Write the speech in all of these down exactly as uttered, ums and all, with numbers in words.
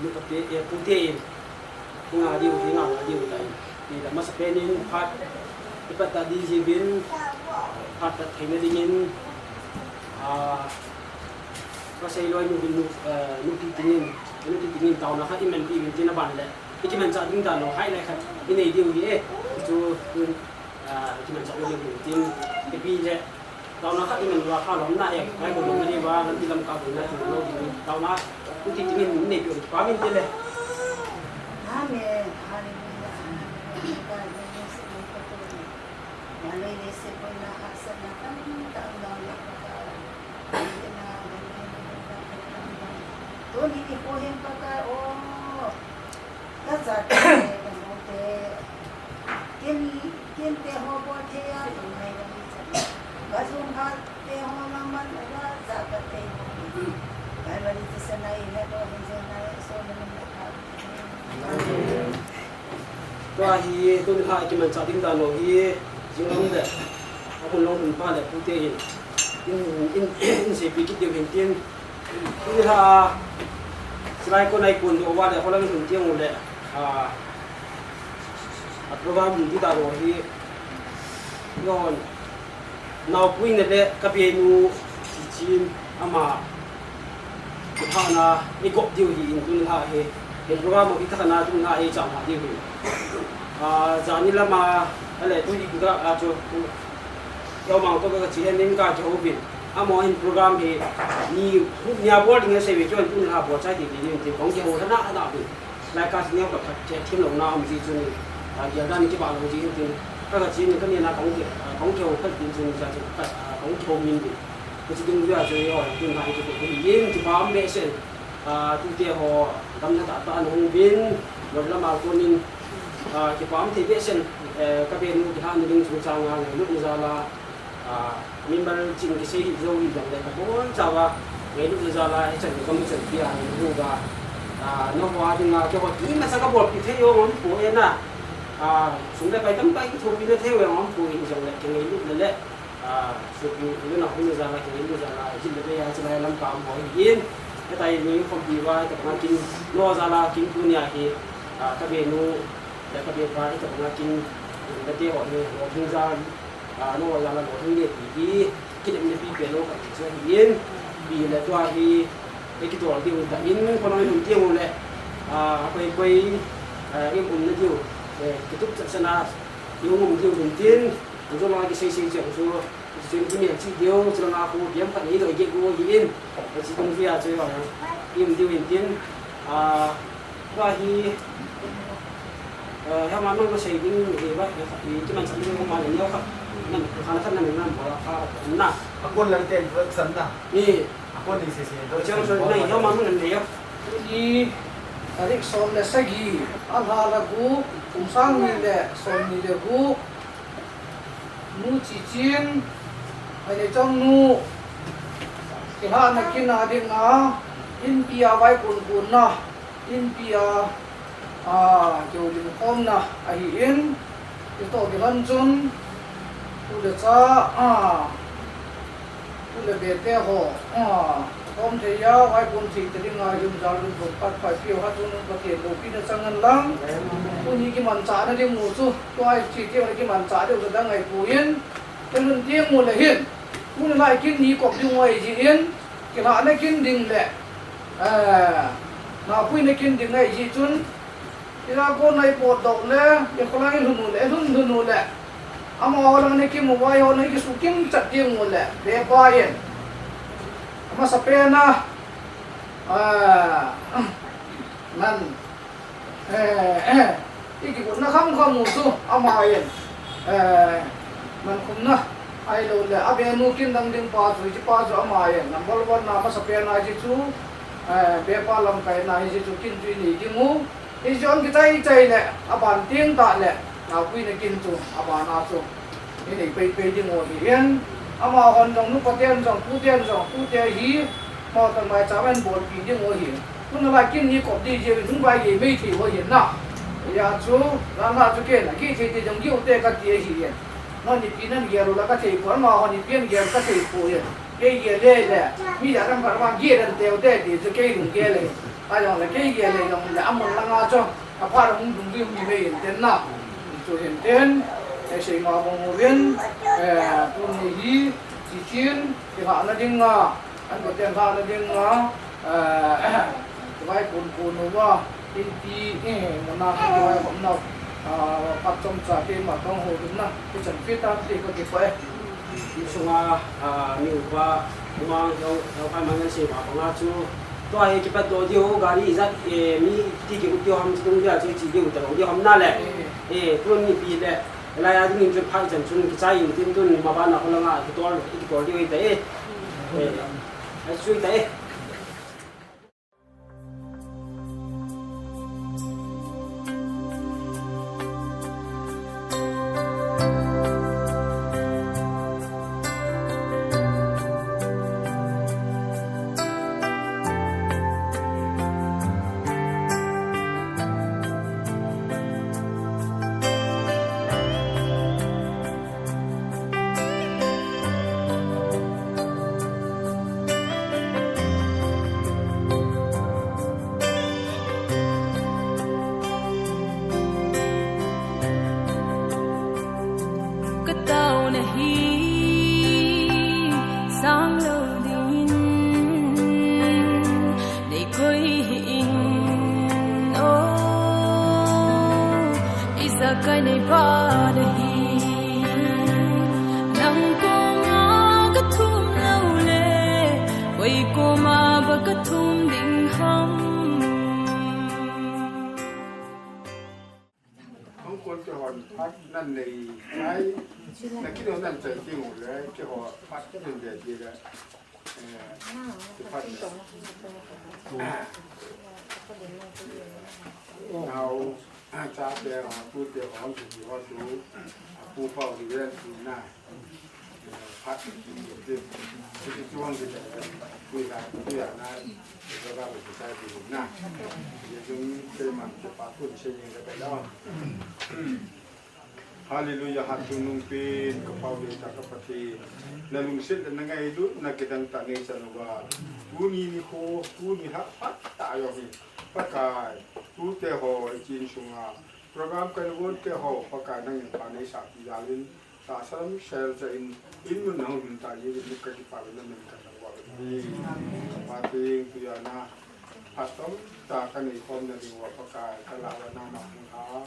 Nupate, eh, pute in, hinga diu, hinga diu tai. Ti la masa penin phat, ipat ta di jibin, phat ta theina dingin, ah, ka sei loi nu, nu, eh, nu ti tingin, nu ti tingin tauna kha iman ti bin tina ban le. Ikiman cha ding dan lo, hai lai khat, inei diu hi e. Chu, ah, ikiman cha ding tin, ipi le, Tauna khat in an va kha lom na e, kai ko lom ni va, lam ti lam ka ko na ti lo ni. Tauna, ku ti tingin ni pe pa min te le. Amen. Hallelujah. Hallelujah. Hallelujah. Hallelujah. Hallelujah. Hallelujah. Tuni nikho hin Pakai o, kajate, kamote, kin, kinte ho bol thei a, kin nai kami chan. Kajun khat te ho naman, aja, ja khat te ho. Kalvari te sanai, he ko hin janai, so naman na kha. Tua hi, tuni lha kimanchah ding dan lo hi, jinglam le, amun long hun pha le, pute hin, in, in, in seipi kit diu hin tin, tuni lha, silai ko nai kun diu va le, holang hun tiang u le, a, a program ding dan lo hi, yon, Naopui na le ka benu Chichin ama kithana i gop diu hi in tun lha hi. Hin program hi thakana tun lha hi chang lha diu hi. A, jani lama, ale tu i kuda a chu, yau mang to ka chi hen nin ka ki ho bin. Amo hin program hi ni, ni a bol ding a sei ve chuan tun lha bol chai ti ti ni ti kong ki ho thana na bin. Lai ka sing ka khat che thim lo na um ji chu ni, a, dia dan ki ba lo ji tin. Ka ka chin ka ni na kong ke, a, kong ke ho khat tin chu ni cha chu ka, a, kong ke ho min ni. Ka chi ding ja chu yo, tin hai chu ko ni yin ti ba me sen. A, tu te ho, dam na ta ta an hung bin, lo la ma ko nin, a, ki pam thei be sen, e, ka be nu ki han ding chu cha nga ni lu ni za la. A, member ching kisei hi jou hi jong le ka bon chawa, ngailut na jal a, hichan ni ka mu chan pi a, ni hu ga. A, nangho a dinga, keiho ima sa ka bolpi thei jong um poi na. A, sum le pai tampi kithopi na thei jong um poi, hijong le, kingailutna le, a, sopi, nunau hina jal a, kingailutna jal a, jin le bei a, chulai lam ka um ho hi in. Hitia i nui khompi uva, ka banga kin, no jal a, kin tunia hi, a, ka be nu, le ka be pa, ka banga kin, ka te ho hi, ho hung jal, A, nangho jal a lo hung le ti hi, kinem le pi pe lo ka ti chu ahi in, pi le tua hi, e, kitol diu ta in, ko nang hun tiang u le, a, koi koi, a, i umna diu, e, kitup chat sana, i um diu hin tin, u jong la kisei sei chang chu, chu ki mel chi diu, chu la khu, biam khat nei doi ge gu hi in, e, chi tung fi a chu, a, i um diu hin tin, a, Tua hi, eh, hama nang na sei ding, eh, ba, eh, kimanchah ding ma le neo kha. Nan, khana khan nan, nan bola kha, na. A kon lang te introduction na. Ni. A kon ni se se introduction. Chang so, na, hama nang nan neo. Ni, tarik som le sagi, a lha le gup, kum sang ni le, som ni le gup. Nu Chichin, ai le chang nu, kilhahna kin a dinga, inpi a vai kun kun na, inpi a, a, keu lim khom na, ahi in, kitoh kilhon chun, tu le cha, a, Tu le be te ho, a, khom thei a, vai kun thei te dinga, i um jal lut bol pat pai piu ha chun Pathen loupina chang hen lang. Tuni kimanchahna ding u chu, tua i chi te kimanchah ding u chu dang ahi poi in, te nun tiang u le hin, tuni lai kin ni kop ding u ahi jeh in, kilhahna kin ding le, eh, naopuina kin ding ahi jeh chun, Ila ko nai potdoh le, i kholang i lhun u le, i lhun lhun u le. Amaho lang ni kimu vai ho ni kisu kimchat ding u le, be pa in. Amasa pen a, a, man, eh, eh, i kikutna kham kham u chu, ama in. Eh, man khumna, ahilou le, a be nu kin dang ding pa chu, hiche pa chu ama in. Number one na amasa pen a hiche chu, eh, be pa lamkai na hiche chu kin chu i nei ding u. Hiche jong kichai chai le, aban teng tah le, naopuina kin chu, abana chu, i nei pei pei ding u ahi in, amahon jong, nupa ten jong, pu ten jong, pu te hi, amaho toh maicham in bolpi ding u ahi. Tuna lai kin ni kop di jeh in, hung vai gei mei thei u ahi na. Hijeh chun, jan la chu ken, agei thei te jong gei u te kati ahi in. Nangho nipi nan gel u la kathei poi, amahon nipi an gel kathei poi in. Kei gel le le, mi ja ram khat vang gel an teu te ti chu kei lung gel e. Ka jong le kei gel le jong le amun langa chu, aphat a hung dung ding hung hi ve in tin na. Chu hin tin, eh, seima bang uvin, eh, tuni hi, chi chin, kihahna dinga, an ko ten hahna dinga, eh, vai kun kun uva, in ti, eh, muna, vai khom nau, ah, pat chom cha keima tong ho ding na, kichan fit a ti ka ti pa e. Insunga, ah, mi upa, umang, heo, heo kai man seima banga chu, tua hi kipat doh diu, gari ijat, eh, mi ti ki ut diu ham, chi tung dia chu chi diu ta lo diu ham na le. Eh, tun nipi le, lai a ding in chu phai chan chun kichai in tin tun ma bana ko langa kitol, kitol diu hi ta e. Eh, ai chu ta e. Ka taona hi sang lo dingin nei koi hih in, oh, ijakai nei pha da hi. Nang koma ka thum lou le, koi koma ba ka thum ding ham. Hong kon keiho phat nan nei ai, na keiho nan chai ding u le, keiho phat nan dei ding le, eh, kei phat. Nao, a chate ho, tute ho, hung kiho chu, a pu pa u hi ven tu na. Phat, ti, ti, ti, ti, ti, ti, na, ti, ti, ti, na. Hallelujah, hatchungnung pen, ka Pa u le cha ka Pathen. Na lungset le na ngailutna kidang tah nei chan uva. Tuni nikho, tuni phat, phat tah jong hi. Pakai, tute ho, i chin sunga. Program kaigon te ho, Pakai nangin pha nei sah pi jal in. Tahsa lam sel cha in, in mun na hung hin ta jeh in ka kipah le na min ka thangvah uve. Ka Pa teng tuiya na, phat tamtah ka nei khom na ding uva Pakai ka lah uva nangma hung ha.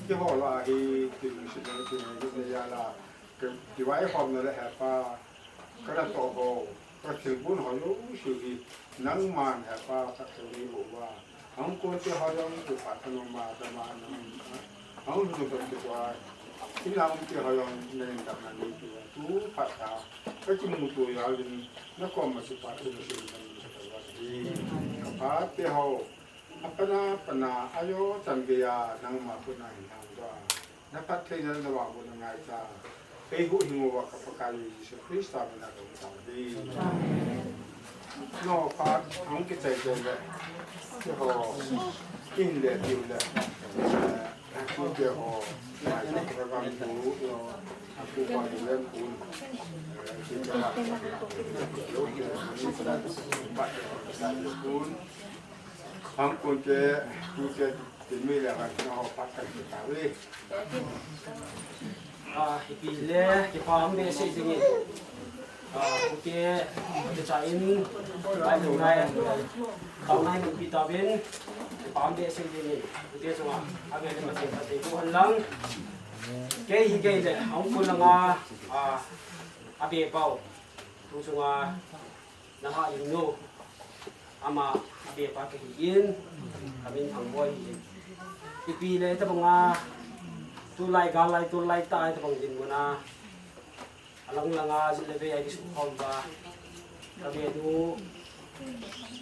Keiho lah a hi, kilungset na kingailutna jal a, ka kivaikhomna le He Pa, ka natoh ho, ka thilgon ho jouse hi, nangman He Pa phatthei nei boh uva. Hung kon te ho jong kipah tha nom ma, tha ma, nom ma. Hung lhun tah kipah. Inlang te ho jong nangin damna nei peh uva. Tu phat a, ka kimuto jal in, na koma kipah thu na sei in, na min sa ka uva hi. Ka Pa te ho, a pana pana, a jo chan gei a, nangma khut na hin hang uva. Na phattheina le na vangbohna ngaichat. Kei huhhing uva ka Pakai Jesu Christa mina ka hung tao hi. Amen. No, phat, hung kichai chai le. Keiho, kin le tiu le. Eh, tu keiho, ngai sa program tu, no, a pu pa ni le kun. Eh, ki ka la, lo ke, ni sa, pa ke, sa, kun. Hung kon te, tute, tin mi le kan na ho phat kan ta ve. Ah, ipi le, kipah behseh ding in. Ah, tute, tute cha in, pai lo nai, tao nai mun pi tauvin, kipah behseh ding in. Tute chunga, a ve le ma se ta te ko han lang. Kei hi kei le, hung kon langa, ah, a be pau. Tu chunga, na ha in no. Ama a be pa ka hi in, ka min Thangboi hi in. Ipi le tabang a, tulai, gal lai, tulai ta, tabang dinmun a. Alang lang a, jin le vei a, kisu khom uva. Ka be nu,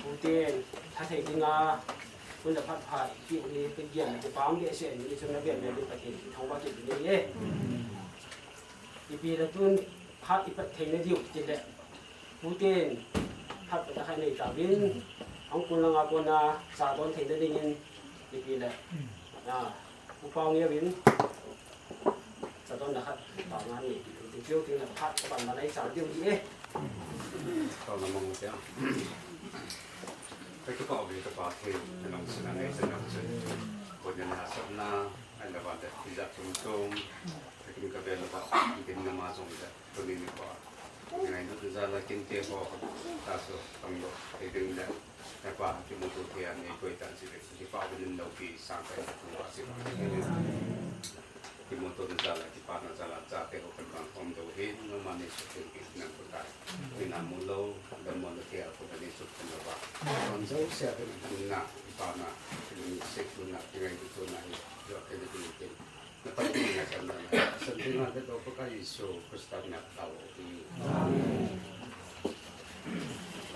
tuten, tha thei ding a, tun le phat phat, ki u ni, ka gen le, kipah behseh, ni chun na be le, Pathen, thangvah kit ni e. Ipi le tun, phat i pat thei na diu, ti le. Tuten, phat phat khat nei tauvin, hung kon langa kona, cha don theina dingin, ipi le. Na, Pu Pau Neo in, cha don na khat, pa nga ni, ti tiu ting na phat, pan ma nei cha diu di e. Kau na mong sia. Ka kipah uve ka Pa thei, ka nung sina ngai sa nung sin. Ko nia na sa na, ai la ba da, i ja tum tum. Ka kin ka be la ba, kin na ma jong da, ko ni ni ko. Ngai na ja la kin te ko, ta so, tang lo, te ding da. Ka Pa, kimuto thei a nei koi tan si le, kipah uve nin lo ki sang kai na ko a si. Kimuto na jal a, kipana jal a, chate ho kan bang om deu hi, nangma nei sukhen pi nan ko tai. Mina mu lou, dammo na thei a ko na nei sukhen lou va. Kon jo se a na, kipana, kiling sik na, kingai tu na hi, jo ke ni kin. Na pa ni na kan na, san tu na te to ko ka Jesu Krista na tao hi. Amen.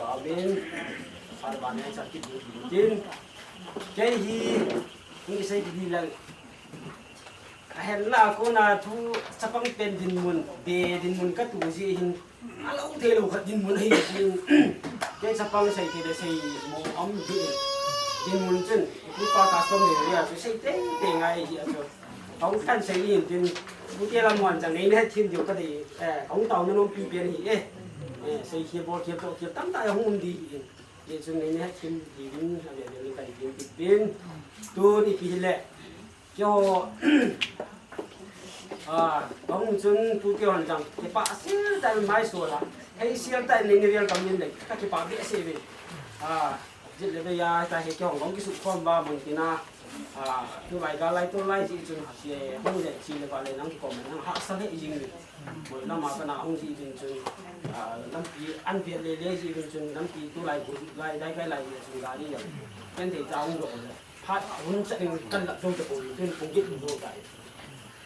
Amen. Ar ba ne sa ki bu tin. Kei hi, ni sei ki lang. A hel na ko na thu chapang pen dinmun, be dinmun ka tu ji hin. A lo thei lo khat dinmun hi hin. Kei chapang sei thei le sei mo am di. Dinmun chun, ku pa ka som ni ria chu sei tei tei ngai ji a chu. Kong kan sei in tin, ku te lam wan chang nei ne thim diu ka dei. Eh, kong tau na nom pi pen hi eh. Eh, sei khia bol khia to khia tam ta ya hung di hin. Ye chun nei ne thim di din, a ve ve ni ka di din ti pin. Tu ni pi le. Keiho, ah, kahung chun tu keiho jong, kipah sil tah in mai so la. Hei sil tah in nei ni rial kam in le, ka kipah behseh ve. Ah, jit le ve ya, ta he keiho jong kisukhom ba mun tina. Ah, tu lai ga lai tu lai ji chun, ye, hung le, chi le ba le nang kikom nang hahsa le jing ve. Moi lama kana hung ji vin chun, ah, lampi an vet le le ji vin chun, lampi tu lai bu lai dai kai lai ji chun gari jong. Ken thei ta hung jo le. Phat hun cha ding kan lap jong ta ko, ken kong git jong ta.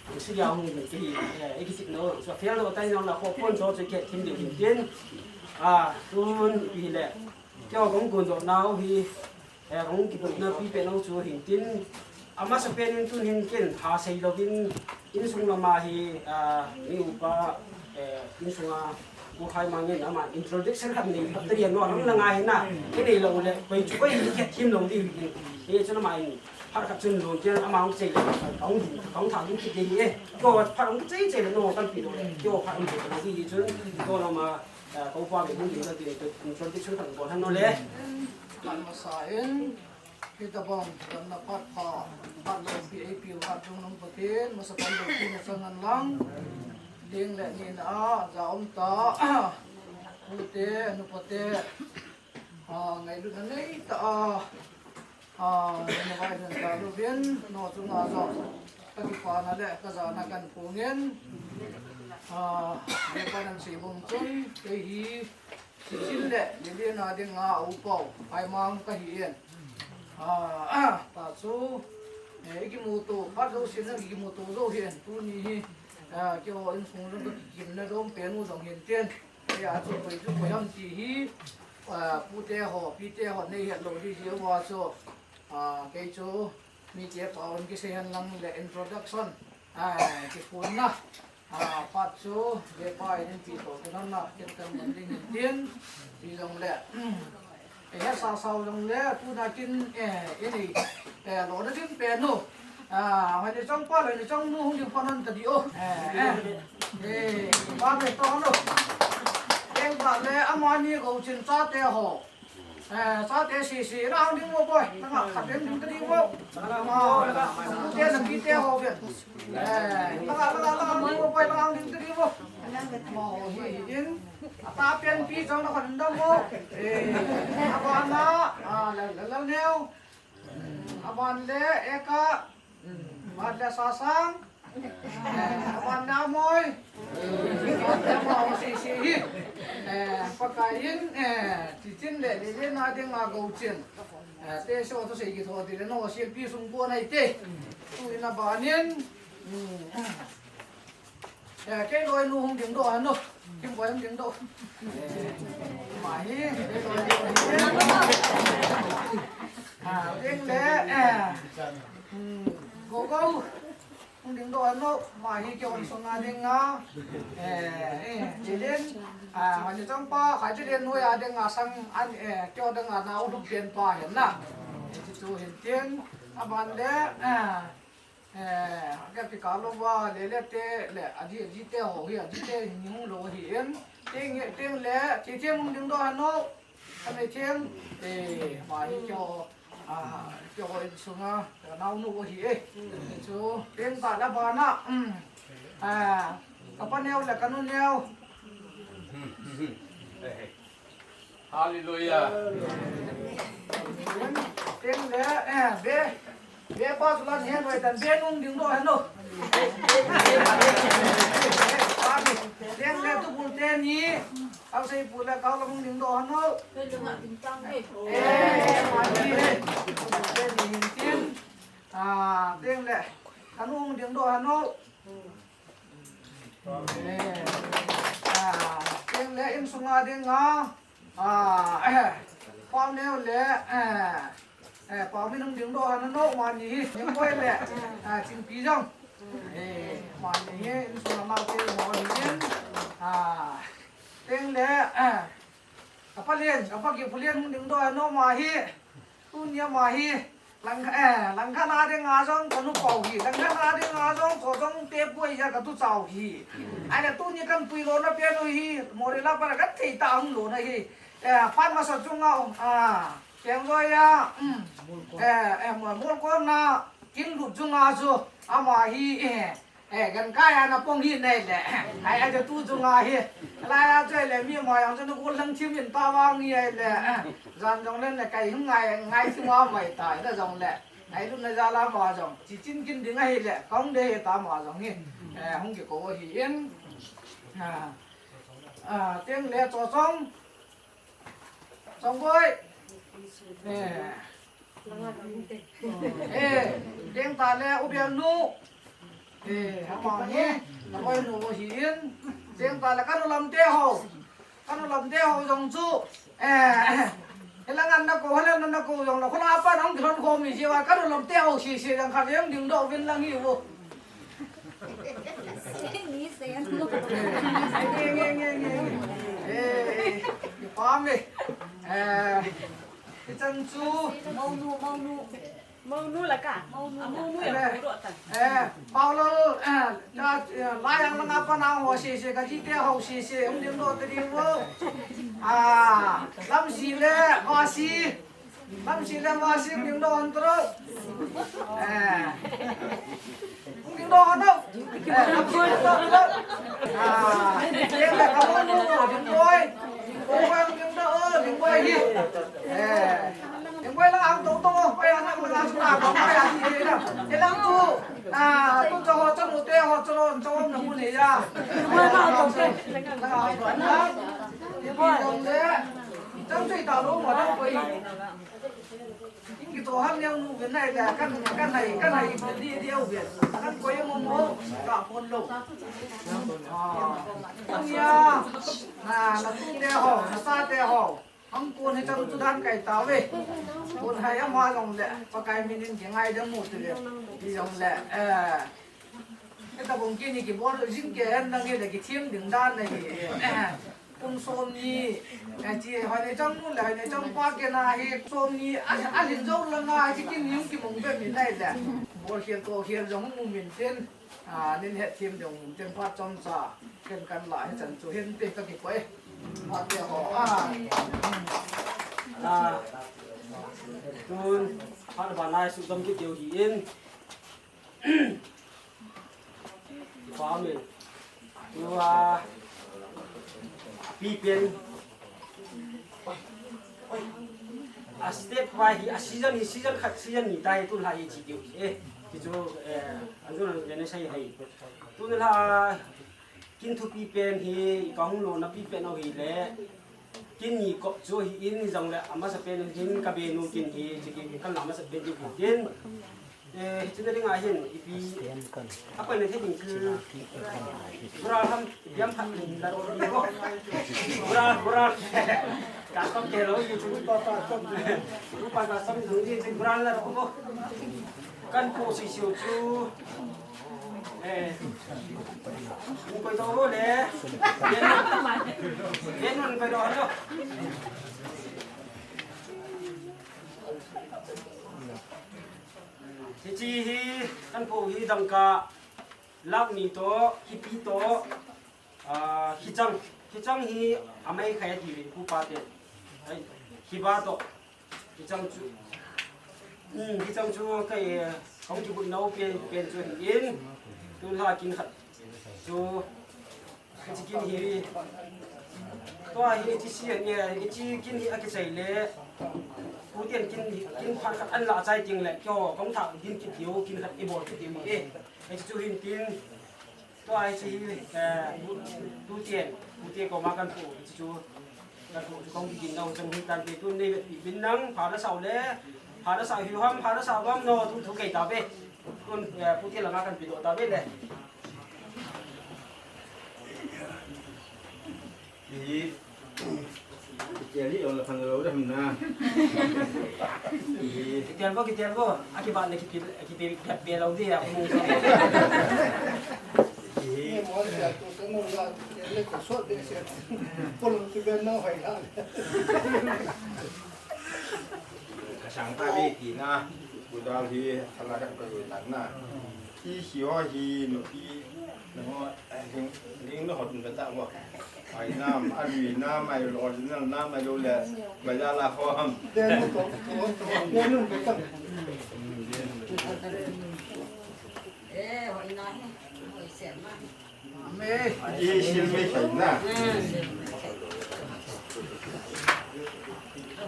Kong si ya hung jong ki, eh, i kisit no, so fail no tai no la ko pon so che ke thim de vin tin. Ah, tun pi le. Keiho kong kun jo nau hi, eh, kong kibol na pi pe nau chu hin tin. Amasa pen in tun hin ken ha sei lo vin insung lama hi, ah, mi upa, eh, insunga Pu Khai Mang in ama introduction khat nei, khat rian no, lang langa hi na, ke nei lo le, koi chu koi hi khat thim lo di hi. He chu ama in, har khat chun lon tian ama hung sei le, kong, kong thang ding kit le hi e. Ko phat hung sei sei le no, kan pi lo le, ko phat hung sei lo di hi chun, ko lama, eh, ko pa le hung di lo di, introduction khat bol han no le. Kan masa in, Hitabang, damna phat pha, phat loupi eipiu Hatchungnung Pathen, masa phat loupi na chang hen lang, ding le nina a, ja um ta, pute, nupate, a, ngailutna nei ta a, a, na vai dan ta luvin, no chunga jong, ka kipana le, ka jana kan phongin, a, le pa nan sei bom chun, kei hi, Sichin le Lilian a dinga a upau, Phaimang ka hi in. Ah, ah, ta chu, eh, i kimuto, phat jousen i kimuto jou hi in. Tuni hi, ah, keiho insung jong ka kikimna dom pen u jong hin tin. Kei a chu koi chu koi ham ti hi, ah, pute ho, pite ho nei het lou di hi uva chu, ah, kei chu, Mite pao in kisei hen lang le introduction, ah, kiphonna, ah, phat chu, ve pa in ti to, kinonna, ken kan man ding hin tin, ti jong le, eh, he sa sao jong le, tuna kin, eh, ini, eh, lo na ding pen u, ah, hoi ni chong pa, lo ni chong nu, hung ding pa non ta di o, eh, eh, eh, pa ve to lo, eng pa le, amani go chin chate ho, Eh, chate sisi, na hung ding mo boy, na nga khat ding ding ta ding mo. Ah, pute napi te ho ven. Eh, na nga, na nga, na nga hung ding mo boy, na hung ding ta ding mo. Mo hi in, ata pen pi jong na khat dam mo. Eh, abana, ah, la, la, la, neo. Aban le, eka. Aban le, sasang. Aban le, amoi. Aban le, amoi, si, si, hi. Eh, Pakai in, eh, Sichin le, Lilian a dinga go chin. Eh, te so to sei kitho ti le, no, silpi sung ko nai te. Tu in aban in. Hmm. Eh, kei loi nu hung ding doh a nu. Kim koi hung ding doh. Eh, ma hi, kei loi nu hung ding doh. Ah, ding le, eh, hmm, go go. Hung ding doh a nu, ma hi kei on sung a ding a. Eh, eh, Jilin, ah, ma ni chang pa, khai Jilin nu a ding a sang an, eh, kei o ding a na u lum pen pa hin na. Eh, ti tu hin tin, aban le, eh, Eh, ka kikah louva, Lele te, le, aji, aji te ho hi, aji te hi hung lou ahi in. Teng, teng le, Thithem hung ding doh a nu. Ka mei theng, eh, ma hi kyo, ah, kyo insunga, ka naunu ahi e. Chu, teng tah le bana, um, ah, ka pa neo le ka nu neo. Hallelujah. Teng le, eh, be, be pa chu lan hen wai tan, be nung ding doh hen o. Teng le tu bul teni, Kau sei pu le kau lam hung ding doh hon o. Kei le ngah ding tang e. Eh, mani he. Teni hin tin. Ah, teng le. Kanu hung ding doh hon o. Eh. Ah, teng le insunga ding a. Ah, eh. Pau neo le. Eh. Eh, Pau min hung ding doh hon o, mani hi, Nimboi le, ah, Chingpi jong. Eh, mani hi, insung lamau te mo hi in. Ah, teng le, ah, ka pa Lian, ka pa Kipu Lian hung ding doh hon o ma hi. Tunia ma hi, lang, eh, Langkhat a ding a jong ka nu pau hi. Langkhat a ding a jong ko jong te poi ja ka tu chau hi. Ai le tunia kan pui lona pen u hi, Moreh la pa ka thei ta hung lona hi. Eh, phat masa chunga, ah, Keng Joy a, um, eh, eh, mo, mol kon na, kin lut chunga chu, ama hi, eh, eh, gan kai ana pong hi nei le, ai, ai, tu chunga hi, lai a chu le, mi ma yang chu na gol lang thim in ta vang hi ai le, eh, jan jong le na kai hung ngai, ngai thim a mai ta, na jong le, ngai lu na ja la ma jong, chi chin kin ding ahi le, kong de hi ta ma jong hi, eh, hung ki ko hi in, ah, ah, teng le cho chong, Chongboi. Eh. Eh, teng tah le u Bialnu. Eh, ama hi, na boinu ahi in. Teng tah le ka nu Lamte ho. Ka nu Lamte ho jong chu. Eh, hilang an na ko, hilang an na ko jong le. Khula pa nang kilhon khom mi jiu a, ka nu Lamte ho sese jong khat jeng ding doh uvin lang hi u. Ni se an mo. Nge, nge, nge, nge, nge. Eh, eh, eh. Kipa me. Eh, hichan chu. Mounu, mounu. Mounu la ka. Mounu. Ah, mounu ya, eh, mounu atan. Eh, Paulal, eh, ka, eh, layang langa pa nang ho sese, ka jite ho sese, um dim doh te ding mo. Ah, Lamsi le, Vasi. Lamsi le Vasi ding doh hon tro. Eh. Ding doh hon tro. Eh, Lamsi ding doh hon tro. Ah, ding le ka mo mo, ding boi. Ding boi, ding doh, ding boi hi. Eh. Ding boi la ang tong tong, pai ang ang ang ang ang, pai ang hi na. Elang tu. Ah, tu cho ho cho nu te ho cho lo cho na mu ne ya. Ding boi la ang tong tong. Ding boi dong le. Chang chui ta lo mo dang koi. Ing ki to ham neo nu ve nai da kan, kan nai, kan nai di di au ve. Kan koi mo mo ka pon lo. Ah. Nia. Na, na tu te ho, na sa te ho. Hang kon hi chang tu dan kai ta ve. Kon hai ama jong le. Pakai min in ki ngai da mu te ve. Di jong le. Eh. Heta bong kini kibol jing ke hen nang hi le kithem ding dan ahi. Kum som ni, eh, chi, hoi nei chang nu le, hoi nei chang pa kena hi, som ni, a, a lhin jou langa, chi kin ni hung kimong be min nai le. Bol khel to khel jong hung um in tin, a, nin het them jong um tin phat chomcha, ken kan la hi chan chu hin pe ka kipoi. Phat te ho, a. A, tun, phat ba nai su dam kit deu hi in. Farming. Tua, pipen. A step by hi, a season hi, season khat, season ni ta hi, tu la hi chi diu. Eh, ki chu, eh, an chu nan ne sai hai. Tu la kin thupi pen hi, ka hung lona pipen u hi le. Kin ni kop chu hi in jong le, amasa pen hin ka benu kin hi, chi kin kan la masa pen hi kin. Eh, chuna ding a hin, ipi, a koi na thei ding chu, bura ham, yam phat la ro ni ko. Bura, bura. Ka tom ke lo, yu chu pa pa tom. Yu pa pa som ding chu bura la ro ko. Kan po si siu chu. Eh. Koi to lo le. Yen, yen koi to lo. Hichi hi, kan po hi dangka, lakh ni to, hipi to, ah, hichang, hichang hi amai khai ti ve, pu pa te. Ai, Kiba to. Kichang chu. Hmm, kichang chu kai, eh, kong kibut nau pen, pen chu hin. Tun la kin khat. Chu. Kichi kin hi. Tua hi kichi an nge, kichi kin hi a kichai le. Pu Tian kin hi, kin phat khat an la chai ting le. Kyo, kong thak din kit diu, kin khat i bol kit diu e. Kichi chu hin tin. Tua hi chi, eh, tu, tu tien, tu tien ko ma kan pu, chi chu, kan pu chu kong ki gin nau chang hi tan te tun nei vet pi bin nang, pha da sau le, pha da sau hiu ham, pha da sau ham no, tu, tu kei ta ve. Tun, eh, pu tien la ma kan pi do ta ve le. Hi, kitel hi, ong la phan lo dam na. Hi. Kitel bo, kitel bo. Aki ba ne kipi, kipi, kipi lo di, aku mong. Hi. Ni mo le tu, tu mo la, le ko so de se. Polo ki ben no hai la. Ka sang ta bi ti na. Ku dal hi, ala ka ko tan na. Hi, hi ho hi, no hi. Namo, eh, ling, ling no hot beta mo. Ai nam, ai nam, ai lo, nam, ai lo le, ba ya la ho ham. Eh, hoi na he, hoi sen na. Amen. Ai, sil me kai na.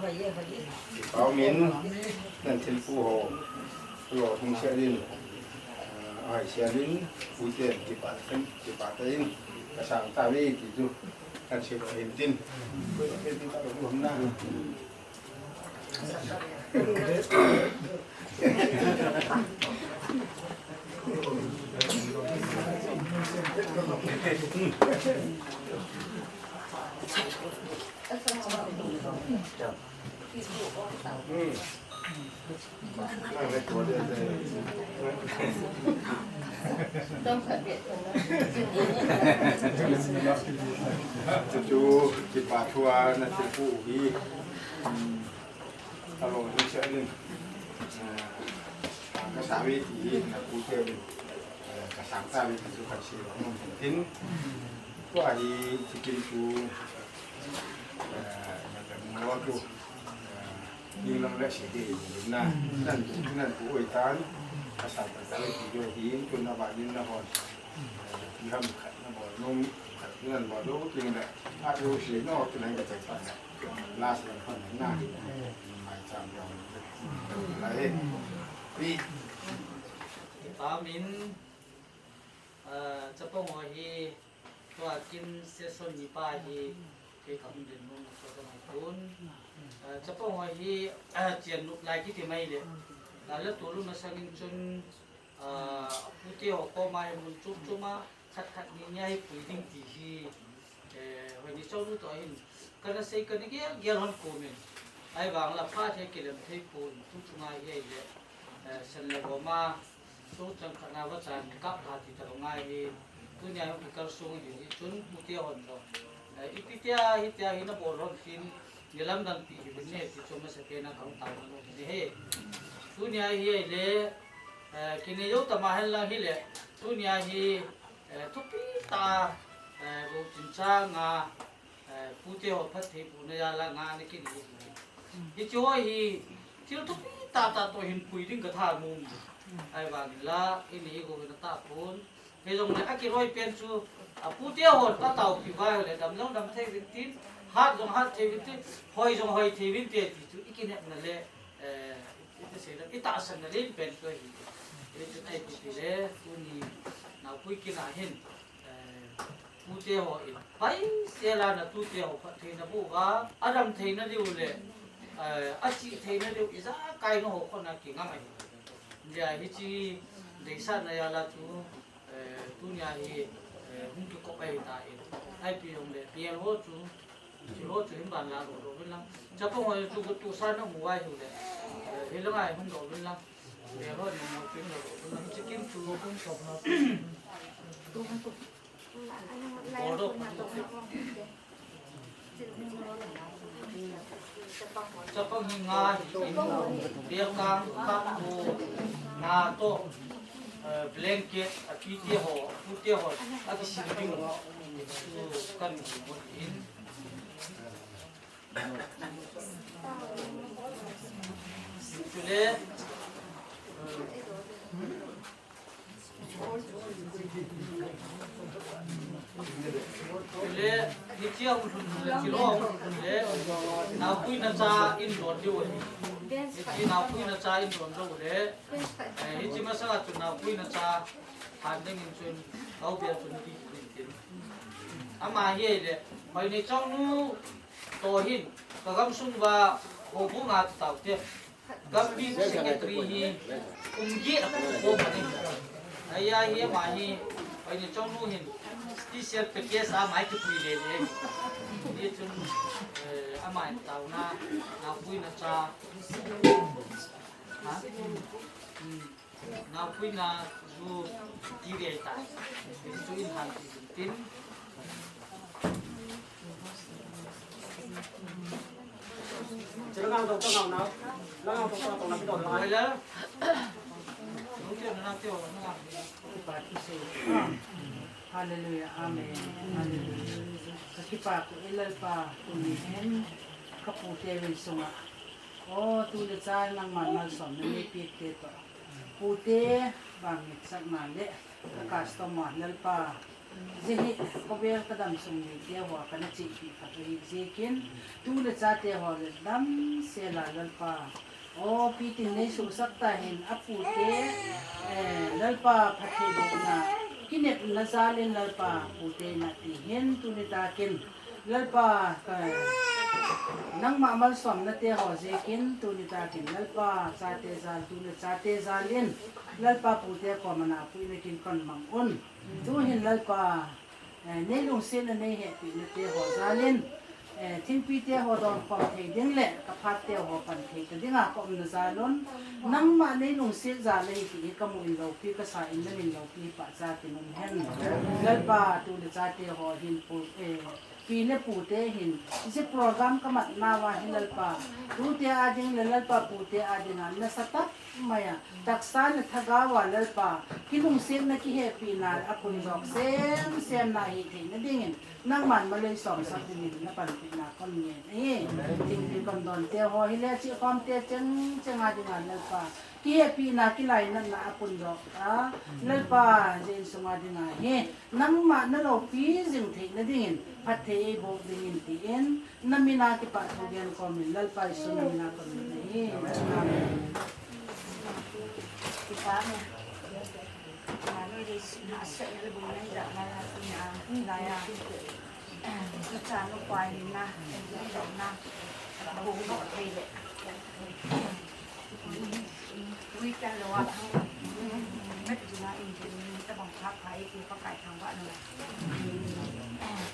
Hoi ye, hoi ye. Pau min, nan thil pu ho. Lo, hung sia din. Ai, sia din, pu te, kipa, kipa te in. Ka sang ta ve ti chu, kan se lo hin tin. Ko lo hin tin ta lo hum na. Chu, chu, kipa thu a na thil pu hi. Alo, ni sia din. Ka sa ve ti hi, na pu te din. Ka sang ta ve ti chu kan se lo. Tin. Tua hi, chicken chu. Eh, na ka mo tu. Eh, ning lang le si de na. Nan, nan pu oi tan. Ka sa ta ta le ki jo hi, tu na ba ning na hon. Eh, ki ham khat na bo, nung khat nan bo, do king le. A jo si no, tu nan ka chai pa na. Last lang pa na. Mai cham jong. La he. Pi. Amen. Ah, chapang ho hi. Tua kin session ni pa hi kei ka hung din nung ko ka mai tun. Ah, chapang ho hi, ah, chian nup lai kiti mai le. La le tu lu na sangin chun, ah, pu te ho ko mai mun chup chup ma khat khat ni ni a hi pui ding ti hi. Eh, hoi ni chau lu to hin. Ka na sei ka ni gel gel hon ko min. Ai vang la pha the kilem thei pun tu tu ngai ye le. Eh, sen le bo ma. Chu chang khat na va chan kap pha ti ta lo ngai hi. Tunia hi kal sung hi hi chun pu te hon lo. Eh, ipi tia hi tia hi na bol hon khin ni lam dan pi hi bin ne ti chu ma sa pe na kang ta na lo ni he. Tunia hi ai le, eh, kine yo ta ma hen la hi le. Tunia hi, eh, thupi ta, eh, ro chin cha nga, Eh, pu te ho phatthei puna jal a nga na kin hi. Hiche ho hi, thil thupi tah tah toh hin pui ding ka tha nom. Ahivangin la, ini hi go na ta pon. Hijongle akiroi pen chu, a pu te ho ta tao pi vai le dam jong dam thei vin tin, hat jong hat thei vin tin, hoi jong hoi thei vin te ti chu i kinepna le, eh, i te sei le, i tahsanna len pen chu ahi. Hichu thei pi pi le, tuni naopui kina hin. Eh, pute ho in, pai sela na tute ho phattheina bou va, adam theina diu le, eh, achi theina diu ijakai na ho khona kingam ahi. Nia hiche deisahna jal a chu, eh, tunia hi, eh, hung kikop ahi tan. Ipi jong le, bial ho chu, Chu lo chu hin ban la lo lo vin lang. Chapang ho chu gu tu sa na mu vai hu le. Eh, hi lang ai hun lo vin lang. Le ho ni mo chu lo lo vin lang. Chicken chu lo kun so na. Bol do. Chapang hi nga hi. Bial kang kap tu. Nga to. Eh, blanket, a pute ho, pute ho. A kisil ding ho. Chu kan mu mo in. Chule, chule, hiche a hung lhun le, chule hung lhun le, naopuina cha in don diu ahi. Hiche naopuina cha in don diu le, eh, hiche masanga chu naopuina cha han dingin chun, au bia chun ti tin tin. Ama hi le, Hoineichongnu toh hin, ka gamsung uva, houbung a tao te. Gampi secretary hi kum get a kum ko mani. Aya hi ama hi, Hoineichongnu hin special package a mai kipui le le. Hichun, eh, ama hin taona, naopuina cha. Ha? Hmm. Naopuina chu ti ve ta. Chu in han ti tin. Boiler. Hallelujah. Amen. Hallelujah. Ka kipah ko e Lalpa, tuni hin ka pute vei sunga. O, tu le cha nangman malsomna nei peh te toh. Pute vang ngetsakna le ka customer Lalpa. Hiche hi, ka vel ka dam sung mite ho kana chepi khat u hi jeh in, tu le chate ho le damsel a Lalpa. O, pi tin nei suhsah ta hen, apute, eh, Lalpa phattheibohna, kinepna jal in Lalpa, pute na ti hen, tuni takin, Lalpa, ka, nangma malsomna te ho jeh in, tuni takin, Lalpa, chate jal, tu le chate jal in, Lalpa pute koma naopuina kin kon mang un. Tu hin Lalpa, eh, nei lungsetna nei hepina te ho jal in, eh, thingpi te ho don khom thei ding le, ka phat te ho pan thei ta dinga ka umna jal un. Nangma nei lungset jal ahi ti hi ka mu in loupi ka sa in, na min loupi pachat in um hen. Lalpa tu le chate ho hin pu, eh, Pi le pute hin, hiche program ka mat nauva hi Lalpa, tute a ding le Lalpa pute a dinga, nasatah mai a, taksa le thagau a Lalpa, kilungsetna kihepina, apunjok semsem na hithei na dingin, nangman malei somsah dingin, na panpina kon ngen ahi, thingpi kon don te ho hi le chihkhom te chengcheng a dinga Lalpa, kihepina kilainatna apunjok a, Lalpa, jeh in sunga dinga hi, nangma na loupi jing theina dingin, phatthei eiboh dingin tin, na mina kipah thu gen komin, Lalpa Jesu na mina kon ngen ahi. Amen. Kipa me. Manu ri na se na bu na ja na na na na ya. Kicha no pa ni na, ni lo na. Bu no thei le. Ui, ka lo a thang. Met tu na in tu ni ta bang kha khai ki pa kai thang ba na.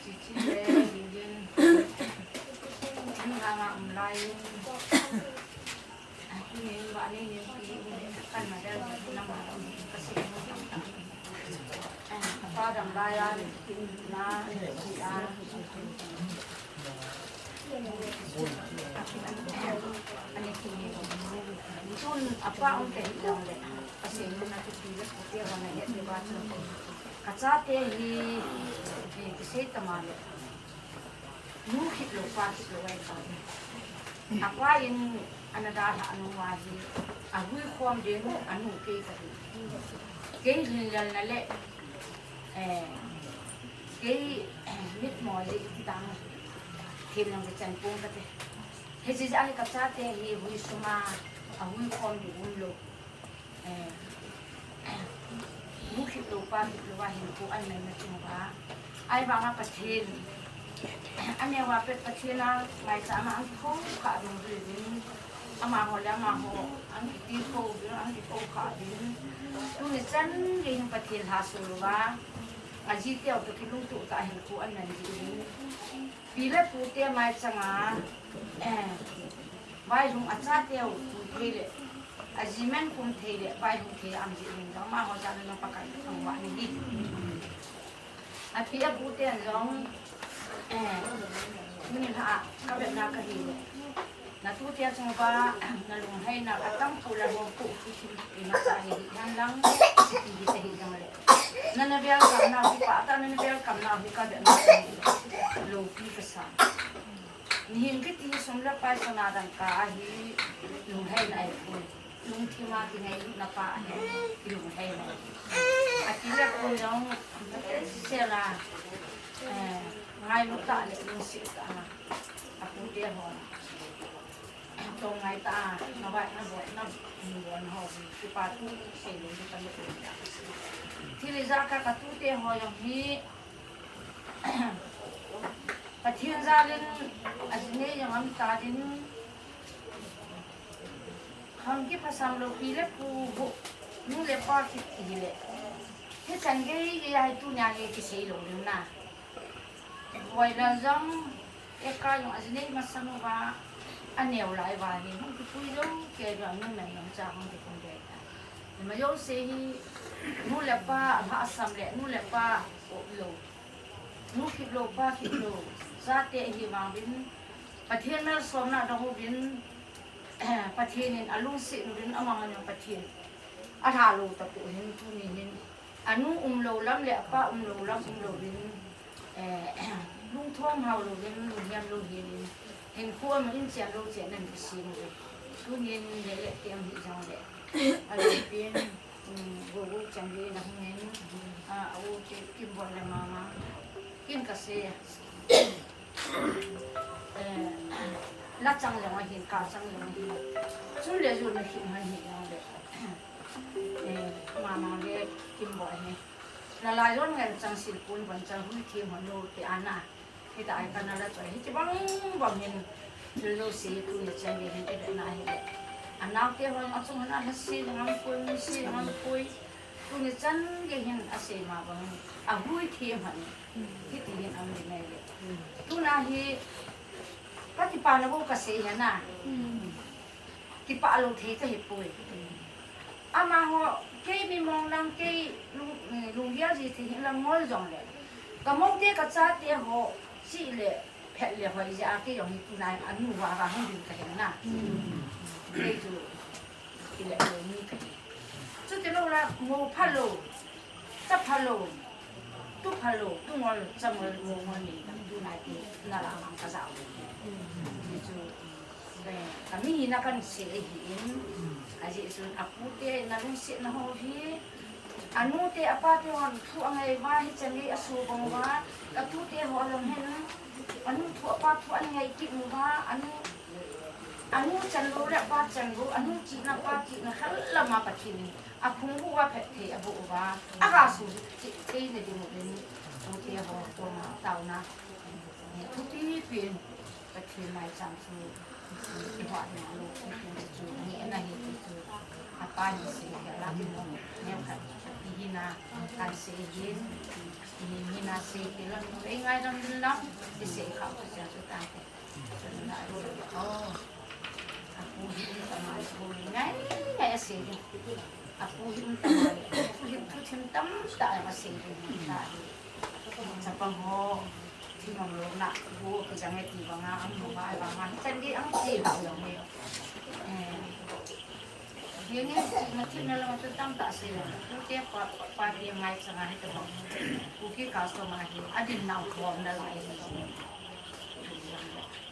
Chi chi le, din din. Ni nga nga um lai. Ni ba ni ni ki kan ma da na ma ka si. Apa dang lai a ni na ni a. Tun apa um te hi dang le, Pathen in a kipi le pute ho na het le ba chu. Ka chate hi, eh, kisei tama le. Nu khit lou, pa khit lou ahi ta. Apa in ana dalhah nau ahi, ahui khom ding, anu kei kahi. Kei lhinlelna le, eh, kei, eh, mitmo jeh tang, thil jong kichan pong kate. Hiche jeh a hi ka chate hi hui suma, ahui khom ding umlou. Eh, nu khit lou, pa khit lou a hinkho an neina chunga. Ahivanga Pathen, aneo a pet Pathen a, maicham a an kho kha ding uvin. Amaho le amaho, an kiti kho uvin, an kikho kha uvin. Tuni chan gei hin Pathen lhasol uva, ajiteu toh kilungtoh tah a hinkho an nei uvin. Pi le pute maichang a, eh, vailhung a chateu pu thei le, aji men kum thei le, vailhung thei a um jeh in, amaho jal a Pakai thangvah nahi. Api apu ten jong, eh, tuni lha a, ka vetna kahi le. Na tute chunga, na lunghei na, atang pu la hong pu, ina sa hi, han lang, hi sa hi jang le. Na na welcome na, hi pa ta na na welcome na, hi ka vetna, loupi ka sa. Mihem kiti hi sum le pai sana dangka ahi, lunghei nai poi. Lungthim a kingailutna pa ahi, lunghei nai. Ati le koi jong, sela, eh, ngailu tah le lungset tah a, apute ho. Tong ngai tah a, na vai, na boi, na boi ho, kipa thu sei le, ka le. Thil ijat khat ka tute ho jong hi, Pathen jal in ajinei jong aum tan, khang kiphasam lou pi le pu ho, nu le pa kiti le. Hichan gei gei a hi tunia hi kisei lou ding na. Boilal jong, eka jong ajinei masang uva, aneo lai uva hi, hung kipui jong, kei jong nu men jong cha hung kipui ding ta. Ima jouse hi, nu le pa, alhasam le, nu le pa, o lou. Nu kip lou, pa kip lou, chate ahi vang uvin, Pathen malsomna dong uvin, Pathen in alungset uvin, amang a Pathen alha lou tapou hin, tuni hin, anu um lou lam le apa um lou lam um lou uvin, eh, lungthim hao lou uvin, lunghem lou uvin, hinkho a ma in chen lou chen nan kisem uvin. Tuni in le le tem hi jong le. Alung pen. Gogo chang le na hung in, a, a u te Kimboi le mama. Kin ka sei. Eh, la chang le ma hin, ka chang le ma hin. Chun le jun na hin ma hin jong le. Eh, mama le Kimboi hi. Na lai jong ngen chang sil pun bon chang hui thi ma no te ana. Hita ai kana la choi, hiti bang bang hin, thil jouse tuni chan gei hin i vetna hi le. Anaote hon achung hon alhase ngam poi, muse ngam poi. Tuni chan gei hin asei ma bang hin, ahui them hon. Hiti hin aum ding ahi le. Tuna hi, ka kipana bou kasei hi na. Kipah lou thei kahi poi. Amaho, kei mi mong lang, kei lung, eh, lunggel ji thei hi lang ngol jong le. Ka mong te ka chate ho, chi le, phet le hoi jeh a kei jong hi tunai anu va va hung ding kahi na. Kei chu, kile lou mi kahi. Chuti lou la, mo phalou, cha phalou, tu phalou, tu ngol, cha ngol, mo ngol ni, tu nai ti, na la mang ka jao. Ti chu, eh, ka mihina kan sei ahi in, ajeh chun apute na lungsetna ho hi, anute apate hon thu angai uva, hichan gei aso bang uva, ka tute ho jong hin, anu thu apa thu angai kit uva, anu, anu chan lou le apa chan lou, anu chihna apa chihna khat lam a Pathen in aphung uva phatthei aboh uva, aga suhthei na ding uvin, tute ho koma taona thupi pen Pathen maicham chu kihoh ding lou pen chu, ni ana hi ti chu, apa ni sei hi la ding lou, neo khat, i hina, kan sei hin, i hina sei ti lam, i ngai lam din lam, i sei kha chu chu ta. Apu hi um tama, apu hi ngai, ngai asei ding. Apu hi um tama, apu hi thuthim tamtah asei ding ta hi. Chapang ho, thim ang lou na, bu ka jang e ti banga, ang bu ngai banga, chan gei ang ti bang jong e. Eh, hi nge, na thim na lam chu tamtah asei ding. Pu te pa, pa, pa te ngai chang a hi tabang. Pu ki ka so ma hi, adin nau khom na lai hi.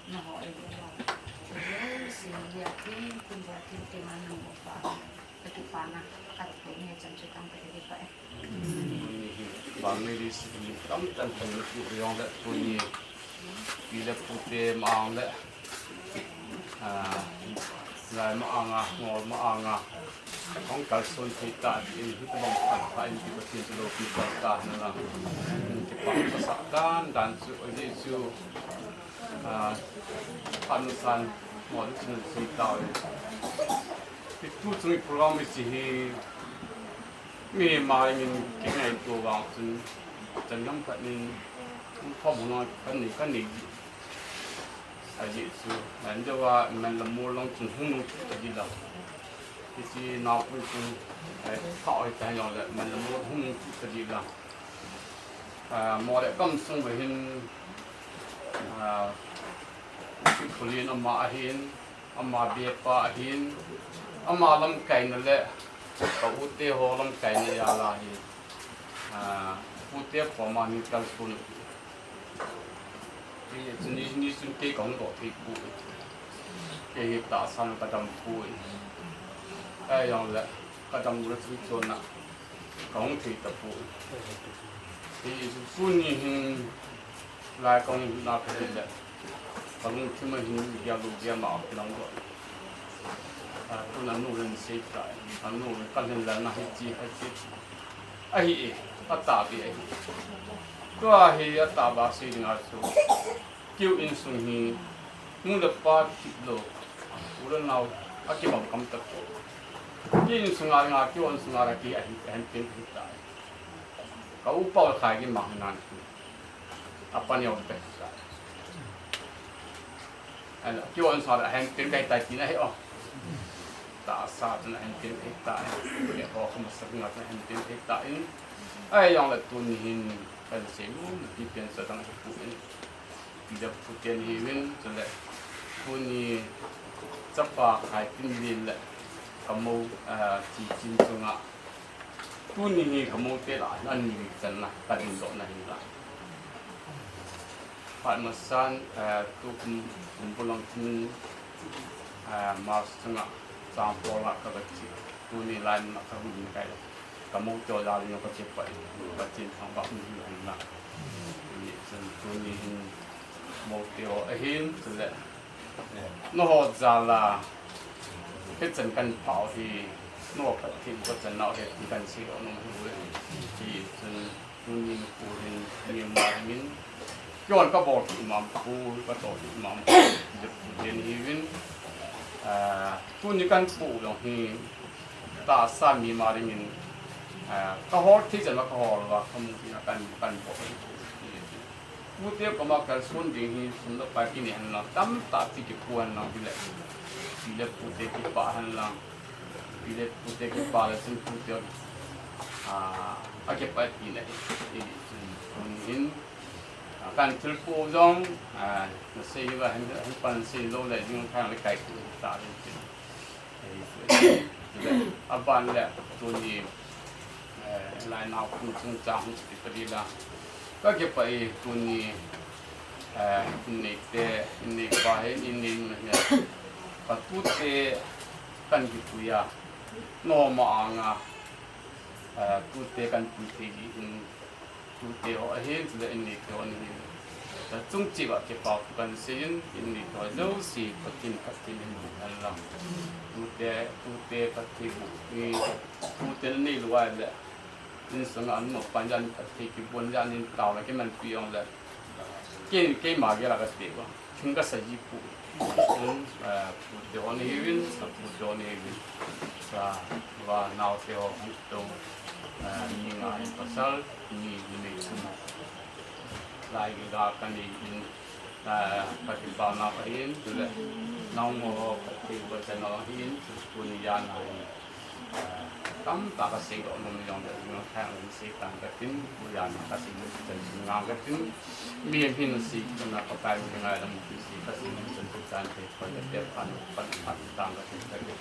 Naho, eh, eh, eh, si, ya, ti, kun, ba, ti, ti, man, nung, ba, ka, ti, pa, na, ka, ti, ni, chan, chu, tang, ka, ti, pa, eh. Tuni hi, family, si, ni, tam, tam, tam, ni, tu, yong, le, tuni, pi, le, pu, te, ma, ang, le, ah, lai, ma, ang, a, ngol, ma, ang, a. Hung kalson thei ta, in hi tabang khat khat in ti Pathen chu loupi kol ta na lang. Kipah kasa dan dan chu, ajeh chu, ah, phat masan, mo chu thei ta. Hi tu chung program hi chi hi, mi ma in kingaito vang chun, chan lam khat in, khom hung kan nei, kan nei. Ajeh chu, man deuva, man la mol lang chun hung nung kit ta di la. Hiche naopu chu, eh, pha oi ta jong le, man la mol hung nung kit ta di la. Ah, mo le kam sung va hin, ah, Pi Khulin ama ahin, ama bepa ahin, ama lamkaina le, ka u te ho lamkaina jal a hi, ah, u te koma hin kalson. Hichun ni, ni chun kei kahung doh thei poi. Kei hi tahsan kadam poi. Ahijongle kadam le chun chon a kahung thei tapoi. Hichun tuni hin lai kahung na kahile, kalungthim a hin gel lou gel ma a kilang doh. A, tun anu hin sei tai. Anu kalhin lana hichi, hichi. Ahi e, atahbeh ahi. Tua hi atahbeh sei dinga chu, keiho insung hi nu le pa kiti lou, u le nao akibang kham tapoi. Kei insunga dinga, keiho insunga dinga kei ahi, ahin pen ahi tai. Ka upa u Khaigim mang hinan, apa neo te. Keiho insunga dinga ahin pen ahi tai tina ahi o. Tahsa chun ahin pen ahi tai. Keiho kham sa dinga chun ahin pen ahi tai. Ahijongle tuni hin kahin sei nom pi pen chu adang ahipoi. Pi le pu te nahiuvin, chule tuni chapa Khaitinlen le kamou, ah, Chichin chunga, tuni hi kamou te lah a hin ani channa kadindoh na hinla. Phat masan, ah, tukum, kum bulang thim, ah, March chunga Changpol a kaga che. Tuni lai mun a kahung in kai. Kamou te jal in kache pah in, Pathen thangvah um hinla. Hichun tuni hin mou te ho ahin, chule nangho jal a hichan kahin pha u hi, nangho phattheiboh chan nau ahi ti kahin sei nom u ahi. Hichun tuni nikho hin Myanmar a hin keiho kabol kit mama, pu katoh kit mama, pi le pu te nahiuvin, ah, tuni kahin po u jong hi tahsa Myanmar a hin, ah, kahol thei chan uva kahol uva, kamu thei a kahin, kahin po u. Pute koma kalson ding hi sum le pai kinei hen lang, tamtah pi kipu hen lang hile, pi le pute kipah hen lang, pi le pute kipah le chun pute, ah, akipah pi le, i, i, in, ah, kahin thilpo jong, ah, nasei uva hin, hin pan sei lou le jing thang le kai pu ta le. Aban le tuni, eh, lai nau kum chungchang hung kipat ding la. Kakipah e tuni, eh, innei te, innei pa hi, innei nu hi. Ka tute kahin kipui a. Noma anga, eh, tute kahin pui thei in. Tute ho ahin, chule innei te ho ahin. Tachung cheh uva kipa thu kahin sei in, innei te ho jouse Pathen phatthei in boh hen lang. Tute, tute phatthei boh, tute nei lou ahile, insung a nu le pa in jat in phatthei kibon, jat in taona kimanpi jong le, kei, keima gel a kati uva. Thing kasa ji poi. Chun, eh, pute ho nahiuvin, sapute ho nahiuvin. Sa, va, naote ho, hung to, eh, mi nga in pasal, mi, mi nei chun. Lai gel a kanei in, eh, kakipah nau ahin, chule, nangho, kati uva chan nau ahin, tuni jana in. Tamtah kasei doh nom jong le, jong thang le sei tang katin, pujan kasei le, chan sung ngang katin, mi hin sei tuna Pakai min ngai lam kisei kasei nom chan sung tang te, pan te, pan, pan, pan tang katin, katin.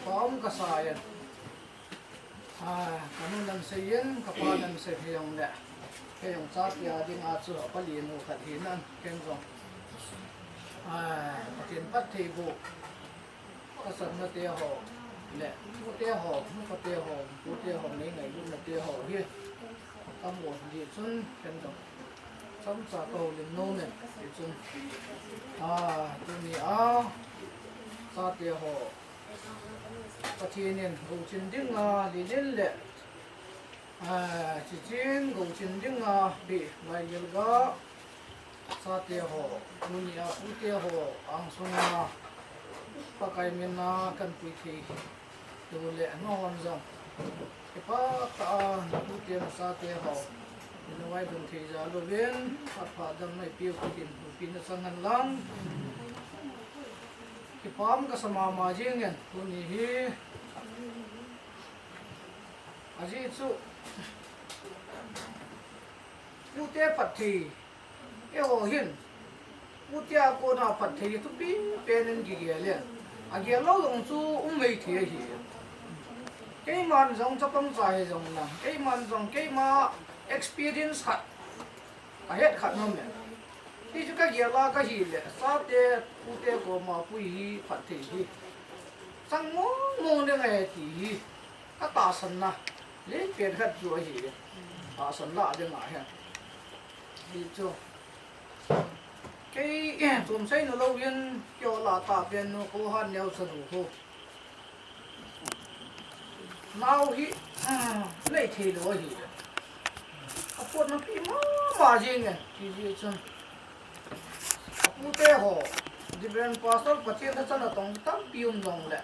Pom kasa yen. Ah, kanu nan sei yen, kapa nan sei jong le. Kei jong chate a dinga chu apali nu khat hinan, ken jong. Ah, Pathen phattheiboh. Kasapna te ho, le, tute ho, nupa te ho, pu te ho, nei ngailutna te ho hi, kamu jeh chun, ken jong, chomcha kahoulim nom e, hichun, a, tuni a, chate ho, Pathen in, gouchin dinga, lilin le, a, Chichin, gouchin dinga, bi, Laigel ga, chate ho, tuni a pute ho, angsunga, Pakai min a kahin pui thei, tu le, nangho jong. Kipah tah a, na pute na chate ho, na vaidung thei jal uvin, phat pha damna eipeu Pathen, nupi na chang hen lang. Kipah kasa mama jing in, tuni hi. Ajeh chu, pute phatthei, eiho hin, pute a kona phatthei thupi pen in kigel e. Agel lou jong chu um mai thei ahi. Keiman jong chapang cha hi jong lang, keiman jong keima experience khat, kahet khat nom e. Hichu kagel a kahile, chate, pute koma pui hi phatthei hi chang mong mong ding ahi ti hi katahsanna lenpen khat chu ahi. Tahsan lah ding ahi. Hichu kei chom sei nalouvin, keiho lah a tahpen nu, kho hat neo chanu ho. Nao hi, ah, nei thei lou ahi. Apotna pi mama jing e, ti jeh chun. Apute ho, Reverend Pastor, Pathen thachan atong tampi um jongle,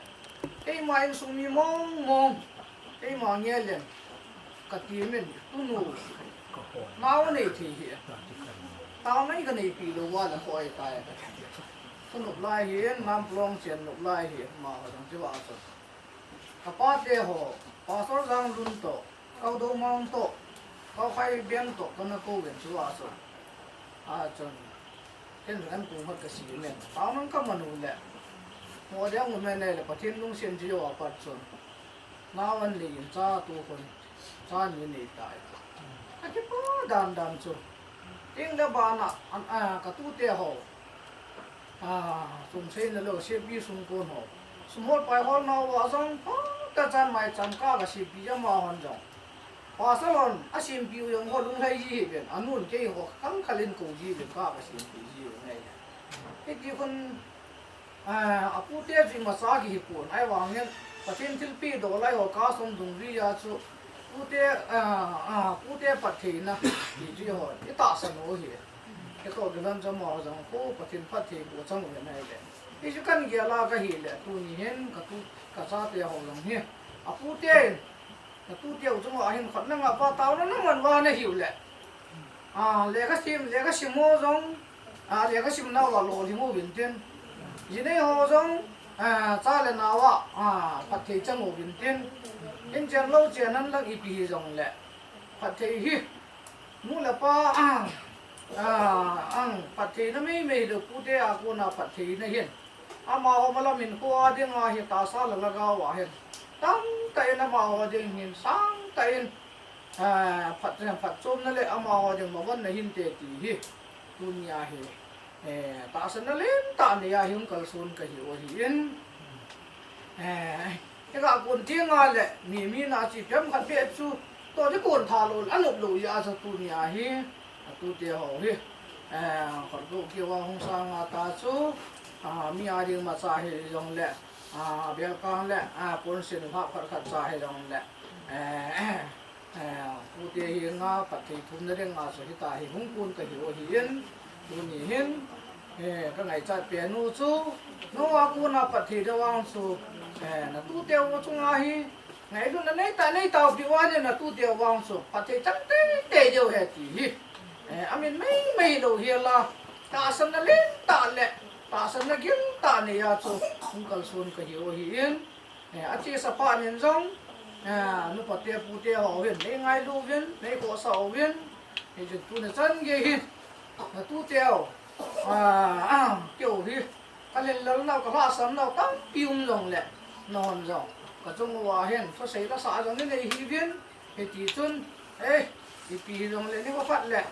keima insung mi mong mong, keima ngel in kati min, tunu, nao nei thei hi. Tao nei kaneipi lou uva le hoi tai. Tunu lai hi, Nampalong chen nu lai hi, amaho jong chu ahi. Kapate ho, Pastor Janglun toh, Kaudou Mang toh, Kaukhai Beng toh, kana kouvin chu ahi. Achun, ken kan kou mat kasimin. Tao nang kaman u le, mo ding umin ahile, Pathen lungset jeh a pat chun, nao anei in cha tu khun, cha ni nei tai. Kakipah dan dan chu. Tin le bana, an, a, katute ho. A, chom sei nalou, C P sung kon ho. Sum hol pai hol nauva jong, phatechan maicham ka, ka C P amahon jong. Pastor hon, a C P u jong ho lunglhai ji hih uvin, anun keiho khang khat in kou ji uvin ka, ka C P ji uvin ahi. Hiti khun, a, apute chu imacha kihi pon, ahivangin, Pathen thilpeh doh lai ho ka som dung ri a chu, pute, a, a, pute phattheina, ti chu ho, itahsan u ahi. Kei toh kilan chu amaho jong khu Pathen phattheiboh chang uvin ahile. Hichu kan gel a kahile, tuni hin katu, kachate ho jong hi. Apute in, natute u chunga hin khat nanga pa taona naman uva nahiu le. A, lekha sim, lekha sim ho jong, a, lekha simna uva lolhing uvin tin. Jinei ho jong, a, cha le nao a, a, phatthei chang uvin tin. Inchen louchen nan lang ipi hijongle, phatthei hi. Nu le pa, a, a, ang phattheina meimei lou pute a kona phattheina hin. Amaho malam in kho a dinga hi tahsa le lhagao a hin. Tamtah in amaho ding hin, sangtah in, a, phat, phatchomna le amaho ding mavonna hinte ti hi. Tunia hi, eh, tahsanna lentah neiya hi hung kalson kahiu ahin. Eh, Hika kon tinga le, mi, mi na chi pem khat beh chu, to di kon tha lou, anop lou jeh a chu tunia hi, atute ho hi. Eh, khut gu kiu a hung sang a ta chu, a, mi a ding macha hijongle, a, belkang le, a, ponsil hap khat khat cha hijongle. Eh, Eh, pute hi nga phatthei thumna dinga chu hita hi hung kon kahiu ahin, tuni hin, eh, kangaichat pen u chu, nangho a kona phatthei ding vang chu, eh, natute u chunga hi, ngailutna neitah neitao pi uva le natute u vang chu, phatthei chang teitei diu ahi ti hi. Eh, amin meimei lou hel a, tahsanna lentah le, tahsanna giltah neiya chu, hung kalson kahiu ahin, Eh, achesa phat in jong, eh, nupa te, pute ho hin, nei ngailu uvin, nei khohsah uvin, hichu tuni chan gei hin, natute u, ah, ah, keiho hi, kalhinlel nau, kalhahsam nau, tampi um jongle, nahon jong, kachung uva hin, thusei lasah jong nei nei hih uvin, Hiti chun, eh, ipi hijongle nikho khat le,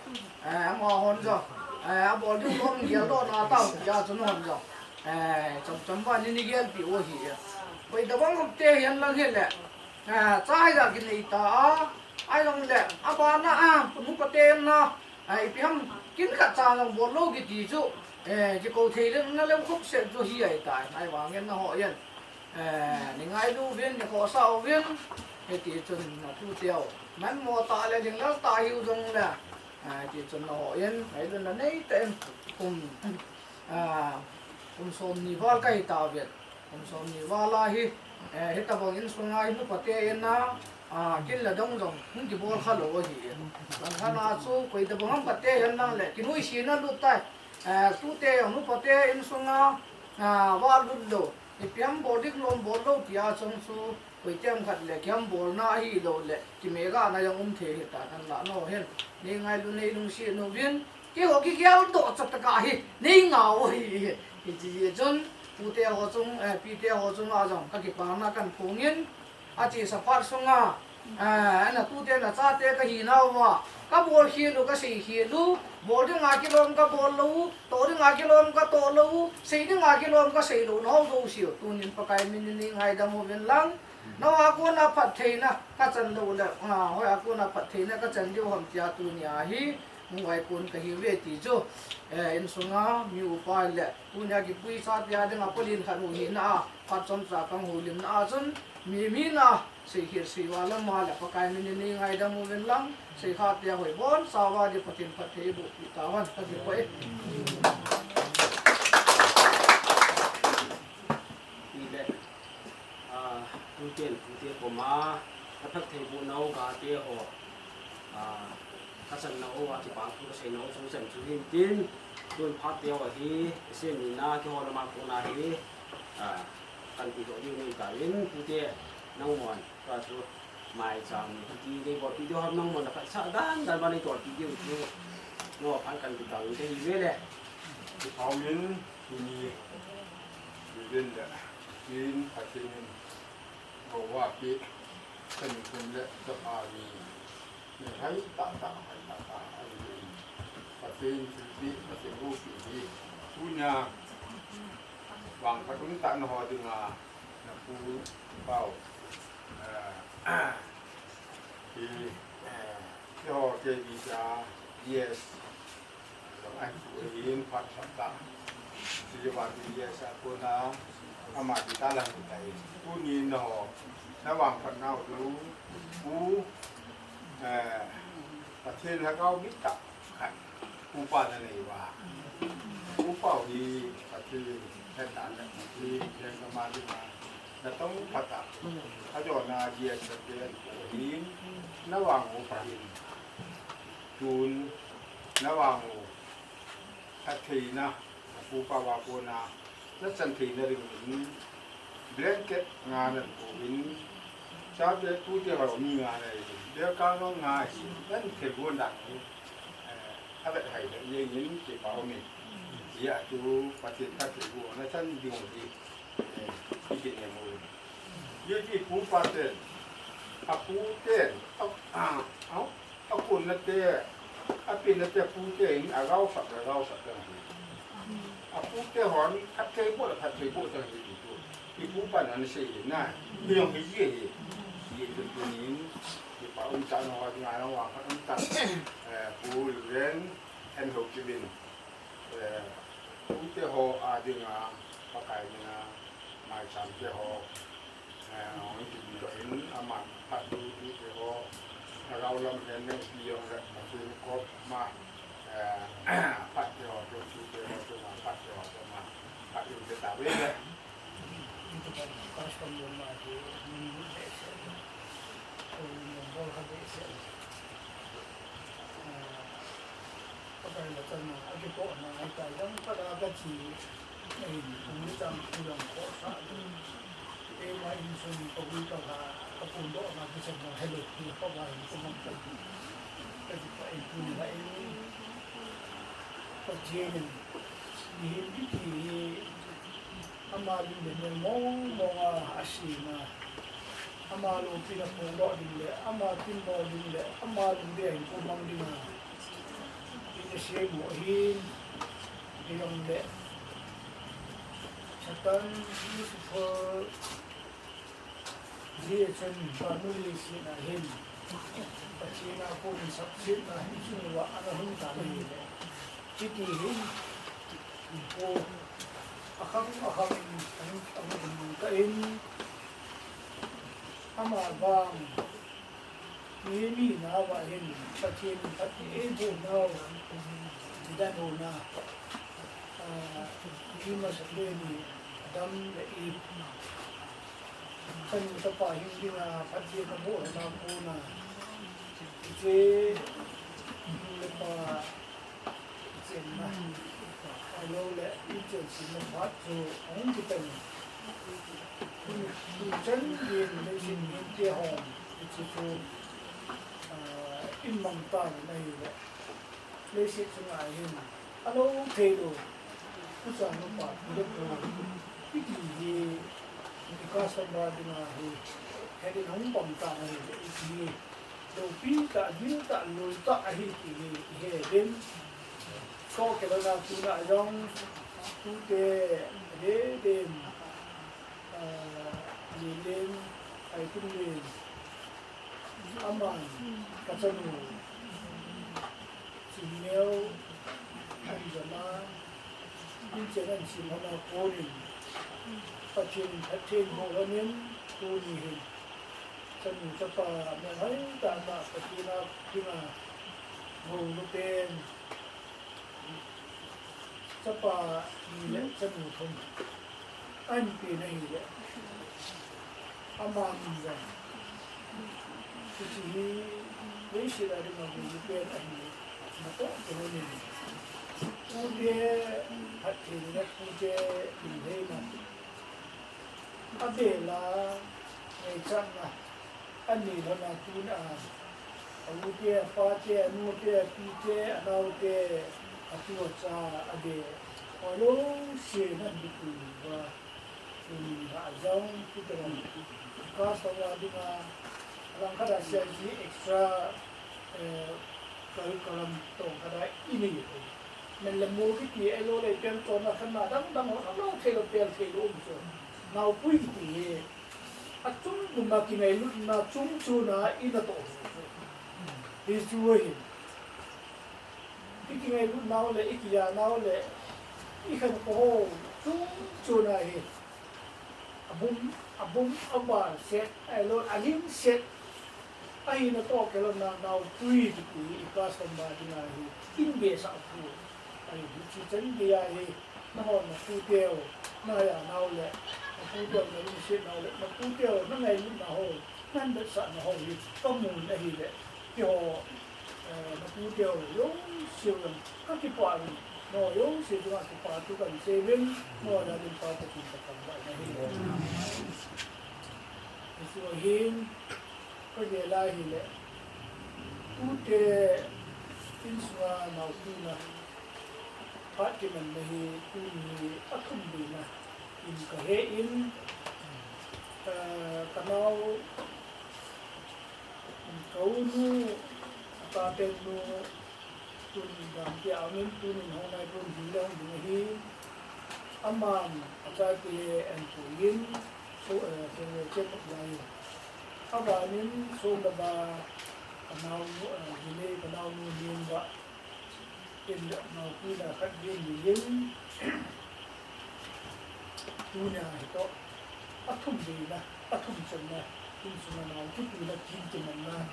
eh, amahon jong, eh, abol ding lom gel lona tao tia chun hon jong, eh, chomchom ba nei nei gelpeh u ahi. Koi tabang ham te hihen lang hile, eh, cha hija kinei ta a, ahijongle, abana a, nupa te na, eh, ipi ham kin khat cha jong bol lou kiti chu, eh, kikou thei le na lem khop set chu hi ahitai, ahivangin nangho hin. Eh, nei ngailu uvin, nei khohsah uvin, hiti chun natute u manmo tah le lhinglel tah hiu jongle, eh, hiti chun nangho hin ngailutna neitah in kum, eh, kum somni val kahi tauvin, kum somni val a hi, eh, hitabang insunga hi nupa te in a, ah, kin le dong jong hung kibol kha lou ahi. Langkhat a chu koi tabang ham khat te hihen lang le, kinuisat na lut tai, eh, tute jong nupa te insunga, ah, val lut lou. Ipi ham bol ding lom bol lou tia chun chu, koitem khat le kiam bolna ahilou le, kimegahna jong um thei hita, nangho hin. Nei ngailu, nei lungset uvin, keiho kigel doh chat tah a hi, nei ngah u ahi. Hiti chun, pute ho chung, eh, pite ho chunga jong, kakipana kahin phongin, achesa phat sunga, Ah, ana tute na chate kahi nauva, kabol khel u, kasei khel u, bol dinga kilom kabol lou u, toh dinga kilom katoh lou u, sei dinga kilom kasei lou u, nahou jouse u, tunin Pakai min in nei ngaidam uvin lang. Nangho a kona phattheina kachan lou le, ah, hoi a kona phattheina kachan diu ham tia tunia hi, hung vaipon kahiuve ti chu, eh, insunga mi upa le, tunia kipuicha tia dinga palen khat u hina a, phat chomcha kahoulimna a chun, mi, mi na, sei khel sei val ama le Pakai min in nei ngaidam uvin lang, sei khat tia hoi boncha uva di Pathen phatthei boh pi tahen, kakipah e. Tile, ah, tuten, tute koma, kaphatthei boh nau gate ho, ah, kachan nau a, kipa thu kasei nau chungchang chu hin tin, tun phat teu ahi, isen ni na, keiho lama kona hi, ah, kanti doh diu nei tauvin, tute, nangman, tua chu, maicham ni, ti nei bolpi diu ham nangman, na phatsah dan, dan ba nei tolpi diu chu, no, phat kanti tauvin, kahiuve le. Kipah umin, tuni, Reverend le, Tin Pathen in, Goa pi, Pathen in le, Japan ni, ni hai ta ta, hai ta ta, hai ni, Pathen thilpi, Pathen ropi hi, tunia, vangphat um tah nangho dinga, napu, pau, eh, hi, eh, keiho, K B cha, yes, Ai, tuhin phat phat ta. Sijaba ti yes a kona, ama ti ta lang ta. Tuni no, na vangphat nau tu, pu, eh, Pathen lhagao bit ta. Khat, upa na nei uva. Upa hi, Pathen, Pathen ta na, Pathen, Pathen ka ma ti ma. Na tong phat ta. Ajo na yes a ti, tuhin, na vang upa hin. Tun, na vang u, phattheina, na pupa va kona, na chan theina dingin, blanket nga nan pu in, chate tute ho mi nga na in, bel ka no nga hi, nan thil gon dan hi, eh, a vet hai le, ye yin kipah umin, ya tu, Pathen phatthei gon, na chan ding u hi, eh, i kin ne mo. Ye ti pu pa te, a pu te, a, a, a, A kun na te, a pin na te pu te in a gao sak, a gao sak tang hi. A pu te hon, phatthei boh, phatthei boh tang hi tu. I pu pan an sei hi na, i jong hi ye hi. Ye tu tu nin, i pa um ta no, nga no, wa pa um ta. Eh, pu Len, en ho ki bin. Eh, pu te ho a ding a, pa kai ding a, mai cham te ho. Eh, hung kidoh in, aman phat tu tute ho, lhagao lam hen neng pi jong le, Pathen koma, eh, phat te ho, tu tute ho, tu ma, phat te ho, tu ma, phat te ho, te ta ve le. Custom room ma tu, ni ni le se. Ko ni bol kha ve se. Eh, Pakai la chan na, a kipoh na, a kai jang pa da ka chi, eh, kum ni chang khu jang khoh sa. Keima insung ka hui ka ha, ka pun doh na ki chan na, hello, ki pa ba in ko mang ka. Ka ji pa in pun la in. Pathen in, mihem kiti hi, Ama lungdei mel mong mong a, asem a. Ama loupina phongdoh ding le, ama tinmo ding le, ama lungdei a hinkho mang ding a. Ina sem u ahin, hijongle. Satan, Lucifer, Hijeh chun vannoi leiset a hin Pathen a kon sapsetna hiche uva ana hung tan ahile, hiti hin hinkho akhang akhang in ahung, ahung um kah in, ama vang mi, mi nau a hin Pathen in phatthei eiboh nau ding dan hona, ah, mi masang le ni Adam le Eve. Chanu chapa hing dinga phatthei kaboh na kona, hiche nu le pa chenna, ahilou le, i chenna phat chu ahung kitan. Tuchan gei leiset mite hon, hiche chu, ah, i mang tauvin ahile. Leiset chunga hin, alou theilou, ucha nupa, pu le pu, hiti hi, hiti customer dinga hi, Heading hung pang ta ahi, iti. Lopi ta, dil ta, lul ta ahi ti hi, ihe din. Ko ke lo na tu na jong, tu te, de din. Ah, Lilin, ai tu din. Aman, ka chanu. Chingneo, an jama, in chen an sim hona konin, Pathen, Pathen ho honin, tuni hin. Chanu chapa, mel hai ta ta, Pathen a, kinga, ho lu pen. Chapa ni le chanu thum. Ahin pe na hi le. Ama ni jong. Hiche hi leiset a dinga guru pen ahi. Natoh kei ni. Pute phattheina, pute lungheina. Abel a ngaichatna. Ani lhona tuna, a u te, a pa te, a nu te, a pi te, a nao te, a tu a cha, a be, ho jouse nan bi tu va, tuni ha jong, tu te lam, ka sa wa dinga, lang khat a C I G extra, eh, curriculum tong khat a i nei. Men le mo kiti, ei lo le pel tona khat na dang dang ho, a lo thei lo pel thei lo um so. Naopui kiti hi. Achung buma kingailutna chungchona i natoh. Hichu ahin. I kingailutnau le, i kijanau le, i khantou ho chungchona hi. Abum, abum, abal set, ahilou, alim set. Ahi natoh kei lou na, naopui kiti hi i class kamba dinga hi. In be sa pu. Ahi, hichi chan dia hi. Nahon, na puteu, na janau le, na puteu, na lungsetnau le, na puteu, na ngailutna ho, na vetsahna ho hi, ka mu na hi le, keiho, eh, na puteu, jouse u, ka kipah in, no, jouse u, ka kipah thu kan sei uvin, no, na din pa ka tin ka kan ba na hi. Hichu ahin, ka gel a hi le, tute, insunga naopina, Phat kimanna hi tuni a thum beina in ka he in, eh, ka nao, ka u nu, a pa pen nu, tun dam tia um in, tunin hung nai pun ding le hung ding ahi. Aman a chate an pui in, so, eh, so, che tok lai. Abanin, so, ka ba, ka nao, eh, Jine, ka nao nu, Jin ba. In le naopina khat din ni in, tunia hi toh, a thum beina, a thum channa, insunga nao kipuna, kin kimanna,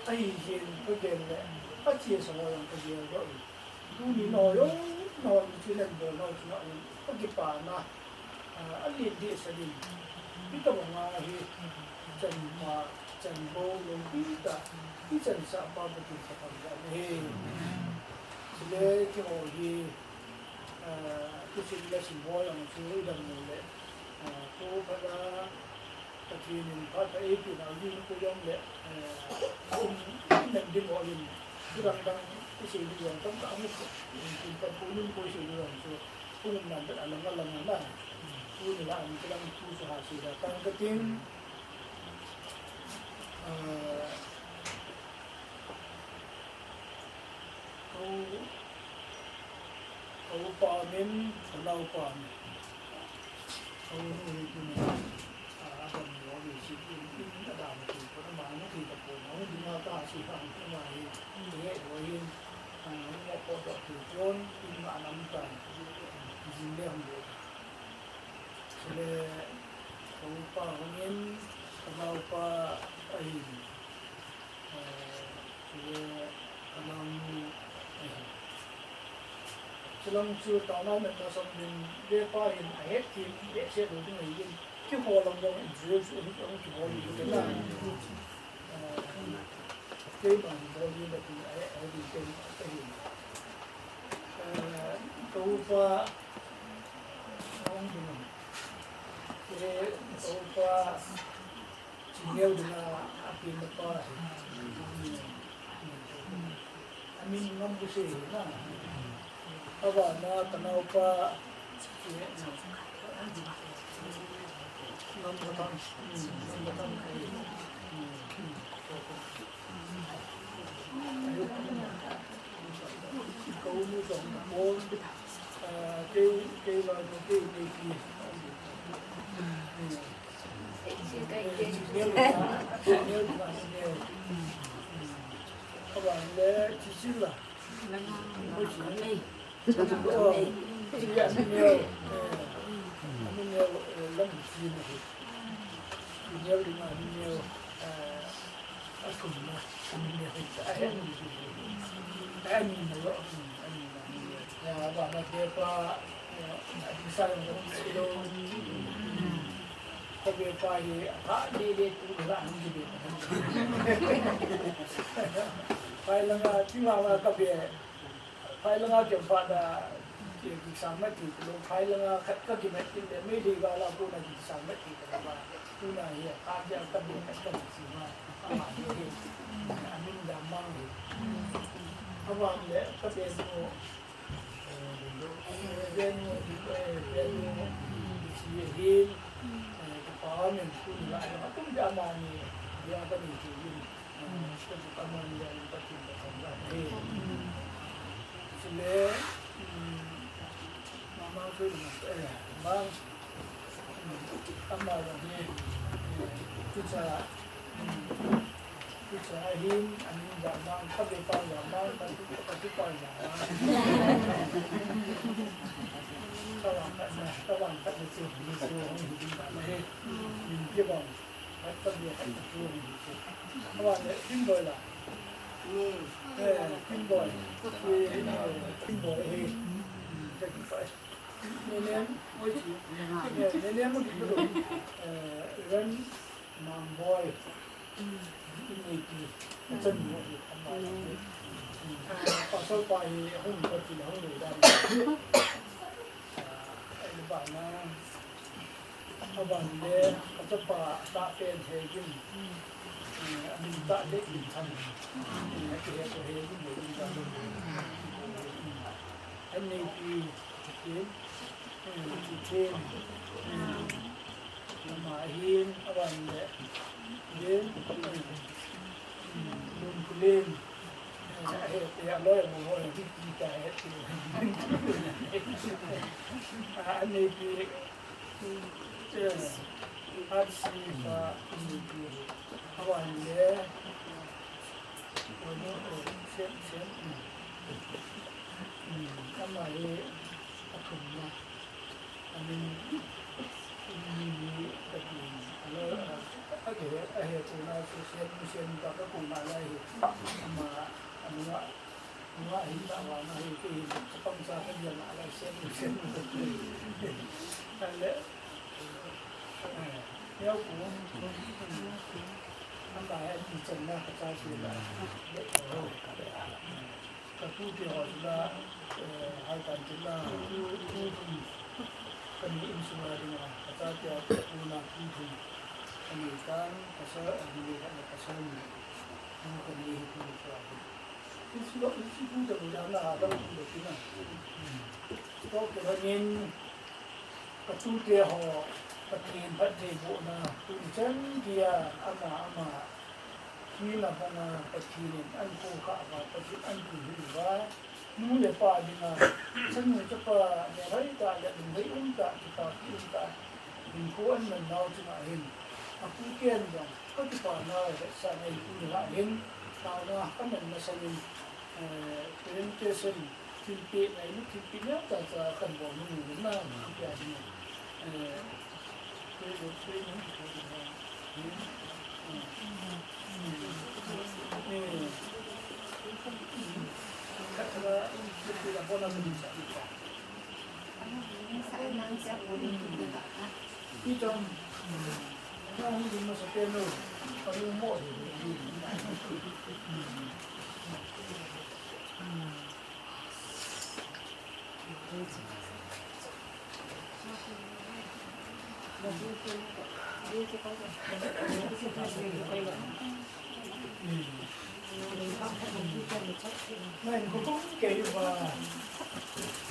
ahi jeh in ka gel le, a che sa ho jong ka gel doh in. Tuni nao jong, nao ni chu nan bol nao chu nao jong, ka kipana. Ah, a len dehset in, hitobang a hi, chanpa, chanbou, loupi tah, i chansah pa Pathen kathangvah nahi. Chule keiho hi, ah, thusim le sim ho jong chu i dam lou le, ah, tu khat a, Pathen in phat a eipeh nau ding koi jong le, eh, um, um, ding ho in, thu dang dang, i sei ding jong tamtah um, tin ka pu nun koi sei ding jong chu, um, nan a lang a lang a na. Tuni la, um, ka dang thu chu ha sei da tang ka ting. Eh, Ka u, ka upa min, ka naopa min. Ka u nu hi tuni, ah, adam lo hi si in, in adam ki ko na ma na ki ta ko na, u ding a ka si ka ko na hi, ni he lo hin, ah, u mo ko do ki ko, in ma nam ta, jin le hum le. Chule, ka upa hung in, ka naopa ahin. Eh, chule ka naonu ahi. Chulang chu taona natna song din, vepa hin ahet thim behseh lou ding ahin, keiho lang jong in drill chu hung, hung kibol ding ahi na. Eh, keima hin bol ding ahi, ahet ding keima ahin. Eh, ka upa hung ding ahi. Chule ka upa Chingneo dinga apenna pa hi. Amin Ngamkuse hi na. Abana ka naopa, Phai langa, tingala ka be, phai langa kempa da, ke kisang mati lo, phai langa khat ka kimet kin le, me de ga la ko na kisang mati ka ba, ko na hi, ka ja ka be khat ka si ma, ama hi, amin da mang hi. Ama le, ka be no, eh, be no, eh, be no, si hin, eh, ka pa men ko la, ka tum da ma ni, ya ka ni ki yin. Khat ka bia khat ka chu ni chu. Awa le, Kimboi la. Ni. Eh, Kimboi. Ni, eh, Kimboi, eh. Hmm, ka Kimboi. Ni nem, oi chi. Ni nem, ni nem, ni nem. Eh, Ren Mangboi. Ni ki. Chan mo, eh, ama la. Hmm. Pasal pa hi, hung ka chi, hung le da. Ah, ai ba na. Aban le, ka chapa, ta pen he gin. Eh, amin ta le gin tham. Eh, ki he ko he gin le gin tham. An nei pi, pi, eh, pi, pi, eh, nama hin, aban le, gin, eh, lun kulin, eh, he, he, aloi, mo, ho, he, pi, pi, ta, he, pi. Ah, an nei pi, Nunga hin ta vang ahi, kei hin chapang cha ka diam a lai sem, sem. Ale, eh, neo ku, an ta he, an chan na ka cha ti la, le, ka tu ti ho la, eh, hai kan ti la, tu, tu, tu, ka ni in su la ding a, ka cha ti a, tu na, tu, tu, ka ni kan, ka sa, ka ni kan, ka sa ni, tu, ka ni, tu, tu, tu. Ka tute ho, Pathen phattheibohna, tuchan geiya, ama, ama, thina banga, Pathen in an koukhah uva, Pathen an puihuh uva, nu le pa dinga, chanu chapa, melhoi tah le, lunglhai um tah, kipapi um tah, hinkho an man nau chunga hin, apu ten jong, Ka kipana vetsahna hi tuni lah hin, taona ka man masangin, eh, presentation thilpeh ngai, thilpeh ngai tah tah kan bol nu na, tia ding, eh,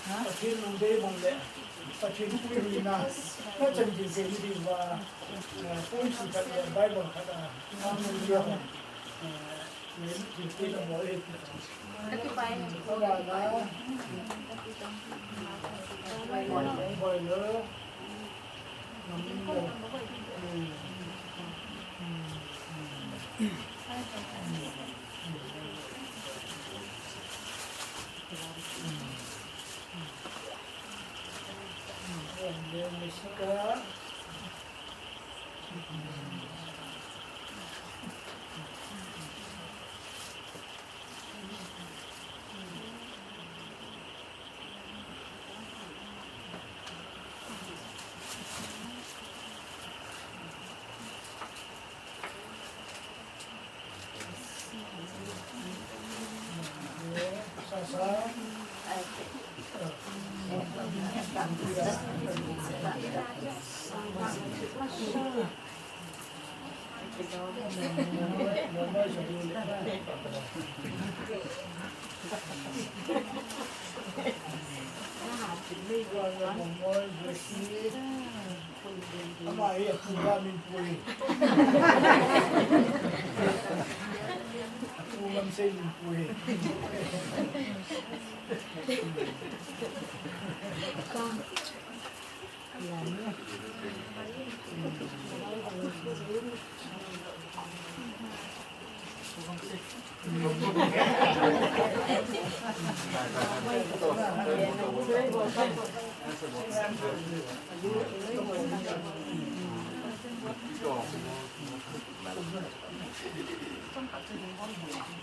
Pathen lungdei bang le, Pathen puihuina, Ka chan jing jing ding uva, eh, point sukhat le Bible khat a, eh, eh, Ama hi apu la min pui. Apu lam sei min pui.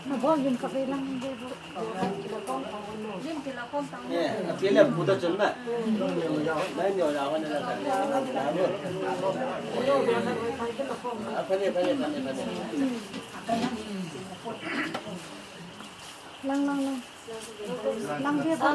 Na bo lim ka ve lang de bo. Lim ti la kon tang. Eh, a ti le pu ta chun na. Nai nyo la wan na ka. A, phane, phane, phane, phane. Lang, lang, lang. Lang de bo.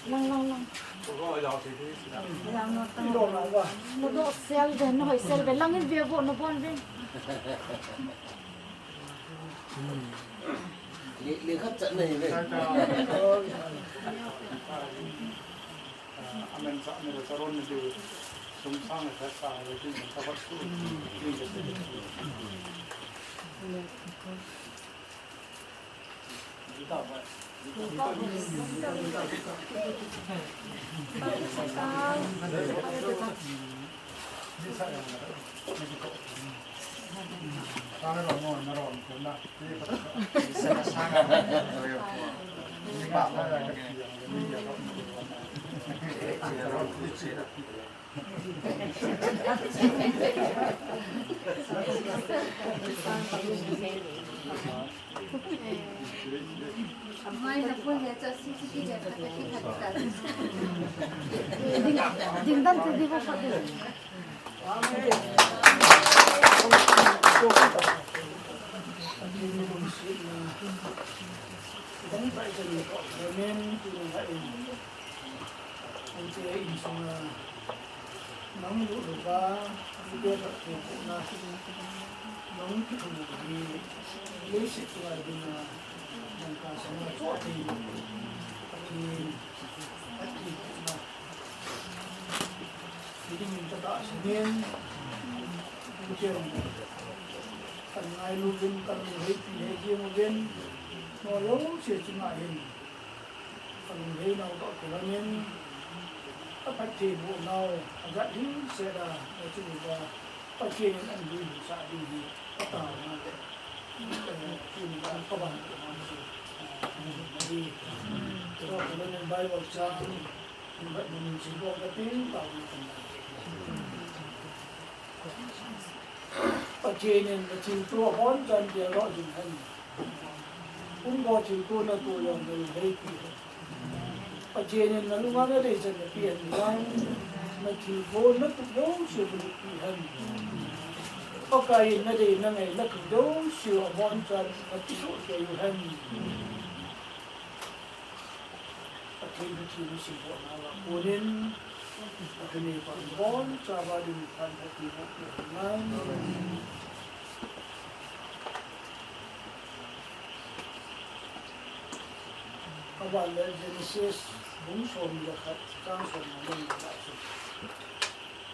Lang, lang, lang. Na do sel ve, na hoi sel ve, lang in ve bo, na bon ve. Le, le khat chat na hi ve. Amen, sa, amen, sa, ron, na, sum, sang, sa, sa, sa, sa, sa, sa, Ding, ding dan te di ba pa di. Amen. Ante insunga nang lutluta, ante khat thupuna, nang kithupi, leiset chunga dinga, nang kasanga choh thei, Pathen, Pathen, hiding in katahsan in, ante, kan ngailu uvin, kan lungheipi hei jeng uvin, nolou se chunga hin, Ka lungheina u toh kilhonin, ka phattheiboh nau, ajat himset a, na chu uva, Pathen in an lui sah ding hi, ka taona le, eh, tuni a ka van ko na chu, eh, na hi. So, kilhonin Bible chang, in vat mun in sim bol ka ting, tao ni kan na. Pathen in na thilto abonchan geldoh jing hen. Hung go thilto natoh jong nalung heipi hen. Pathen in nalunga nadei chan nape hen lang, na thilbol natup jouse bulutpi hen. Pakai in nadei nangai nathum jouse abonchan nakisoh kei u hen. Pathen thu thim simdoh nauva konin, Pathen in pang abonchan uva ding phatthei boh kei hen lang. Aban le Genesis bung somni le khat chang somni le li a chu,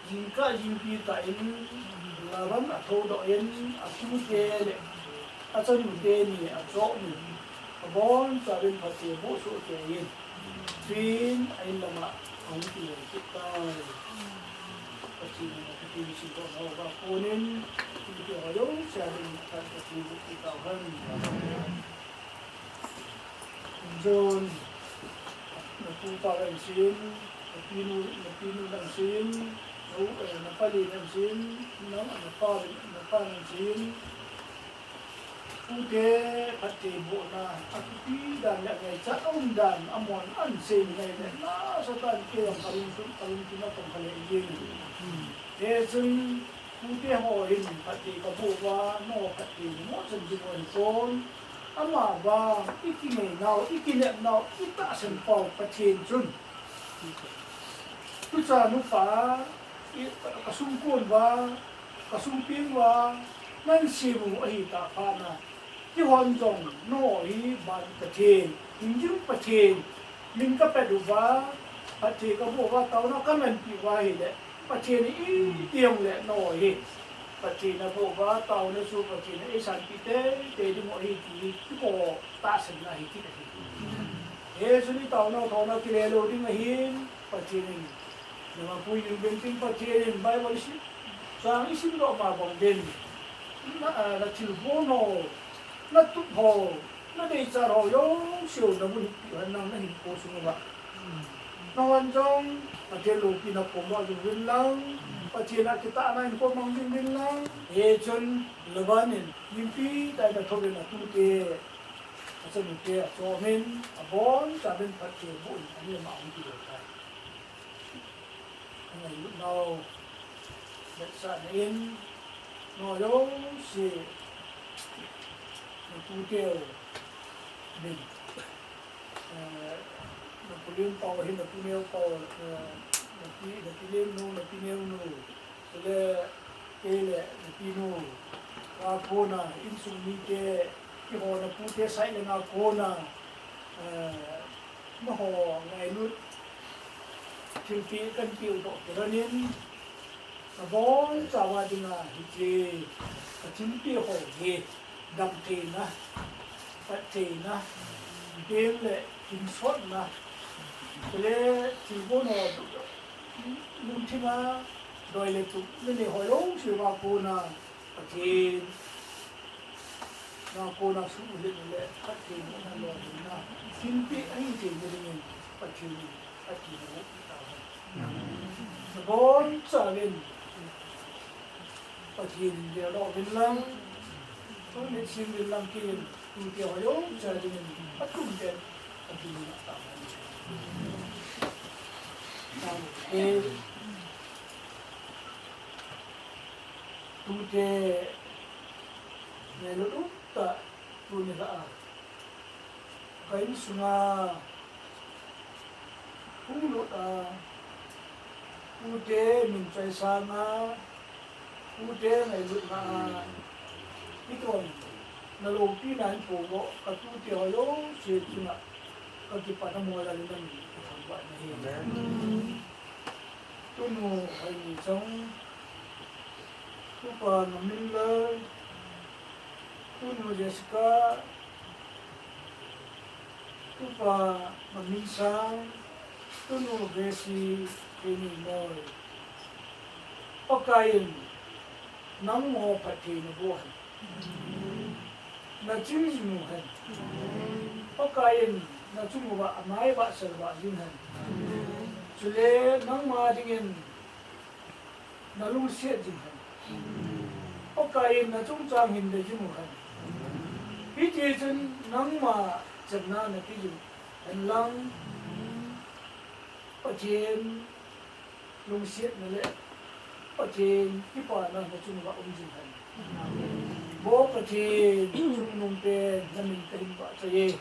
jingkah jingpi tah in Laban athoudoh in, atute le achanute ni achoh in, abonchan phatthei aboh soh kei in, chuin a-in lama ahung kiloi kit tai. Pathen in, Pathen simdoh nauva konin, tute ho jouse a ding phatthei aboh kit tauhen. John, na pu pa lam sin, na pinu, na pinu lam sin, na u, eh, na pali lam sin, na, na pa, na pa lam sin. Pute phatthei bohna, akipi dan le ngaichat um dan, amon an sei ngai le, nasatah in kei jong kalungthim, kalungthim a tong kha le jeng. Hichun, pute ho hin phatthei kaboh uva, nangho phatthei namoh chan ding u ahi pon. Amavang, ikingai nau, ikinep nau, itahsan pau Pathen chun, tucha nupa, i, kasung kon uva, kasung peng uva, nasem u ahi tah phat na, keihon jong nangho hi ban Pathen, hingjing Pathen, min kapet uva, phatthei kaboh uva, taona kamanpi uva ahile, Pathen in iti jongle nangho hi Pathen naboh uva, taona chu Pathen in eisanpi teitei ding u ahi ti hi, kiko tahsanna ahi kit ahi. Hichun itaona u thaona kile lou ding ahin, Pathen in, nama pui ding uvin tin Pathen in Bible isim, chang isimdoh ma bang uvin, na, ah, na thilbol ho, natup ho, nadeichat ho jouse u nabulutpi hen lang nahinkho sung uva. Nangho jong Pathen loupina pomdoh jing uvin lang, Pathen a kitahna hinkho mang jing uvin lang. Hichun Laban in jingpi tah in athou in atute, achanute achoh in, abonchan phatthei aboh in, a-in lama ahung kiloi tai. Angailut nau vetsahna in, nangho jouse, na tute u din, eh, na pu Lienpao ahin, na pu Neopao, eh, na pi, na pi Liennu, na pi Neonu, chule kei le na pinu, a kona insung mite, keiho na pute side le nga kona, eh, nangho ngailut, thilpeh kanpeh u toh kilhon in, abonchan uva dinga hiche kathilpeh ho hi damtheina, phattheina, peng le kinsotna, chule thilgon ho, lungthima doi le tup nanei ho jouse uva kona Pathen na kona suhlet le phattheina, lolhinna, thilpeh ahi theina dingin Pathen in phattheina boh peh tauhen. Abonchan Pathen in geldoh uvin lang, tuni sim uvin lang tin, tute ho jouse dingin atum ten Pathen in atahsan. Tute, tute ngailut um tah tuni lha a, ka insunga hung lut a, tute min choisang a, tute ngailutna a, hitin na loupina hin pom o, ka tute ho jouse chunga ka kipana mola le nang ka thangvah na hi. Amen. Tunu Hoini Chong, Tupa Ngaminlal, Tunu Jessica, Tupa Ngaminsang, Tunu Gracie, Hoini Moi. Pakaiyin nangho phatthei naboh hen. Naching jing u hen. Pakaiyin nachung uva amai vahsel vah jing hen. Chule nangma dingin nalungset jing hen. Pakai in nachungchang hin vejing u hen. Hiti chun nangma channa napeh jing hen lang, Pathen lungsetna le Pathen kipana nachung uva um jing hen. Vo Pathen, chungnungpen namin kahin vahchoi e.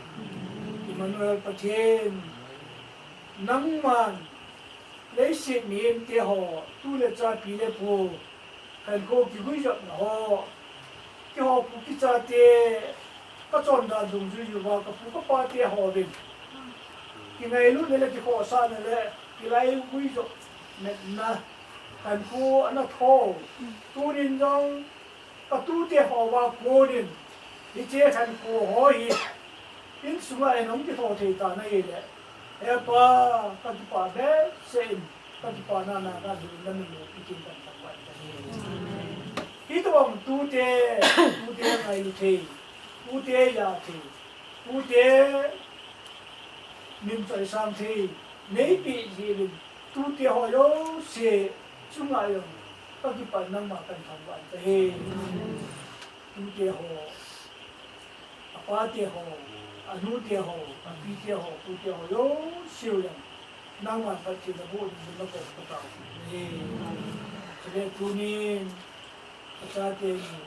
Emmanuel Pathen, nangman leiset mihemte ho, tu le cha, pi le pu, khankho kiguijopna ho, keiho pu kichate kachondan dungjui uva kapu kapate hon kingailutna le kikhohsahna le kilaiguijopna khankho ana thou. Tunin jong katute hoa konin hiche khankho ho hi insunga eihung kitho thei tan ahile, He Pa, kakipah behseh in, kakipana na, namin loupi kin kathangvah in kahi. Hitobang tute, tute ngailu thei, tute ya thei, tute min choisang thei neipeh jeh uvin, tute ho jouse chunga jong kakipah in nangma kathangvah in kahi. Tute ho, apate ho, anute ho, apite ho, pute ho jouse jong nangman phatthei naboh dingin nakom katao e. Chule tunin kachate ni,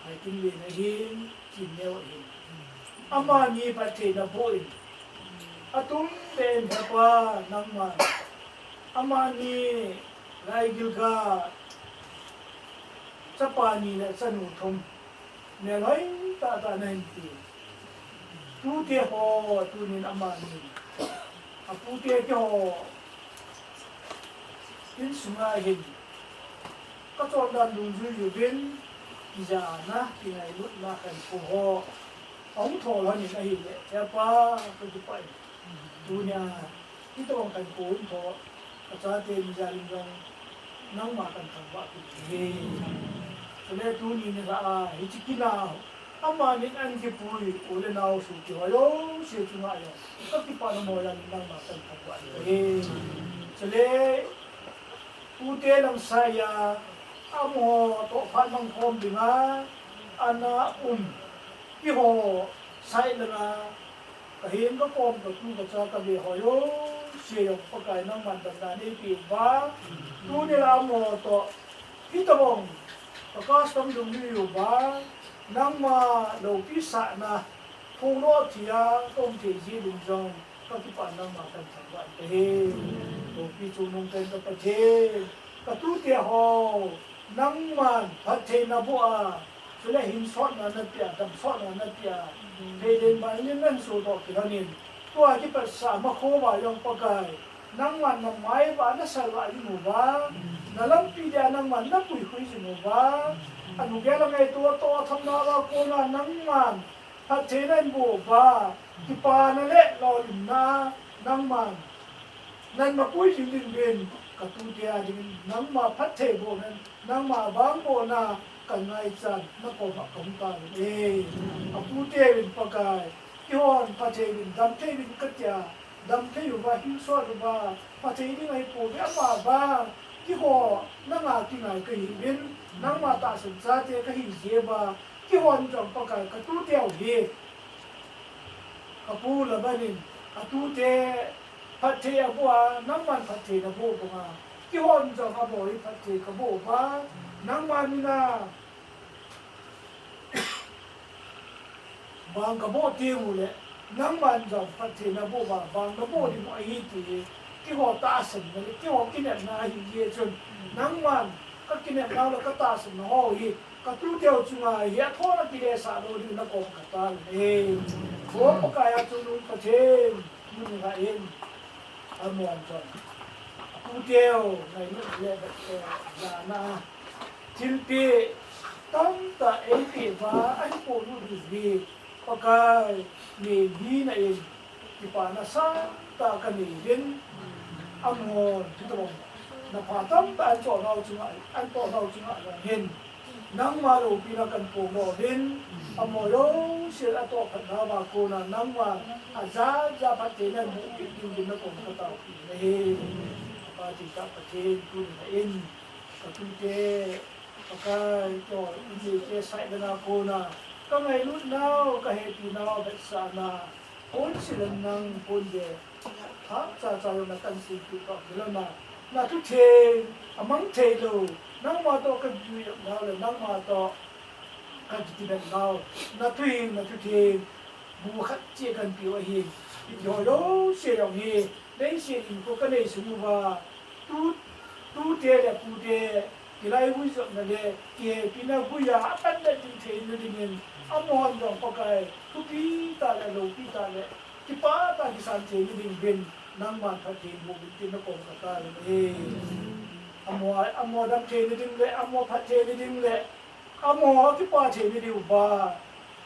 Haitinlen ahin, Chinneo ahin, amani phatthei naboh in, atum pen He Pa nangman amani laigilgal, chapa ni le chanu thum, melhoi tahtah nahin pe. Tute ho, tunin amani, apute keiho insunga hin kachondan dungjui uvin, kijana, kingailutna khankho ho ahung thol lhonin ahile, He Pa, kakipah in, tunia hitobang khankho hung thou kachate ni jalin jong nangma kathangvah kit e. Chule tuni nilhah a hiche kin a amanin ankipui u le nao sopi ho jouse chunga jong kakipah in amaho jal in nangma kathangvah kit e. Chule tute langsai a amaho toh phat mangkhom dinga ana um, keiho side langa kahin kakom, katu kacha, kave ho jouse jong Pakai nangman damna neipeh uva, tuni la amaho toh hitobang ka custom dungjui uva nangma loupi sahna, phongdoh thei a kaum thei jeh uvin jong kakipah in nangma kathangvah in kahi. Loupi chungnungpen ka Pathen, katute ho nangman phatthei naboh a, chule hinsotna napeh a, damsotna napeh a, pheilen banglin nahin sodoh kit lhonin, tua kipat sa makho uva jong Pakai, nangman namai uva nasalvah jing uva, nalampi dia nangman napuikhui jing uva, anugel angaito toh athamna uva kona nangman phatthei nahin boh uva, kipana le lolhinna nangman nahin mapui jing ding uvin, katute a dingin nangma phatthei bohna, nangma vangbohna kangaichan nakoma kahung tauvin e. Apute uvin Pakai, keihon phatthei uvin, damthei uvin katia, damthei uva, hinsot uva, phatthei ding ahipouve, ama vang keiho nanga kingai kahiuvin, nangma tahsan chate kahi jeh uva, keihon jong Pakai katuteu hi kapu Laban in atute phatthei aboh a, nangman phatthei naboh banga, keihon jong amaho hi phatthei kaboh uva, nangma mina vang kaboh tengule, nangman jong phatthei naboh uva, vang naboh ding u ahi ti hi, keiho tahsanna le keiho kinepna ahi jeh chun, nangman kakinepna le katahsanna ho hi katuteu chunga hi athona kilesah lou dingin nakom kataovin e. O Pakai a chungnung Pathen, tuni nilhah in amaho chun atuteu ngailutna le, eh, jana thilpeh tamtah eipeh uva ahin polut diu hi Pakai, neipi na in kipana sangtah kanei uvin, amaho hitobang napha tamtah ahin toh nau chunga, ahin toh nau chunga jong hin nangma loupina kahin pom uvin, amaho jouse atoh phat nauva kona nangma ajat jat phatthei nahin boh kit ding uvin nakom kataopi nahi. Apa tingkah Pathen, tuni nilhah in katute Pakai, keiho inneite side langa kona ka ngailut nau, ka hepi nau, vetsahna, ponsil le nang ponbe, thah chacha jong na kansilpeh toh kilhona, na thutheng, amang thei lou, nangma toh ka jui nau le nangma toh ka kitiven nau, na thuhing, na thutheng, bu khat cheh kanpeh u ahi. Hitiho jouse jong hi, leiset in kho kanei sung uva, tu, tute le pute, kilaivui jotna le kihepina vui a apan le ding theina dingin, amahon jong Pakai, thupi tah le, loupi tah le, kipah tah a kisan theina ding uvin, nangman phatthei boh uvin tin na koma katal uve. Amaho, amaho dam theina ding le, amaho phat theina ding le, amaho kipah theina diuva,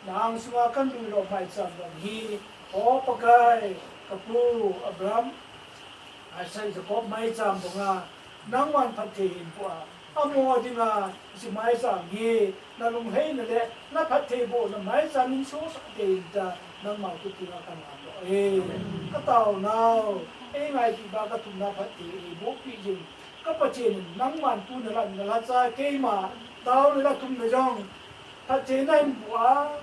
na angsunga kanlui lou maicham bang hi, O Pakai, ka pu Abraham, Isaac, Jacob maicham banga, nangman phatthei hin pua, amaho dinga, hiche maicham hi, na lungheina le, na phatthei bohna maicham in sosah tein tia, nangma khuti a kanam lou e. Ka taonau, ei ngaipi ba ka thumna phatthei eibohpi jing. Ka Pathen in nangman tu na la, na lhacha keima, tao le la thumna jong, phatthei nahin boh a,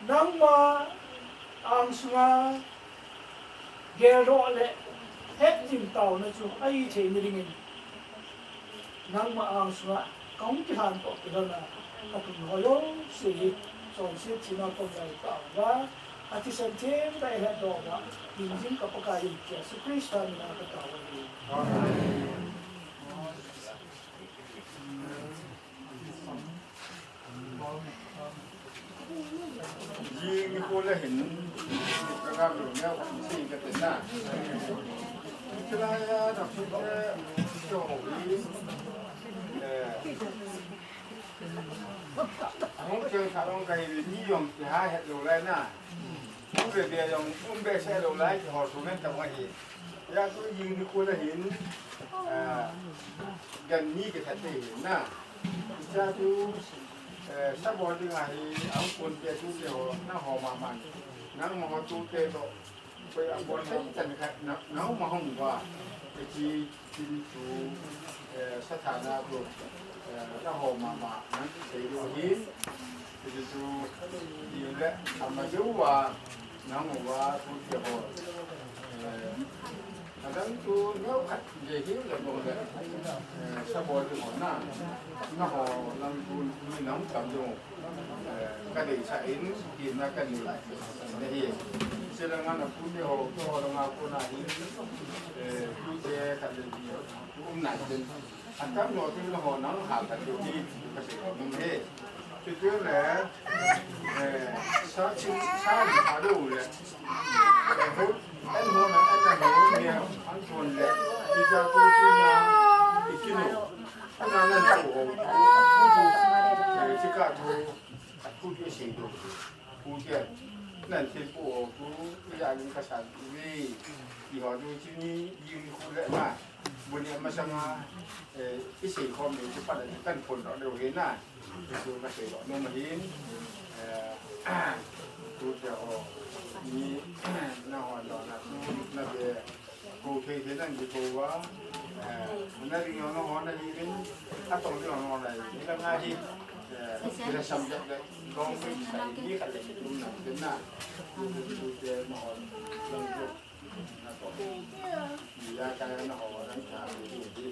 nangma angsunga, geldoh le hetjing taona chu ahi theina dingin, nangma angsunga kahung kilhan toh kilhona, ka thumna ho jouse hi, chonset thina kona ka tao uva, athisan themtah a eihetdoh uva, hingjing ka Pakai in Jesu Christa mina ka tao uve. Amen. Jing nikho le hin, ka gam lou neo khat sei kate na. Chulai a na pute, cho hi, eh, hung cheng kha long kai ni yom ti ha het lou lai na. Pu le bia jong um behseh lou lai, kihol thei ngen tah ahi. Hijeh chun jing nikho le hin, ah, gan ni kithat te hin na. Hijeh chun, eh, sabol ding ahi, ahung kon te tute ho, nangho mama. Nangho tute toh, koi abol thei chan khat, na, nangho ma hung uva. Hiche Tin chu, eh, sathana chu, eh, naho mama nang kisei diu ahi. Hichu, tin le, ama jeh uva, nang uva, tute ho. Eh, adang chu, neo khat, je hi le bong le, eh, sabol ding ho na, naho lang chu, mi nang tam diu. Eh, ka deisah in, kina ka nei, na hi. Chulanga na pute ho, keiho langa kona hi, eh, tute khat le ni, um nai ten. Atam lo tin ho nang ha ka tu hi, ka sei ho nung hi. Chuti le, eh, sa chin, sa ni ha lo le. Eh, ho, an ho na, an na ho ni, an chon le. Ija tu tu na, ikino. An na na ho, ho, ho, eh, chika tu. Athu chu isei diu. Pu Jen. Nan thilpeh ho chu, ija ling kasan uve. Eiho chu chuni, jing nikho le ma. Buni masanga, eh, isei khom le chu pat a kan phon doh leu hen na. Chu kasei doh nom ahin. Eh, tute ho. Ni, naho doh na chu, na be. Kou thei thei nang kikou uva, eh, na ring jong nahon ahi uvin, atong ding jong nahon ahi uvin, hilanga hi, eh, kila sam jep le, gong pei sa, mi khat le kitum nang uvin na, tute nahon, lang jep, natong, mi ya ka nahon, lang cha, mi hi,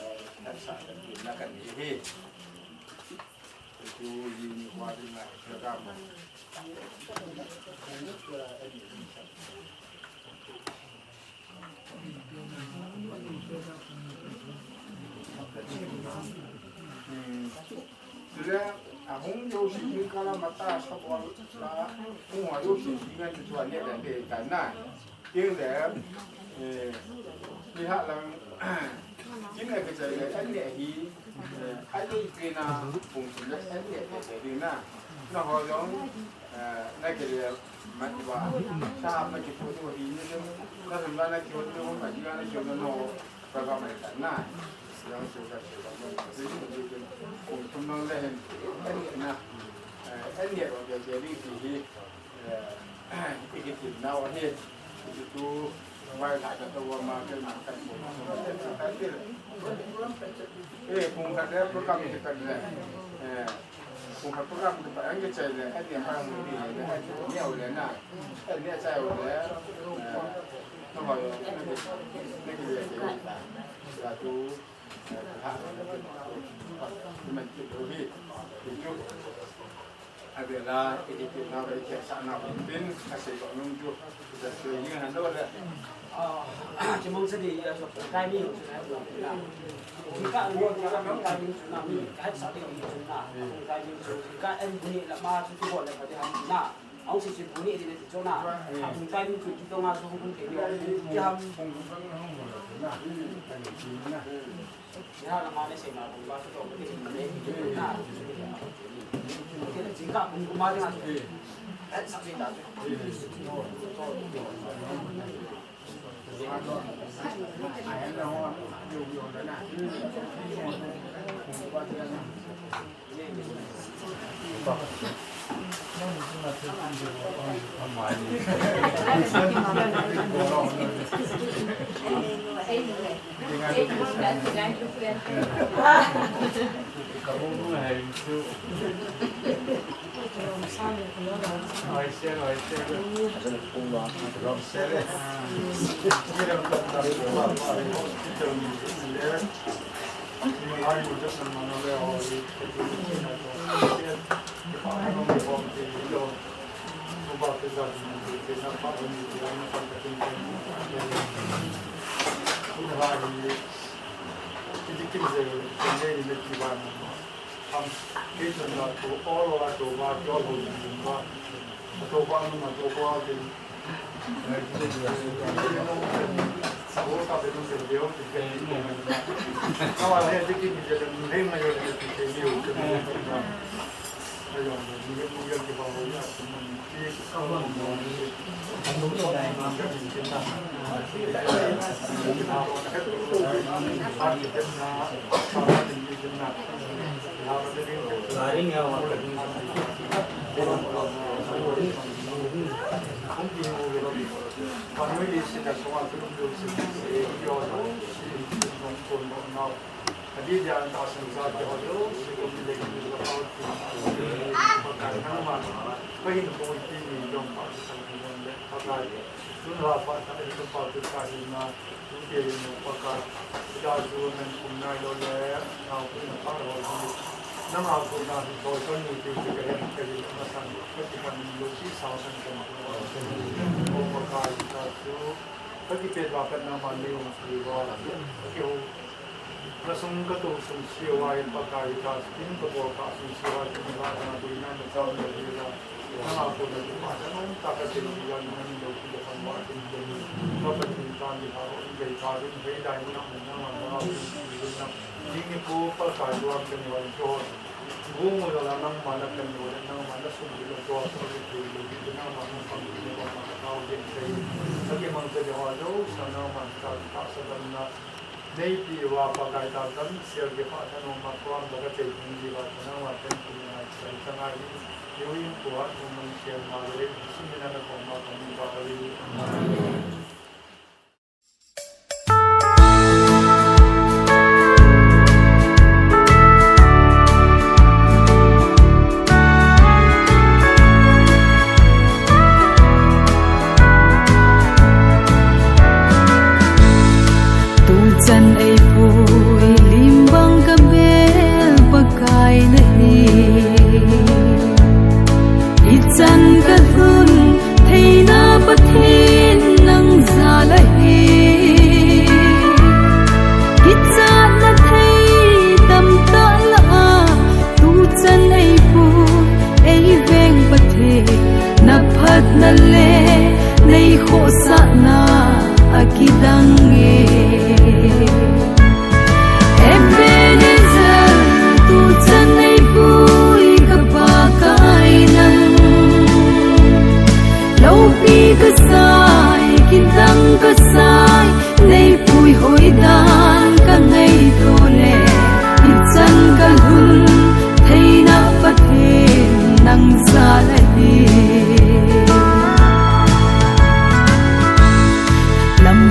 eh, kan sa, kan kin na kan hi hi. Chu yin ni hua ding na, ka gam. Chule, ahung jouse jing kah a mata sabol la, hung ho jouse jing ngan chu aneh le be tan na. Tin le, eh, hiha lang, tin le kichai le, aneh hi, eh, aneh pen a, pung chun le, aneh le be ding na. Naho jong, eh, na kile, Mat uva, sa mat kipu tu hi ni jong, na thum la na kipu tu, ma ji la na kipu no, ka ga mai ta na. Yang su ka su ka mo, ji ni ji ni, kum tum nang le hen, en ni na, eh, en ni ro de de ni ti hi, eh, i ki tin na wa hi, i tu, Vai la ka to wa ma ke ma ka ko. Eh, kung ka de program ki ta de. Eh, kung ka program ki ta ang ke chai le, ai ni ma ni le, ai ni au le na. Ai ni chai au le. Eh, to ma yo, ne ki le ke ta. Ya tu, eh, ha, ne ki ma. Ni ma ki to hi. Ki tu. Avela, i kiti nau, i kisa nau, tin, asei ko nung ju, ja sui ni han lo le. Ah, chimong sa di, ya so, kai ni, so, na, na. Ka, mo, ka, ka, kai ni, so, na, mi, ka, sa di, so, na, kai ni, so, ka, en, ni, la, ma, so, so, bo, le, ka, di, ham, na. Ang si, si, bu, ni, di, ni, so, na. Ang kai ni, so, ki, to, nga, so, hung, hung, ke, ni, ki, ham. Nasung katu sung siwa in Pakai ta, sung siwa in Pakai ta, sung siwa in Pakai ta, sung siwa in Pakai ta, nang a kona kipa, nang ta ka tin, nang lo ki da kan wa tin, nang lo ka tin ta ni ha, in dei ta din, dei dai na, nang a na, nang ni ko Pakai wa kan wa jo. Gu mo la nang ma na kan wa, nang ma na sung ki la jo, so ki ki, nang ma na kan wa, nang ma na ka wa din, dei. Ka ki mang ka jo, sa nang ma ka, ka sa dan na. Neipi uva Pakai ta dam sial kipa thanom a kuam baka chei ding diuva thanoma thank you ngai chai ta ngai. Yoin kuat nung nung sial ma le, Jesu mina na kong ma kong ma le. Tuchan eipui lim bang kabel Pakai nahi. Ichan kalhun theina Pathen nang jal ahi. Kichatna thei tamtah lah a, tuchan eipui eiveng Pathen, na phatna le nei khohsahna a kidang e. Ebenezer, tuchan eipui ka Pakai nang. Loupi kasai, kidang kasai, neipui hoidan ka ngaito le, ichan kalhun theina Pathen nang jal ahi. Lam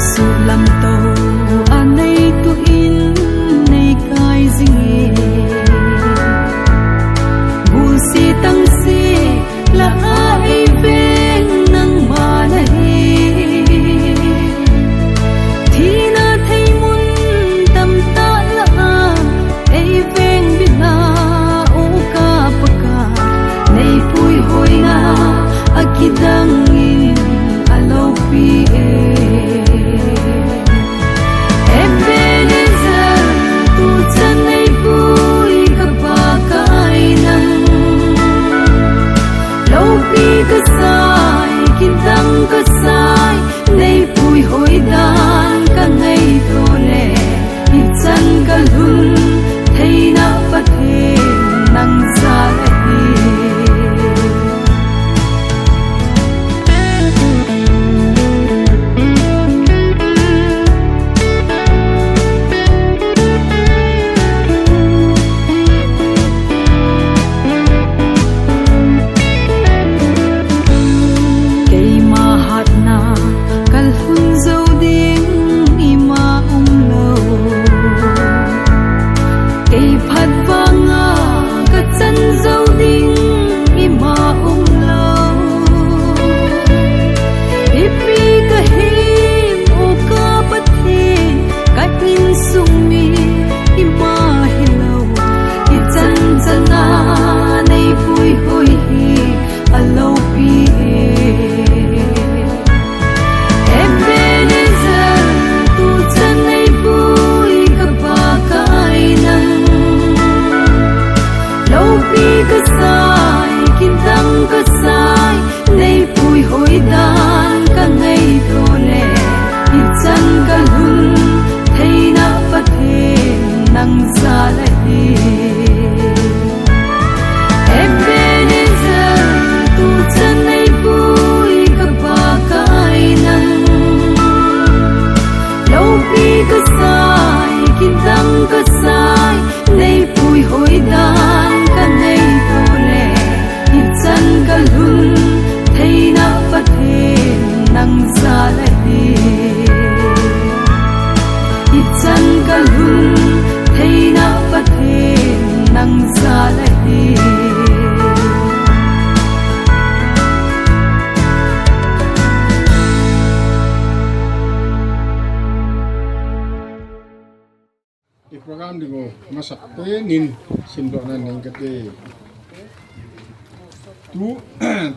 Masapen in simdohna nei kate. Tu,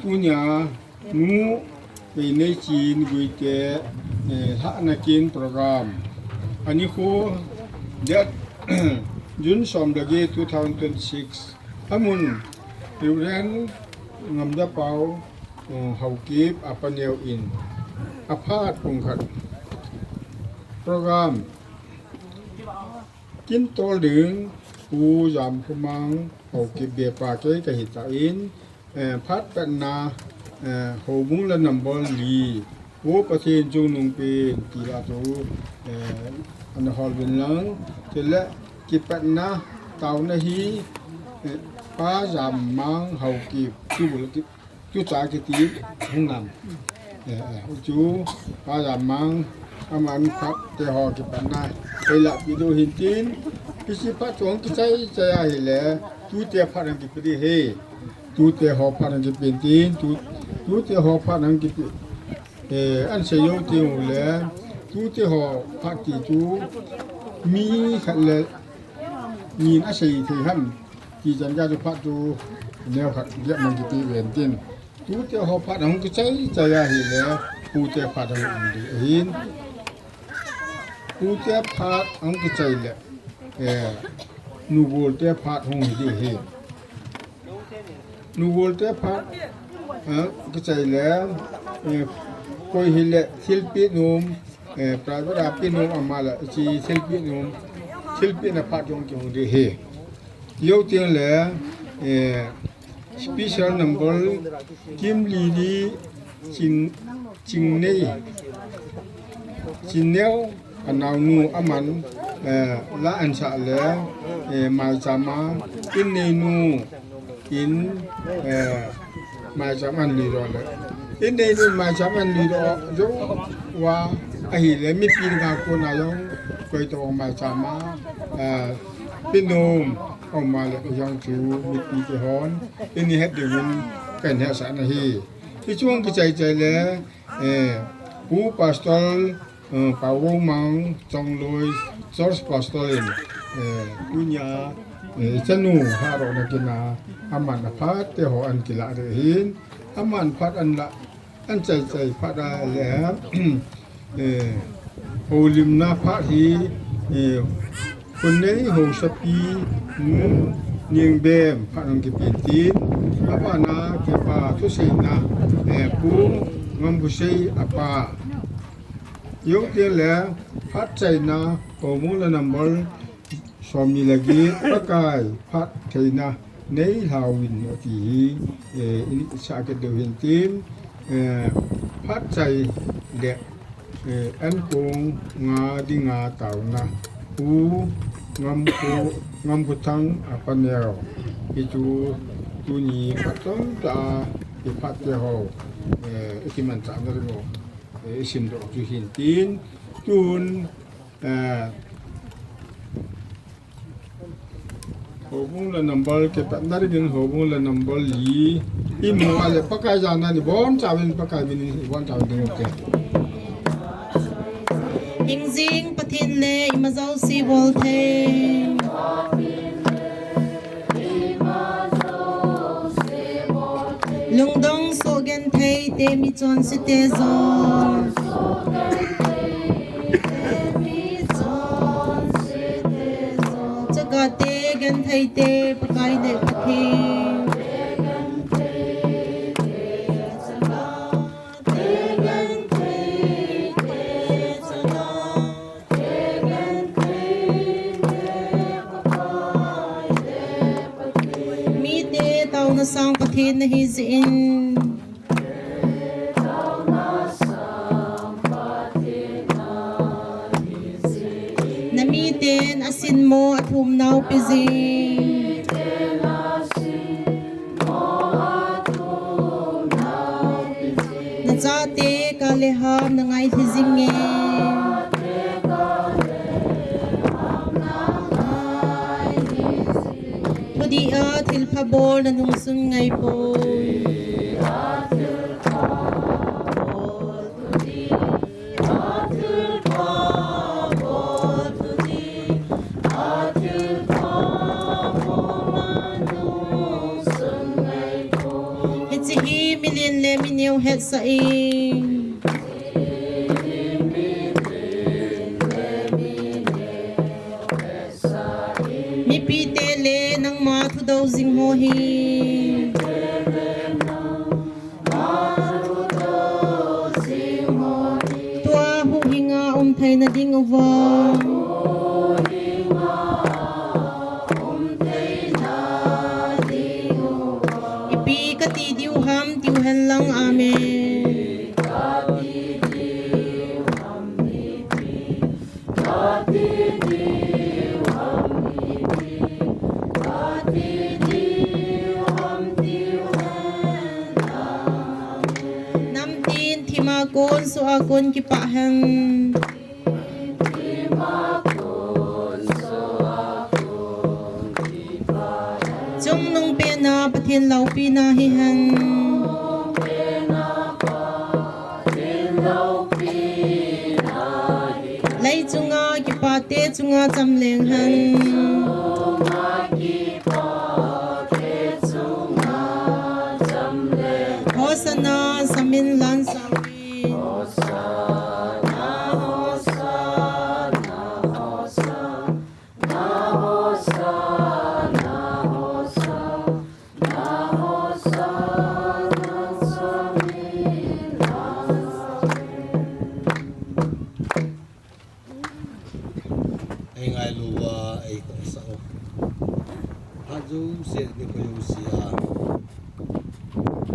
tunia Nu Peineichi Guite, eh, lhahna kin program. Anikho date June som le get, two thousand twenty-six. Amun Reverend Ngamjapao, eh, Haokip a paneo in. Aphat pung khat program. Kin tol ding, Pu Jamkhomang Haokip bepa kei kahi tan, eh, phat patna, eh, houbung le number li, Pu Pathen chungnungpen ti la tu, eh, ana hol uvin lang, chule kipatna taona hi, eh, Pa Jammang Haokip, tu bul ki Tucha kiti hung nam. Eh, eh, chu Pa Jammang, aman phat te ho kipatna. Kei la pi do hin tin. Kisi phat chong kichai chai ahile. Tute phat ang kipe di he. Tute ho phat ang kipe tin. Tu, tute ho phat ang kipe. Eh, an sei yo ti u le. Tute ho phat ti chu. Mi khat le. Nin a sei thei ham. Ti chan ka chu phat chu neo khat dia man kiti ven tin. Tute ho phat hung kichai chai ahile, pute phat hung um di ahin. Pute phat hung kichai le, eh, nugolte phat hung hi di ahin. Nugolte phat, eh, kichai le, eh, koi hile thilpeh nom, eh, private a peh nom ama le, chi thilpeh nom, thilpehna phat jong kihung di ahi. Jou teng le, eh, special number Kimlili Ching, Chingnei, Chinneo anaonu aman, eh, la ansah le, eh, maicham a, inneinu in, eh, maicham an lui doh le. Inneinu in maicham an lui doh jou uva ahile mipi dinga kona jong koi toh maicham a, eh, peh nom um a le jong chu mipi te hon in het dingin kahin hetsah na ahi. Hiche hung kichai chai le, eh, Pu Pastor, eh, Pauromang Chongloi, Church Pastor in, eh, tunia, eh, chanu harohna kin a, aman aphat te ho an kilah ding ahin, aman phat an lah, an chai chai phat a le, eh, houlimna phat hi, eh, Khonnei Haosapi, Nu Ningbem phat hung kipe tin, abana kipa thuseina, eh, Pu Ngamkhosei apa. Jou teng le phat chaina, houbung le number somni le get, Pakai phattheina nei lhauvin ati hi, eh, in sa kit diu hin tin, eh, phat chai le, eh, ankong nga dinga taona, Pu Ngamkho, Ngamkhothang a paneo. Hichu tuni phat chomcha a, i phat te ho, eh, i kimanchah na ding u, eh, i simdoh chu hin tin, tun, eh, Houbung le number kipatna dingin houbung le number li. Imu a le Pakai jana ni bonchauvin Pakai min in bonchauvin ding u te. Hingjing Pathen le ima jouse bol thei. Lungdong soh genthei te mi chonse te jong. Chagate genthei te Pakai le Pathen. Mite taona sang Pathen nahi jeh in. Na miten asinmo athumnau pe jing. Na chate kah le ham na ngailhi jing e. Thudih a thilpha bol na nungsun ngai poi. Hiche hi milen le mineo hetsah in. Mipite le nangma thudou jing ho hi. Tua huhhinga um theina ding uva. Ipi kati diu ham tiu hen lang. Amen. Namtin thima kon soh a kon kipah hen. Chungnung pena Pathen loupina hihen. Lei chunga kipate chunga chamleng hen. Hosanna, samin lan sauvin. Ei ngailu uva ei khohsah u. Phat jouse, nikho jouse a.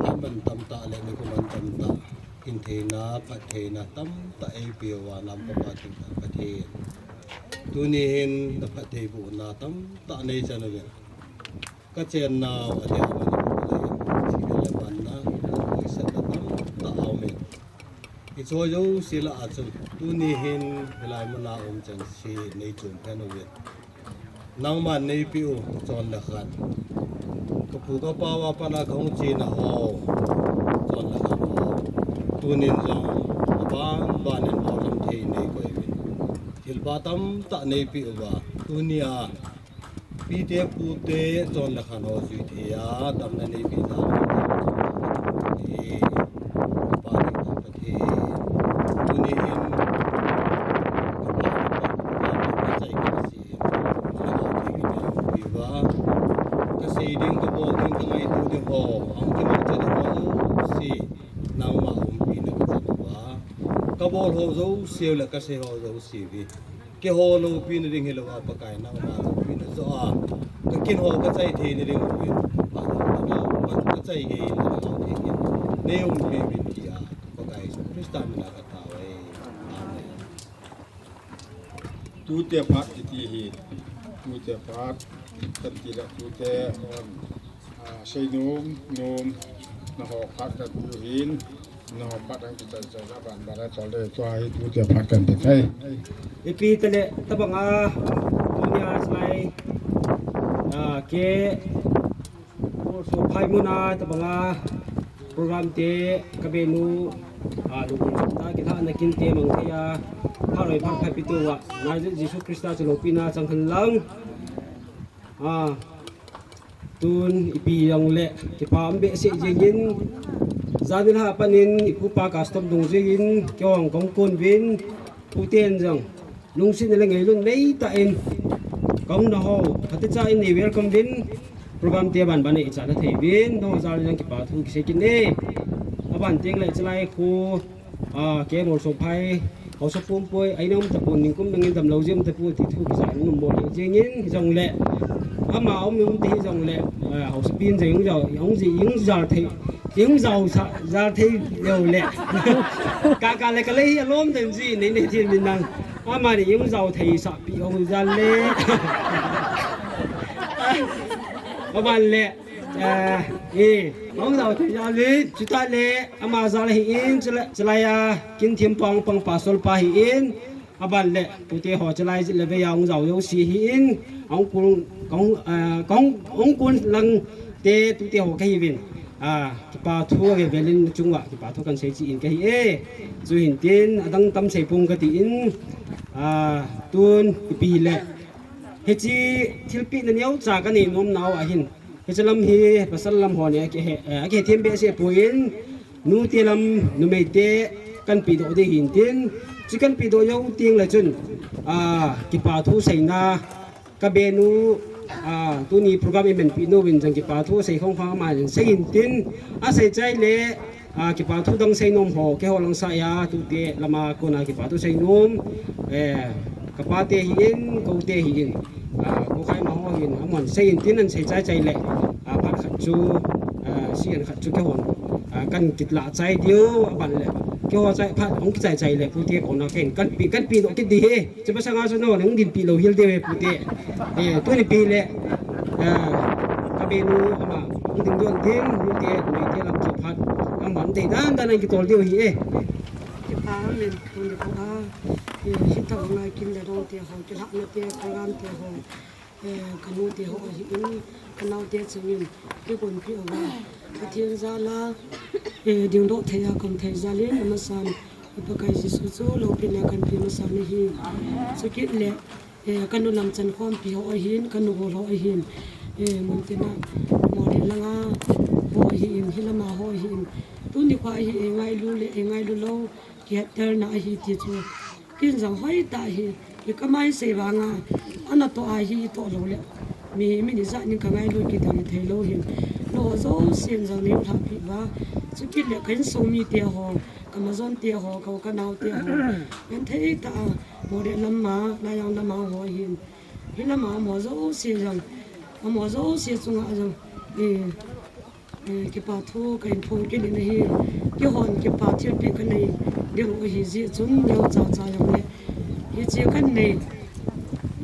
Phat man tamtah le nikho man tamtah. Kin theina, phat theina tamtah eipeuva, nam kapa tingtah Pathen. Tuni hin na phattheibohna tamtah neichan uvin. Ka chennau adia mani, chingna le manna, poisa tamtah aumin. Hiche jouse lah a chun, tuni hin hilai muna um chengse neichom khen uvin. Nangman neipeh u chon le khan. Ka pu ka pau a pat a kahung chena ho, chon le khan ho. Tunin jong, aban banin bol jom thei neikoi uvin. Thilpha tamtah neipeh uva, tunia, pite pute chon le khan ho jui thei a, damna neipeh jeh a, Pathen, tuni hin, kasei ding, kabol ding, kangaito ding ho, ahung kimangcha ding ho jouse, nangma umpina kachan uva. Kabol ho jouse u le kasei ho jouse u hi. Keiho loupina ding hilouva Pakai nangma loupina joh a. Ka kin ho kachai theina ding uvin. Ka chai gei in nangma lou thei in. Nei umpi uvin tia. Pakai Jesu Christa mina katao e. Amen. Tute phat kiti hi. Tute phat. Kati le tute hon. Ah, seinom, nom, nangho phat kati u hin, nangho phat ang kichai chai na ban ban a chol le, tua hi tute phat kati thei. Ipi tile, tabang a, tunia chulai, ah, ke, so phai muna, tabang a, program te, ka benu, ah, lukul chapna, kilhahna kinte mang thei a, pharoi pharphai pitu a, Nazareth Jesu Christa chu loupina chang hen lang. Ah, Tun ipi jong le, kipa um behseh jengin, jan nilhah a panin, ipupa custom dungjuiyin, keiho kahung kon uvin, puten jong, lungsetna le ngailutna neitah in, kahung na ho, phatecha in nei welcome uvin, program te ban ban a icha na thei uvin, nangho jal in jong kipa thu kisei kit e, aban teng le chulai khu, Ah, ke Molsongphai, haosa pumpoi, aina um tapon, ningkum nangin damlou jeng um tapon, ti thu kisa in um bol jengin, hijongle. Ama um um te hijongle, ah, haosa pin jeng jao, jong ji, jong jal thei, jong jao sa, jal thei lou le. Ka, ka le ka le hi alom den ji, nei nei thin min nang. Ama ni jong jao thei sa pi jong jal le. Aban le. Eh, eh, hung jao thei jal in, chuta le, ama jal ahin, chulai, chulai a, kin thim pang pang pastor pa ahin, aban le, pute ho chulai jit le vei a hung jao jouse ahin, hung kun, kahung, eh, kahung, hung kun lang te tute ho kahiuvin. Ah, kipa thu a ve velin chunga, kipa thu kan sei chi in kahi e. Chu hin tin, adang tam sei pong kati in, ah, tun ipi le. Hiche thilpeh na neocha kanei nom nau ahin. Hiche lam hi pasal lam ho ni akihe, eh, akihe them behseh poi in, nute lam, numeite kanpeh doh ding ahin tin, chu kanpeh doh jou teng le chun, ah, kipa thu seina, ka benu, ah, tuni program imanpeh nu vin jong kipa thu sei khong khong aman asei in tin, asei chai le, ah, kipa thu dang sei nom ho, keiho lang sah a, tute lama kona kipa thu sei nom, eh, ka pate hi in, kote hi in, ah, ko khai ma ho hi in, amahon sei in tin asei chai chai le, ah, phat khat chu, ah, sian khat chu keihon, ah, kan kilah chai diu, aban le, keiho chai phat hung kichai chai le, pute kona ken, kanpeh, kanpeh doh kit ding ahi. Chumasanga chu nangho nang dinpi lou hel diu ahi pute. Eh, tuni pi le, eh, ka benu ama, hung ding don tin, nute, numeite lam chu phat, amahon dei dan dan a kitol diu ahi e. Kipa min, tuni ko a, eh, hitobang a kin le dong te ho, kilhahna te, program te ho, eh, ka nute ho ahin, ka naote chungin, kigonpeh uva, Pathen jal a, eh, dingdoh thei a, kaum thei jal in, amasan, i Pakai Jesu chu loupina kanpe masa ahi. Chukit le, eh, ka nu lam chankhompi ho ahin, ka nu gol ho ahin, eh, muntina, Moreh langa ho ahin, hilama ho ahin. Tuni kho hi, eh, ngailu le, eh, ngailu lou, kihettelna ahi ti chu. Ken jong hoitah hi, i kamai sei vanga, ana toh ahi, i toh lou le. Mi, mi ni jat nin ka ngailu kidang thei lou hin. Nangho jousen jong nei lhahpi uva. Chukit le ka insung mite ho, ka majon te ho, ka u ka nao te ho. Genthei tah a, Moreh lama, Laijang lama ho hin. Hilama amaho jouse jong, amaho jouse chunga jong, eh, eh, kipa thu kahin phong kit in ahi, keihon kipa thilpeh kanei diu ahi jeh chun neocha cha jong le, hiche kanei,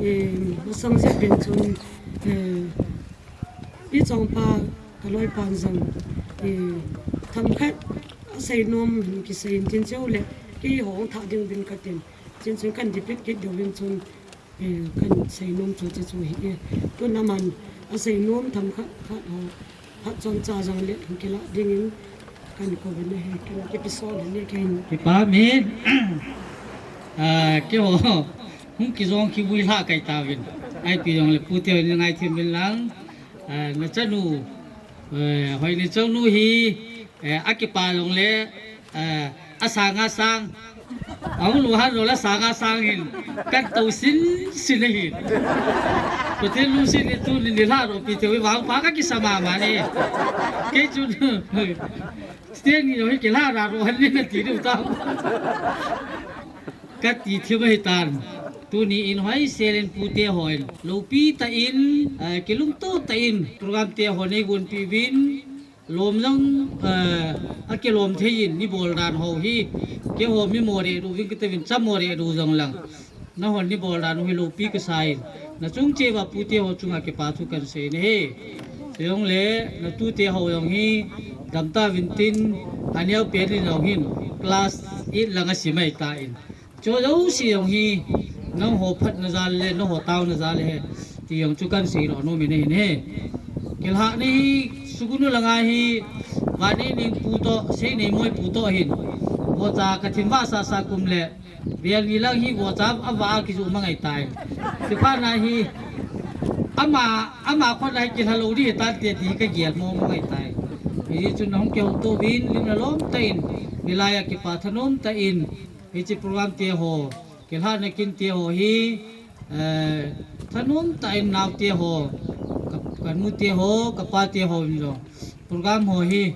eh, masang jep in chun, eh, i chongpa ka loipan jong, eh, themkhat asei nom hin kisei in tin cheu le, keiho thah ding uvin katin, chun chun kan dipit kit diu vin chun, eh, kan sei nom chu hiche chu ahi e. Tun aman asei nom themkhat khat ho, phat chomcha jong le kilah dingin kan kou vin ahi, kan kipe sol in ahi. Kipa min, ah, keiho hung kijong kivui lhah kai tauvin. Ipi jong le pute hon ngaithem uvin lang, ah, nachanu, eh, Hoineichong nu hi, eh, akipa jong le, eh, asang asang. Ahung lhung lou le asang asang hin. Katou sin sin ahin. Pathen lungset in tuni nilhah roupi thei vangpha kakisa mama e. Kei chun, Pathen ni jong hi kilhah rouhen nati diu tam. Kati thim ahitan. Tuni in hoisel in pute hon loupi tah in, eh, kilungto tah in program te ho neigonpeh uvin. Lom jong, eh, akilom thei in, neibol dan ho hi, keiho mi Moreh diu vin kati uvin, cha Moreh diu jong lang. Nahon neibol dan u hi loupi kasa in. Nachung cheh uva pute ho chunga kipa thu kahin sei in ahi. Chujongle, natute ho jong hi, damtah uvin tin, aneopen in jong hin, class eight lang asim ahitan. Chu jouse jong hi, nangho phatna jal le, nangho taona jal le, ti jong chu kahin seidoh nom in ahi. Kilhahna hi, Sugnu langa hi, Vaneining pu toh, Seinei Moi pu toh hin. Vohcha kathim vah sasa kum le, vel ni lang hi vohcha avah a kijumang ahitai. Chuphat na hi, ama, ama khut na hi kilha lou ding hitante ti kagel mong mong ahitai. Hijeh chun nahung kihouto uvin, lim le lom tah in, hilai a kipa thanom tah in, hiche program te ho, kilhahna kin te ho hi, eh, thanom tah in naote ho, ka, kanute ho, kapate ho in jong. Program ho hi,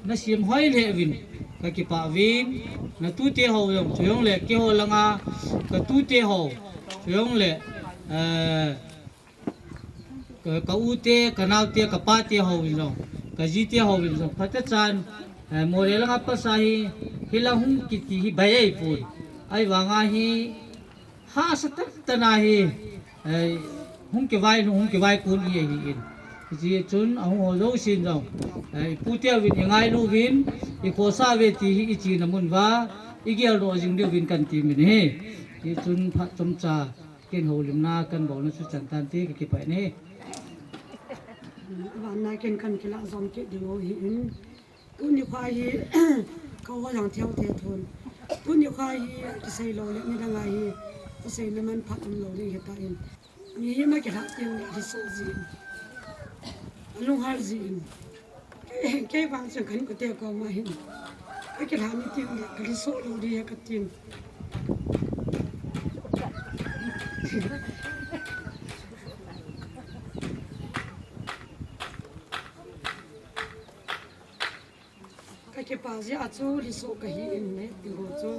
nasem hoi lheh uvin, kakipah uvin, natute ho jong, chujongle keiho langa, katute ho, chujongle, eh, ka, ka u te, ka nao te, ka pa te ho in jong, ka ji te ho in jong, phatechan, eh, Moreh langa patsa hi, hilang hung kiti hi bai ahipon. Ahivanga hi, hahsa tah tah na hi, eh, hung kivai, hung kivai kon i ahi in. Hijeh chun, ahung ho jousen jong, eh, i pute uvin, i ngailu uvin, i khosa uve ti hi, i chena mun uva, i geldoh jing diuvin kahin temin ahi. Hichun phat chomcha, ken houlimna kahin bolna chu chan tante kakipah in ahi. Aban na ken kahin kilah jom kit diu ahi in. Tuni kho hi, ka ho jong theu the thon. Tuni kho hi, kisei lou le, nidang a hi, kiseina manphat umlou ding hitan. Mi hi ma kilhah teng le, hi so jin. alunghal jin. Kei, kei vang chun ka inkote koma hin, ka kilhani tin le, ka liso lou di ka tin. Ka kipah jeh a chu liso ka hi in ne, ti ho chu.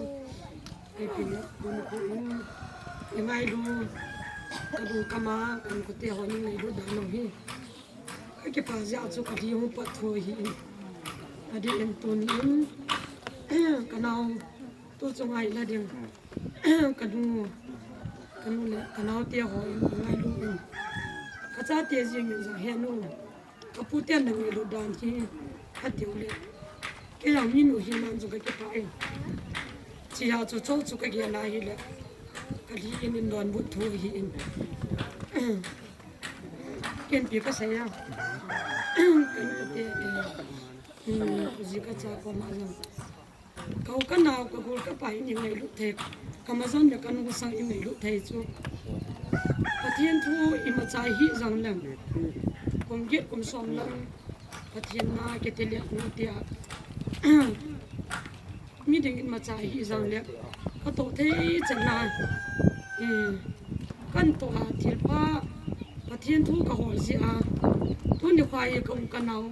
Kei pi le, mun ko in, i ngailu, ka dung kama, ka inkote ho in ngailu dan lou hi. Ka kipah jeh a chu ka lhi hung pat thou hi. Adeh in tun in, ka nao tu chunga i la ding. Ka nu, ka nu le ka naote ho in ngailu in. Ka chate jeng in jong, he nu, ka pu ten na ngailu dan hi, atiu le. Kei jong minu hinan jong ka kipah in. Chea chu chou chu ka gel a hile, ka lhi in, in donbut thou hi in. Ken pi ka sei a. Ka nu te, eh, um, ji ka cha koma jong. Ka u ka nao, ka gol ka pai in i ngailut thei. Ka majon le ka nu sang i ngailut thei chu. Pathen thu i machai hi jong leng. Kum get kum som lang. Pathen na kiti le nu tia. Mi ding in machai hi jong le, ka toh thei chan na, eh, kan toh a thil pha, Pathen thu ka hol jeh a, tuni kho hi ka u ka nao,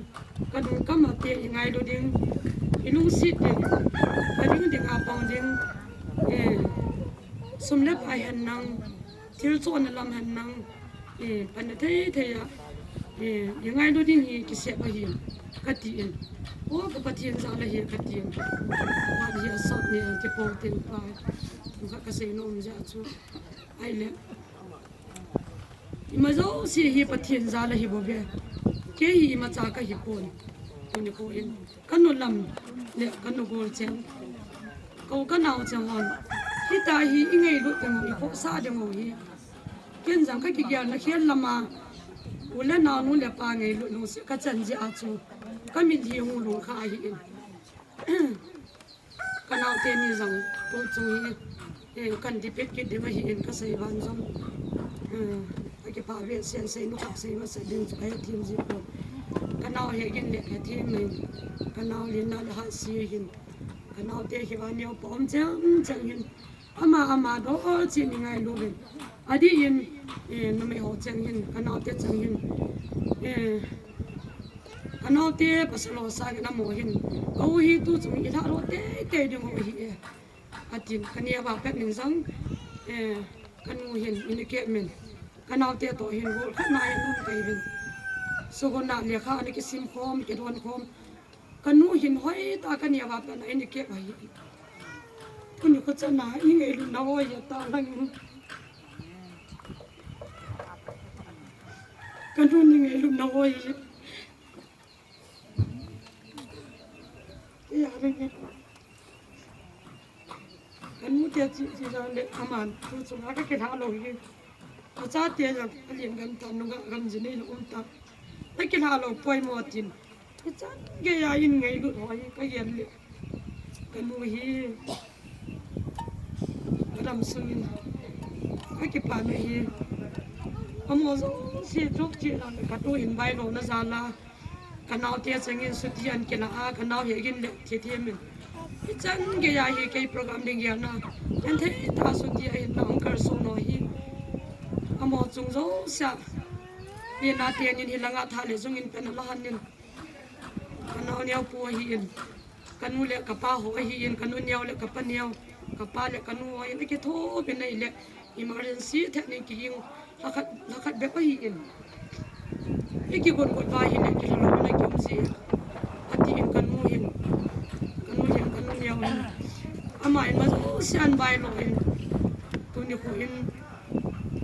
ka dung ka ma te i ngailu ding, i lungset ding, ka ding ding a pang ding, eh, sum le pai hen lang, thil chon na lam hen lang, eh, pan na thei thei a, eh, i ngailu ding hi kisep ahi, ka ti in. O, ka Pathen jal ahi, ka ti in. Pat hi asat ni, ti po tin pa. Ka, ka sei nom jeh chu. Ahile. I ma jouse hi Pathen jal ahi bou ve. Kei hi i macha ka hi pon. Tuni kho in. Ka nu lam le ka nu gol cheng. Ka u ka nao cheng hon. Hita hi i ngailut ding u, i khohsah ding u hi. Ken jong ka kigel na khel lam a. U le nao nu le pa ngailut lungset ka chan jeh a chu. Ka mitlhi hung lhung kha ahi in. Ka nao teni jong, tu chung hi. Eh, kan dipet kit ding ahi in ka sei van jong. Eh, ka kipah ve sen sei nu ka sei masa ding chu ka hethem ji pon. Ka nao he gin le hethem in. Ka nao lin na le ha si hin. Ka nao te hi va neo pom cheng cheng hin. Ama, ama dol chin i ngailu vin. Adeh in, eh, numei ho cheng hin, ka nao te cheng hin. Eh, ka nao te pasal ho sang in amo hin. Ka u hi tu chung i lha lo te, te ding u hi e. Atin, ka neo va pet min jong, eh, ka nu hin, in i kep min. Ka nao te toh hin, gol khat na hin um ka hi vin. Suguna lekha, ani kisim khom, kidon khom. Ka nu hin hoitah a ka neo va pet na in i kep ahi. Tuni kho chan a i ngailutna ho hi ta lang in. Ka nu ni ngailutna ho hi. Kei a ring e. Ka nu te chi, chi jong le aman tu chunga ka kilha lou hi. Ka chate jong a lien gam ta nunga gam ji nei lou um ta. Ka kilha lou poimo tin. Hichan gei a in ngailut ho hi ka gel le. Ka nu hi. Ka dam sung in. Ka kipah na hi. Amo jouse chok chi la ka tu hin bai lou na jal a. Ka nao te cheng in suti an kila a, ka nao he gin le thi thi min. Hichan gei a hi kei program ding gel na. An thei ta suti a hin na hung kal so no hi. Amo chung jouse a. Ni na te nin hi langa tha le jung in pen a la han nin. Ka nao neo pu ahi in. Ka nu le ka pa ho ahi in, ka nu neo le ka pa neo. Ka pa le ka nu ho in, a kitho pen a i le. Emergency thei ni ki hing, lhakhat, lhakhat bep ahi in. I kigon got va hi le, kilha lou na ki um ji. Ati in ka nu hin. Ka nu hin, ka nu neo hin. Ama in ma jouse an bai lou in. Tuni kho in.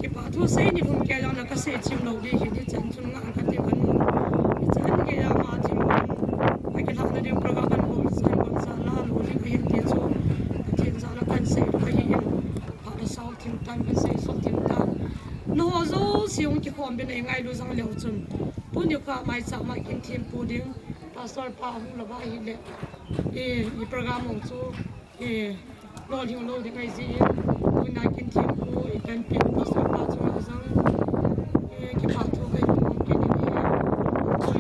Kipah thu sei ni lhun kei jong le ka sei chim lou di hi, hichan chun nga ka ti ka nu. Hichan gei a ma chim lou. Ka kilhah na ding program kan bol, kan bol sa la lou di ka hin ti chu. Ka tin sa la kan sei lou ka hi in. Pha da sau thim tan, kan sei sot thim tan. Nangho jouse hung kikhom bin a i ngailu jong leu chun. Tuni kha maicham a kin thim pu ding. Pastor pa hung lou va hi le. I, i program hung chu. Eh, lolhing lou ding ahi jeh in, tuna kin thim pu, i panpina pastor pa chunga jong, eh, kipah thu ka hin phong kit in ahi.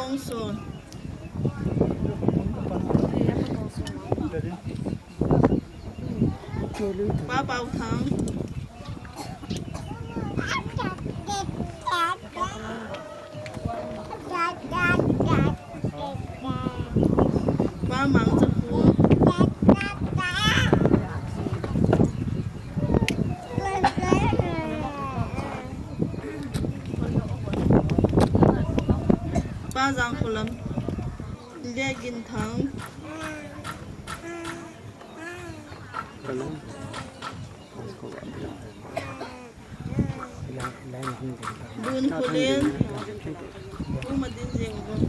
Ongson. Pa Pau Thang. Pa Mang Chapu. Pa Jang Khulam. Lia Gin Thang. Bun Khulen. Uma Din Jeng Bun.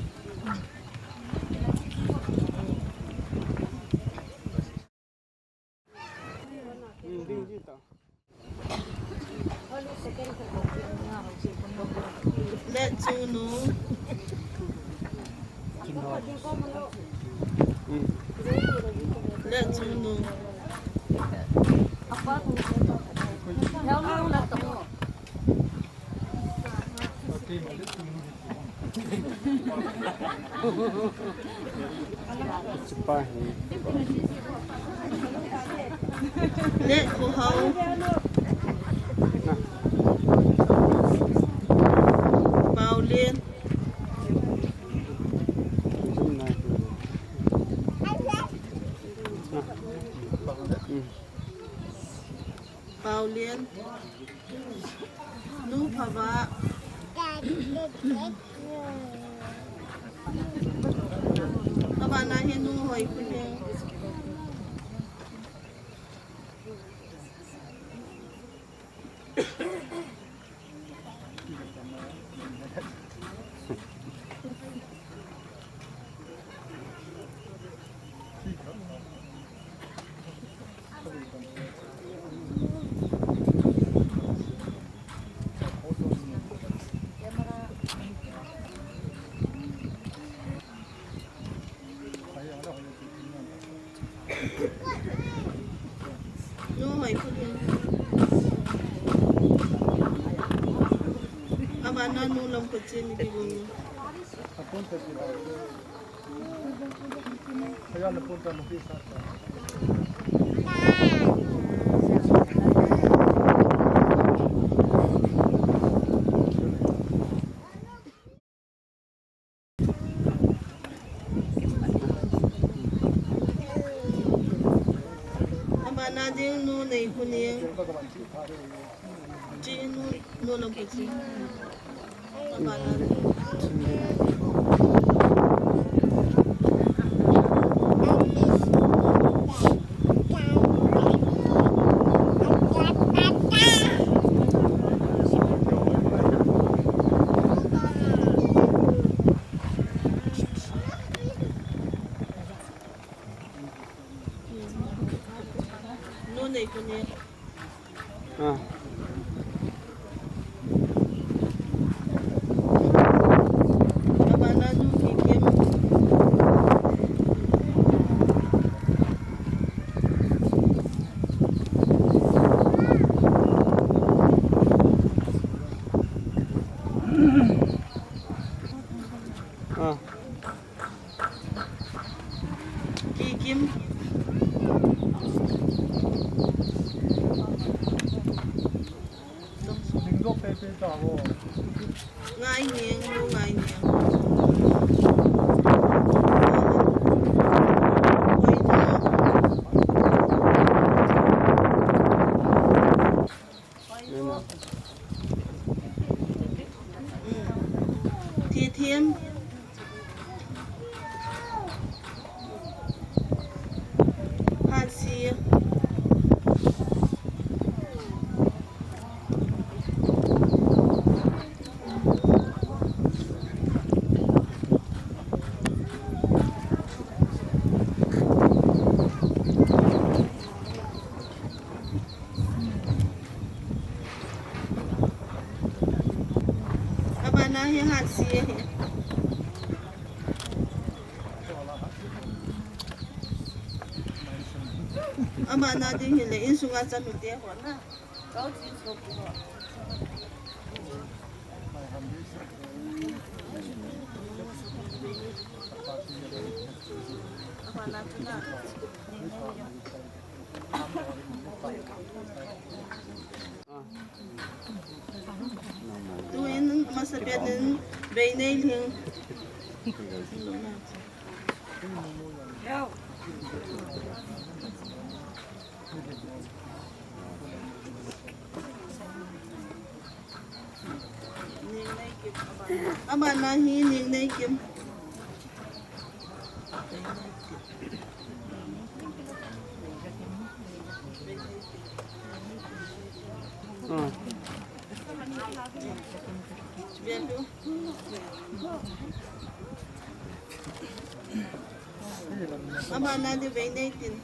Letchung Nu. Letchung Nu. Lethuhao. Paulin. Paulin. Nu Phava. Abana hi Nu Hoikhulhing. Nu Hoikhulhing. Abana Nu Lamkotchen ni kibol. Abana ding Nu Neikhoning. Chi Nu, Nu Lamkotchen. Abana ding. Nu Neikhoning. Ah. Abana Nu Kikim. Ah. Kikim. Ngaineng, Nu Ngaineng. Thithem. Hatsi. Abana hi Hatsi ahi. Abana ding hile insunga chanu te ho na. Kau chin so ki ho. Tuin masapen in vei nei lhing. Abana hi Ningneikim. Hmm. Abana di vei nei tin.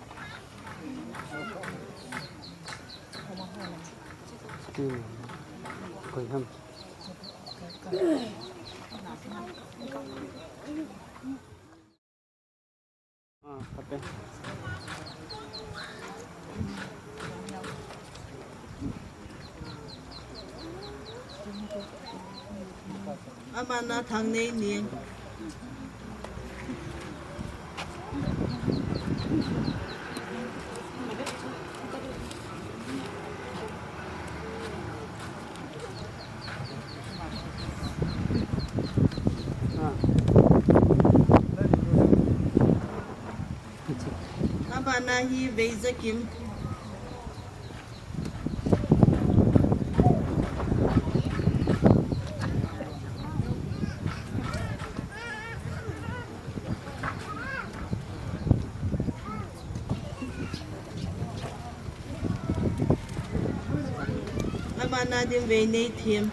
Hmm. Koi ham. Ah, kape. Abana Thangneining. Abana hi Veijakim. Abana ding Veineithim.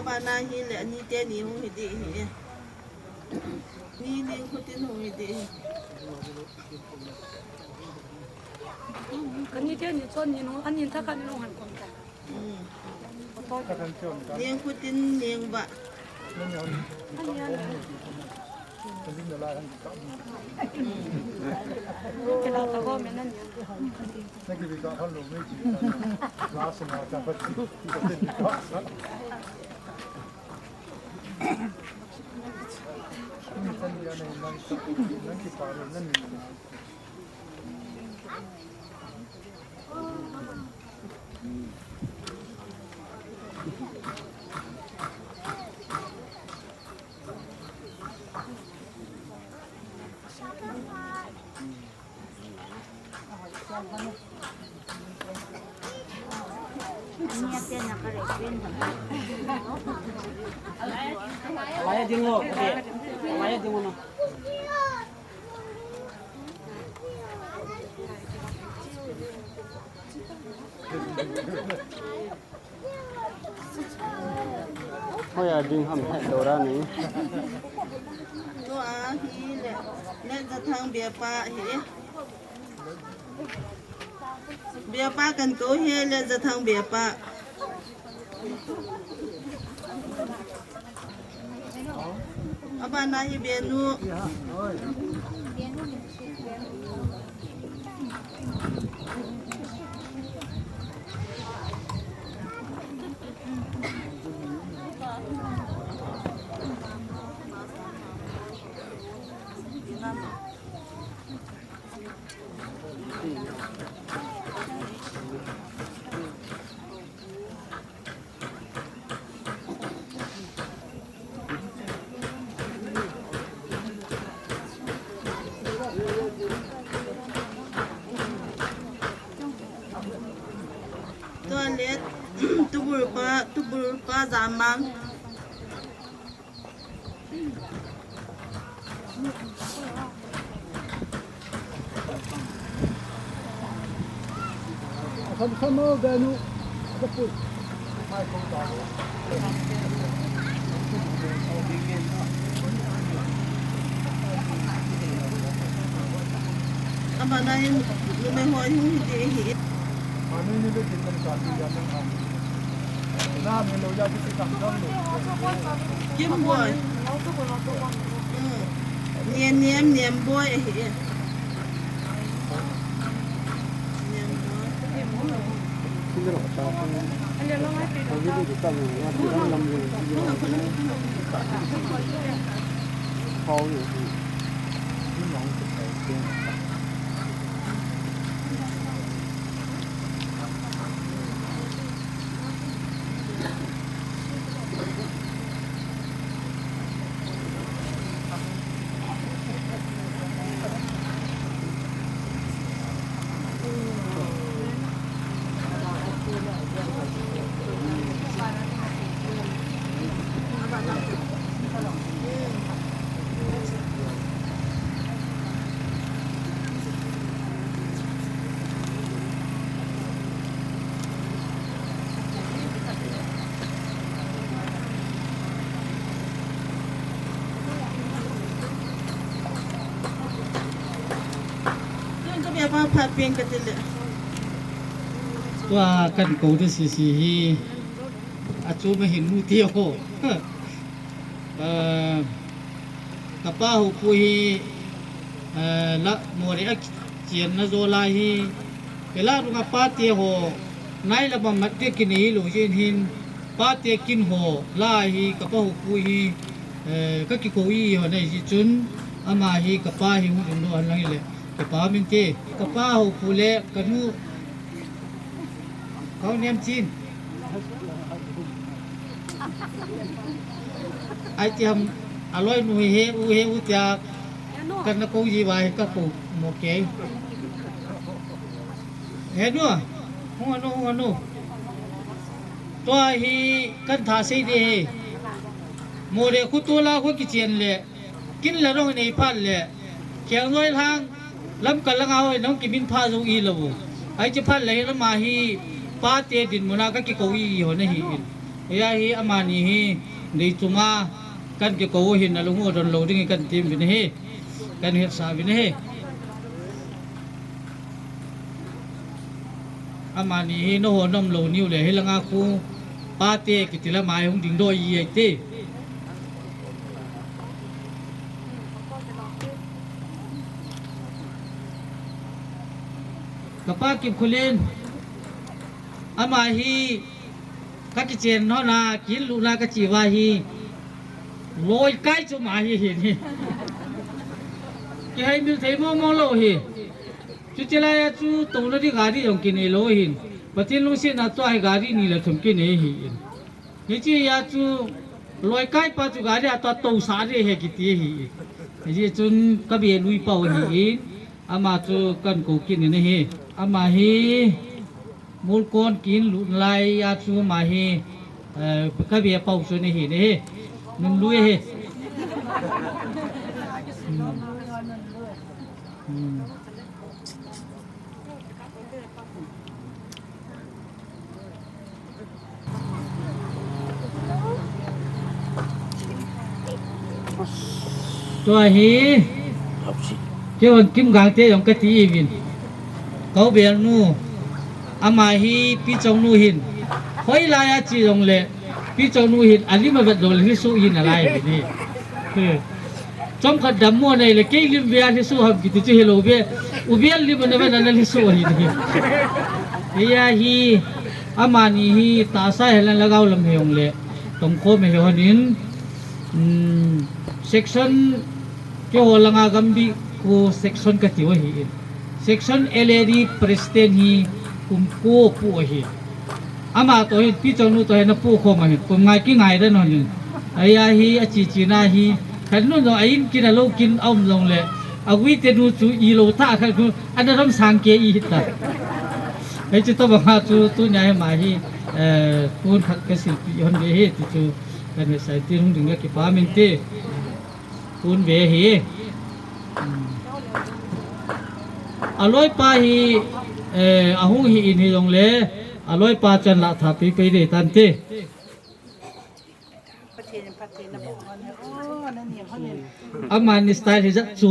Abana hi le ani teni hung hi ding ahi. Ni Ningkhutin hung hi ding ahi. Kani teni chon ni nung, ani thakhat ni nung han kom ta. Hmm. Ningkhutin Ningvah. Alaya dingo, okay. Alaya dingo na. Hoiya ding ham het doh ra ni. Tua hi le, le Jathang Biapa hi. Biapa kan to hi le Jathang Biapa. Abana hi Benu. Tua le, Tubulpa, Tubulpa Jamang. Abana in numei ho hung hi ti hi. Kim Boi. Hmm. Niam, Niam, Niam Boi ahi. Niam Boi. Tua kan kou di sisi hi, achu ma hin mu ti ho. Eh, kapa Haokhu hi, eh, la Moreh a kichen na jo lai hi, kei la dunga pate ho, nai la ma mat te kinei lou jeh in hin, pate kin ho, la hi kapa Haokhu hi, eh, ka kikou i ho nei ji chun, ama hi kapa hi hung ding lou hen lang le, kapa min te, kapa Haokhu le, kanu, Kau nem chin. Ai ti ham, aloi nu hi he, u he, u tia, kan na kou ji vai, ka kou mo ke. He nu, hung anu, hung anu. Tua hi kan tha sei de he. Moreh khu tu la khu kichen le. Kin la rong nei phat le, Khelngoi lang, Lamka langa hoi nong kimin pha jo i lo. Ai che phat le hi lama hi, pate dinmun a ka kikou i ho na hi in. Hia hi amani hi, nei chunga, kan kikou hin a lung u don lou ding kan ti uvin ahi. Kan hetsah uvin ahi. Amani hi na ho nom lou niu le hi langa khu pate kiti lama hi hung ding doh i ai te. Kapa Kipkholen, ama hi ka kichen ho na, kin lu na ka chi uva hi, loi kai chu ama hi hin hi. Kihei mil thei mo mo lou hi. Chuche lai a chu touna di gari jong kinei lou hin. Pathen lungsetna tua hi gari ni le thum kinei hi in. Hiche a chu loi kai pa chu gari a tua tousah di he kiti hi in. Hiche chun ka be lui pau hi in. Ama chu kan kou kit in ahi. Ama hi Molkon kin lut lai a chu ama hi, eh, ka be pau chu ni hi ni hi. Nun lui hi. Hmm. Hmm. Tua hi, kei hon Kim Gangte jong ka ti uvin. Ka u bel nu, ama hi Pi Chongnu hin. Hoilai a che jong le, Pi Chongnu hin, a lim a vet jong le, lhiso hin a lai uvin hi. He. Chomkhat dammo nei le, kei lim ve a lhiso ham kiti chu hilou ve. U bel lim a na vet a na lhiso hin hi. Hia hi, amani hi, tahsa hihen lang lhagao lam hi jong le, tongkhom hi hon in, um, section, keiho langa Gambih khu section ka ti u ahi in. Section L A D president hi kum ko pu ahi. Ama toh hin, Pi Chongnu toh hin, na pu khom ahin, kum ngai kingai den hon in. Ahia hi, a chi chi na hi, khat nu jong a in kin a lou kin a um jong le, a guite nu chu i lou tha khat khu, ana ram sang ke i hita. Hiche tobang a chu, tunia hi ama hi, eh, tun khat ka silpi hon ve hi, ti chu, kan hetsah tin hung ding le kipah min te. Tun ve hi. Hmm. A loipa hi, eh, a hung hi in hi jong le, a loipa chan la tha pei pei de tan te. Amani style hi jat chu.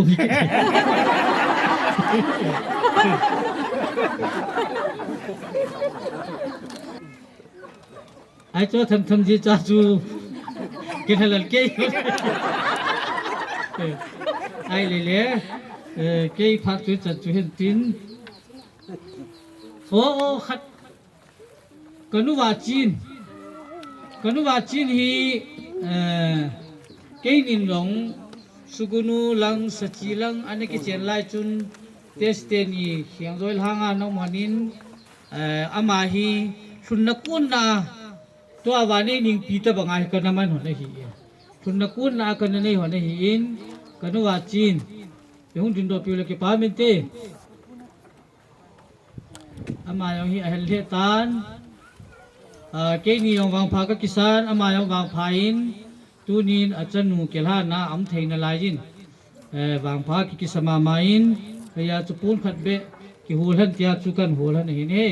Ai cho tham tham ji cha chu. Ke thalal ke. Ai le le. Eh, ke phat chu chan chu hin tin. O, o, khat. Kanu Vachin. Kanu Vachin hi, eh, keinin long, Sugunu lang, Sachi lang, ana kichen lai chun, test te ni, Khiangjoi lhanga nong manin, eh, ama hi, lhunna kunna, tua vannei ningpi tabanga hi kana man hon ahi. Lhunna kunna kana nei hon ahin, Kanu Vachin. Ihung dingdoh piu le kipa min te. Ama jong hi ahel lheh tan. Ah, keini jong vangpha kakisan, ama jong vangpha in, tunin achanu kilhana aum theina laiyin. Eh, vangpha kikisa mama in, keiya chu pon khat beh, kihol hen tia chu kan hol hen ahin e.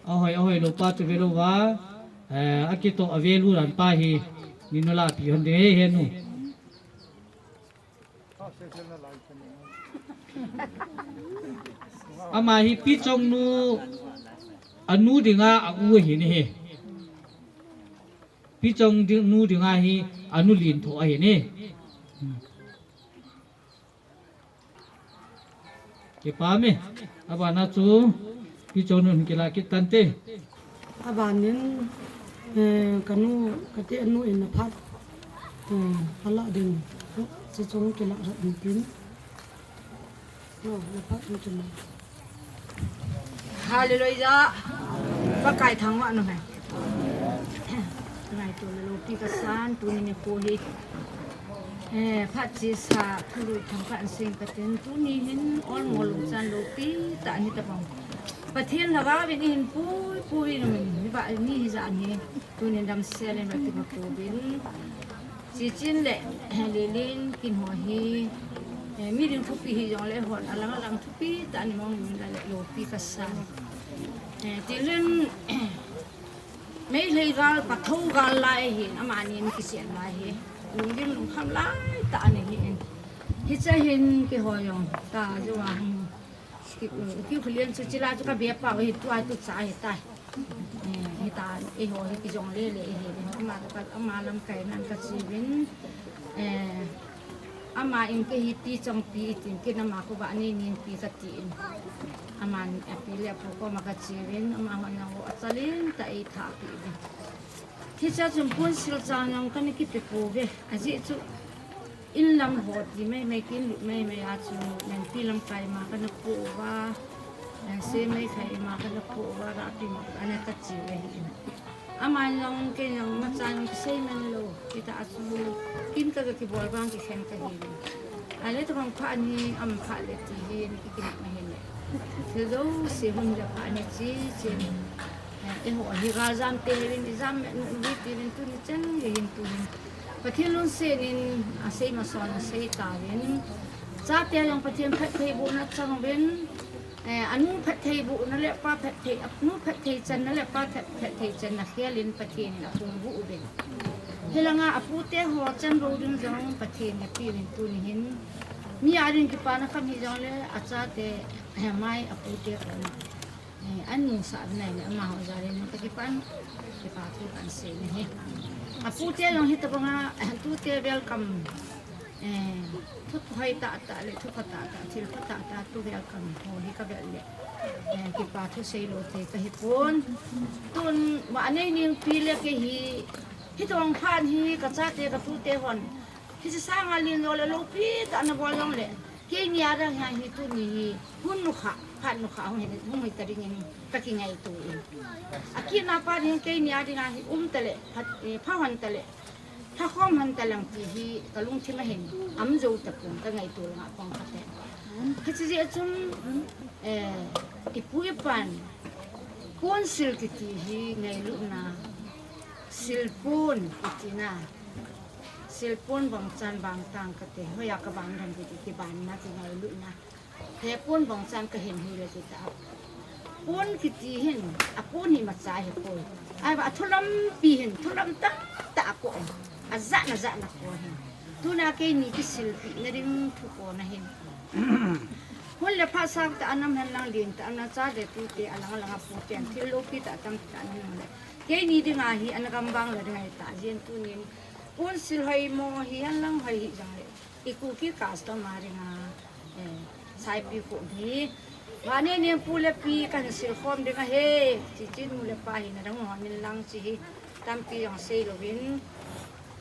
Ahoi, ahoi lou pa chu ve louva, eh, akitoh ave lu dan pa hi, ninu lapi hon ding e, henu. Ama hi Pichong nu, anu dinga a u ahin e. Pichong di-, nu dinga hi anu lentho ahin e. Kipa me, abana chu, Pichong nu hin kila kit tante. Abanin, eh, kanu, kati anu in aphat, eh, ala ding, si chung kila rat in tin. No, na phat in tin. Hallelujah. Pakai thangvah nu hai. Ngaito le loupi kasan, tuni nikho hi. Eh, phat chesa, thului thangkah in seng katin, tuni hin, olmo lungchan loupi tah in hitabang. Pathen lhagao vin eihin pui, pui vin umin, hiba, ni hijat hi, tunin damsel in va kipa pouvin. Chichin le, eh, Lilin, kin ho hi, eh, mi ding thupi hijongle hon, alang alang thupi tah in mong in la le loupi kasan. Eh, tilin, Meitei gal, Pathen gal lai hin, amani in kisem lai hi. Lunggim lungkham lai tah in ahin. Hiche hin keiho jong, ta jo a hung. Ki, ki khulian chu chila chu ka bia pa hi tua tu cha hi tai. Eh, hita, eiho hi kijongle le hi. Ama ka, ama lamkai nan kachi uvin. Eh, Ama in kei hi Pichong pi itin, ken ama khovah nei nin pi katin. Aman api le apu koma kachi uvin, amahon jong ho achalin tah in eitha pi uvin. Hiche chun ponsil chan jong kana kipe pouve. Ajeh chu inlam ho ti mai mai, kin lut mai mai a chu, Nangpi lamkai ma kana po uva, Seimeithai ma kana po uva, Rapi ma kana kachi uve ahin. Aman jong, ken jong, imacha jong kisei man lou. Hita a chu, kin ka, ka kibol vang kikhen kahi. Ahile tabang phat ni, um, phat le ti hi, ni kikinep ahi le. Thil jouse hun le phat ni chi, chi. Eh, eiho hi galjam te hi vin, ijam me nu, nu ti vin, tuni chan, hi hin tu vin. Pathen lungset in, asei mason, asei tauvin. Chate jong Pathen phattheibohna chang uvin. Eh, anu phattheibohna le apa phatthei, anu phatthei channa le apa phat-, phatthei channa khel in Pathen in aphongboh uve. Hilanga apute ho chanlou ding jong Pathen in apeuvin tuni hin. Mi a ding kipana kham hijongle achate, eh, mai apute koma. Eh, anunsah uvin ahile amaho jal in kakipan, kipa thu kahin sei ahi. Apute jong hitabanga, tute welcome. Eh, thu hoitah tah le, thu phatah tah, thil phatah tah, thu welcome ho hi kavet le. Eh, kipa thu seilou thei kahipon. Tun, vannei ningpi le kei hi, hitobang phat hi, kachate, katute hon. Hiche sanga lenjo le loupi tah in abol jongle. Keini a dinga hi tuni hi, hun nukha, phat nukha, hung hi, hung hita dingin, kakingaito in. Akitna phat hi, keini a dinga hi, um tale, phat, eh, pha hon tale. Phakhom hon talang ti hi kalungthim a hin um jou tapon, kangaito langa pang khat e. Hiche jeh chun, eh, ipu ipan, ponsil kiti hi ngailutna, silpon kiti na, silpon bang chan bang tang kate, hoiya kabang dan kiti kibanna kingailutna. He pon bang chan kahin hile ti ta. Pon kiti hin, apon hi imacha ahipoi. Ahivang athu lampi hin, thu lam tamtah ako. Ajat na jat na ko hin. Tuna keini kisilpeh na ding thu kona hin. Hun le phat sang tah a nam hen lang lien tah a na cha le pi te a lang lang a pu te an thil lopi tah tam tah ni le. Keini dinga hi ana gam bang la ding ahi ta jin tunin. Council hoi mo hi hen lang hoi hi jang le. I Kuki custom a dinga, eh, saipi khu hi. Vane nen pu le pi kan sil khom ding ahi. Chi chi nu le pa hi na dang ho min lang chi hi. Tampi jong sei lovin.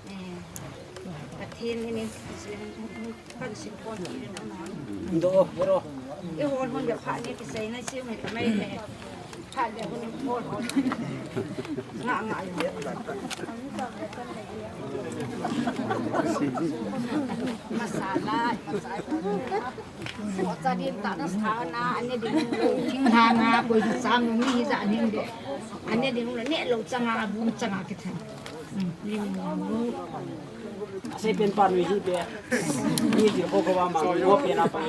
Eh, Pathen in, in, in, kan sil khom ding ahi. Do, bro. I hol hon le pha ni kisei na si mai ka mai ne. Pha le hon hol hol. Nga, nga. Masala, masala. Mo cha din ta na sa na, ane din. King ha na, koi di sam ni hi ja nin de. Ane din ne lo changa, bu changa kithan. Sei pen pa nui hi pe. Ni ti ko ko wa ma, ni ko pe na pa.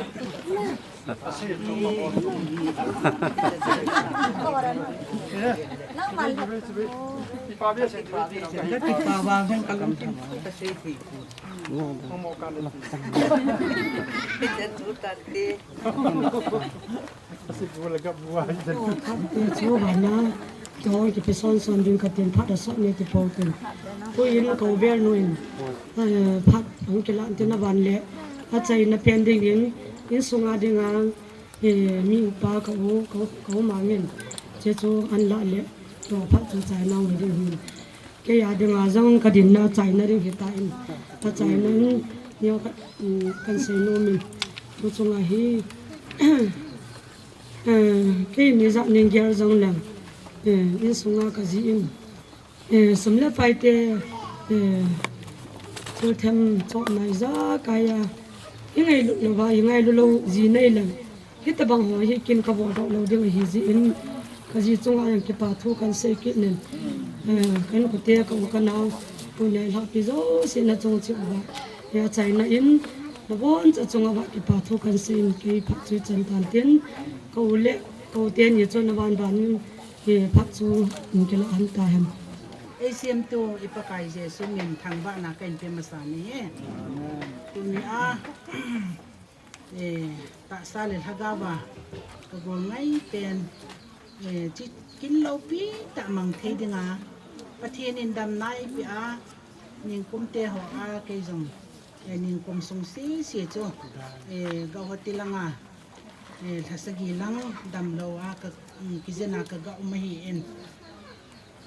Pa be sei ti pa wa hong ka lam ti. Mo mo ka le. Chu bana, to ki pe son son ding ka tin phat a sot ne ti po tin. Pu in ka u ber nu in, eh, phat ang ki lan tin a van le, a chaina pen ding in, in sunga ding a, eh, mi upa ka u, ka u, ka u ma ngin. Che chu an la le, to phat chu chaina u ding hin. Kei a dinga jong ka dinna chaina ding hi ta in. A chaina in, neo ka, um, kan sei nom in. Pu chunga hi, Eh, keini jat ning gel jong leng, eh, insunga ka ji in, eh, sum le pai te, eh, thil them chom nai ja kai a, i ngailut lou va, i ngailut lou ji nei leng, hitabang ho hi kin ka bol doh lou ding ahi ji in, ka ji chunga jong kipa thu kan sei kit nin, eh, kan kute ka u ka nau, pu nei lhah pi jo si na chung chi u va, eh, a chaina in, na bon cha chunga va kipa thu kan sei in kei phat chu chan tan tin, ka u le Ko teni chun avan van in, eh, phat chu, um, kila han ta hen. Ei siamtu i Pakai Jesu min thangvahna ka in pe masa ni e. Tuni a, eh, tahsa le lhagao a ka gol ngai pen, eh, chi kin lopi tah mang thei dinga, Pathen in damna i pe a, ningkum te ho a kei jong, eh, ningkum sung sese chu, eh, Guwahati langa, eh, lha sagi lang damlou a ka, um, kijena ka ga um ahi in.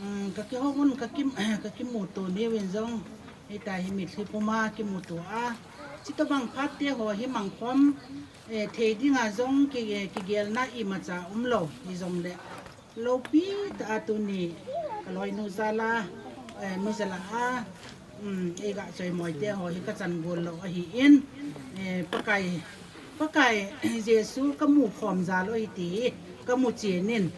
Um, ka kihou un ka kim, ka kimuto neo in jong, hita hi mitlhi puma kimuto a. Chutobang phat te ho hi mangkhom, eh, thei dinga jong ki, eh, kigelna imacha umlou, hijongle. Lopi tah a tuni, ka loinu jal a, eh, mi jal a, um, ei ga choi moi te ho hi ka chan gol lou ahi in, eh, Pakai, Pakai Jesu ka mu khom jal u ahi ti hi, ka mu chen in,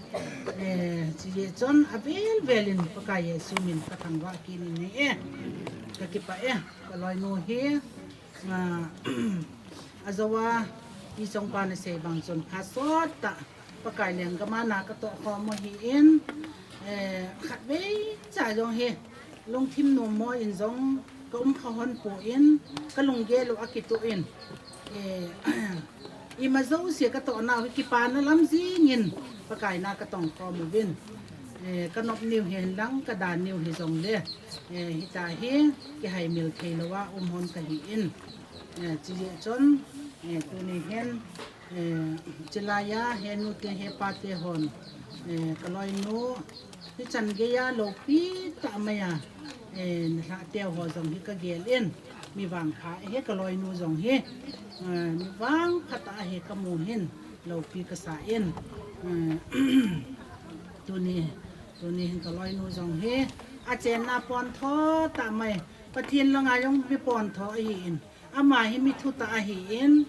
eh, chi je chun avel vel in Pakai Jesu min ka thangvah kit in e, ka kipah e, ka loinu hi, ah, ajou a, i chong pa na sei bang chun phat sot tah, Pakai lenggam a na ka toh khom u ahi in, eh, khatvei cha jong hi, lungthim nom mo in jong ka um kha hon poi in, ka lunggel u a kituh in, eh, ima jouse ka toh nau hi kipana lam jing in, Pakai na ka tong khom uvin, eh, ka nop niu hi hen lang, ka dan niu hijongle, eh, hita hi, kihaimil thei lou a um hon ka hi in, eh, chi je chun, eh, tuni hin, Eh, chulai a, he nu te, he pa te hon, eh, ka loinu, hichan gei a, lopi tah mai a, eh, na lhah teu ho jong hi ka gel in, mi vangpha, he ka loinu jong hi, eh, mi vangpha tah a hi ka mu hin, lopi ka sa in, eh, tuni, tuni hin ka loinu jong hi, a chenna pontho tah mai, Pathen langa jong mi pontho ahi in, Ama hi mi thutah ahi in,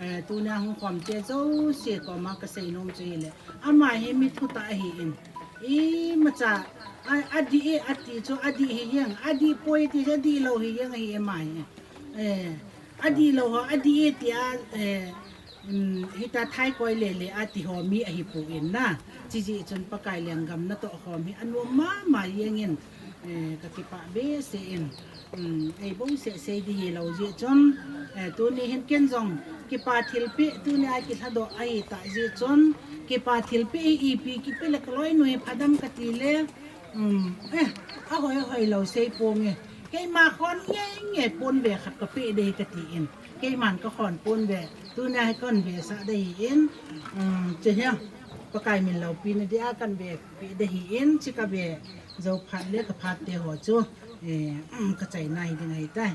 eh, tuna hung khom te jouse koma ka sei nom chu hile. Ama hi mi thutah ahi in. Imacha, a, adih e, ati chu adih hi jeng, adih poi ti chu adih lou hi jeng ahi e ama hi. Eh, adih lou ho, adih e ti a, eh, um, hita thai koi le le a ti ho mi ahi poi in na. Chi jeh chun Pakai lenggam na toh khom hi anom mama jeng in, eh, ka kipah behseh in. Ei bou seh sei di hilou jeh chun, tuni hin ken jong kipa thilpeh tuni a kilhadoh ahi tah jeh chun, kipa thilpeh hi ipi kipe le kaloinu hi phadam kati le, ahoi hoi lou sei ponge. Keima khon ngei ngei ponbe khat kapeh dei kati in. Keiman kakhon ponbe. Tuni a hi kanvesah dei hi in. Chehi Pakai min loupina dia kanvepeh dei hi in. Chi kave jou phat le kaphat te ho chu kachaina hi ding ahitai.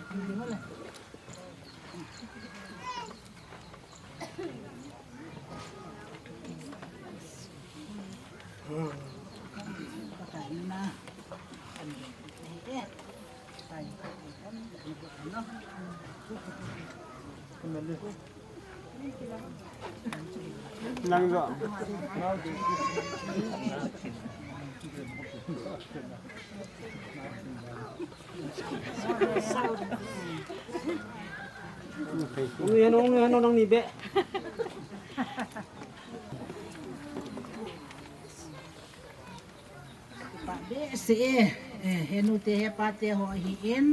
Behseh e, henu te hepa te ho ahin,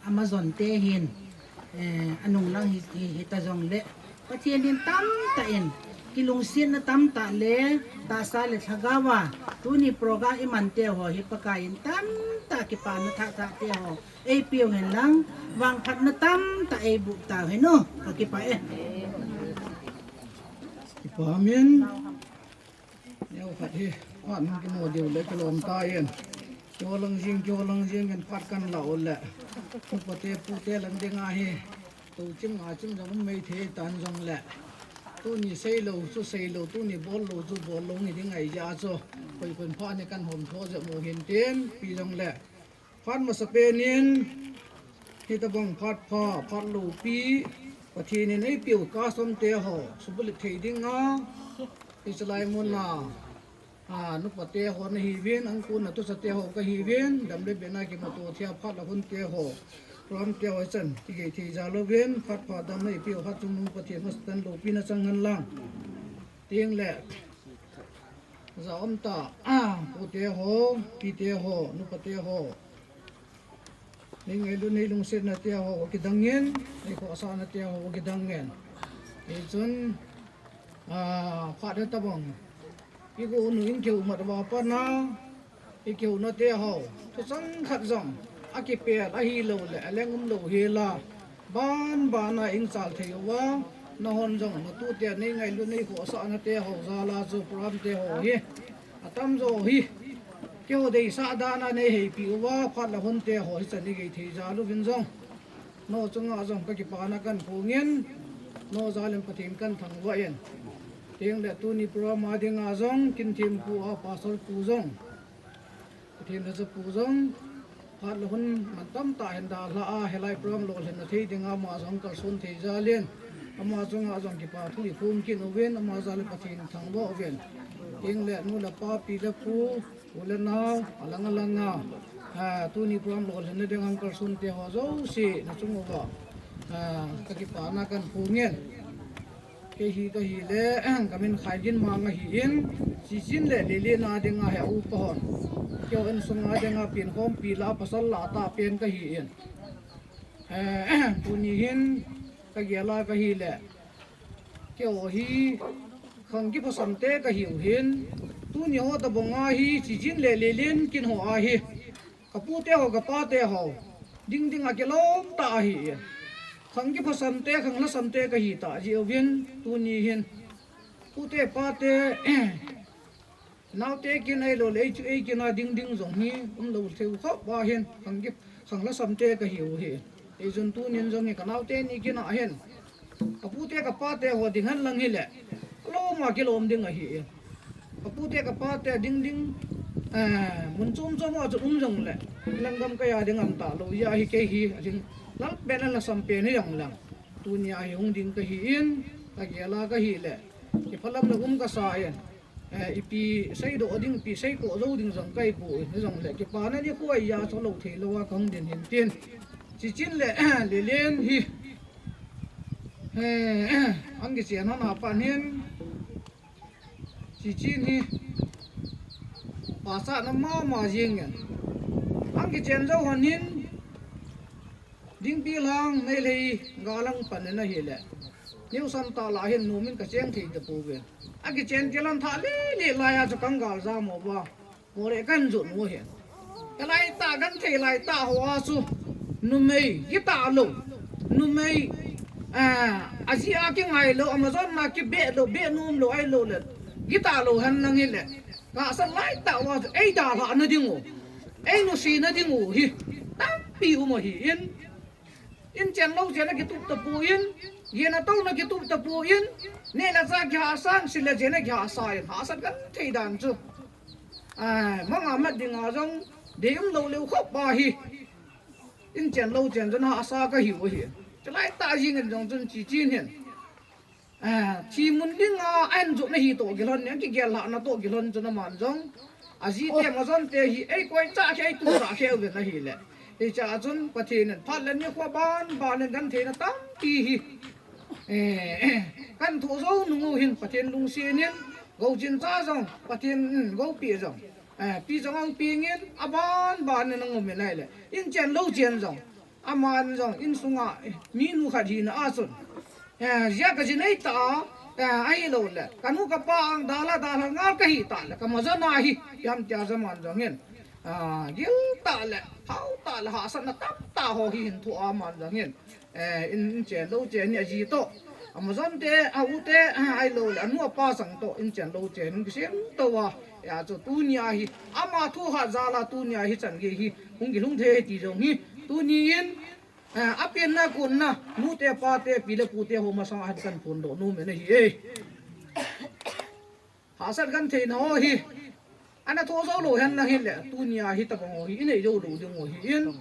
Amazon te hin, anung lang hita jongle, Pathen in tamtah in kilungsetna tamtah le tahsa le lhagao a tuni program iman te ho hi Pakai in tamtah kipana thah thah te ho eipeu hen lang, vangphatna tamtah eiboh tau hen o, kakipah e. Kipa min. Neo khat hi phat hung kimo diu le kilom ta in, kiholang jing kiholang jing in phat kanla u le, nupate pute lang dinga hi tou chim nga chim jong um mei thei tan jongle, tuni seilou chu seilou, tuni bollou chu bollou hi ding ahi jeh a chu, koi kon phat ni kanhom tho jep u hin tin, ipi jongle phat masapen in, hitobang phat pha, phat loupi, Pathen in eipeu custom te ho subulut thei dinga, hichelai muna nupate ho nahiuvin, angkona tusa te ho kahiuvin, dam le bena kimuto thei a phat le hun te ho, program te ho chan kigei thei jal uvin, phat pha damna eipeu hatchungnung Pathen masatan loupina chang hen lang. Tengle ja um ta, pute ho, pite ho, nupate ho, nei ngailut nei lungsetna te ho kidang in, nei khohsahna te ho kidang in, hichun phat hetobang igounu in kiu mat uva pat a, ikiuna te ho thuchang khat jong akipel ahilou le aleng umlou hel a, ban ban a ingchal thei uva, nahon jong natute nei ngailut nei khohsahna te ho jal a chu program te ho hi atamjo hi keiho deisah dan a nei heipi uva, phat le hun te ho hichan igei thei jal uvin jong, nao chunga jong kakipana kanphongin, nao jal in Pathen kanthangvah in, tengle tuni program a dinga jong kin thempu a pastor pu jong, Pathen lhacha pu jong, phat le hun man tamtah hin dalha a, hilai program lolhinna thei dinga ama jong kalson thei jal in, ama chunga jong kipa thu iphong kit uvin, ama jal in Pathen thangvah uvin, tengle nu le pa, pi le pu, u le nao, alang alanga tuni program lolhinna dinga hung kalson te ho jouse nachung uva kakipana kanphongin. Kei hi kahile, kamin Khaigin Mang ahin, Chiching le Lelen a dinga hi aupa hon, keiho insunga dinga penkhompi la, pasal la tahpen kahin, tuni hin kagel a kahile, keiho hi khang kiphasam te kahiu hin, tuni ho tobanga hi Chiching le Lelen kin ho ahi, kapute ho kapate ho dingding a kilom tah ahi. Khang kiphasam te, khang lhasam te kahitah jeh uvin, tuni hin pute pate, naote kin ahilou le eichu eikin a dingding jong hi umlou thei u khop ahin, khang lhasam te kahiu hi. Hichun tunin jong hi kanaote ni kin a hin kapute kapate ho ding hen lang hile, alom a kilom ding ahi. Kapute kapate dingding, mun chom chom a chu um jongle, ilang gam kaiya ding am talou jeh a hi kei hi ading lalpen a lhasam pen hijong lang, tunia hi hung ding kahin, kagel a kahile, kiphalam le um kasa in, ipi seidoh ding, ipi seikoh jou ding jong kahipoi, hijongle kipana nikho ahi a chu lou theilou a kahung din hin tin, Chiching le Lelen hi hung kichen hon a pat hin, Chiching hi pachatna mama jengin, Kichen jou hon hin, Dingpi lang Meitei gal lang pan in ahile, New Santa lah hin nom in kacheng thei tapouvin. Akichen kilan tha lele laiya chu kang gal jam uva, Moreh kan jot u ahi. Hilai tah genthei lai tah hoa chu numei, kitah lou, numei, ah, aji a kingai lou, Amazon a kibeh lou, beh nom lou ahilouleh, kitah lou henlang hile, tahsa lai tah hoa chu eidalhah na ding u, einusei na ding u hi tampi um ahin. Inchen louchen akitup tapon, jen atouna kitup tapon, neh le chah kihahsan, sil le jen akihahsa in, hahsat genthei dan chu, ah, manga mat dinga jong deium lou leu khop ahi. Inchen louchen jong hahsa kahiu ahi. Chulai tah jingin jong chun Chichen hin, ah, thi mun dinga ahin jotna hi toh kilhon in, kigel lhahna toh kilhon chun aman jong, ajite Amazon te hi eikoi chah khe, eituchah khe uvin ahile, hichea chun Pathen in phat le nikho banban in gentheina tampi hi, eh, kan thoh jou nung u hin Pathen lungset in, gouchin cha jong Pathen, um, goupeh jong, eh, pi jong ahung peng in, abanban in ahung um in ahile, inchen louchen jong, aman jong insunga, eh, minu khat hina a chun, eh, jia kaji nei tah a, eh, ahilouleh kanu kapa ang dalha dalha ngal kahi tah le, ka Amazon a hi, ipi ham tia jong aman jong hin, ah, gil tah le, thao tah le, hahsatna tamtah ho hi hin thoh a aman jong hin, eh, in, inchen louchen hi aji toh, Amazon te, a u te, ah, ahilouleh anu apa sang toh inchen louchen kisem tou a, hijeh chun tunia hi, ama thu khat jal a tunia hichan gei hi hung kilhung thei ti jong hi, tuni in, ah, apenna konna, nute pate, pi le pute ho masanga hin kan phondoh nom in ahi e. Hahsat gentheina ho hi, ana thoh jou lou henlang hile, tunia hitobang ho hi inei jou lou ding u ahin.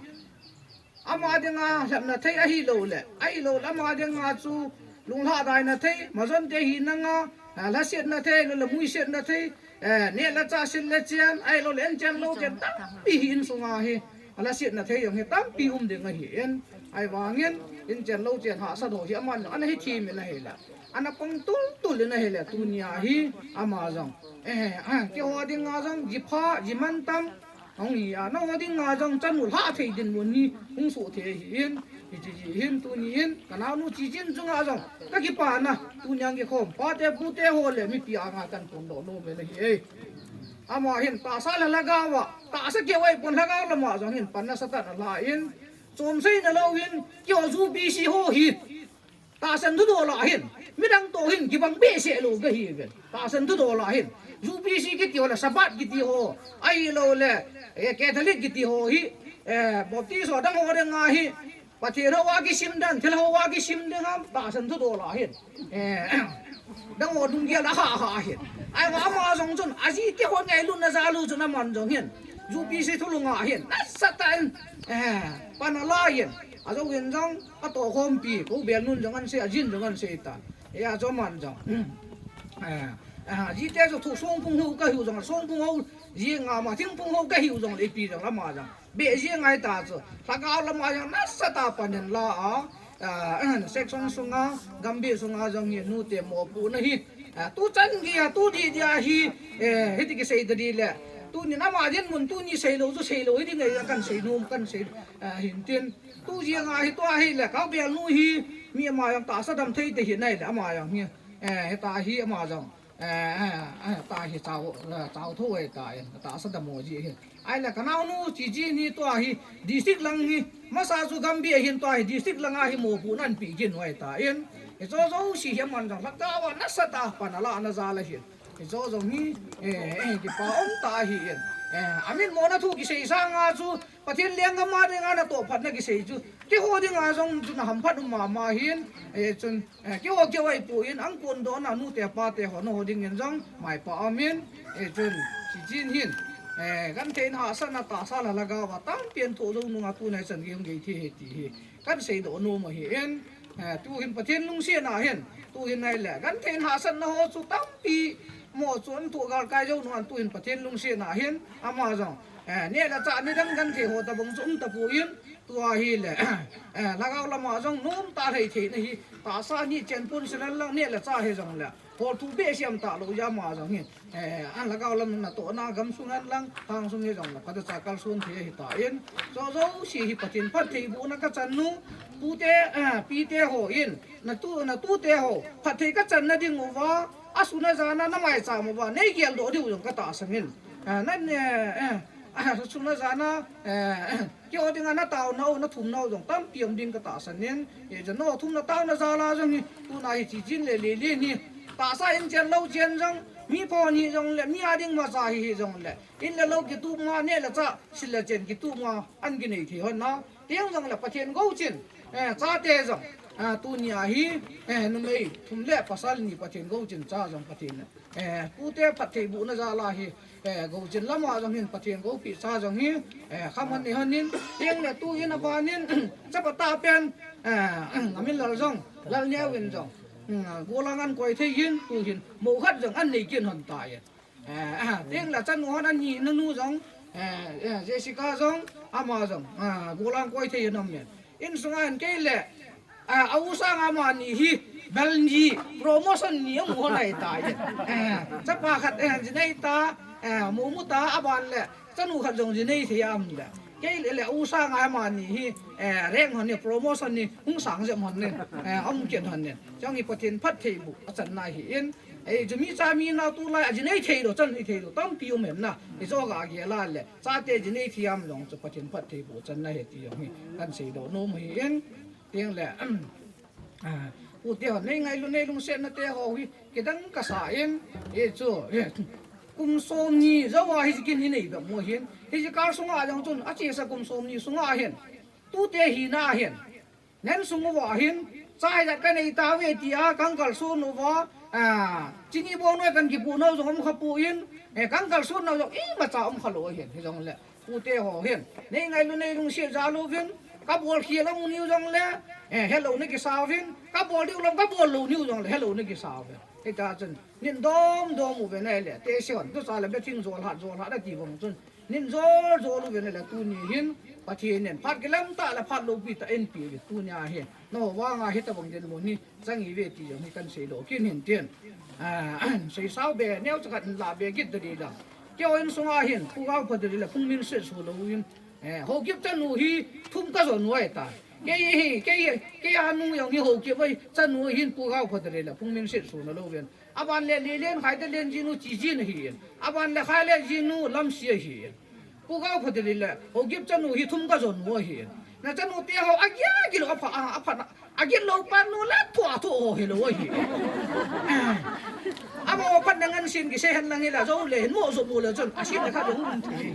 Ama dinga lhepna thei ahilouleh, ahilouleh ama dinga chu lunglhadaina thei, Amazon te hina nga, ah, lhasetna thei, lou le muisetna thei, eh, neh le chah, sil le chen, ahilouleh inchen louchen tampi hi insunga hi, alhasetna thei jong hi tampi um ding ahin, ahivangin inchen louchen hahsat ho hi aman ana hithem in ahile, ana pang tultul in ahile, tunia hi ama jong, eh, ah, keiho dinga jong ji pha, ji mantam ahung hi a, nangho dinga jong chanu lhah thei dinmun hi hung soh thei ahin, hiche jeh hin tuni hin ka naonu Chichen chunga jong kakipana, tunia kikhom pate pute ho le mipi anga kan phondoh nom in ahi e. Ama hin tahsa le lhagao a, tahsa keu ahipon lhagao lama jong hin pan nasatah in alha in, chomseina louvin, keiho U P C ho hi tahsan thudol a hin, midang toh hin kibang behseh lou kahiuvin. Tahsan thudol a hin, U P C kiti ho le, Sabbath kiti ho, ahilouleh, eh, Catholic kiti ho hi, eh, Baptist ho dang ho dinga hi, Pathen hou a kisim dan, thilha hou a kisim ding ham, tahsan thudol a hin, eh, dang ho lunggel a ha ha hin. Ahivang ama jong chun, ajite ho ngailutna jal u chun aman jong hin, U P C thulhung a hin nasatah in, eh, pan ala in, ajou hin jong atohkhompi, Koubelnu in jong ahin sei, ajin jong ahin sei tan. Hijeh chun aman jong, eh, eh, ajite chu thu songphung hou kahiu jongle, songphung hou jenga ama thingphung hou kahiu jongle, ipi jongle ama jong beh jeng ahita chu, lhagao lama jong nasatah pan in la a, ah, section sunga, gambih sunga jong hi nute mopohna hi, ah, tuchan geiya, tu dih dia hi, eh, hiti kisei tadih le, tunin ama dinmun tuni seilou chu seilou hiding ahi, kan seinom, kan sei, ah, hintin. Tu jenga hi tua hile, Koubelnu hi, mi ama jong tahsa dam thei te hi nai le, ama jong hi, eh, hita hi ama jong, eh, eh, eh, ta hi chao, eh, chao thou ahitan, tahsa dam ho ji hi. Ahile ka naonu Chichen hi tua hi district lang hi, masa chu gambih ahin tua hi district langa hi mopohna anapeh kit u ahitan, hiche jouse hi aman jong lhagao a nasatah pan alahna jal ahin. Hiche jong hi, eh, eh, kipa umtah ahin. Eh, amitmona thu kisei sanga chu, Pathen lenggam a dinga natoh phatna kisei chu, keiho dinga jong chu nahamphat um mama hin, eh, chun, eh, keiho keiho ahipon, ahin phondohna nute pate ho, nangho dingin jong maipa aumin, eh, chun, Chichen hin, eh, gentheina hahsatna tahsa le lhagao a tampi ana thoh jou nunga tunia hichan gei hung gei thei ahi ti hi kan seidoh nom ahin, eh, tuhin Pathen lungsetna hin, tuhin ahile, gentheina hahsatna ho chu tampi, mo chu ana thoh galkai jou nunga tuhin Pathen lungsetna hin, ama jong, eh, neh le chah nidang genthei ho tobang chu um tapon, tua hile, eh, lhagao lama jong nomtah lhai theina hi, tahsa ni chen pon selan lang neh le chah hijongle, Bol thu behseh um talou jeh a ama jong hi. Eh, a lhagao lam natohna gamsung hen lang, lhangsung hi jong le, phatecha kalson thei ahi tan. Chu jouse hi Pathen phattheibohna kachan u, pute, eh, pite hon, natu, natute ho, phatthei kachanna ding uva, asun ajana namaicham uva, neigeldoh diu jong katahsan in. Eh, nan, eh, eh, asun ajana, eh, Keiho dinga nataonau, nathumnau jong tampi um ding katahsan in, eh, jano thum nataona jal a jong hi, tuna hi Chichen le Lelen hi, tahsa in chen lou chen jong, mi pho ni jong le, mi a ding macha hi hi jong le, in le lou kitup ma, neh le chah, sil le chen kitup ma, an kinei thei hon na, tiang jong le Pathen gouchin, eh, chate jong, ah, tunia hi, eh, numei thum le pasal ni Pathen gouchin cha jong Pathen. Eh, pute phattheibohna jal a hi, eh, gouchin lama jong hin Pathen gopi cha jong hi, eh, khamhon nei hon in, tiang le tu hin aban in, chapa tah pen, eh, amin Lal jong, Lalneo in jong, mm, golang an koi thei in, tu hin, mo khat jong an nei kin hon tai. Eh, tiang le chanu hon ani nanu jong, eh, eh, Jessica jong, ama jong, ah, golang koi thei in amin. Insunga hin kei le, ah, a u sang amani hi, bel ni, promotion ni amu hon ahi tai. Eh, chapa khat, eh, ji nei ta, eh, mu mu ta, aban le, chanu khat jong ji nei thei am le. Kei le, le u sang amani hi, eh, rank hon ni, promotion ni, hung sang jep hon ni, eh, amu kin hon ni. Jong hi Pathen phattheiboh, achanna hi in, eh, chu mi cha mi nao tulai, a ji nei thei lou, chan nei thei lou, tampi um hen na, i jo ga gel a le, chate ji nei thei am jong chu Pathen phattheiboh channa ahi ti jong hi, kan seidoh nom ahi in, Tiang le, ah, pute ho, nei ngailu, nei lungsetna te ho hi, kidang kasa in, e chu, e, kum som ni jou a hi kin hi nei bep mo hin, hiche kal sunga jong chun, achesa kum som ni sunga hin, tute hina hin, nen sung uva hin, chai jat ka nei tauve tia, kan kalson uva, ah, chini bong noi kan kipu nau jong um kha poi, e, kan kalson nau jong imacha um kha lou hin, hijongle. Pute ho hin, nei ngailu nei lungset jal uvin, ka bol khel amu niu jongle, eh, helou na kisa uvin, ka bol diu lom, ka bol lou niu jongle, helou na kisa uvin. Hita chun, nin dom dom uvin ahile, te sion, tu sa le be thing jol hat, jol hat ati vang chun, nin jol jol uvin ahile, tuni hin, Pathen in, phat kilam tah le phat loupi tah eipe uve, tunia hin, nao vanga hitabang dinmun hi, Chang ive ti jong hi kan seidoh kit in tin. Ah, seisao be, neocha khat in la be kit ta ding lang. Keiho insunga hin, Pu Gaophatdeli le Phungminset Sunlou in, eh, Haokip chanu hi thum ka jon u ahitai. Kei hi, kei hi, kei a nu jong hi Haokip a chanu hin Pu Gaophatdeli le Phungminset Sunlou in. Aban le Lelen Khaitalen jinu Chijin ahin. Aban le Khaile jinu Lamsi ahin. Pu Gaophatdeli le, Haokip chanu hi thum ka jon u ahi. Na chanu te ho, agil, agil lou, apha, a, apha na, agil lou pan nu la, thua, thua ho hilou ahi. Ama phat na ngan sin kisei hen lang hila, jou le, mo jo mo le chun, asin le kha jo hung thei.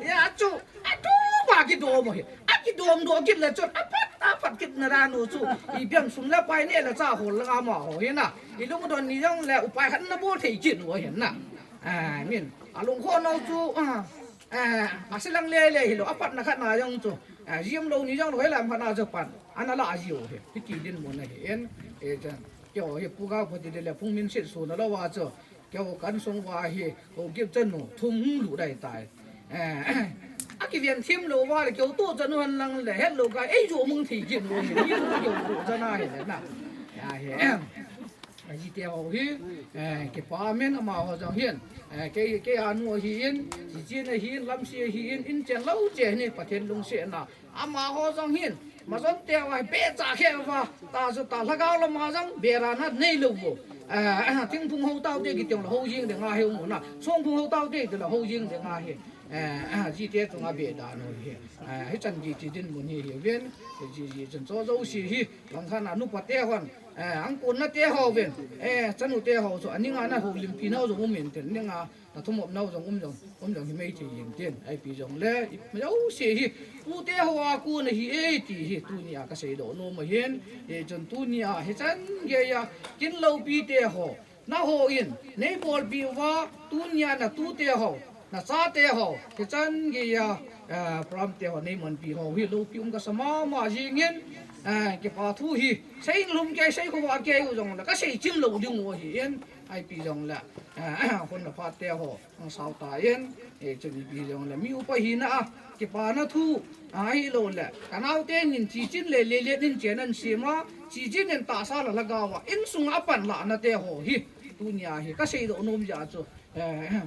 Ya chu, atu ma kidom ahi. Akidom doh kit le chun, aphat, aphat kit na ra nu chu, i biang sum le pai ne le cha hol lang ama ho hi na. I lungdon ni jong le, upai khat na bol thei kit u ahi na. Amen. Alungkho nau chu, a, Eh, asilang lele hilou, apatna khat na jong chu. Eh, jim lou ni jong lou, hilam khat na chu pan. Ana la ajiu hi. Hiti dinmun ahi in. Eh, chan. Keiho hi Pu Gaophatdeli le Phungminset Sunlou a chu. Keiho kan sung uva hi, Haokip chanu, thum hung lut ahitai. Eh, akiven thim lou uva le, keiho tu chanu hen lang le, het lou ka, ei jo mong thei kit u hi, keiho tu chanu hi le na. Ya hi, em. Ajite ho hi, eh, kipa min amaho jong hin, eh, kei, kei a nu ahin, Chijin ahin, Lamsi ahin, in chen lou chen hi Pathen lungsetna. Amaho jong hin, majon te ho hi becha khe uva, ta chu ta lhagao lama jong, bera na nei lou vo. Eh, thingphung ho tao te kiti le ho jing ding ahi u na, songphung ho tao te kiti le ho jing ding ahi. Eh, jite chunga be dan u hi. Eh, hichan ji chi dinmun hi hi ven, ji, ji chun cho jouse hi, langkhat a nupa te hon, Eh, angkon na te ho ven. Eh, chanu te ho chu, aninga na houlimpi nau jong um in tin, ninga na thumop nau jong um jong, um jong hi mei thei in tin. Ipi jong le, i, jouse hi, pu te ho a kon ahi e ti hi, tunia ka seidoh nom ahin. Eh, chun tunia, hichan geiya, kin loupi te ho. Na ho in, nei bolpi uva, tunia na tu te ho. Na chate ho, hichan geiya, eh, pram te ho, nei manpi ho, hi loupi um kasa mama jing in, eh, kipa thu hi, sei lum kei, sei khovah kei u jong le, ka sei chim lou ding u ahi in, ipi jong le, eh, hon na phat te ho, ang sao ta in, eh, chun ipi jong le, mi upa hina a, kipa na thu, ahilou le, ka nao te nin Chijin le Lelen in chen an sem a, Chijin in tahsa la lhagao a, insung a pan la na te ho hi, Tunia hi kasei doh nom jeh a chu, eh,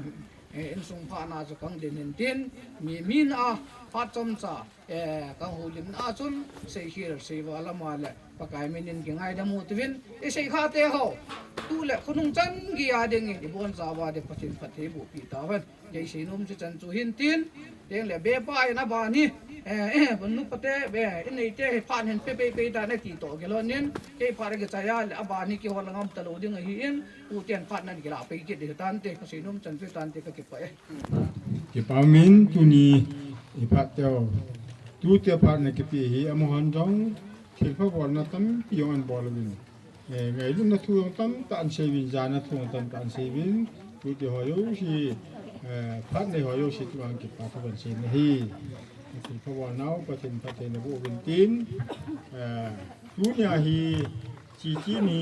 eh, insung phatna chu kang din hin tin, mi, mi na a phat chomcha, eh, kang houlim na a chun, seikhel seival ama le Pakai min in kingaidam u tivin, isei kha te ho, tu le khonung chan gei a dingin ibon chauva ding Pathen phatthei boh peh tahen. Kei seinom chu chan chu hin tin, teng le bepa in aban hi, eh, eh, nupa te, eh, in neite hi phat hin pe pei pei tan ati toh kilhon in, kei phat akichai a le aban hi kihol ngam talou ding ahin, tuten phat nan kilah pei kit ding tante, ka seinom chan chu tante, ka kipah e. Kipah min tuni i phat teu. Tute phat na kipe hi amahon jong thilpha bolna tampi jong an bol uvin. Eh, ngailutna thu jong tamtah an sei uvin, jana thu jong tamtah an sei uvin, tute ho jouse, eh, phat nei ho jouse tuang kipa thu kan sei na hi. Thilpha bolnau Pathen phattheina boh uvin tin, eh, tunia hi, Chichi ni,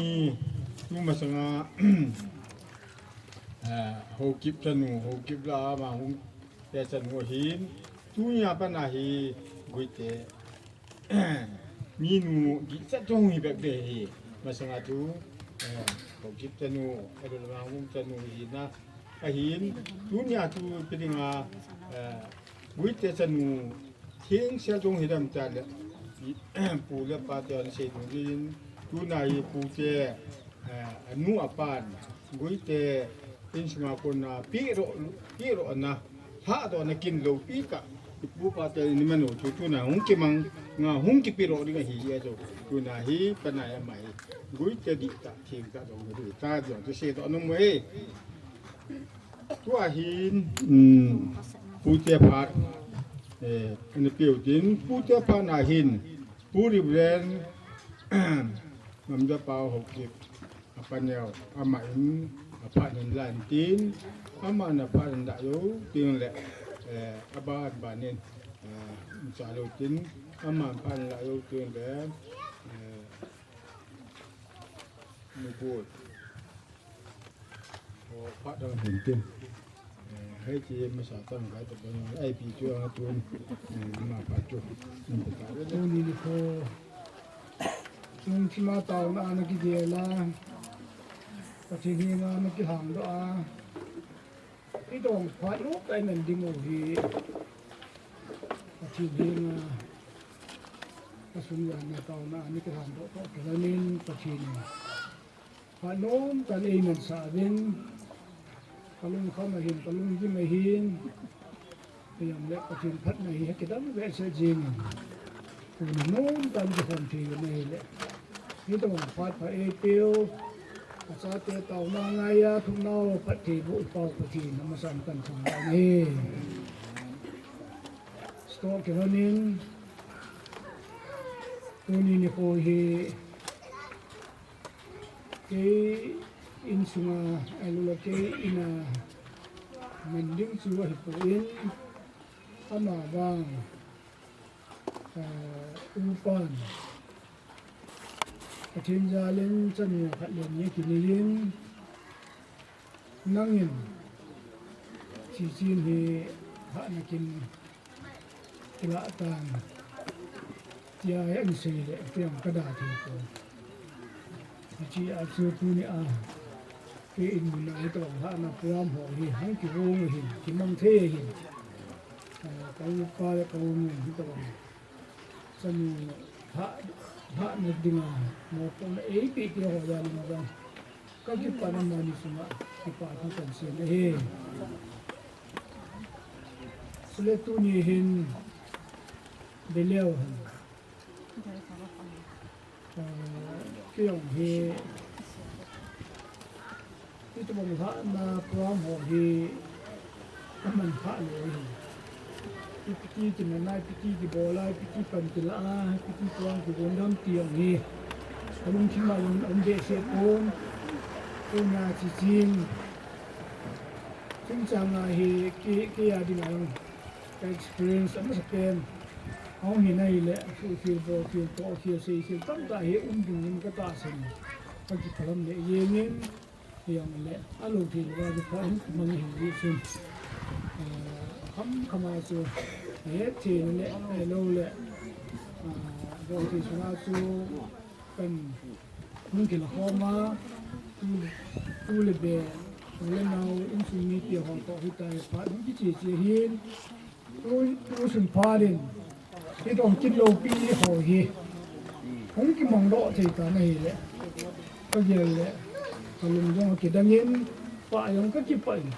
tumasanga, eh, Haokip chanu, Haokip la ama hung te chanu ahin, tunia pat a hi, Guite, minu dihchat chu hung hi bep ve hi. Masanga chu, eh, Haokip chanu, Adulama hung chanu hi na. Ahin, tunia chu ipi dinga, eh, Guite chanu, thengsel chu hung hi dem tile, pu le pa te hon sei ding in, tunia hi pu te, eh, anu apan, Guite, insunga kona, pi ro, pi ro na, Lhahdohna kin loupi tah, ipu ipa te in imanu chu tuna hung kimang, nga hung kipe lou ding ahi jeh a chu. Tuna hi, panai amai, Guite dihtah, thengtah jong hi ta jong chu seidoh nom e. Tua hin, um, pute phat, eh, ana peu tin, pute phat na hin, Pu Reverend, Ngamjapao Haokip. Apaneo, ama in, aphat in la in tin, ama in aphat in la jou tin le, eh, aban ban in, eh, cha lou tin, ama in phat in la jou tin le, eh, nukut. O, phat dang hin tin. Eh, hei ti masa tang kai ta ban ai pi chu a tun, eh, ama phat chu. Tuni nikho. Lungthima taona ana kigel a, Pathen henga ana kilhangdoh a, idong phat lou kai nan ding u hi, Pathen henga, kasungjanna taona ana kilhangdoh toh kilhonin Pathen in phat nomtah in eimansah uvin, kalungkham ahin, kalunggim ahin, Hijong le Pathen phatna hi akidang behseh jingin, tuni nomtah in kikhom thei u ahile, hitobang phat pha eipeu, achate taona ngaiya, thumnau phattheiboh Pau Pathen amasan kahin thangvah in ahi. Stoh kilhonin, tuni nikho hi, Kei insunga, ahilouleh kei ina man ding chu ahipoi, amavang, ah, upan Pathen jalin chanu khat le ni akineiyin, nangin Chichin hi hahna kin kilah tan, tia hi ahin seile, kei jong kada thei poi. Hiche a chu tunia, kei in mun a hitobang hahna program ho hi, hung kigong ahin, kimang thei ahin. Ah, ka upa le ka u in hitobang chanu hah, hahna dinga mopohna eipeh kit ho jal in jong, ka kipana mani sunga kipa thu kahin sei ahi. Chule tuni hin, Beleu hin, ah, kei jong hi, hitobang hahna program ho hi, aman phah lou ahi. Ipi ti kinana, ipi ti kibola, ipi ti pan kila a, ipi ti program kigong dam ti jong hi, kalungthim a jong um behseh pon. Tunia Chichin chungchang a hi kei, kei a dinga jong ka experience amasapen ahung hi ahile, thuhil, bolkhel, tohkhel, seikhel tamtah hi um dingin katahsan in, ka kiphalam le jengin, hijongle alou thei louva chu pha hin mang ahi jeh chun, ah, khamkham a chu hetthei le, ahilouleh, ah, bolkhel sunga chu kahin hung kilakhom a, U le be, u le nau, insung mite ho toh hitia phat hung kiche che hin, tu, tu sun phat in, hitobang kin loupi ho hi hung kimang doh thei tan ahile, kagel le kalung jong akidang in, pah jong kakipah in,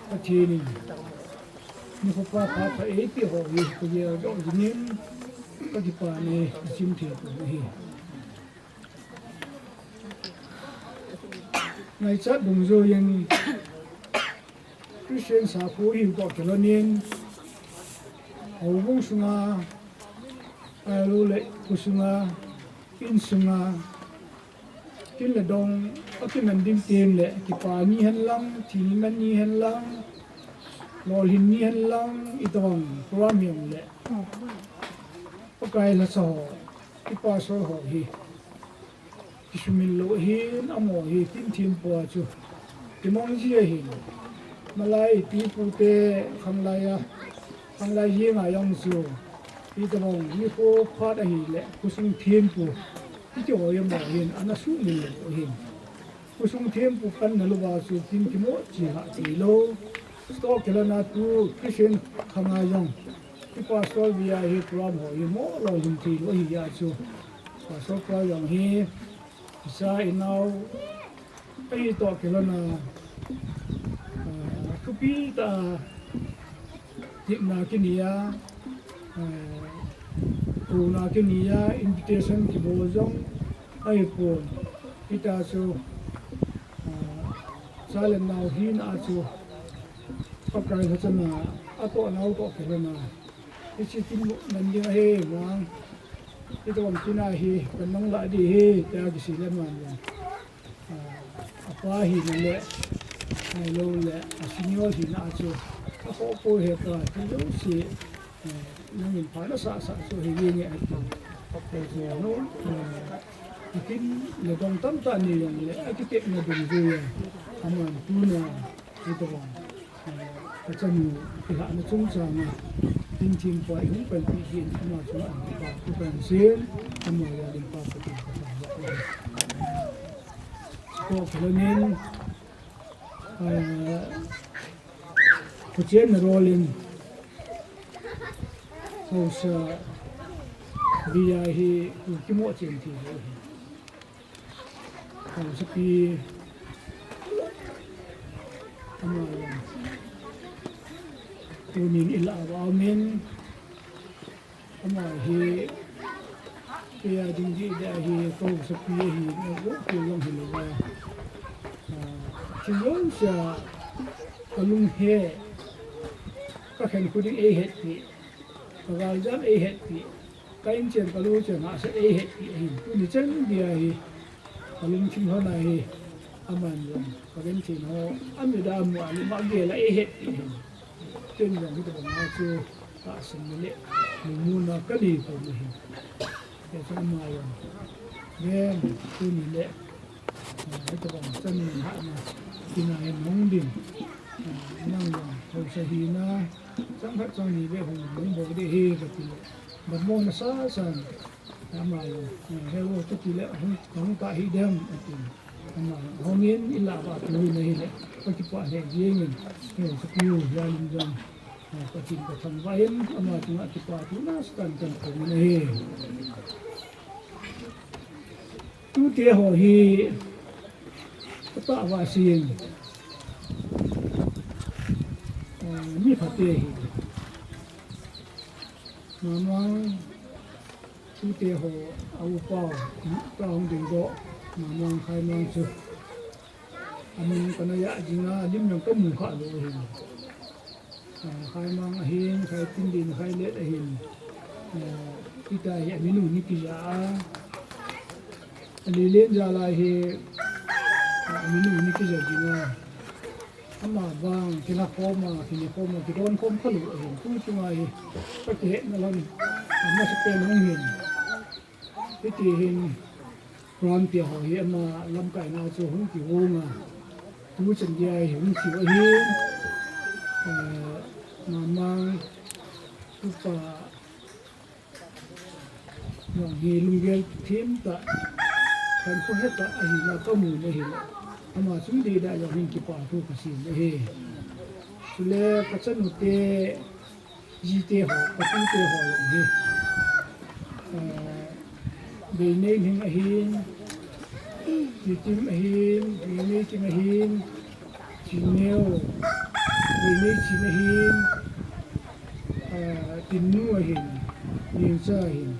Pathen in nikho pha pha eipeh ho hi kagel doh jing in, kakipah in, asim thei pon ahi. Ngaichat dungjuiyin Christian sakho hi toh kilhonin, houbung sunga, ahilou le kho sunga, in sunga, kin le dong, akiman ding tin le, kipa ni hen lang, thina man ni hen lang, lolhin ni hen lang, itobang program hi le, Pakai lhacha ho, i pastor ho hi kisumil lou ahin, amaho hi tin thempu a chu kimang ji ahin. Malai pi pu te khanglai a, khanglai jenga jong chu hitobang nikho phat ahile khosung thempu kiti ho hi amaho hin ana sumil lou ahin. Khosung thempu panna louva chu tin kimoh cheh hah thei lou. Toh kilhona tu Christian khanga jong i pastor bia hi program ho hi moh lou hin thei lou ahi a chu. Pastor pa jong hi icha inau, ahi toh kilhona, ah, thupi tah a, tepna kini a, ah, kouna kini a, invitation kibol jong ahipon. Hitia chu, ah, cha le nao hina a chu, Pakai lhacha a, atoh nau toh kilhona, hiche tin man ding ahi vang, hitobang tina hi kanung lah ding ahi, tia kisei le man jong. Ah, apa hina le, ahilou le, a senior hina a chu, akhoh pou hepa, thil jouse, eh, nangin pha nasah sah chu ahi jenge ati. Ati chu, no, eh, akin le dong tamtah nei jong le, akitepna dungjuiya, aman tuna, hitobang, eh, kachanu kilhahna chungchanga, tin thempu a ihung panpi hin, ama chunga ahin kipa thu kahin sei, ama jal in Pa Pathen kathangvah e. Toh kilhonin, ah, khuchen na rol in, haosa bia hi tu kimoh chen thei lou ahi. Haosapi ama jong tunin ilah uva aumin, ama hi kei a ding ding ding ahi, ka haosapi ahi, na jong kei jong hilouva. Ah, thil jouse a kalung he, kakhen khu ding eihetpi, kagaljam eihetpi, ka inchen kalou chen hahsat eihetpi ahin, tuni chan geiya hi kalungthim lhona hi, aman jong kagenthei ho, amit a mu a, lum a gel a eihetpi ahin. Ken jong hitobanga chu tahsanna le mumuna kanei pon ahi. Hichun ama jong ven tuni le, ah, hitobang chan hahna tina hin hung ding, ah, nang jong haosa hina, chang khat chang ni le hung, hung bol ding ahi kati le, dammo nasasan, ama jong, eh, he o, chuti le hung, hung ta hidem atin. Ama jong hungin ilah uva atu hin ahile, kakipah lheh jengin, he o, chuti u jal in jong, eh, Pathen kathangvah in, ama chunga kipa thu nasatah in kahin phong in ahi. Tute ho hi, atah uva seiyin, eh, mi phate ahi. Mamang tute ho, a upa u, ta hung dingdoh, Mamang Khaimang chu, amin kana jah jinga, alim jong kamu kha lou ahin. Ah, Khaimang ahin, Khaitindin, Khailet ahin. Ah, hitia hi amin u ana kija a, alelen jal a hi, ah, amin u ana kija jinga. Ama vang, kilhakhom a, kinekhom a, kidonkhom khalou ahin, tu chunga hi, kakihetna lam, amasapen hung hin. Hiti hin, program tia ho hi ama lamkaina chu hung kihong a, tuchan geiya hi hung thei u ahin, eh, Mamang, tupa, jong hi lunggel thim tah, Kan khu heta ahina kamu na hi. Ama chung dei da jong hin kipa thu kasei na hi. Chule kachanu te, jite ho, katu te ho jong hi. Ah, Beinei Hing ahin, Titim ahin, Beinei Ting ahin, Chineo, Beinei Chin ahin, ah, Tinnu ahin, Ningcha ahin.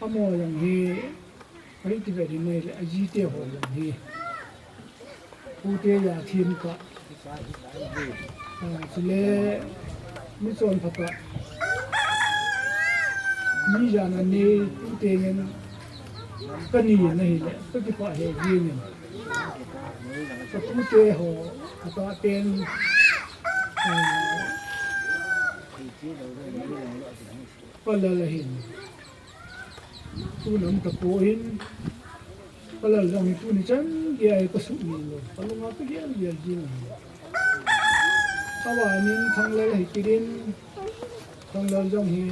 Amaho jong hi, ahi ti ve ding nei le, ajite ho jong hi. Pute ja thim ka. Ah, chule, mi chon pha ka. Mi ja na ni, pute ngen, kani na hi le, kakipah he ji ngen. Kapute ho, kapa pen, ah, Palal ahin. Tun aum tapon, Palal jong hi tuni chan gei a hi kasuh ni lou. Kalunga kagel gel jing. Aban in Thanglal ahi kit in, Thanglal jong hi,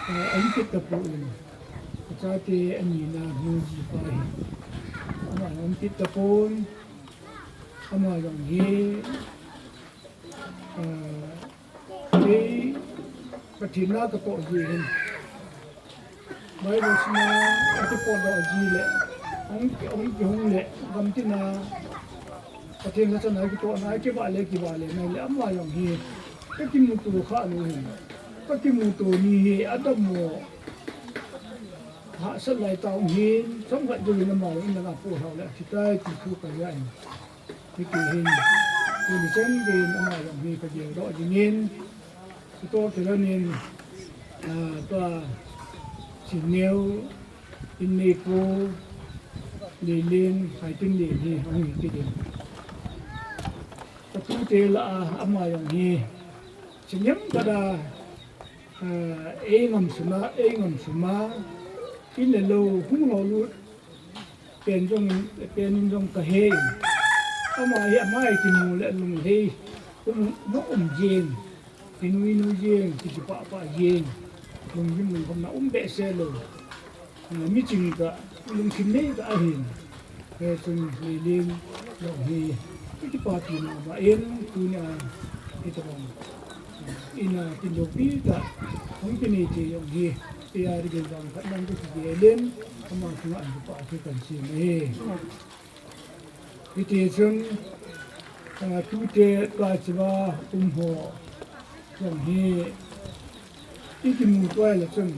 eh, aum kit tapon. Achate ani na nu jipa hi. Ama aum kit tapon. Ama jong hi, eh, Kei, Pathen na katoh ji hin. Bible sima, akipotdoh ji le, ahung, ahung kihung le, gamtina, Pathen lhacha na kitoh na, kivah le, kivah le, na le, ama jong hi, kakimuto kha lou hin. Kakimuto ni hi, adammo, hahsat lai tah hin, chomkhat jou hin ama jong in langa pu hao le, athi tai, ti thu kaja in. Hiti hin, tuni chan gei in ama jong hi kagel doh ding in, chutoh kilhon in, ah, tua Chineo, Inneipu, Leilin, Haitinlen hi ahung hi kit in. Katute lah a ama jong hi, Chineo khat a, ah, ei ngam sum a, ei ngam sum a, in le lou, hung lou lut, pen jong, pen in jong kahe in. Ama hi, ama hi kimu le lunglhai um, na um jeng. Inu, inu jeng, kipah pah jeng. Lunggim lungkham na um behseh lou. Ah, miching tah, lungthim nei tah ahin. Hichun Leilin jong hi, kipa pi na ama in, tunia, hitabang. Ina kindopi tah, hung kinei te jong hi. Tia dingin vang khat lang kagel in, ama chunga kipa thu kahin sei ahi. Hiti chun, ah, tute tua cheva um ho jong hi, i kimu tua le chun,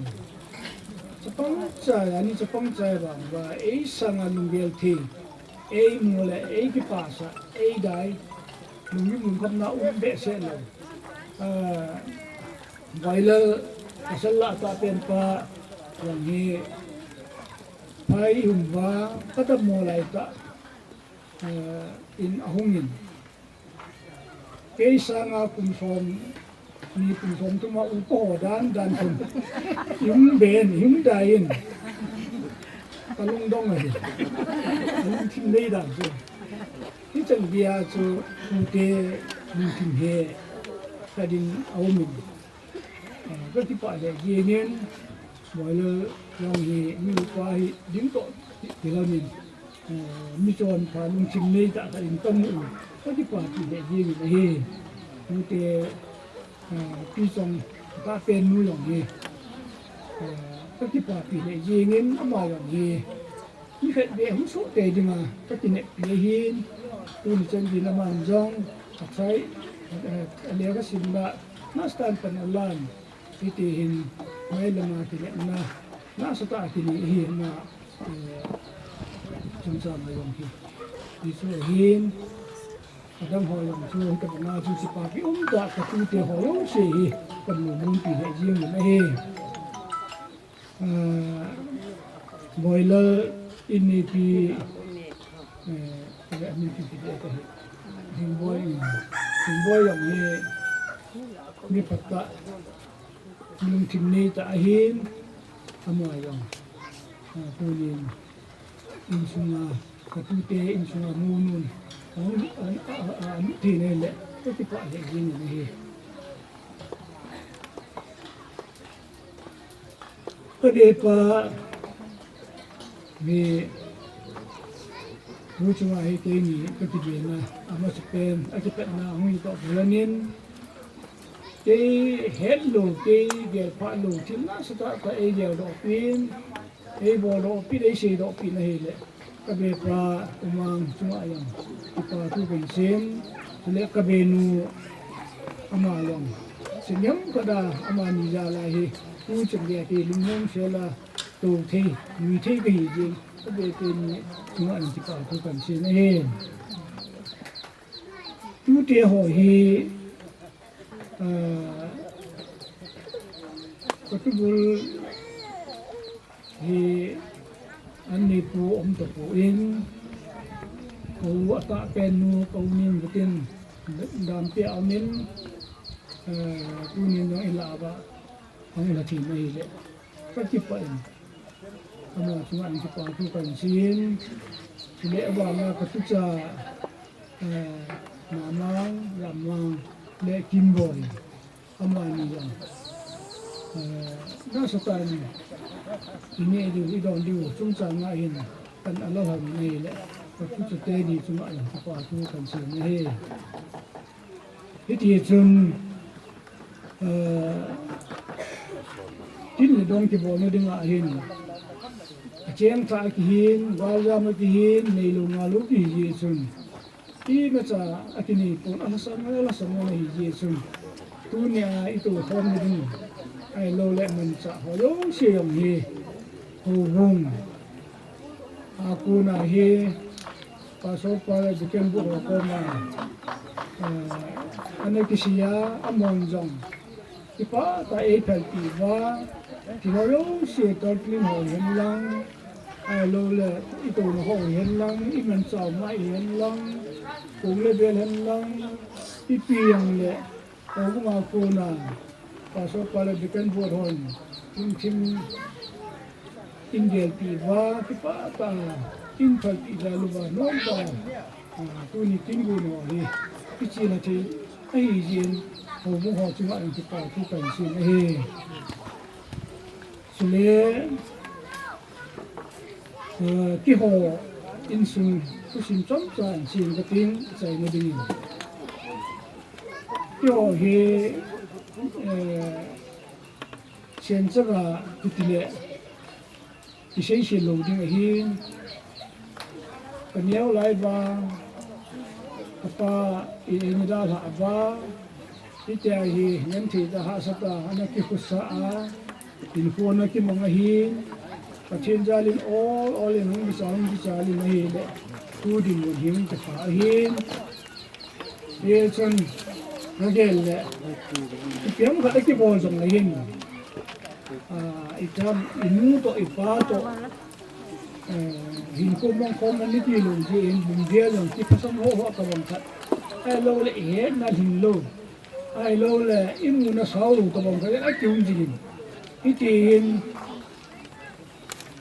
chapang chai, ani chapang chai vang va, ei sanga lunggel thei, ei mu le, ei kipasah, ei dai, lungim lungkhamna um behseh lou. Ah, Boilal, pasal lah tah pen pa, jong hi, Phai hum va, kadammo lai tah, eh, in ahung in. Kei sanga kum som, ni kum som thum a upa ho dan dan chun. I hung ben, i hung dai in. Kalungdong ahi. Kalungthim nei dan chu. Hichan gei a chu tute lungthim he. Kadin aum in. Eh, kakipah lheh jeng in, Boilal jong hi, mi upa hi, ding toh, ti, tilhon in, eh, mi chonpha lungthim nei tah khat in kamu in, kakipah pi lheh jeng in ahi. Tute, eh, Pi Chong, tah pen nu jong hi, eh, kakipah pi lheh jeng in, ama jong hi, mi khat beh hung soh tei dinga, kakineppi ahin, tuni chan gei in aman jong, athai, eh, alekha simna, nasatah in pan alan, hiti hin, mailama kinepna, nasatah a kinei ahi ama, eh, chomcha ma jong hi. Hichu ahin, adang ho jong chu, hitabanga chu sepai kium tah, katute ho jouse hi, kalungmon pi lheh jeng in ahi. Ah, Boilal in nipi, eh, ani nipi kiti ahi. Hingboi, Hingboi jong hi mi phatah, lungthim nei tah ahin, ama jong, ah, tunin insunga, katute insunga mu nun, a, a, a, a, a, thei nei le, kakipah lheh jeng in ahi. Kadeipa, Hi, tu chunga hi keini kakigel na, amasapen, akipatna hung hitoh pulanin, kei hetlou, kei gelphah lou, thil nasatah tah eigeldoh pin, eiboldoh pin, eiseidoh pin ahile, kabepa Umang chunga jong kipa thu kahin sem, chule kabenu ama jong, seniam kada amani jal a hi, tu chunga kei lungmong sela, tou thei, nui thei kahi jeh in, kabepa ni chunga jong kipa thu kahin sem ahi. Tute ho hi, ah, katubul hi an neipu um tapon, kou atahpen nu, kou ning butin, dampi a umin, ah, tunin jong ilah uva, ahung la thei ahile, kakipah in, ama chunga jong kipa thu kahin sem, chule avanga katucha, eh, Mamang, Ramang, le Kimboi, amani jong, eh, nasatah in, ineh diu, idon diu, chungchang a hin, kan alo ham ahile, katucha teni chunga jong kipa thu kahin sem ahi. Hiti chun, eh, tin le dong kibolna dinga hin, achengtha kihin, galjam kihin, neilou ngailou kihi jeh chun, imacha akinei pon, alhasam, alhasam ahi jeh chun, tunia itokhomna ding, ahiloule manchah ho jouse jong hi, houbung a kona hi, Pastor pa le Deacon bu ho koma, ah, ana kisei a, amahon jong kipah tah a eiphalpeh uva, ti ho jouse, Tolpin ho hihen lang, ahiloule itouna ho hihen lang, imanchah ma hihen lang, kong le bel hihen lang, ipi jongle, houbung a kona, Pastor pa le Deacon bu hon, lungthim in gelpeh uva, kipah tah a, in phalpeh jal uva, nomtah a, ah, tuni tin gun ho hi, kichih la thei ahi jeh in, houbung ho chunga jong kipa thu kahin sem ahi. Chule, eh, keiho insung thusim chomcha hin sem kating, achaina dingin. Keiho hi, eh, Senchara kitile, kiseiset lou ding ahin, kaneo lai vang, kapa in eina dalhah uva, hitia hi genthei tah a hahsatah a ana kikhusa a, hinkho ana kimang ahin, Pathen jalin ol ol in hung kicha, hung kichalin ahile, tu dinmun hi hung kipha ahin. Hichun, kagel le, ipi ham khat akibol jongle hin, ah, itam, inu toh, ipa toh, eh, hinkho mangkhom ana tilou jeh in, lunggel jong kiphasan ho ho tobang khat, ahiloule ihetna lhinglou, ahiloule imuna saolou tobang khat akium jingin, hiti hin,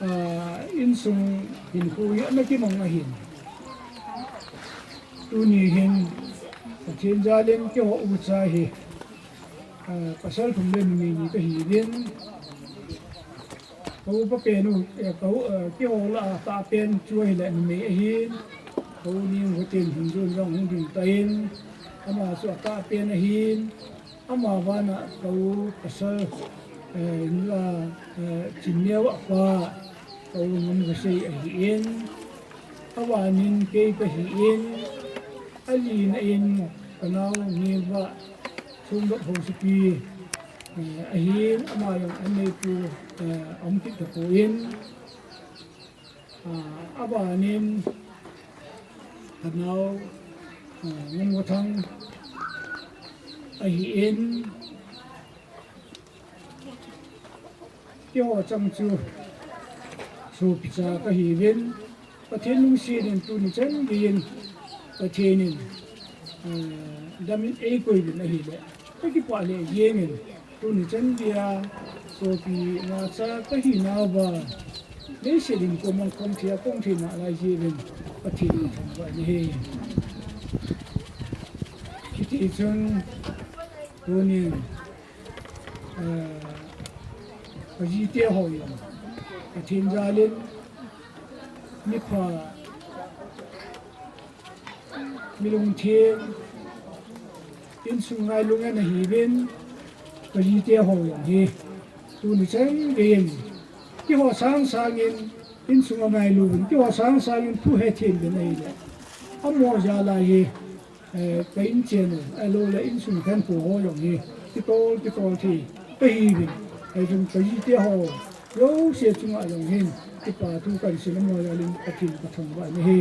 ah, insung hinkho hi ana kimang ahin. Tuni hin, Pathen jalin keiho ucha hi, ah, pasal thum le numei ni kahiuvin. Kou papen u, eh, kou, eh, keiho lah a tahpen chu ahile numei ahin. Kou ni u hitin, hinjun jong hung ding tan, ama chu atahpen ahin. Ama vana kou pasal, eh, inla, eh, Chinneo apa, kou Ngamvasei ahin, avanin kei kahin, alina in kanao Ngiva Songdop Haosapi, eh, ahin, ama jong an neipu, eh, aum kit tapon, ah, abanin kanao, ah, Ngamvathang ahin, keiho chang chu sopicha kahiuvin, Pathen lungset in tuni chan geiyin Pathen in, ah, damin eikoiuvin ahile, kakipah lheh jengin, tuni chan geiya sopi ngacha kahinauva, leiset hinkho mangkhom thei a kahung thei nalai jeh uvin Pathen in thangvah in ahi. Hiti chun, tunin, eh, kajite ho jong, Pathen jalin, Mipha, milungthim, insung ngailung ana hiuvin, kajite ho jong hi, tuni chan geiyin, keiho sang sangin, insung a ngailu uvin, keiho sang sangin thu hethem uvin ahile, amaho jal a hi, eh, ka inchen u, ahilou le insung khankho ho jong hi, kitol, kitol thei kahiuvin, ahijeh chun kajite ho jouse chunga jong hin, kipa thu kahin sei, amaho jal in Pathen kathangvah in ahi.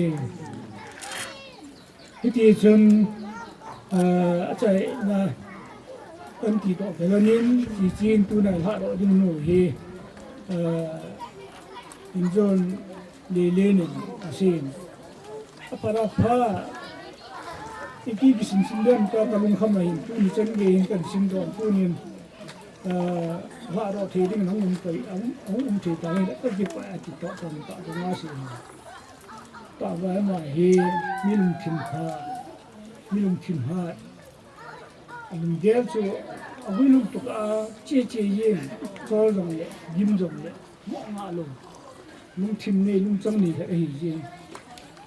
Hiti chun, ah, achaina kanti toh kilhonin, hichun tuna lhahdoh ding nu hi, ah, Injon Lelen in asei in. Aphat aphat, ipi kisim sim dem tia kalungkham ahin, tuni chan geiyin kahin simdoh tunin, ah, lhahdoh thei ding hung um thei, hung, hung um thei tah in, kakipah e ati toh tamtah dong asei in. Tahvai ama hi, mi lungthim hat, mi lungthim hat. Alunggel chu, aguilhung tuk a, che che jeng, chol jong le, gim jong le, mo nga lou. Lungthim nei, lungchang nei khat ahi jeng.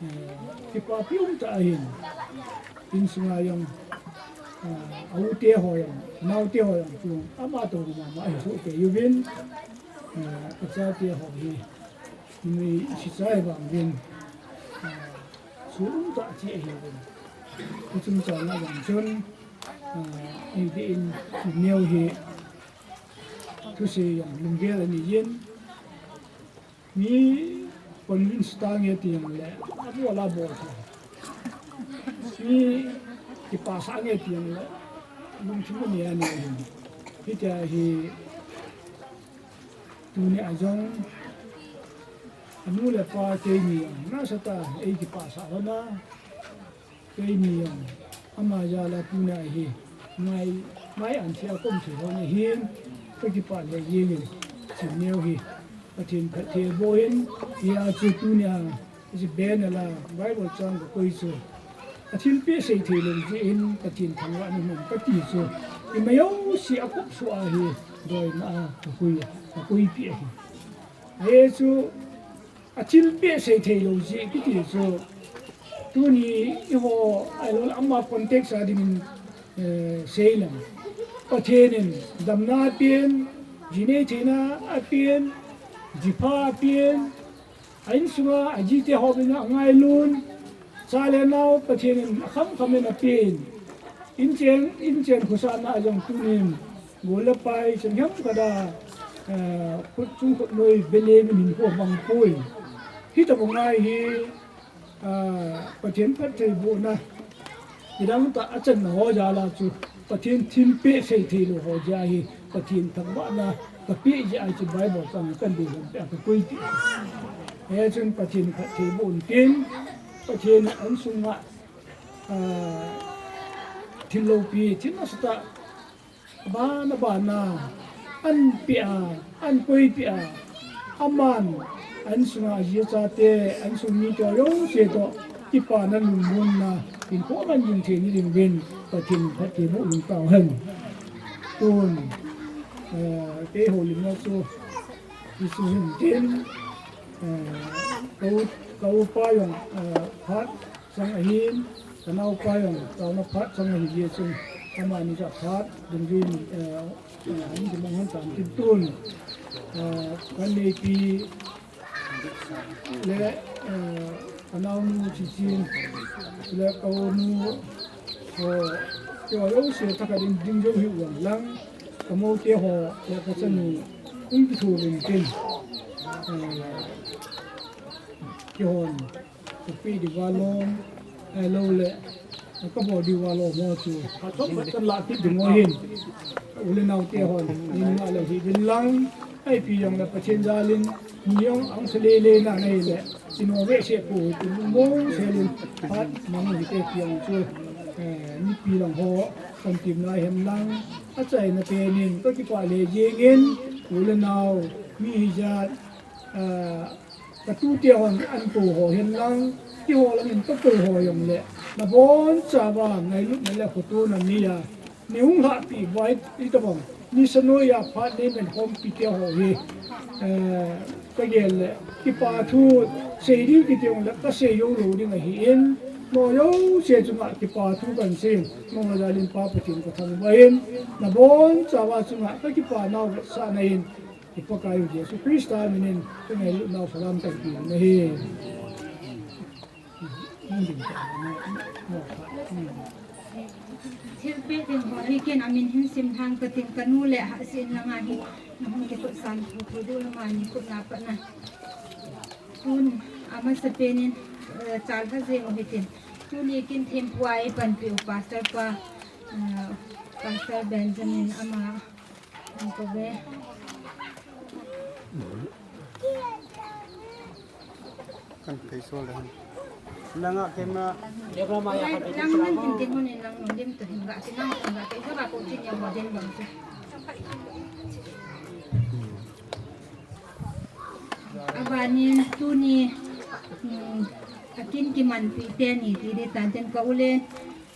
Eh, kipapi um tah ahin. Insunga jong, eh, a u te ho jong, nao te ho jong, chu, ama toh mama ahi soh kei uvin. Eh, achate ho hi, numei sichai vang uvin. Eh, Chu um tah chi ahi uvin. Hichun chang a jong chun, ah, eidin, chi neo hi, thusei jong lunggel anei in, mi convince tange ti jong le, abol abol thei. Mi kipasah nge ti jong le, lungthim anei anei in. Hitia hi, Tuni a jong, anu le apa keini jong, nasatah a eikipasah lhon a, keini jong, ama jal a tuni a hi, ngai, ngai an thei a kaum thei lhon ahin, kakipah lheh jeng in, chi neo hi, Pathen phattheiboh in, hia chu tuni a, Hiche banner a Bible chang kakoi chu, athilpeh seithei lou jeh in Pathen thangvahna um kati chu, ima jouse a kop suh a hi doina a kakoi, kakoipeh ahi. Ajeh chu athilpeh seithei lou jeh kiti chu, tuni eiho, ahilou le ama context a dingin, eh, seileng. Pathen in damna apen, jinei theina apen, jipha apen, A insunga, ajite ho bena angailun, cha le nao Pathen in akham kham in apen. Inchen, inchen khosahna a jong tunin, gol le pai, chang hiam khat a, eh, khut chung khut noi, bele min hin ko bang poi. Hitabang a hi, ah, Pathen phattheibohna, Hidang tah a channa ho jal a chu Pathen thilpeh seithei lou ho jeh a hi Pathen thangvahna kapeh jeh a chu Bible chang kan dei lhon peh a kakoipeh. Hichun Pathen phattheiboh in tin, Pathen in insunga, ah, thil loupi, thil nasatah, Abana bana, an peh a, an koipeh a, aman, a insunga aji achate, a insung mi toh jouse toh, kipana lungmonna, hinkho man jing thei ni ding uvin, Pathen phattheiboh uvin tao hen. Tun, eh, kei houlimna chu, Jesu hin tin, eh, ka u, ka upa jong, eh, phat chang ahin, ka naopa jong, taona phat chang ahi jeh chun, amani jong phat, dungjui, eh, eh, an kimang hon tan tin tun, eh, ka neipi le, eh, ka naonu Chiching, le ka unu, ho, keiho jouse thakhat in ding jou hih uvin lang, ka moute ho, le ka chanu, hung kitho uvin tin, eh, keihon, Ka pi diuva lom, ahilou le, ka bol diuva lom ho chu, ka chom ka chan lah kit ding u ahin. U le nao te hon, nin ma le hi din lang, ipi jong le Pathen jal in, ni jong ang se le le na nei le, ti nom ve se pu, ti nom se le, phat mang hi te piang chu, eh, mipi lang ho, kan tim na hem lang, achaina pen in, ka kipah le jeng in, u le nao, mi hijat, eh, Ka tute hon an kou ho hen lang, keiho lang in ka kou ho jong le, na bonchauva ngailutna le khotona nei a, nei hung lhahpi uva hitabang, nisa noiya phat nei mankhompi te ho hi, eh, ka gel le, kipa thu, Sei ding kiti jongle kasei jou lou ding ahin, mo jouse chunga kipa thu kahin sei, mo jalin Pa Pathen kathangvah in, nabonchauva chunga kakipa nau vetsahna in, i Pakaiu Jesu Christa minin kangailutnau salam kahin pe nahi. Thilpeh ding ho hi ken amin hin simlhang kating, kanu le hahsa in langa hi nahung kikhutsah thu thu diu amani khut na pat na. Tun amasapen in, eh, chalha jeng u hitin. Tuni kin thempu a eipanpiu Pastor pa, eh, Pastor Benjamin ama Kan thei sol le. Langa camera. Lang, lang min tin tin hon in lang nung dim tu hin ga tin lang ga tin ga ko tin ya mo din bang tu. Abanin tuni, hmm, akin kimanpi teni ti di tan tin ka u le.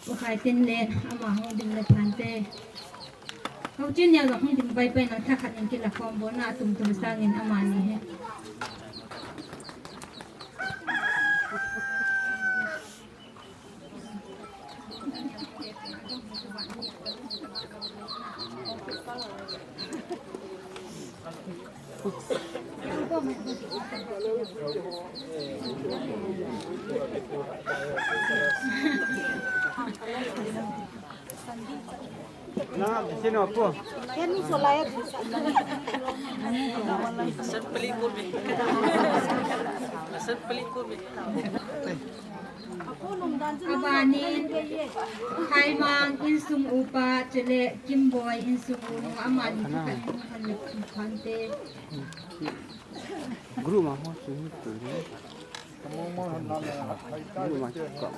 Ukhai tin len, ama hung ding le phante. Houchin nia jong hung ding pai pai na thakhat in kila khom bo na tum tum sangin amani hi. Abanin, Khaimang insung upa, chule Kimboi insung u, amani thakhat in hung khan le phante. Group ma ho chu hi tu ni. Group ma chu ka.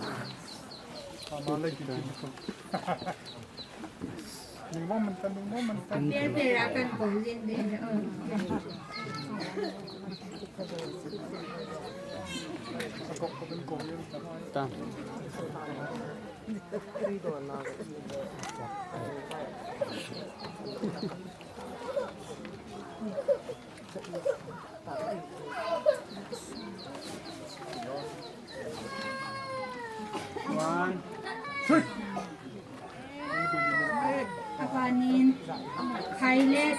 Ni mo man kan, ni mo man kan. Pia pia kan ko jin de. Ta. Abanin, Khailet,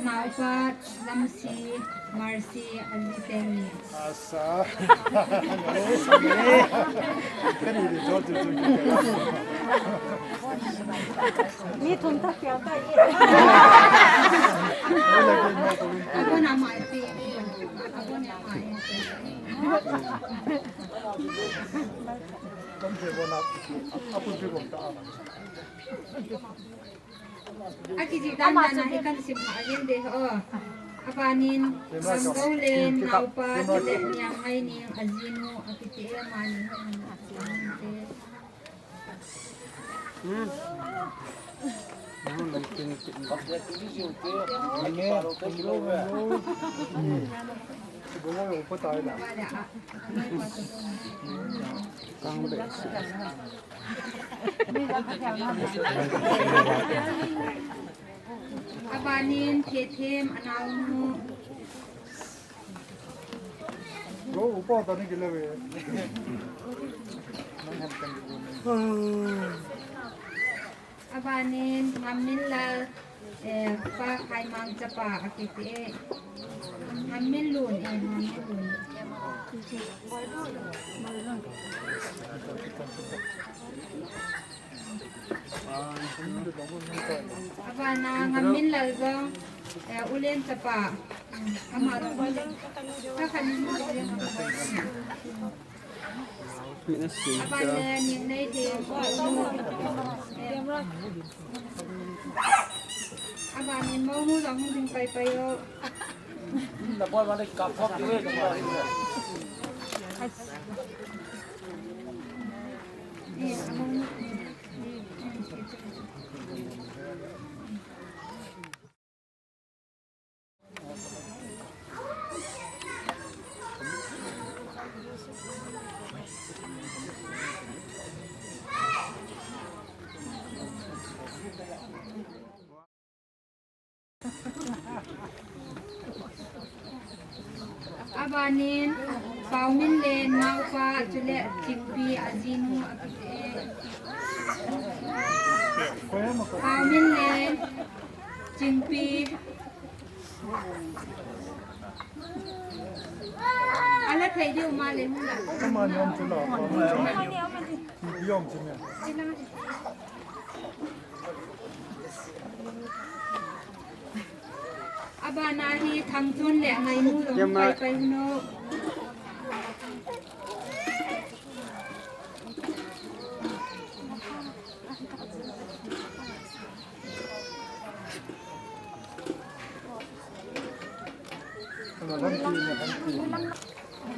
Naupat, Lamsi, Mercy, Aji teni. Asa. Ni thum ta kya ta ye. Abon amai pi. Abon amai. Akiji dan dan na hi kan sim ha yin de ho. Abanin, Gamgoulen, Naupat, Tile, Niangngaineng, Ajinu, akiti e amani ho. Abanin, Thethem, anaonu. Go, upa tani kila ve. Abanin, Ngamminlal, eh, Pa Khaimang chapa akiti e. Ngamminlun, eh, Ngamminlun. Abana Ngamminlal jong, eh, Ulen chapa. Ama jong, ta khan. Abana Niangngaidem. Abana Monu jong hung ding pai pai o. Abanin, Paominlen naopa, chule Chingpi ajinu akiti e. Paominlen, Chingpi. Ala thei diu ma le hung la. Ama niam chu la. Niam chu me. Abana hi Thangchon le Ngainu jong pai pai hino.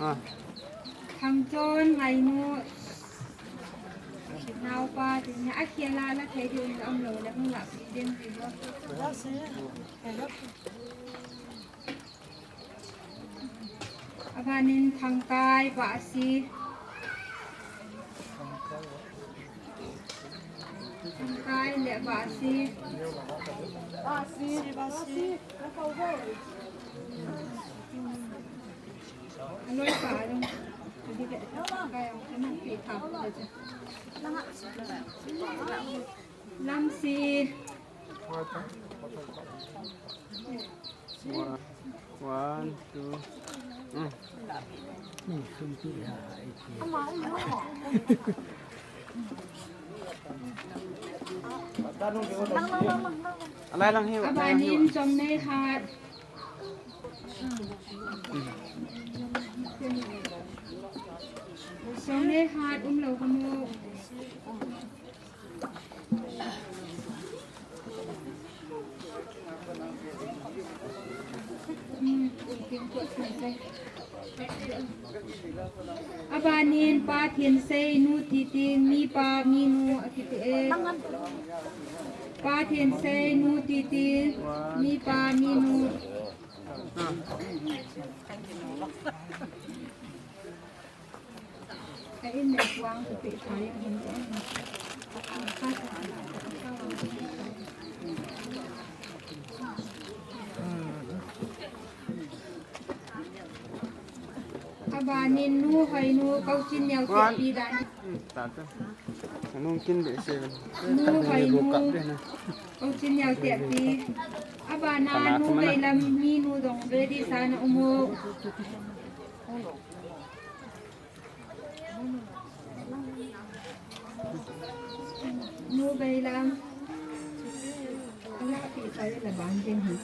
Ah. Thangchon, Ngainu, naopa, tin hi akhel a la thei diu in um lou le hung la pi ding ti lo. Abanin Thangkai, Vahsi. Thangkai le Vahsi. Vahsi, Vahsi. Aloi pa along. Thangkai ang kena pe tha. Lamsi. One, one, two. Hmm. Alai lang hiu, alai lang hiu. Abanin Chongneihat. Chongneihat umlou kamu. Abanin Pa Thinsei nu Titing, mipa minu akiti e. Pa Thinsei nu Titing, mipa minu. Abanin Nu Hoinu, Kouchin Neo Tepi dan. Hmm, ta ta. Nung kin be se. Nu Hoinu, Kouchin Neo Tepi. Abana Nu Beilam, minu dong ready sana umu. Nu Beilam. Ala pi sai la ban jeng hi.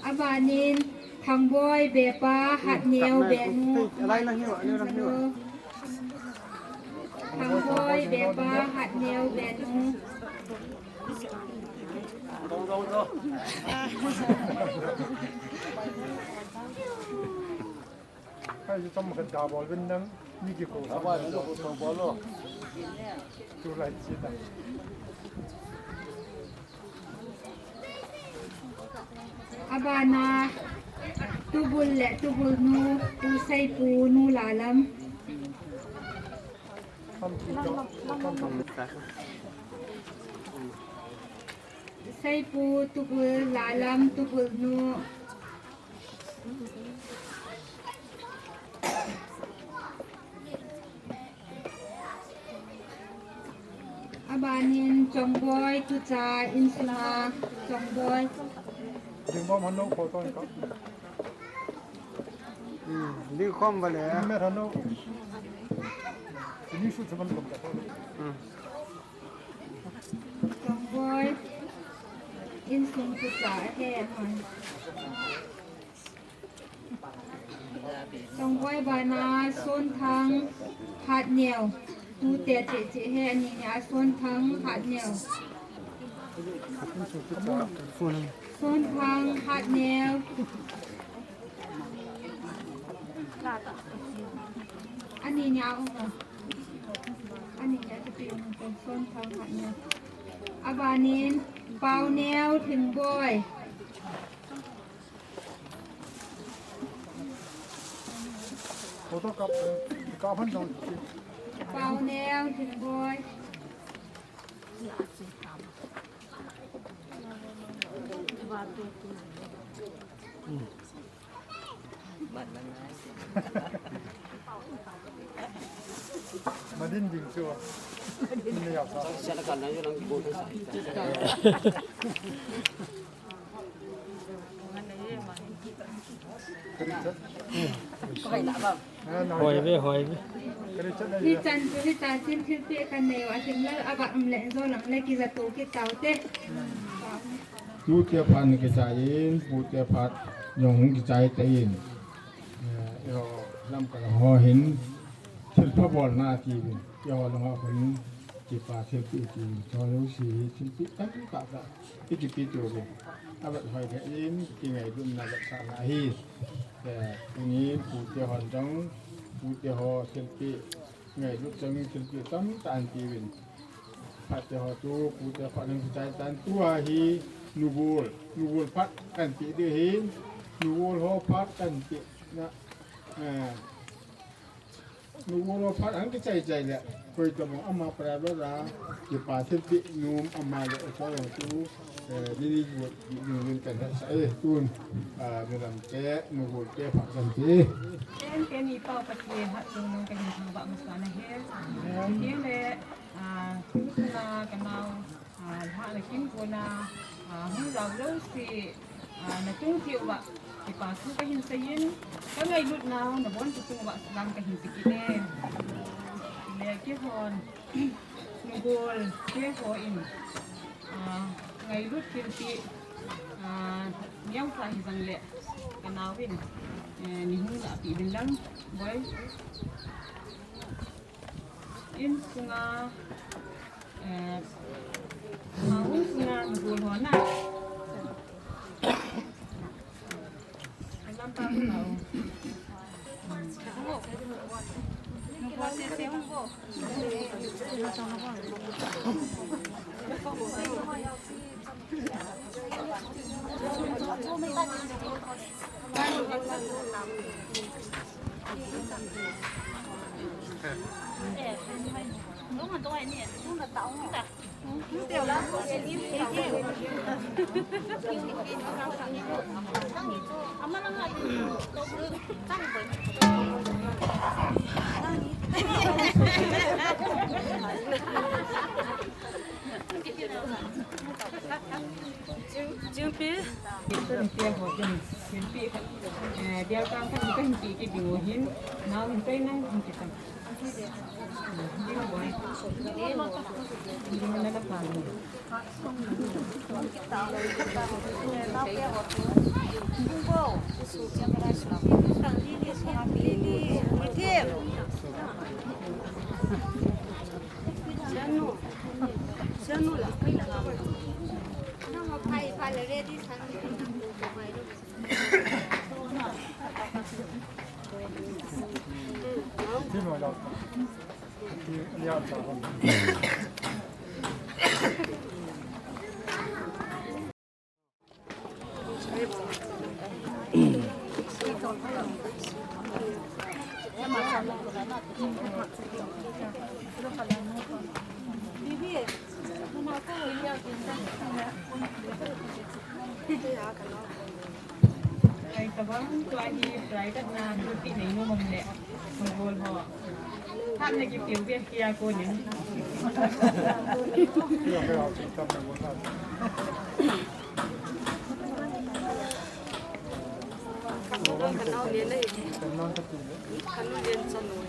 Abanin Thangboi Bepa, Hatneo Benu. Alai lang hiu, alai lang hiu. Thangboi Bepa, Hatneo Benu. Dong, dong, dong. Ai, ju tam khat ga bol vin nang, ni ki ko. Aba, ni ko to bol lo. Tu lai chi ta. Abana, Tubul le Tubul nu, Tu Seipu nu Lalam. Seipu, Tubul, Lalam, Tubul nu. Abanin Chongboi, Tucha, insunga, Chongboi. Jingbom hanu photo ka. Hmm, di khom bale. Met hanu. Ini shoot saman kom ka. Hmm. Chongboi, insung Tucha he hon. Chongboi bana Sonthang, Hatneo. Tute che che he ani nia Sonthang, Hatneo. Sonthang, Hatneo. Ani nia um. Ani nia che pe um Sonthang, Hatneo. Abanin Paoneo, Thingboi. Photo kap, kap han dong. Paoneo, Thingboi. Madin ding chu. Ni ya sa. Hoi ve, hoi ve. Hichan chu, hichan chin thilpeh kanei u, ahinlah, ava um le, jo lang le, kijat u kit taute. Tute phat kichai in, pute phat jong hung kichai tan. Eh, eiho lamkai ho hin, thilpha bolna ati uvin. Eiho lang a hin, kipa thilpeh ti uvin. Cho lo si, thilpeh tamtah tah. Ikipe tu uvin. Avet hoi le in, kingailutna vetsahna ahi. Eh, tuni pute hon jong, pute ho thilpeh, ngailut jong thilpeh tamtah anti uvin. Phat te ho chu, pute phat nang kichai tan tua hi, nugol, nugol phat kanti ding ahin, nugol ho phat kanti na, eh, nugol ho phat ang kichai chai le, koi tabang ama para lo la, kipa thilpeh nom ama le, koi ho chu, eh, ni ni gu, ni ni kan sa, eh, tun, ah, mi lam te, nugol te phat kanti. Ken, ken i pau Pathen hat tung nung kahin thangvah masa nahi. Ken le, Ah, tusunga kanao, ah, lhahna kin kona, ah, hung jao jouse, ah, natung cheh uva, kipa thu kahin seiyin, kangailutnau nabonchauva salam kahin ti kit e. Le keihon, nugol, keiho in, ah, ngailut thilpeh, ah, niam khat hijong le, kanao in, eh, nei hung lahpeh uvin lang, boi. Insunga, eh, ma insunga nugol ho na. Lampa ho na. Nugol se se hung bo. Jingpi. Jingpi ho jing. Jingpi. Eh, dia kan kan kan pi ki ding hin. Nau hin kai nang hin ki tang. Ding boy. Ding na na pa ni. Janu. Janu la. Kai tabang tua hi private na duty nei nom le. Nugol ho. Than na ki piu bia kia ko ni. Kanu len chan noi.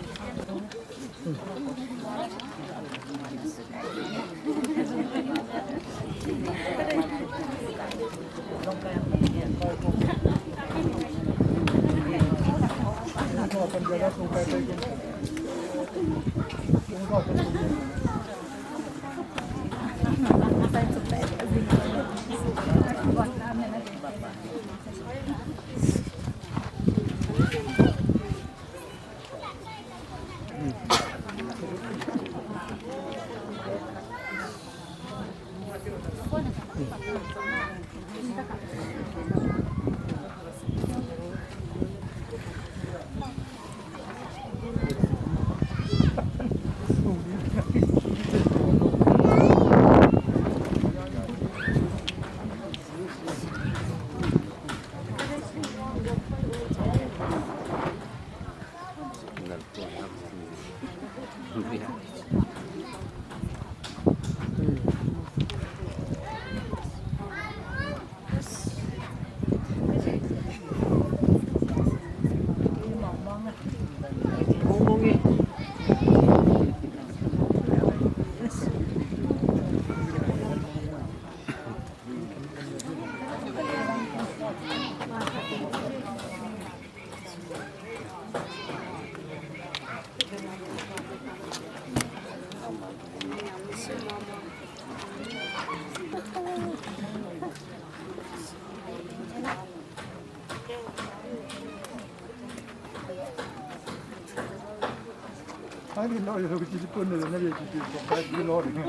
Ani lo yo ki pun ne na ye ki ko ka di lo ni.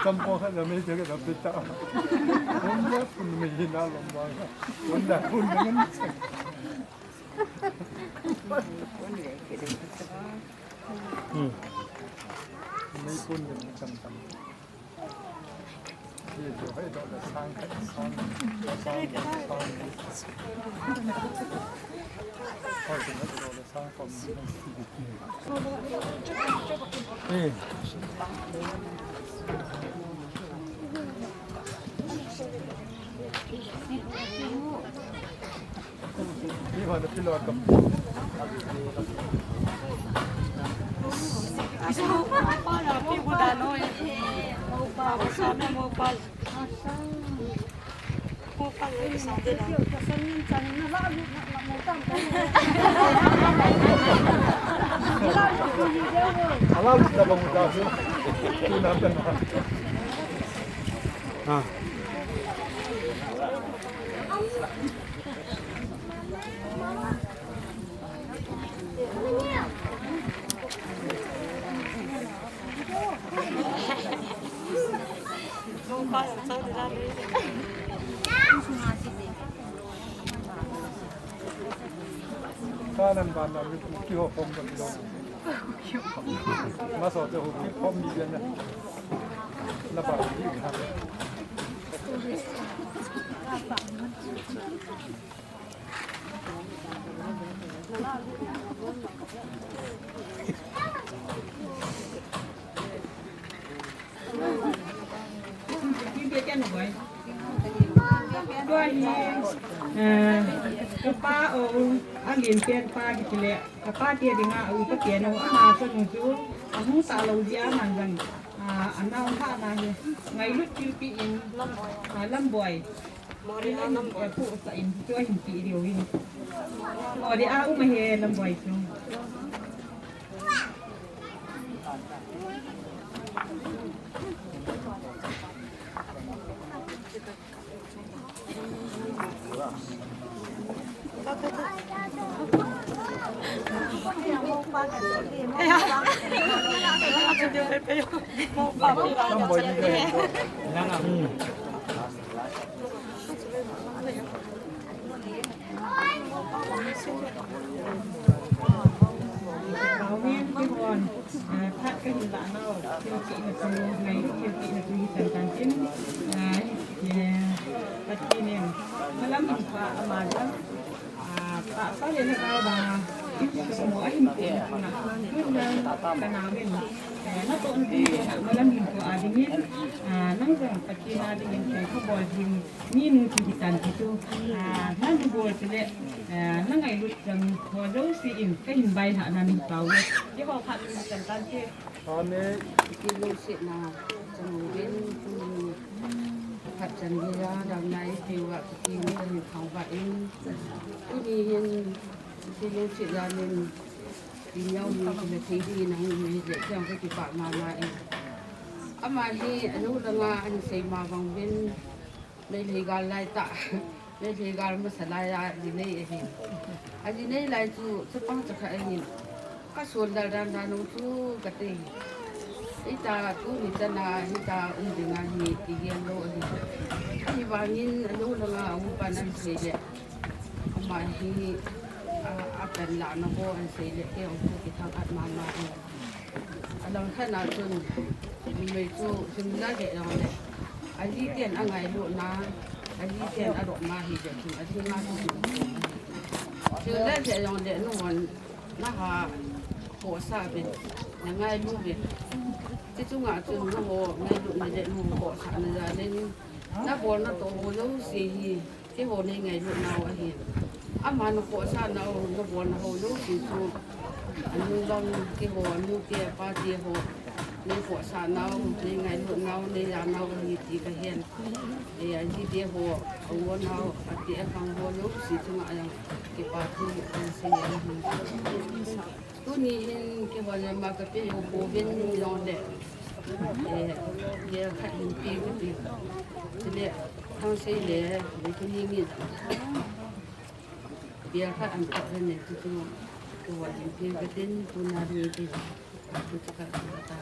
Tam po ka na me te ka da pe ta. Pun ya pun me ni na lo ma. Pun da pun ne ni. Hmm. Me pun ne tam tam. Ah. Kanan ban na mi ki ho pom ko lo. Ma so te ho ki pom mi na. Na ba. Kapa o, a lien pen pa kiti le, kapa te dinga u pa te no, ama chanu chu, ahung sa lo jia man jang, a nau ha na hi, ngailut piu pi in, a Lamboi. Mori a Lamboi. Pu sa in, chu hin pi diu hin. Mori a um he Lamboi chu. Phat ka hin lah nau, thil kihna chu, ngailut thil kihna chu hi tan tan tin, ah, eh, Pathen in, malam hin pha ama jong, ah, pa, pa le na ka ba, in so mo a hin pe na, na, na, ka na min, eh, na to ni, malam hin pha a ding in, ah, nang jong Pathen a ding in, ka bol hin, ni nu chu hi tan ti chu, ah, na nu bol ti le, ah, na ngailut jong, ho jouse in, ka hin bai ha na ni pau le, ye ho phat ni tan tan ti. Amen. Kiti lungsetna chang uvin, tuni phat chan geiya damna eipeuva Pathen kahin thangvah in, tuni hin kiti lungset jal in, tin jong hi kila thei dingin ahung um ahile, chang kakipah mama in. Ama hi, anu langa ahin sei ma bang uvin, Meitei gal lai tah, Meitei gal masa lai a jinei ahi. Ajinei lai chu chapang chakhat ahin. Ka sol dal dan dan u chu kati. Hita tuni chana hita um dinga hi igel lou ahi. Ahivangin anu langa aum pan ahin sei le. Ama hi, a, apan lahna ho ahin sei le. Kei jong chu kithang-at mama ahi. Alangkhat a chun, numei chu, thil la le jong le, aji ten angailutna, aji ten adopna hi le chun, aji nga chu. Thil la le jong le, numei, Naha khohsah uvin, nangailu uvin. Hiche chunga chun nangho ngailutna le nangho khohsahna jal in, nabolna toh ho jouse hi, keiho neingailut nau ahi. Ama nakhohsah nau, nabolna ho jouse chu, anu jong keiho, anu te, apa te ho, neikhohsah nau, neingailut nau, neijanau ahi ti kahen. Eh, ajite ho, awo nau, ate akhang ho jouse chunga jong kipa thu kasei ahi. Tuni hin keiho le ma kape jou pouvin jongle, eh, bel khat hin pe kati. Chule, thangseile, le tuni ngi bel khat ahin pe kati, tu, tu, keiho hin pe katin, tuna hi ti, tu, tu, ka, ka, ka.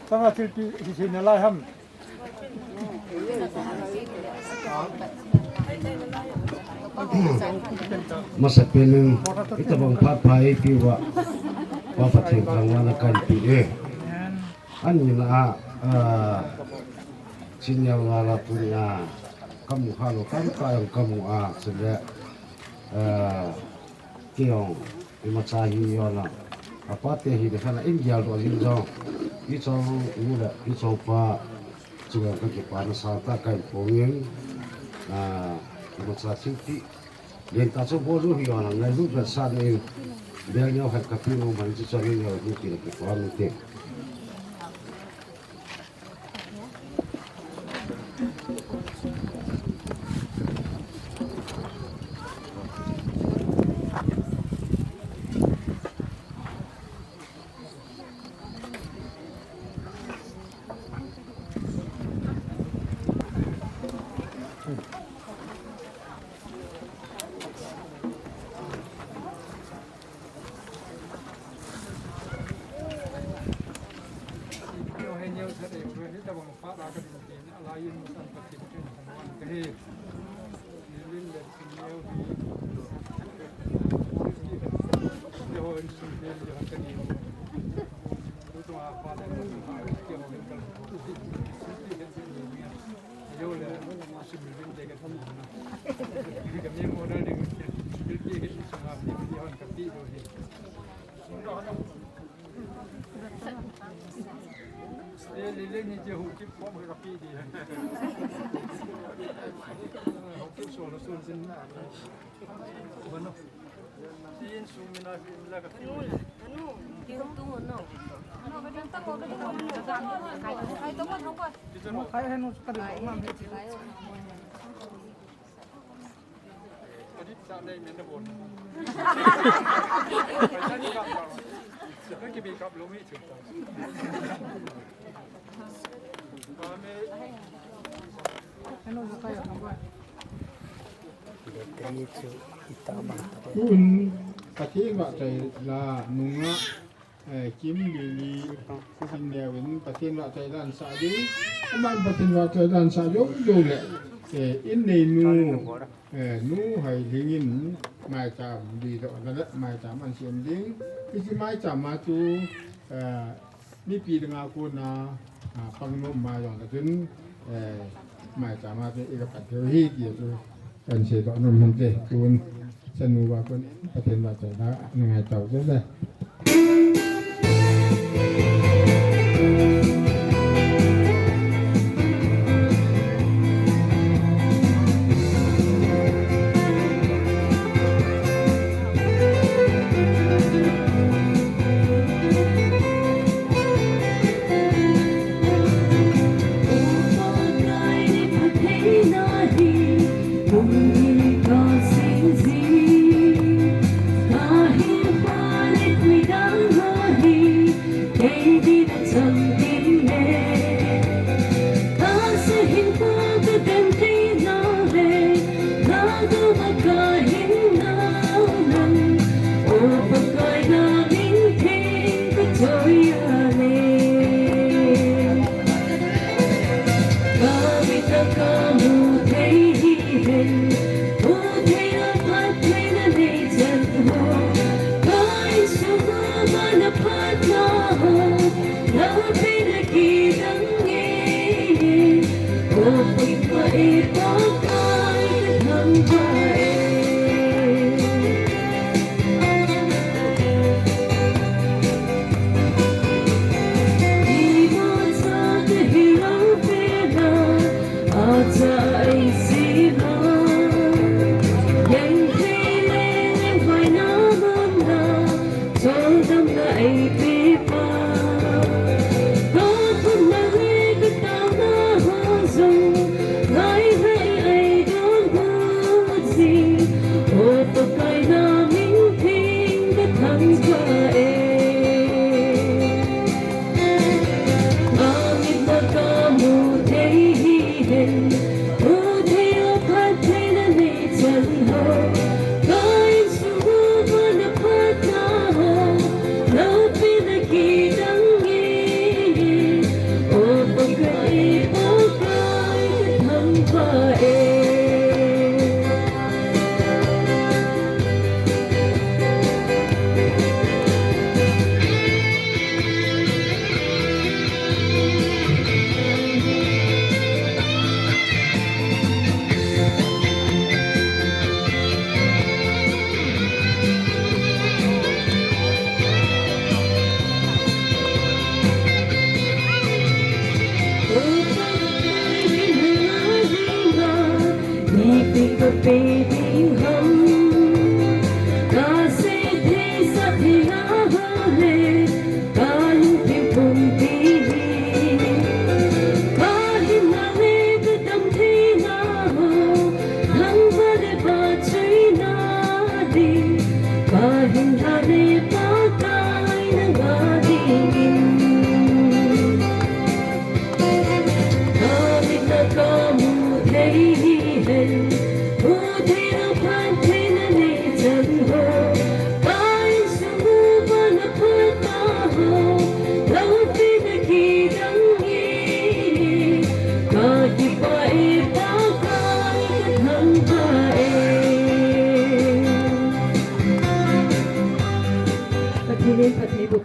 Tanga thilpi hi, hi nalai ham. Masapen in, itobang phat pha eipeh uva, Pa Pathen thangvahna kahin pe e. Anina a, ah, senior wala tunia kamu khalou, kam ka jong kamu a, chule, ah, kei jong imacha hi jona, apa te hi le khana in geldoh jing jong, ichong nu le ichong pa chunga kakipana sangtah kahin phong in, ah, imacha thilpi lentah chu bol u hi jona, ngailut vetsahna in, bel neo khat kape nom bang chu chon neo hi ti le kipa um te. Tun, Pathen vahchoi la nunga, eh, Kim Lily, Kim Neo in Pathen vahchoi la asah ding, aman Pathen vahchoi la asah jou jou le, eh, in neinu, eh, Nu Hailhing in maicham lidohna le maicham ahin sem ding, hiche maicham a chu, eh, mipi dinga kona, ah, pang nom ma jong le chun, eh, maicham a chu iga pan thei u ahi ti chu kahin seidoh nom ahin te, tun chanu va kon Pathen vahchoi la nangai tau te le.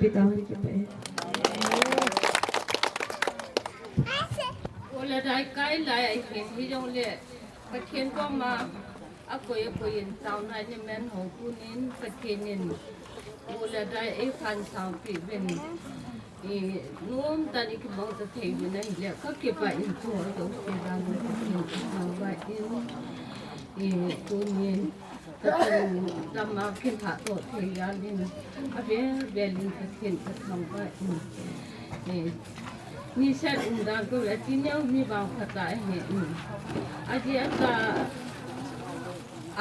Peter, kipah e. Ula dai kai lai ai hin hi jong le, Pathen koma akoi akoi in taona ni men ho tunin Pathen in ula dai ei khan sang pi vin. I, nom tah in i kibang ta thei vin ahile, ka kipah in chu ho jouse dan Pathen ka thangvah in. I, tunin, Pathen tama kilhah to thei jal in, avel vel in Pathen ka thangvah in. I, nisan um dan ko le, ti neo mi vang phat ahi in. Ajeh chu,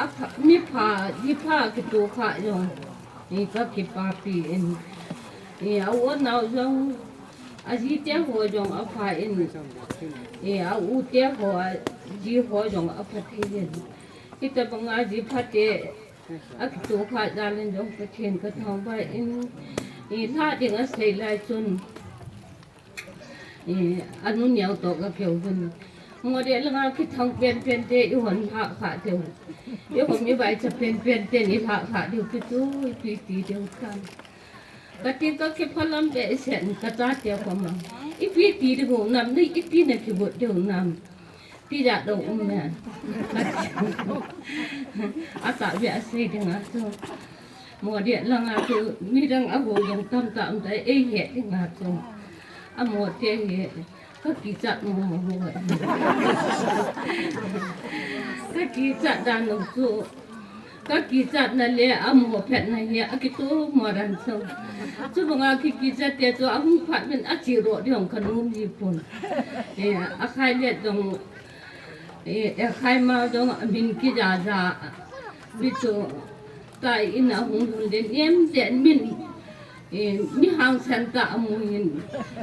apha, mi pha, ji pha kitoh kha jong. I, ka kipapi in. I, a u a nao jong, a ji te ho jong apha in. I, a u te ho, a ji ho jong apha thei in. Hitabanga ji pha te, akitoh kha jal in jong Pathen ka thangvah in. I, lha ding asei lai chun. I, anu neo toh ka keu vin. Mo de langa kithang pen pen te i hon lha kha teu. I hom i vaicha pen pen te ni lha kha teu kitu ipi ti teu tan. Ka ti ka kiphalam behseh in ka chate koma. Ipi ti ding u nam ni ipi na kibut ding u nam. Ti ja dong um ne. Asa ve asei ding a chu. Mo de langa chu midang a ho jong tamtah um ta ei he ding a chu. Amo te hi ka kichat mo mo ho. Ka kichat dan u chu. Ka kichat na le amo phet na hi akitoh mo dan chu. Chubanga ki kichat te chu ahung phat min achi ro ding ka nom ji pon. Eh, akhai le jong Eh, eh, khai ma jong min kija ja. Mi chu tai in ahung lhun den niam den min. Eh, mi hangsan tah amu hin.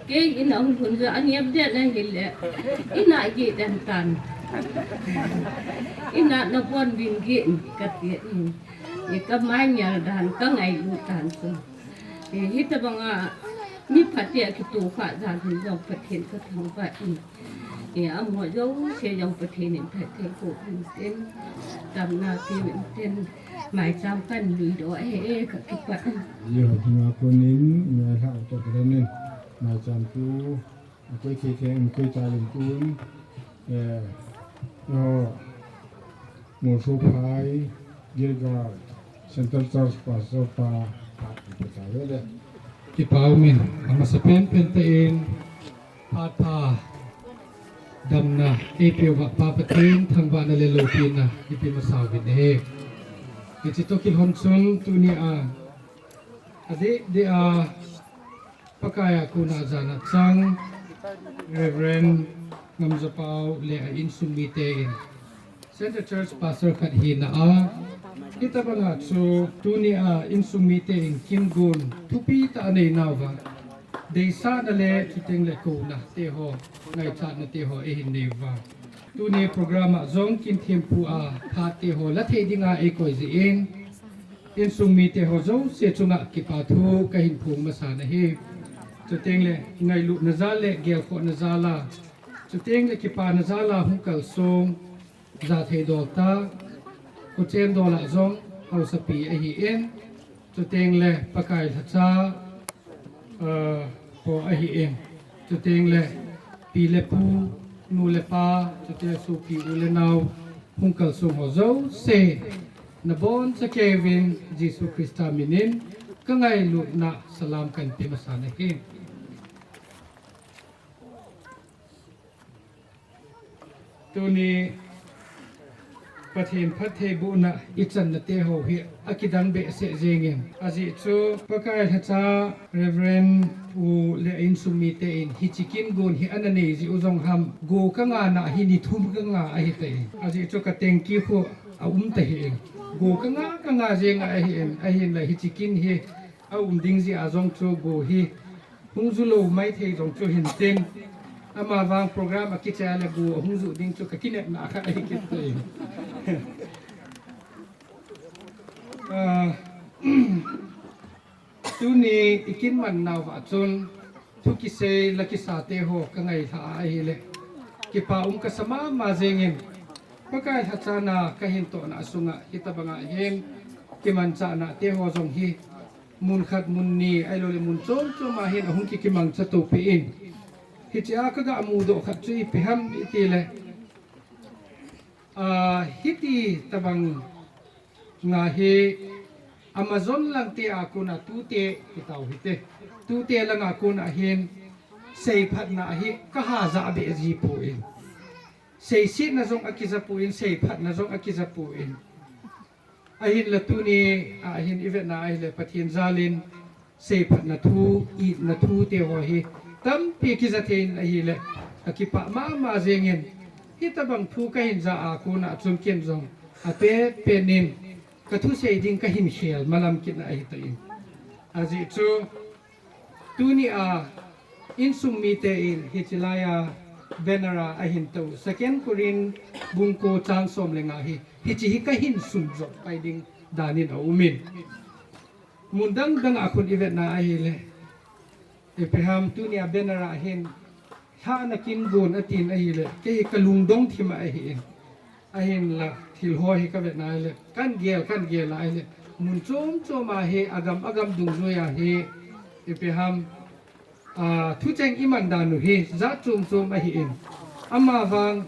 Kei in ahung lhun ja aniam den ahile. Ina gi den tan. Ina na bon bin gi in ka ti in. Eh, ka mai ngial dan ka ngailu tan chu. Eh, hitabanga mi phat te akitoh kha jal hin jong Pathen ka thangvah in. Eh, amo jouse jong Pathen in phatthei boh intin, damna pe intin, maicham kan lui doh e, e, ka kipah. Jehovah dinga konin, ngailhah toh kidam in, maicham tu, akoi thei thei in, koi cha len tun, eh, no, Molsophai Gilgal, Central Church Pastor pa, pa, pa, pa, pa, pa. Kipa umin, amasa penpen tah in, phat pha, damna, eipeuva Pa Pathen, thangvahna le loupina, ipe masa uvin ahi. Hiche toh kilhon chun, tunia, adeh deh a, Pakai a kona jana chang, Reverend Ngamjapao le a insung mite in, Central Church Pastor khat hina a, hitabanga chu tunia insung mite in kingon thupi tah anei nauva, deisahna le chuteng le kona teho, ngaichatna teho eihin nei uva. Tuni program a jong kin thempu a phat teho la thei dinga eikoi jeh in, insung mite ho jouse chunga kipa thu kahin phong masa nahi. Chuteng le ngailutna jal le gelkhohna jal a, chuteng le kipana jal a hung kalsong, jathei dol tah, kochen dol a jong haosapi ahin, chuteng le Pakai lhacha, ah, po ahin, chuteng le pi le pu, nu le pa, chuteng sopi u le nao, hung kalsong ho jouse, nabonchauvin Jesu Christa minin, kangailutna salam kahin pe masa nahi. Tuni Pathen phattheibohna ichanna teho hi akidang behseh jengin. Ajeh chu Pakai lhacha Reverend u le a insung mite in hiche kingon hi ana nei jeh u jong ham, go kangana hi ni thum kanga ahitai. Ajeh chu ka tengki khu aum tahih in. Go kanga kanga jenga ahin, ahinla hiche kin hi aum ding jeh a jong chu go hi hung ju lou maithei jong chu hintin, amavang program akichai le go ahung ju ding chu ka kinepna khat ahi kit tai. Ah, tuni ikin man nauva chun thu kisei la kisa teho kangailha ahile, kipa um kasa mama jengin, Pakai lhachana kahin tohna sunga hitabanga hin kimanchahna teho jong hi Mun khat mun ni, ahilouleh mun chom chom a hin ahung kikimang chatoh peh in. Hichea kaga mudoh khat chu ipi ham itile, ah, hiti tabang nga hi Amazon lang te a kona tute kitao hite. Tute langa kona hin seiphatna hi kaha ja be ji poi. Seisetna jong akija poi, seiphatna jong akija poi. Ahinla tuni a hin ivetna ahile Pathen jalin seiphatna thu, itna thu te ho hi tampi kija thei in ahile, akipah mama jengin. Hitabang thu kahin ja a kona chun ken jong apet pet in kathusei ding kahin khel malam kit na ahitan. Ajeh chu tuni a insung mite in hiche laiya banner a ahin tou Second Corinth bung ko chang som le nga hi, hiche hi kahin sunjop pai ding danin aumin. Mun dang dang a khun ivetna ahile, ipi ham tuni a banner a hin lhahna kin gon atin ahile, kei kalungdong thim ahin. Ahinla thil ho hi kavetna ahile, kangel, kangel ahile, mun chom chom a hi, agam, agam dungjuia hi, ipi ham, ah, thucheng iman dan u hi jat chom chom ahin. Amavang,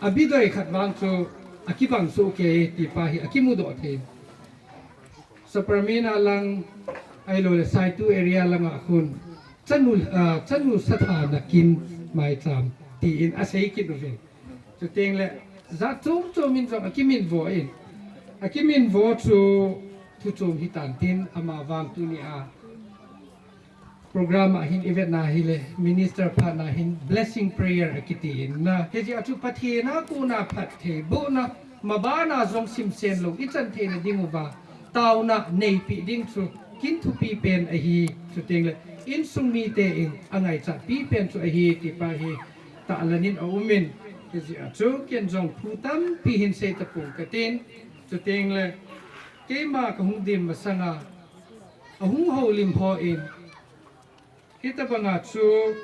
abidoi khat vang chu akibang soh kei tipa hi akimudoh thei. Sapermeina lang, ahilouleh Saitu area langa khun chanu, ah, chanu sathana kin maicham tin asei kit uvin. Chuteng le jat chom chom in jong akiminvo in. Akiminvo chu thu chom hitan tin amavang tuni a program a hin ivetna ahile minister phatna hin blessing prayer akiti in na. Hijeh a chu Pathen a kona phattheibohna mabana jong simsen lou ichan theina diuva taona neipi ding chu kin thupi pen ahi, chuteng le insung mite in angaichat pi pen chu ahi tipa hi tahlan in aumin. Hijeh a chu ken jong thu tampi hin sei tapong katin, chuteng le keima kahung dim masanga ahung houlim hon, hitabanga chu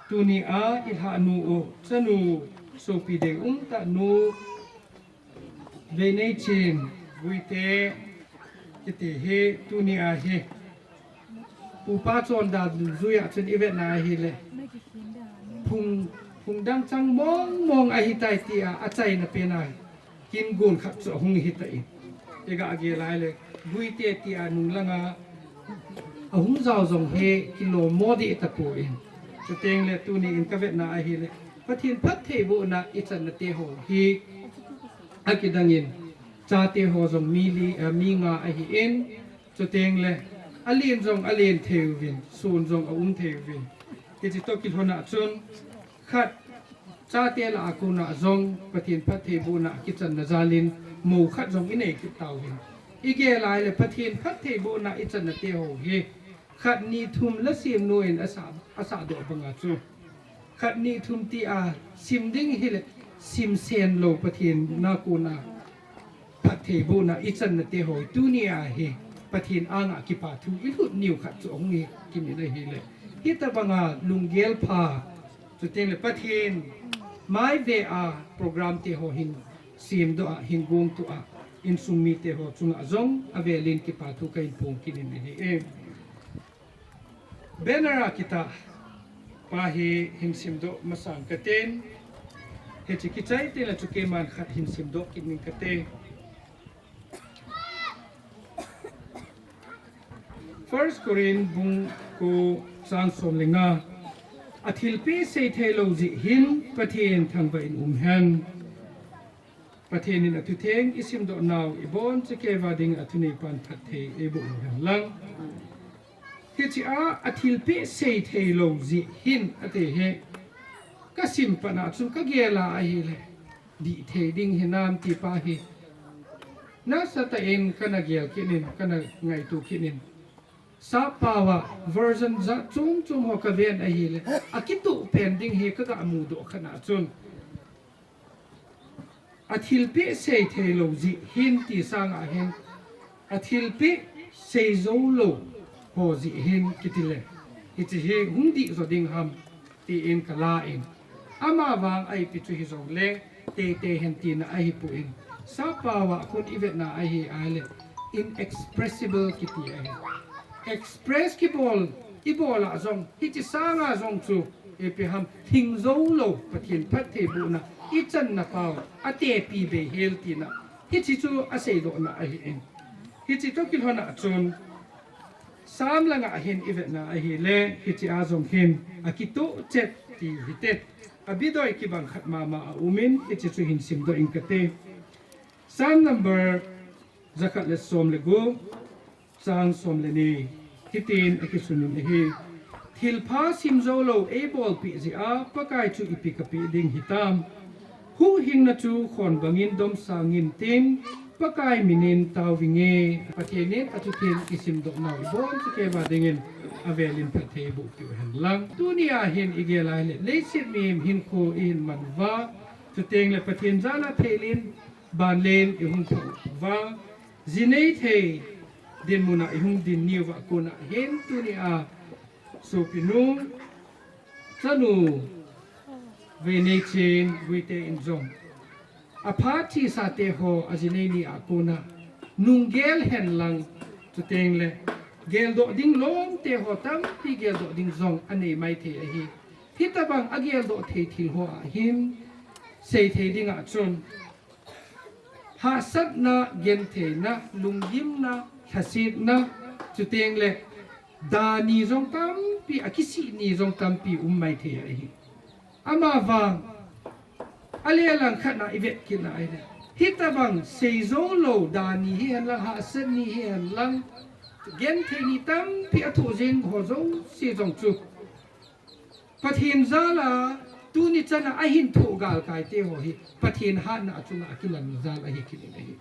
tuni a ilhahnu u, chanu sopi deium tah nu Veineichen Guite kiti hi tuni a hi pupa chondan dungjuia chun ivetna ahile phung, phung dang chang mong mong ahitai tia achaina pen a kin gon khat chu ahung hitan. Iga gel ahile Guite tia nung langa ahung jao jong hi kilom mo deh tapon. Chuteng le tuni in kavetna ahile Pathen phattheibohna ichanna te ho hi akidang in chate ho jong mi li, eh, mi nga ahin, chuteng le alen jong alen thei uvin, sun jong aum thei uvin. Hiche toh kilhon a chun khat chate lah a kona jong Pathen phattheibohna kichanna jalin mou khat jong inei kit tauvin. Igel ahile Pathen phattheibohna ichanna te ho hi khat ni thum la sem nu in asah, asah doh banga chu khat ni thum tia sim ding hile simsen lou Pathen a kona phattheibohna ichanna te ho tuni a hi Pathen anga kipathu ilhut niu khat chu ahung hi kimin ahile. Hitabanga lunggel pha, chuteng le Pathen mai ve a program te ho hin semdoh a, hin gongtu a, insung mite ho chunga jong avelin kipathu kahin phong kit in ahi e. Banner a kitah pa hi hin simdoh masang katen, hiche kichai teng le chu keiman khat hin simdoh kit ning kate. First Corinth bung ko chang som le nga, athilpeh seithei lou jeh hin Pathen thangvah in um hen. Pathen in athutheng isimdoh nau ibonchauva ding athuneipan phatthei eiboh u hen lang. Hichea athilpeh seithei lou jeh hin ati hi. Kasim pat a chun kagel a ahile dih thei ding hinam tipa hi nasatah in kana gel kit in, kana ngaito kit in. Sappao a version jat chom chom ho kaven ahile akituh pen ding hi kaga mudoh khat a chun athilpeh seithei lou jeh hin ti sanga hin athilpeh seijou lou ho jeh hin kiti le, hiche hi hung dih jo ding ham tin kala in. Amavang ipi chu hijongle teitei hen tina ahipon, sappao a khun ivetna ahi ahile inexpressible kiti ahi. express kibol, ibol a jong, hiche sanga jong chu, ipi ham, lhing jou lou, Pathen phattheibohna, ichanna pau, atepi bei hel tina. Hiche chu aseidohna ahin. Hiche toh kilhon a chun, Psalm langa hin ivetna ahile, hiche a jong hin, akitoh chet ti hite. Abidoi kibang khat mama aumin, hiche chu hin simdoh ing kate. Psalm number jakhat le som le gup, chang som le ni. Hitin akisun in ahi. Thilpha sim jou lou eibolpeh jeh a, Pakai chu ipi kapeh ding hitam. Huhhingna chu khon bangin domsang intin, Pakai minin tauvinge. Pathen in athutheng isimdoh nau ibonchauva dingin avelin phattheiboh peh u hen lang. Tunia hin igel a ahile, leiset mihem hinkho ihin man uva, chuteng le Pathen jal a theilen, banlen ihung pha uva, jinei thei dinmun a ihung din niuva kona hin tunia sopinu, chanu, Veineichen, Guite in jong, aphat thisate ho ajinei ni a kona, nunggel hen lang, chuteng le, geldoh ding lomte ho tampi geldoh ding jong anei maithei ahi. Hitobang ageldoh thei thil ho a hin, seithei dinga chun, hahsatna, gentheina, lunggimna, lhasetna, chuteng le, da ni jong tampi, akisih ni jong tampi um maithei ahi. Amavang, alelang khat na ivet kit na ahile, hitobang seijou lou da ni hihen lang, hahsat ni hihen lang, genthei ni tampi athoh jeng ho jouse jong chu, Pathen jal a, tuni chan a ahin thoh galkai te ho hi, Pathen hatna a chunga akilan jal ahi kit in ahi.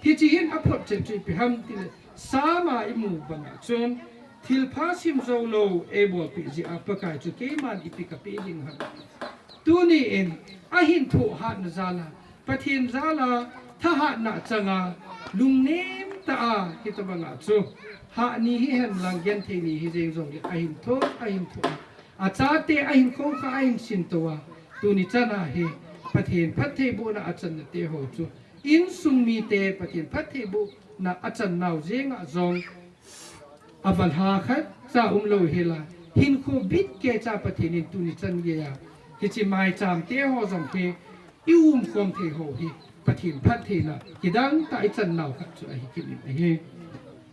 Hiche hin aphotchet chu ipi ham tile, Psalm a imu banga chun, thilpha sim jou lou eibolpeh jeh a Pakai chu keiman ipi kapeh ding ham. Tuni in, ahin thoh hatna jal a, Pathen jal a, thahatna chang a, lungnem tah a, hitobang a chu, hah ni hihen lang genthei ni hijeng jongle, ahin thoh, ahin thoh a, achate ahin khoukhah, ahin sinto a, tuni chan a hi, Pathen phattheibohna achanna te ho chu, insung mite Pathen phattheibohna achan nau jeng a jong, avalha khatcha umlou hel a, hinkho bit keicha Pathen in tuni chan geiya, hiche maicham te ho jong hi, i umkhom thei ho hi, Pathen phattheina, kidang tah ichan nau khat chu ahi kit in ahi.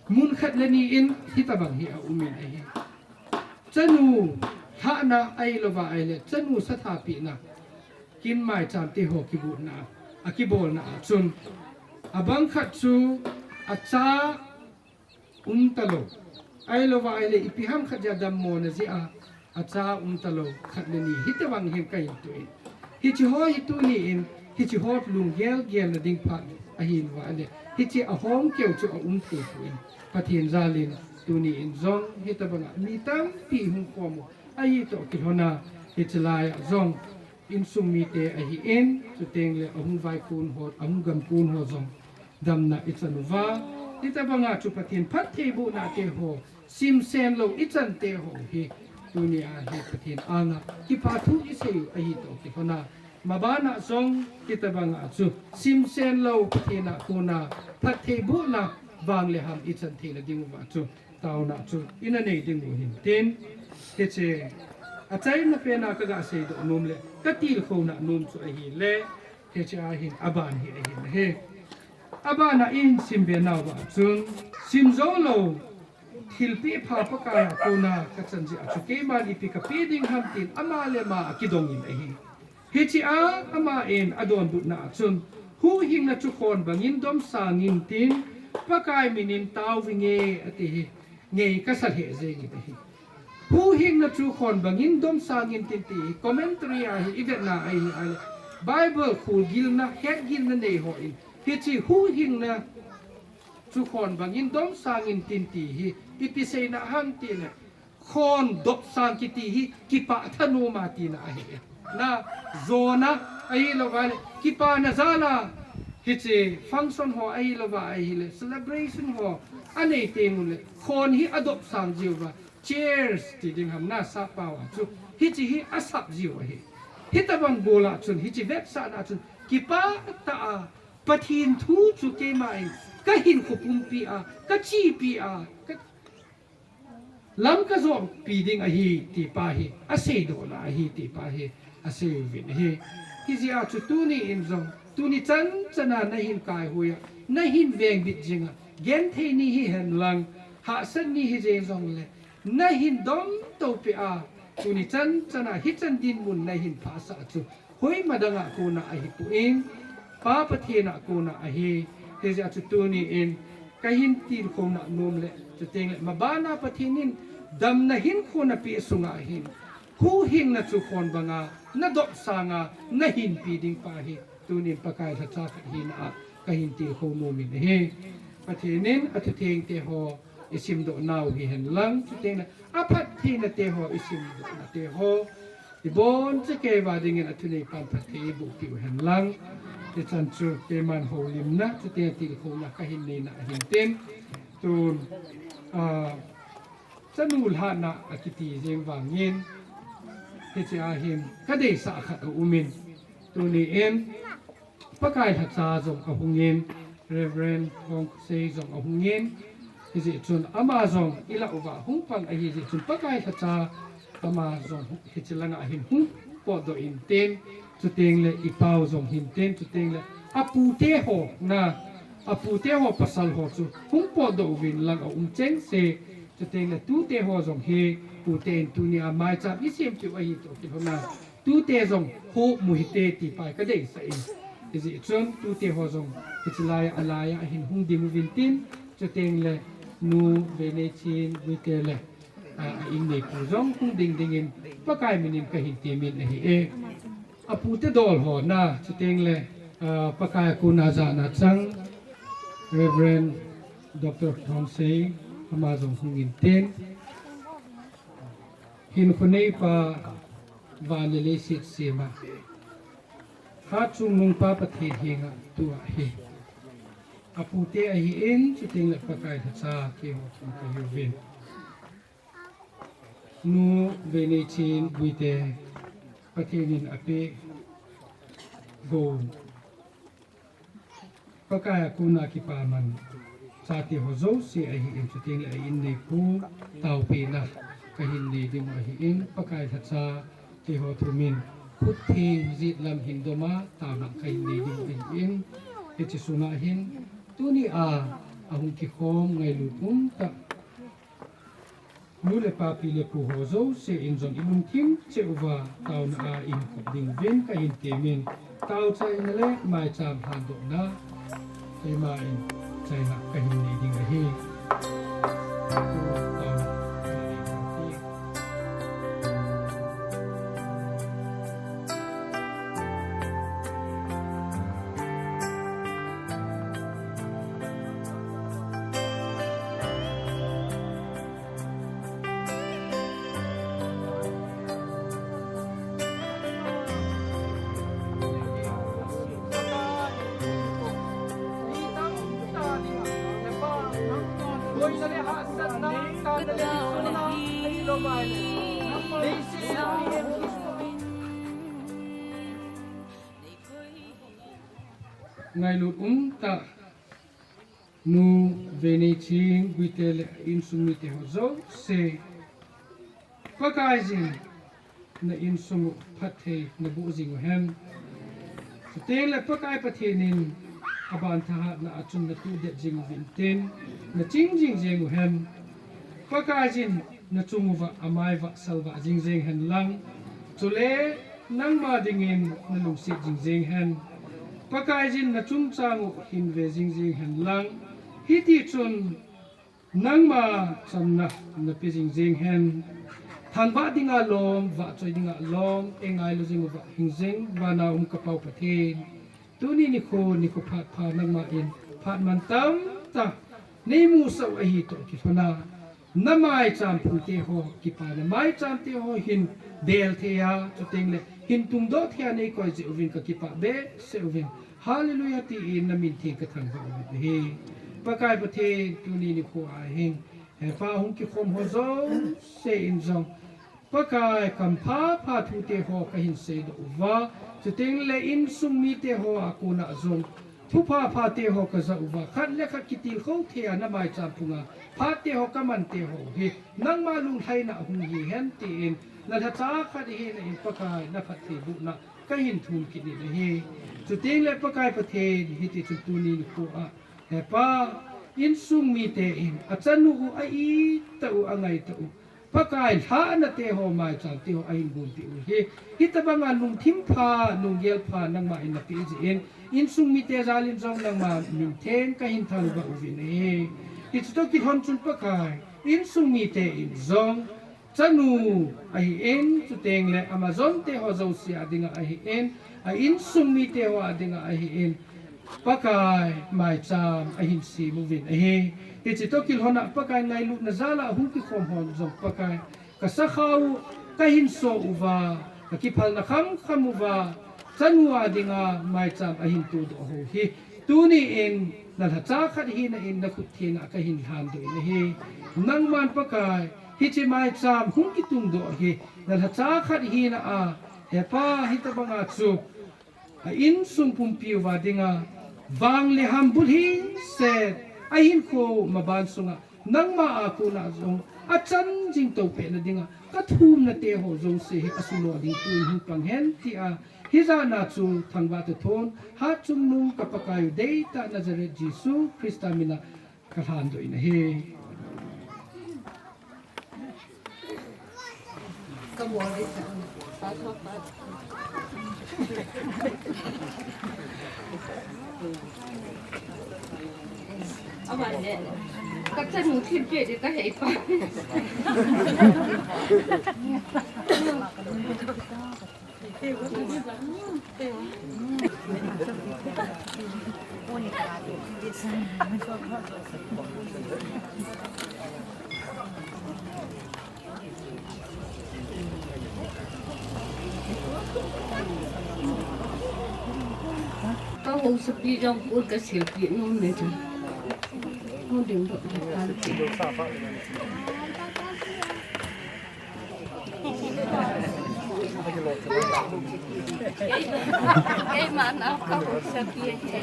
Mun khat le ni in, hitobang hi aumin ahi. Chanu, lhahna ahilouva ahile, chanu sathapehna, kin maicham te ho kigotna, akibolna a chun, abang khat chu, acha, umtalou. Ahilouva ahile, ipi ham khat jeh a dammona jeh a, acha umtalou, khat le ni, hitobang hin kahin toh in. Hiche ho hi tuni in, hiche ho lunggel gelna ding phat ahilouva ahile, hiche ahom keu chu aum thei poi. Pathen jal in, tuni in jong, hitobang a, mi tampi hung khom u, ahi toh kilhon a, hiche lai a jong, insung mite ahin, chuteng le ahung vaikon ho, ahung gamkon ho jong, damna ichan uva, hitobang a chu Pathen phattheibohna te ho, simsen lou ichan te ho hi, tuni a hi Pathen anga, kipathu isei u ahi toh kilhon a, maban a jong, hitobang a chu, simsen lou Pathen a kona, phattheibohna, vang le ham ichan theina diuva chu, taona chu ina nei diu hin tin, hiche, achaina pen a kaga seidoh nom le, katilkhouna nom chu ahile, hiche a hin aban hi ahin ahi. Aban a ihin simbe nauva chun, sim jou lou, thilpeh pha Pakai a kona kachan jeh a chu keiman ipi kapeh ding ham tin ama le ama akidong in ahi. Hiche a, ama in adonbutna a chun, huhhingna chu khon bangin domsang intin, Pakai minin tauvinge ati hi, ngei kasa lheh jeng in ahi. Huhhingna chu khon bangin domsang intin ti hi, commentary a hi ivetna ahi ahile, Bible kholgilna, hetgilna nei ho in, hiche huhhingna chu khon bangin domsang intin ti hi, ipi seina ham tile, khon domsang kiti hi kipah thanom a tina ahi. Na, jona, ahilouva le, kipana jal a, hiche function ho ahilouva ahile, celebration ho, anei teng ule, khon hi adomsang jiuva, cheers, ti ding ham na sappao a chu, hiche hi asap jiu ahi. Hitobang bol a chun, hiche vetsahna chun, kipah tah a, Pathen thu chu keima in, kahinkho pumpi a, kachepi a, ka lam kajotpi ding ahi ti pa hi aseidoh na ahi ti pa hi asei uvin ahi. Hijeh a chu tuni in jong, tuni chan chan a nahin kaihui a, nahin vengbit jing a, genthei ni hihen lang, hahsat ni hijeng jongle, nahin domto peh a, tuni chan chan a hichan dinmun nahin phahsah chu, hoima dang a kona ahipoi, Pa Pathen a kona ahi. Hijeh a chu tuni in kahin tilkhouna nom le, chuteng le, maban a Pathen in damna hinkho napeh sunga hin, huhhingna chu khon banga nadop sanga nahinpi ding pa hi, tunin Pakai lhacha khat hina a kahin tilkhou nom in ahi. Pathen in athutheng te ho isimdoh nau hihen lang, chuteng le aphattheina te ho isimdoh na te ho, ibon cheh kei uva dingin athuneipan phatthei eiboh peh u hen lang. Hichan chu keiman houlimna, chuteng tilkhouna kahin neina ahin tin. Tun, ah, chanu lhahna akiti jeng vangin, hiche a hin kadeisah khat aumin. Tuni in, Pakai lhacha jong ahungin, Reverend Khongsei jong ahungin, hijeh chun ama jong ilah uva hung pang ahi jeh chun Pakai lhacha ama jong hiche langa hin hung potdoh in tin, chuteng le ipau jong hin tin, chuteng le apute ho na, apute ho pasal ho chu hung potdoh uvin lang aum chengse, chuteng le tute ho jong hi, tute in tuni a maicham isempeh u ahi toh kilhona, tute jong hung mu hite ti pa hi kadeisah in. Hijeh chun tute ho jong hiche lai a, alai a hin hung ding uvin tin, chuteng le Nu Veineichen Guite le, a, a inneipu jong hung ding dingin Pakai min in kahin temin ahi e. Apute dol ho na, chuteng le, a, Pakai a kona jana chang Reverend Doctor Khongsei ama jong hung in tin. Hinkho neipa, van le leiset sema, Hatchungnung Pa Pathen henga tua hi apute ahin, chuteng le Pakai lhacha keiho thum kahiuvin. Nu Veineichen Guite, Pathen in apeh gou, Pakai a kona kipaman chate ho jouse ahin, chuteng le a inneipu taopehna kahin nei diu ahin, Pakai lhacha keiho thumin khut theng jet lam hin doma taona kahin nei diu ahin, hiche sunga hin tuni a ahung kikhom ngailut umtah nu le pa, pi le pu ho jouse in jong ilungthim cheh uva taona a ihinkho ding uvin kahin temin, taochaina le maicham lhandohna keiman chaina kahin nei ding ahi. Ngailut umtah Nu Veineichen Guite le insung mite ho jouse, Pakaiyin na insung u phatthei naboh jing uhen. Chuteng le Pakai Pathen in aban thahatna a chun natuhdet jing uvin tin, naching jing jeng uhen. Pakaiyin nachung uva amai vahsal vah jing jeng hen lang. Chule nangma dingin nalungset jing jeng hen. Pakaiyin nachungchang u hinve jing jeng hen lang. Hiti chun nangma chamna nape jing jeng hen. Thangvah dinga lom, vahchoi dinga lom, eingailu jing uva hing jeng, vana um ka Pa u Pathen. Tuni nikho, nikho phat pha nangma in phat mantam tah neimusah u ahi toh kilhona, namai cham phung te ho kipana maicham te ho hin bel thei a, chuteng le hin tungdoh thei a neikoi jeh uvin kakipah behseh uvin. Hallelujah tin namin theng kathangvah uvin ahi. Pakai Pathen, tuni nikho a hin, he Pa, hung kikhom ho jouse in jong Pakai, kampha pha thute ho kahin seidoh uva, chuteng le insung mite ho a kona jong Thupha phate ho kaja uva, khat le khat kitilkhou thei a na maicham phunga phate ho kaman te ho hi nangma lunglhaina hung hihen tin, na lhacha khat hina in Pakai na phattheibohna kahin thum kit in ahi. Chuteng le Pakai Pathen, hiti chun tuni nikho a, He Pa, insung mite in achanu u, a-it tah u, angai tah u, Pakai lhahna te ho, maicham te ho ahin gonpeh u hi, hitabanga lungthim pha, lunggel pha nangma in napeh jeh in, insung mite jal in jong nangma min theng kahin thangvah uvin ahi. Hichu toh kilhon chun Pakai, insung mite in jong, chanu ahin, chuteng le ama jong te ho jouse a dinga ahin, a insung mite ho a dinga ahin, Pakai maicham ahin sem uvin ahi. Hichu toh kilhon a Pakai ngailutna jal a hung kikhom hon jong Pakai, ka sakha u kahin so uva, ka kiphalna khamkham uva, chanu a dinga maicham ahin todoh ho hi, tuni in na lhacha khat hina in na khut thenga kahin lhandoh in ahi. Nangman Pakai, hiche maicham hung kitungdoh hi, na lhacha khat hina a, He Pa, hitabanga chu a insung pumpi uva dinga, vang le ham bulhingset, ahinkho maban sunga, nangma a kona jong achan jing toupeh na dinga, kathumna te ho jouse hi asuhlo ding tuin hung pang hen tia, hijat na chu thangvah toh thon, Hatchungnung ka Pakai u deitah Nazareth Jesu Christa mina kalhandoh in ahi. Aban le, ka chanu thilpeh di ka hei pa. Ka housapi jong pun ka silpi nom ne ta. Hung ding doh doh kan ti. Kei, kei ma na ka housapi he.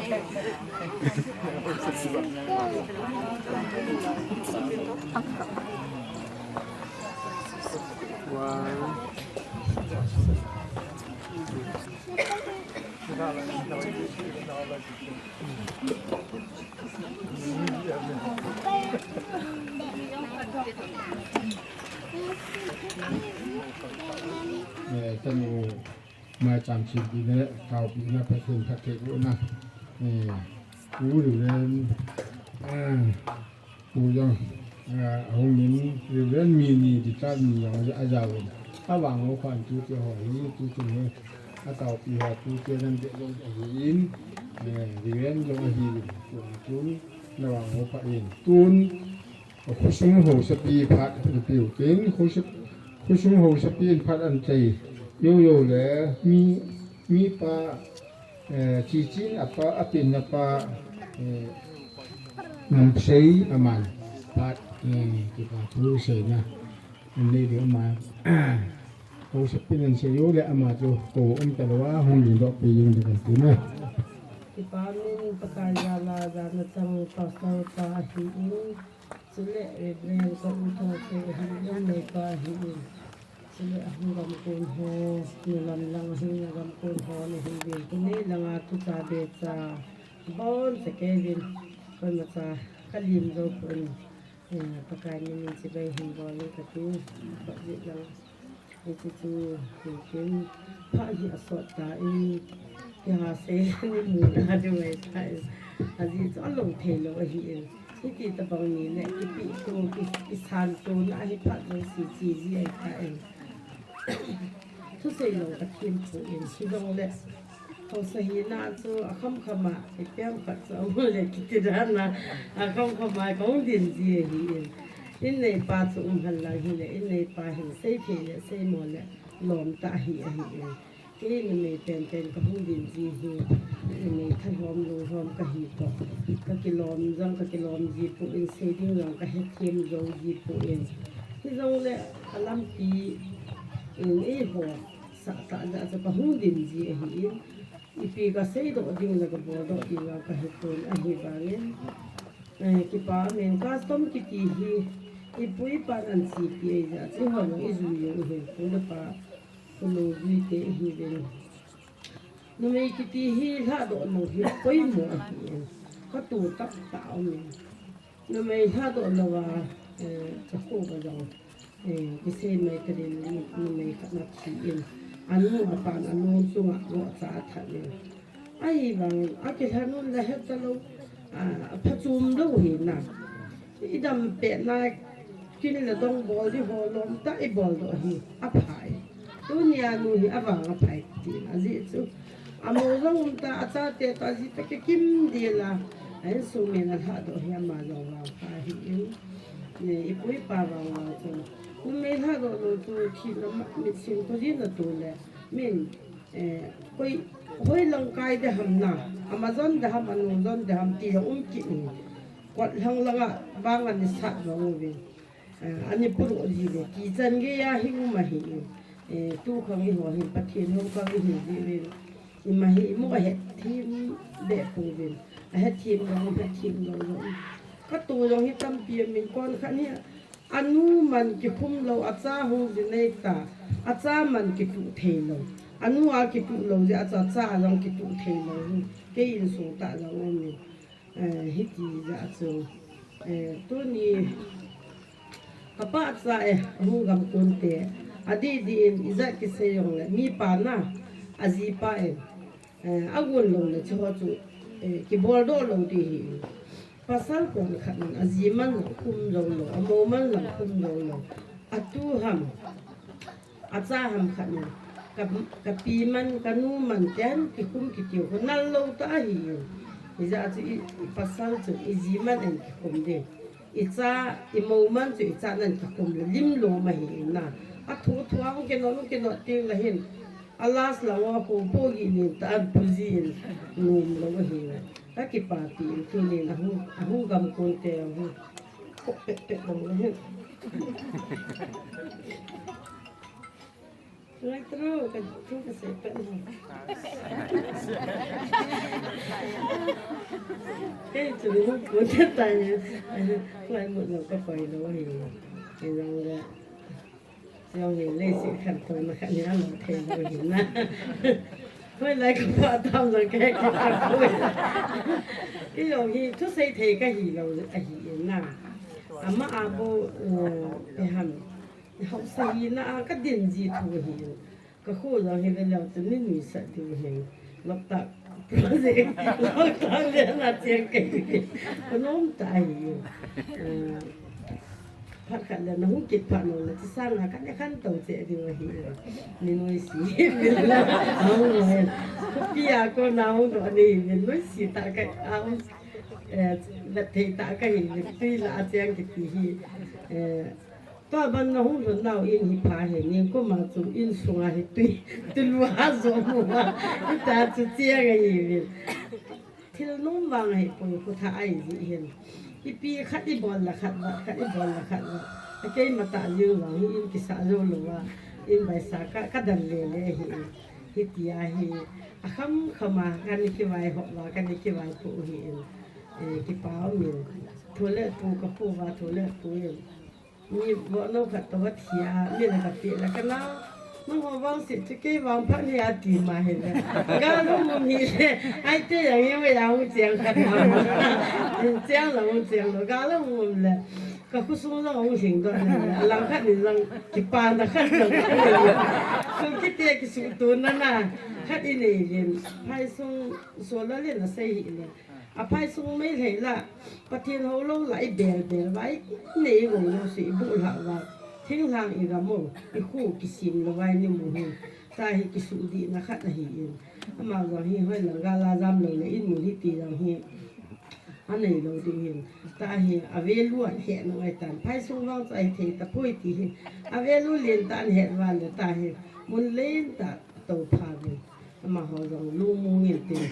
Wow. Eh, tanu maicham chimpi le taopina Pathen phattheibohna. Eh, u Reverend, ah, Pu jong, ah, ahung in, Reverend mi ni, Deacon mi jong aja-, ajaovin. Avang u khan tute ho hi, tute hi, ataopi ho, tute nan de jong ahin, eh, Reverend jong ahin, tun, tun, navang u khan, tun, khosung housapi phat, piu tin, khosung, khosung housapi phat an chai, yo yo le, mi, mipa, Eh, chichin apa, apin apa, eh, namsei aman. Pat, eh, kipa thu seina. Nei ding ama. Housapi nan sei u le ama chu ko um talou a hung ding doh pi ding kan ti na. Kipa min Pakai jal a jana chang pastor pa ahin. Chule Reverend ka u Thangse ahin, neipa ahin. Chule ahung gamkon ho, nalam lang ahung gamkon ho, nahung uvin. Tuni langa tucha becha, boncha kei uvin. Koimacha, kalim jou pon. Eh, Pakai min in chibai hin bol in kati. Kati lang. Hiche chu, hitin, phat hi asot tan, kihasei ni mu na diu ahitai. Ajeh chu alou thei lou ahin. Hiti tabang ni le, kipi tu, ki, kisan tu na hi phat jouse chi ji ahitai. Thusei lou ka thim pon, hijongle. Haosa hina chu akham kham a, ipi ham khat chu amu le kiti dan a, akham kham a kahung din ji ahin. In neipa chu um hal lang hile, in neipa hin sei thei le, sei mo le, lom tah ahi, ahin. Kei numei penpen kahung din ji hi, numei thalhom lunglhom kahi toh. Kakilom jong, kakilom ji pon, sei ding jong kahethem jou ji pon. Hijongle, alampi, in eiho, sah tah jeh a chu kahung din ji ahin. Ipi kaseidoh ding le kabol doh ding a kahepon ahivangin, eh, kipa amen. Custom kiti hi ipu ipan anseipeh ahi jeh a chu hon ijui u hi, pu le pa, pu le jui te ihiuvin. Numei kiti hi lhadoh lou hi poimo ahi. Katoh tah tah aumin. Numei lhadoh louva, eh, kakho ka jong, eh, kisei mai tadin, numei khat ana thi in, anu apan anu chunga ngohcha athat in. Ahivangin akilhan un la heta lou, ah, aphachom lou hi na. Idam pet na, kin le dong bol di ho lom tah ibol doh hi apha e. Tunia nu hi avang apha e tin ajeh chu. Amo jong um ta, achate toh, aji toh kikim dil a, a insung min alhadoh hi ama jong vangpha ahin, ipu ipa vang vang chu. Numei lhadoh lou chu thina ma, mitsim khojin atu le, min, eh, koi, hoilang kai de ham na, ama jon de ham, anu jon de ham ti jong um kit in. Kot lang lang a bang ana sat jong uvin. Ah, ana puro ji le, kichan gei a hi um ahi. Eh, tukhang eiho hin Pathen houkhang ihi jiuvin. Ima hi, ima kahet them be pouvin. Ahet them lou, ahet them lou jong. Katoh jong hi tampi aumin, kon khat hi anu man kikhum lou, acha hung ji nei ta. Acha man kituh thei lou. Anu a kituh lou jeh a chu acha jong kituh thei lou. Kei insung tah jong aumin. Eh, hiti jeh a chu, eh, tuni kapahcha e, ahung gam konte, adih dih in ijat kisei jongle, mipa na, ajipa in, eh, agon lou le, chuho chu, eh, kibol doh lou ding ahi. Pasal kon khat in, aji man jong khum jou lou, amou man jong khum jou lou, atu ham, acha ham khat in, ka, kapi man, kanu man, ten kikhum kitiu, khu nal lou tah ahi. Hijeh a chu i, ipasal chu, iji man in kikhum ding. Icha, imou man chu icha nan kikhum le lim lom ahi na. Athu thu a hung kinot, hung kinot teng le hin. A last lang a khu pogi nin ta an puji in nom lou ahi. Kakipapi in tunin ahung, ahung gam konte ahung. Pet pet lou le hin. Lai tru, ka, tru kasei pet na. Kei chu ni hung pun te tai. Lai mut lou ka koi lou hi. Kei jong le. Jong hi leiset khantouna khat ni a lou thei lou hi na. Hoilai ka pha tam jong kei kipah poi. Kei jong hi thusei thei kahi lou ahi in na. Ama a bou, eh, pe ham. Haosa hina a kadin ji thu ahi. Kakho jong hi veleu chun ni nuisat diu ahi. Loktak project, Loktak le na cheng kahi. Kanom tah ahi. Eh, phat khat le nahung kit phat nom le, chi sang a kane khantou cheh diu ahi. Ni noise. Ahung loi. Khopi a kona hung doh ni, ni noise tah ka, a um, eh, vet thei tah kahi, tui lah a cheng kiti hi. Eh, Tua ban nahung lhun nau in hi pha hi, nikum a chu insunga hi tui, tui lua jo mu a, hita chu cheng ahi uvin. Thil nom vang ahi poi, khutha ahi jeh hin. Ipi khat ibol le khat vat, khat ibol le khat vat. Akeima tah jeng vang hi in kisa jou lou a, in baisa ka, ka dal le le ahi. Hiti ahi, akham kham a, kana kivai hop uva, kana kivai pu ahi in. Eh, kipa um in. Thu le tu ka pu uva, thu le tu in. Mi bohno khat toh athi a, mi la kapeh la kana. Nangho vangset chu kei vang phat hi ati ma hi le. Gal hung um hi le. Aite jong hi ma jong hung cheng khat na. Cheng lou, hung cheng lou. Gal hung um le. Ka khosung jong hung hing doh le. Alang khat ni jong kipana khat jong. Sung kiti a kisuhto na na. Khat inei uvin. Phaisung so la le nasei hi le. Aphaisung Meitei la, Pathen houlou la, ibel bel uva, inei gong jouse, ibuh lhah uva, thinglhang igam u, ikhu kisem lou uva, inimu hi, tua hi kisuhdihna khat ahi in. Ama jong hi, hoilang gal a jam lou le, inmu hiti jong hi, anei lou diu hin. Tua hi, a value ahet ngai tan. Phaisung vang chu ahithei tapoi ti hi. A value lentah ahet uva le tua hi, mun lentah atoupha uvin. Amaho jong lungmong in tin,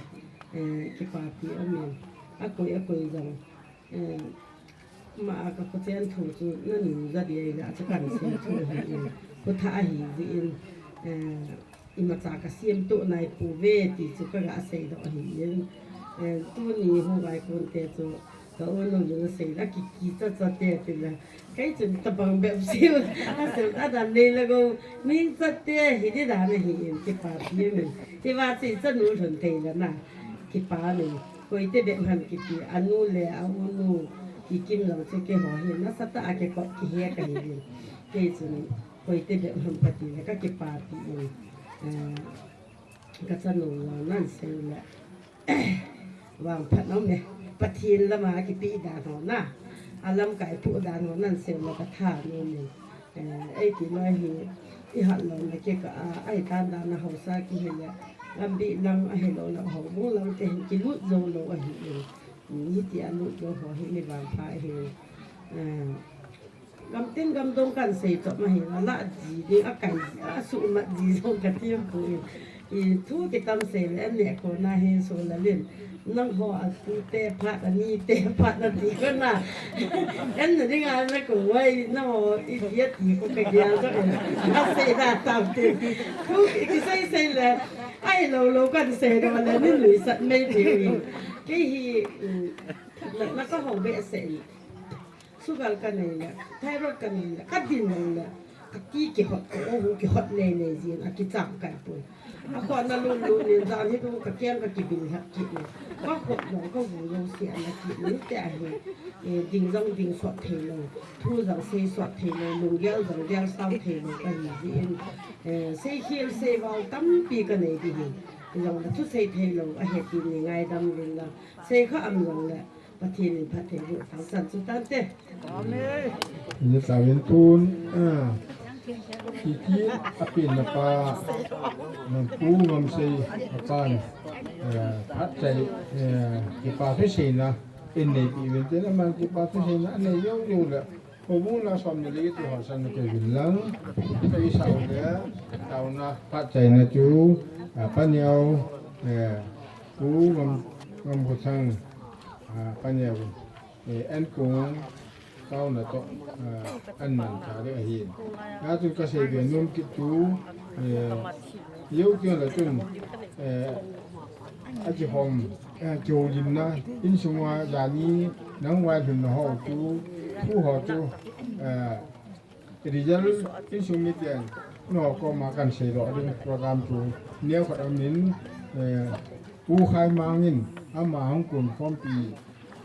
eh, kipapi um in. Akoi, akoi jong, eh, ama a ka khochen thu chu nanung ja ding ahile, achu kansei thu ahi in. Khutha ahi jeh in, eh, Imacha ka siam to nai pu ve ti chu ka ga sei doh ahi in. Eh, tuni hu vai kon te chu ka u nu vin sei la ki ki cha cha te ti la. Kei chun tabang bep siu. A siu ta dan nei la go. Ning cha te hi di dan ahi in ki pa pi min. Ti va chi cha nu lhun thei la na. Ki pa min. Koi te bep han ki ti. A nu le a u nu. Ki kim lo chu ki ho hi. Na sa ta a ki ko ki he ka hi in. Kei chun koi te bep han pa ti la ka ki pa pi in. Eh, Ka chanu lo nan seu le. Vangphat nom e. Pathen lama kipe dan ho na. A lamkai pu dan ho nan seu le ka tha nom e. Eh, ei ti loi hi i hat lo le ke ka a, ai tan dan na hausa ki hi le. Lambi lang ahi lo le houbung lang te hin kilut zo lo ahi e. Ni ti a lut zo ho hi ni vangpha hi. Eh, Gamtin gamdong kan sei chom ahi, a lah ji ding, a kai ji, a suhmat ji jong ka ti poi. I thu kitam sei le, an neh kona hi so la lin. Nangho a tu te phat, a ni te phat na ti kona. An na ding a na ko wai, nangho i ti a ti ko ka gel jong in. A sei da tam ti. Thu ki sei sei le, ai lo lo kan sei do le, ni lui sat mei ti. Kei hi, mm, na, na ka ho be sei. Sugar ka nei le, thyroid ka nei le, ka din nei le, ka ti kihot, ka ohu kihot nei nei jin, a kichang kai poi. A khona lum lum nin jan hi dong ka keng ka kibil hak kit ni. Ka khot dong ka hu lo si ana kit ni te ahi. Eh, ding jong ding sot thei lo, thu jong sei sot thei lo, lunggel jong gel sao thei lo ka hi jin. Eh, sei khel sei val tampi ka nei di hi. Jong la thu sei thei lo, a he ti ni ngaidam vin la. Sei kha am jong le. Pathen in phatthei boh tau chan chu tante. Amen. Ni tawin tun, ah, kiti a pen na pa, nang pu ngam sei a pan, eh, phat chai, eh, kipa thu seina, in nei pi ven te na man kipa thu seina, nei yo yo le. Houbung na som ni le tu ha san ke vin lang, ka i sau le, tau na phat chai na chu, ah, pa niau, eh, pu ngam, ngam ko sang, ah, pa niau. Eh, an kong, kau na to, ah, an man tha de ahi. Nga tu ka sei be nom kit tu, eh, yo kio la tun, eh, a ji hom, eh, jo lim na, in sung wa ya ni, nang wa lhun na ho tu, tu ho tu, eh, Result insung miten, no koma kan sei doh ding program chu neo khat amin, eh, Pu Khai Mang in ama hung kun khompi,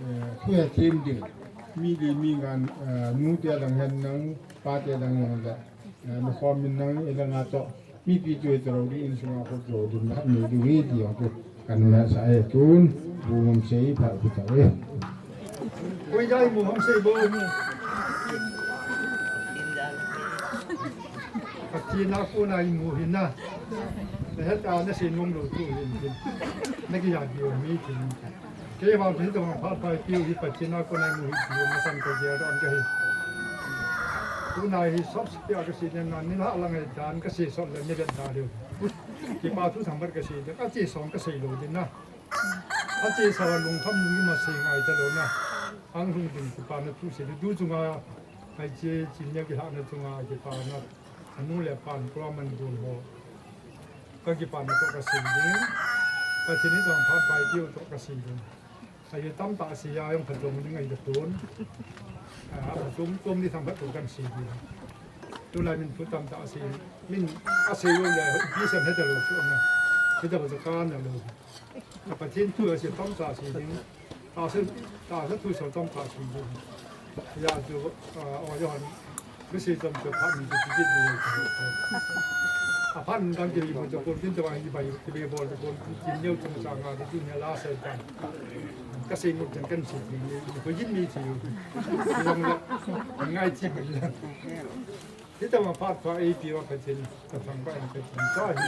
eh, thu hethem ding, mi li mi ngan, eh, nu te dang hen nang, pa te dang hen le, eh, nu khom min nang, eh, dang a to, mipi tu to lo ding insung a ko to ding na, mi du wi ti ong tu. Kan masa e tun, bu ngam sei pha ku ta e. Koi dai mu ngam sei bo. Pathen a kona i mu hin na. Na het a na sei nom lou tu hin hin. Na ki ya bi o mi tin. Kei vang hin tong pha pha piu hi Pathen a kona i mu hi piu ma san ko je don ka hi. Tuna hi sop sop pia ka sei na ni la lang e dan ka sei sop le ni den da leu. Kipa thu thangbat ka sei, ka che song ka sei lou din na. A che sa lungkham lungim a sei ngai ta lou na. Ang lung din kipa na thu sei du chunga, ai che chin nia kilhah na chunga kipa na. Anu le pan kua man dun ho. Ka kipa na to ka sei din. Ka che ni tong pha pai tiu to ka sei din. Ahi tam ta si ya yong phatung ding ahi da tun. A, phatung tum ni tham phatung kan si di. Tu lai min thu tam ta si. Min a sei lo le, bi sem he ta lo su na. He ta ba ka na lo. A Pathen thu a si tam ta si ding. Ta se, ta se thu so tam ta si ding. Ya chu, a, o Johan. Ka sei tam chu phat min chu ti kit ni. A phat min dang kiri mo chu kon tin chu ang i bai kiri bol chu kon tin neu chung sa nga ti ni la sei tan. Ka sei ngut jan kan sei ti ni ko yin mi ti. Long la ngai ti bai la. Ti ta ma phat pha ei pi wa ka tin ka thang ba ka tin ta hi.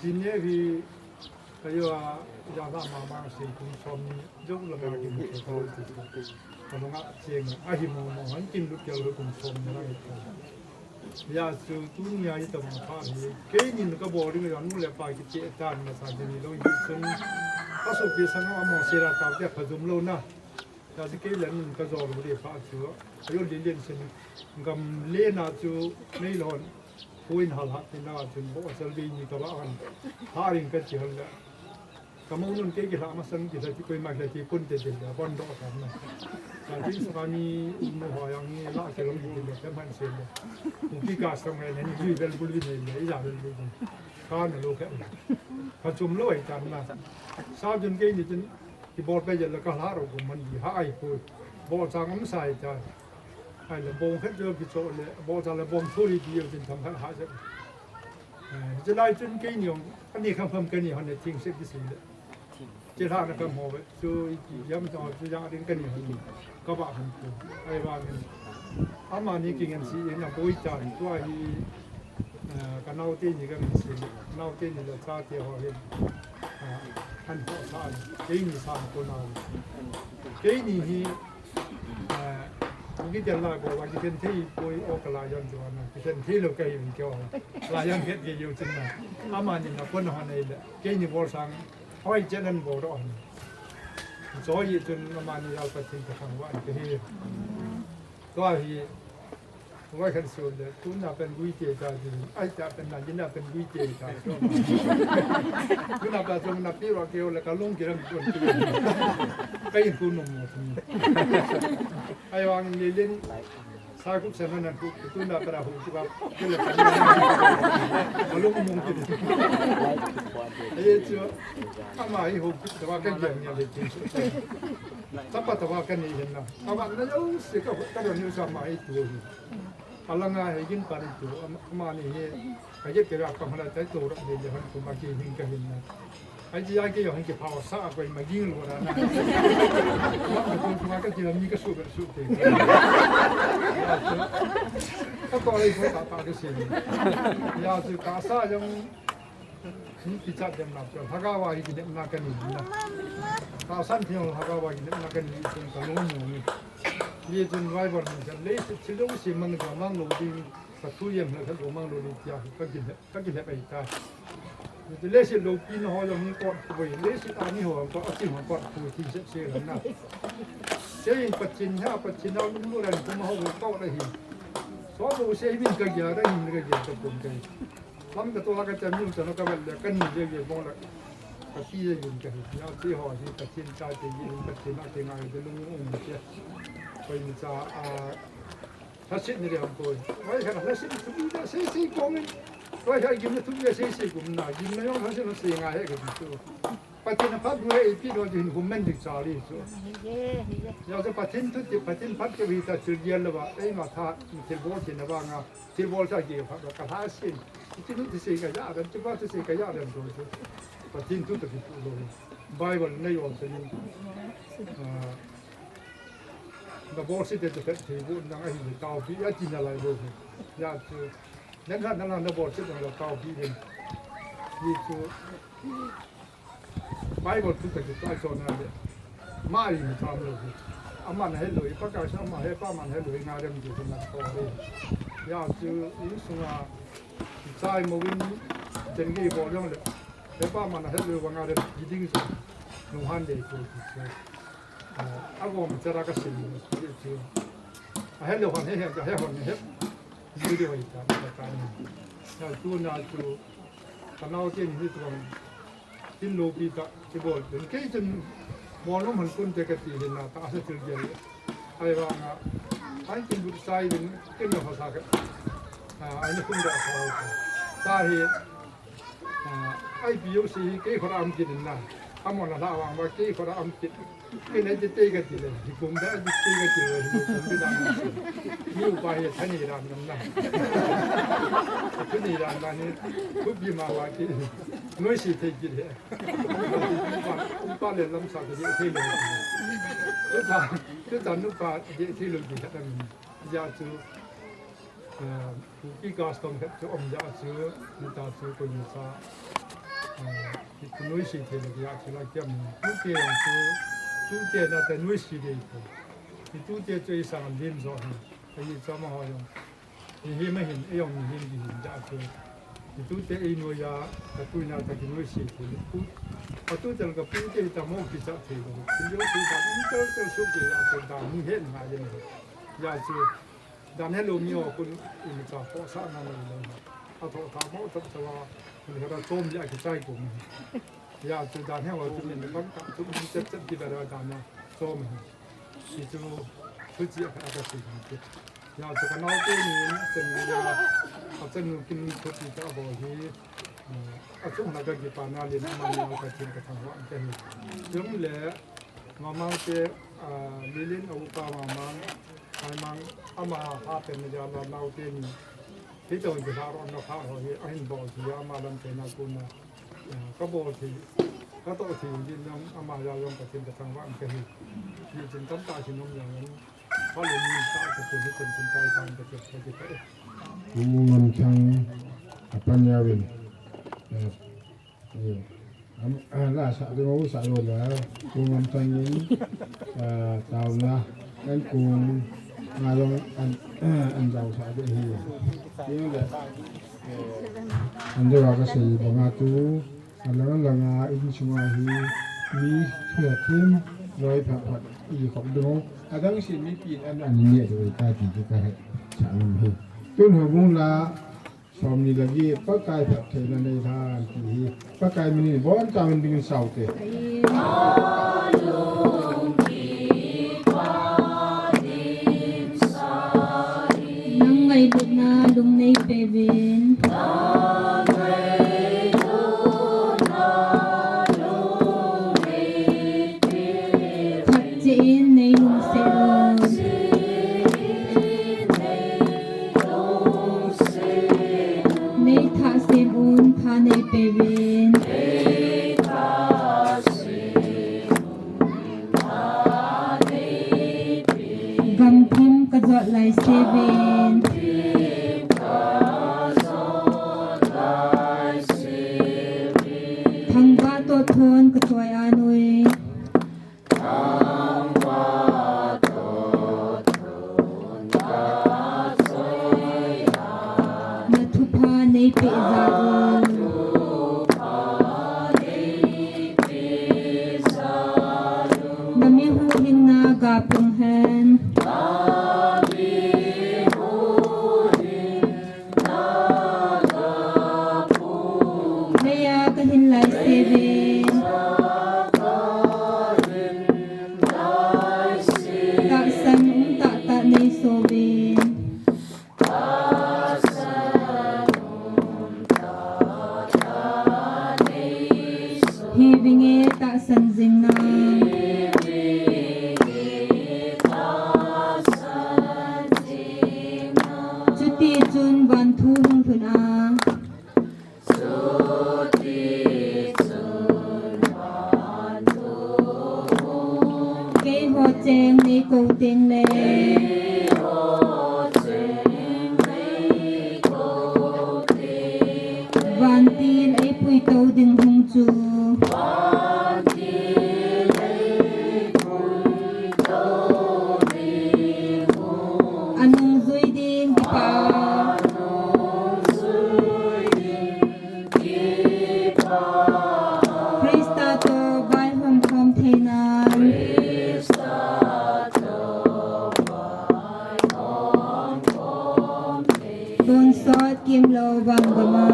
Tin ne hi Ka yo a, ya la ma ma sei kum som ni, jong la ma ki mu ko ko. Ka lunga cheng, a hi mo mo, han kin lu kel kum som ni la ko. Ya chu tu ni a i ta ma pha hi. Kei nin ka bol ding ya nu le pa ki che tan ma sa ni lo yi sun. Ka so pi sa no mo se ra ta te pha zum lo na. Ya chu kei la nin ka zo lo le pa chu. Ayo lin lin sen. Gam le na chu nei lon. Koin hal hat ni na chun bo chal be ni ka ba an. Ha ring ka chi hal la. Ka mo nun kei ki la ma sang ki la ti koi ma la ti kun te de la bon do ka na. Ka tin sa ni mo ho yang ni la ke long ki la ka man se la. Ku ki ka sang ne ni ju bel bul ni ne i ja bel bul. Ka na lo ka. Ka chum lo ai tan na. Sa jun kei ni tin ki bol pe je la ka la ro ko man di ha ai ko. Bo chang am sai ta. Ai le bong khat jo ki cho le, bo cha le bong thuri di yo tin tham khat ha se. Eh, je lai chun kei ni ong, ani kham kham kei ni hon ne thing se ki si le. Je la na kham ho ve, chu i ki yam to, chu ya ding kei ni hon ni. Ka ba han ko. Ai ba ni. Ama ni ki ngen si na boi chan, tua hi, eh, ka nau te ni ka ngen si le. Nau te ni le cha te ho hin. Eh, han ho sa ni. Kei ni sa ko na. Kei ni hi, Eh, ki tel lai ko la ki tel thei poi o ka la yan jo na, ki tel thei lo ka hi min kyo. La yan het ke yo chin na. Ama ni na kon ho nei le. Kei ni bol sang. Hoi chen an bol ro han. Zo yi chun ama ni yal pa chin ka sang wa ke hi. Ko hi Vai khan sio le, tuna pen gui te ta di, ai ta pen na, dina pen gui te ta. Tuna pa tuna na pi ro ke le ka long ke ram kon tu. Ka in ku nom mo tu. Ai wang le len, sa ku sa na ku, tuna pa ra hu ku ba, ke le ka long mo tu. Ai chu, ama hi hu ku ba ka ke ni le tin. Tapa tapa ka ni hin na. Tapa na yo se ka, ka ni sa ma ai tu. Alanga he gin pan tu, ama ni he, ka ye ke ra ka hana tai tu ra de de han tu ma ki hin ka hin na. Ai ji ai ke yo han ke phao sa ko ma ging lo ra na. Ma ko tu ma ka ti mi ka su ka su te. Ka to ai ko ta ta ke se. Ya su ka sa jong ni ki cha dem na, ha ga wa hi ki dem na ka ni na. Ka san ti ha ga wa ki dem na ka ni sun ka lo mo ni. Ye chun Bible ni ka le se chi lo se mang ka mang lo ding. Ka tu yem na ka lo mang lo ni tia ka ki le, ka ki le ai ta. Ni le se lo pi na ho lo ni ko ko le se ta ni ho ko a chi ho ko ku ti se se na. Se in pa chin ha pa chin na lu lu ran ku ma ho ko la hi. So lo se min ka ya da hin ka ya ta pon kai. Lam ka to la ka chan ni ta na ka ba le ka ni le ye bong la. Ka ti le yin ka hi. Ya ti ho hi ka chin ta te yin ka chin na ke ngai de lu mu um che. Ko ni cha a Hasit ni le ham koi. Wai kha hasit ni thum ni se se kong ni. Wai kha gim ni thum ni se se gum na. Gim na yong hasit ni se nga he ka tu. Pathen a phat bu he ipi do din gum men dik cha li chu. Ya chu Pathen thu ti Pathen phat ke wi ta thil gel le ba. Ei ma tha ni thil bol ti na ba nga. Thil bol cha ge phat ka hasit. Ti nu ti se ka ya ran ti ba ti se ka ya ran do chu. Pathen thu ta ki tu lo. Bible na yong se ni. Ah. Na bol se te te phet thei bu nang a hi le tao pi a ti na lai lo. Ya chu. Nan ha nan ha na bol se nang la tao pi den. Ni chu. Bible tu ta ki ta cho na le. Ma ri ni tham lo. Ama na he lo, i pa ka sa ma he pa ma na he lo, i nga dem ji na ko le. Ya chu i sunga. Chai mo win. Ten ge bol yong le. He pa ma na he lo wa nga dem ji ding so. Nung han de ko ki so. A gom chara ka sin chu. A he lo han he he ka he hon he. Ni de wai ta ka ta ni. Na tu na tu. Ka nau te ni tu. Tin lo pi ta ki bol. Tin ke tin bol lo man kun te ka ti hin na ta sa til gel. Ai wa nga. Ai tin bu sai din ken lo sa ka. Ai ni kun da sa. Ta hi. Ah, I P O C hi kei khora am kit na. Amon la la wang wa kei khora am kit. Kei na te te ka ti le, hi kum da te te ka ti le, hi kum bi da. Ni u pa hi thani ram nam na. Thani ram na ni, ku bi ma wa ki. Noi si te ki le. U pa, u pa le lam sa te te le. Tu ta, tu ta nu pa te te le ki ta mi. Ya chu. Eh, Kuki custom het chu om ja chu, ni ta chu ko ni sa. Eh, ki tu noi si te ni ja chu la kiam ni. Tu te yang chu, tu te na te noi si de ko. Ki tu te chu i sang lim zo ni. Ai cha ma ho yong. Ni hi ma hin, e yong ni hin di hin ja chu. Ki tu te i noi ya, ka tu na ta ki noi si te ni. Ku, ka tu te ka pu te ta mo ki cha te ko. Ki yo te ta, ni cha cha su te ya te ta, ni he na ye ni. Ya chu. Dan hello mi o kun in cha ko sa na lo lo. Atho ka mo thot chawa, ni ka chom ya ki chai ko. Ya chu dan he wa chu ni kam ka chu ni chet chet ki da da na chom he. Ni chu chu chi a ka ka chi ni. Ya chu ka nau te ni chen ni ya. A chen nu kin chu ti ta bo hi. A chu na ka ki pa na le na ma ni ka chin ka thang wa ka hi. Chung le Mamang te, ah, Lilin a upa Mamang, Mamang ama ha pen na ja la nau te ni. Hei to in la ro na kha ho hi, a hin bol thi ama lam te na ku na. Ah, ka bol thi, ka to thi din lam ama ja jong ka tin ka thang wa ka hi. Ni tin tam ta si nom yang. Ka le ni ta ka ku ni tin tin tai tan ka ke ka ke ka. Ku ngam thang a pan ya win. Eh, Eh, am, ah, la sa de mo sa lo la, ku ngam tang in, ah, tao na, kan ku, nga long, an, an dau sa de hi. Yung de, eh, an de wa ka sei ba nga tu, an la la nga in sunga hi, mi thua thim, loi pha pha, i khop de mo, adang si mi pi an an ni de ka ti ka he, sa ngam hi. Tun ho bung la, Somni lagi Pakai phattheina nei lhan ti hi Pakai minin bonchauvin dingin saute. Nang ngailutna lung nei peuvin. Khat cheh in nei lungset un. Nei thah sem un, tha nei peuvin. Gamthim ka jot lai seuvin. Thangvah toh thon ka choi anui. Na thupha nei peh jal un. Na mi huhhingna ga pung hen. Meiya ka hin lai seuvin. Tahsan um tahtah nei souvin. Hi vinge tahsan jing nang. Chutichun van thu hung lhun a. Keiho cheng nei kou teng le. Vantil ei pui tou ding hung chu. A nung jui ding kipa. Krista toh vaihom khom theina. Tonsot kimlou vangam a.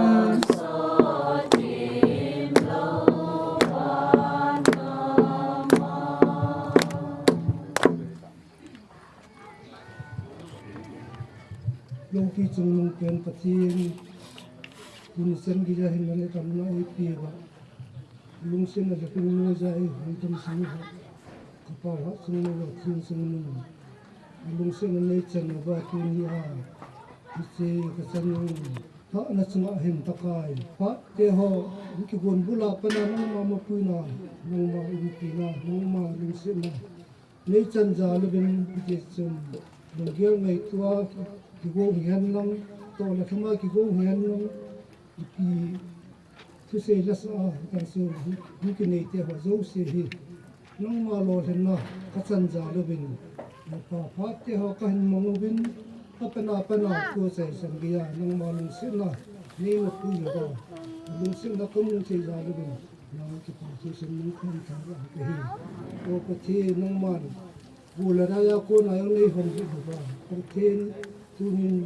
Loupi chungnung pen Pathen, tuni chan geiya hin nang damna eipeh uva, lungsetna le lungnoija eihung damsah uva, ka Pa Lhachungnung le Thingchungnung, lungsetna neichan uva tunia hiche kachan u, tahna chunga hin Pakai, phat teho, kigon bula pana nangma mapuina, nangma umpina, nangma lungsetna neichan jal uvin, hitichun lunggel ngaito a kigong hihen lang, tohle khama kigong hihen lang, ipi thusei lasa a, hitichun hung kinei teho jouse hi nangma lolhinna kachan jal uvin, Pa, phat teho kahin mang uvin, apena pena tu chai chan geiya nangma lungsetna neina pui uva, lungsetna kamu thei jal uvin, nang kipa thusei nang kham tha kahi. O Pathen, nangman bu le daiya kona jong neihon jing uva, Pathen, tunin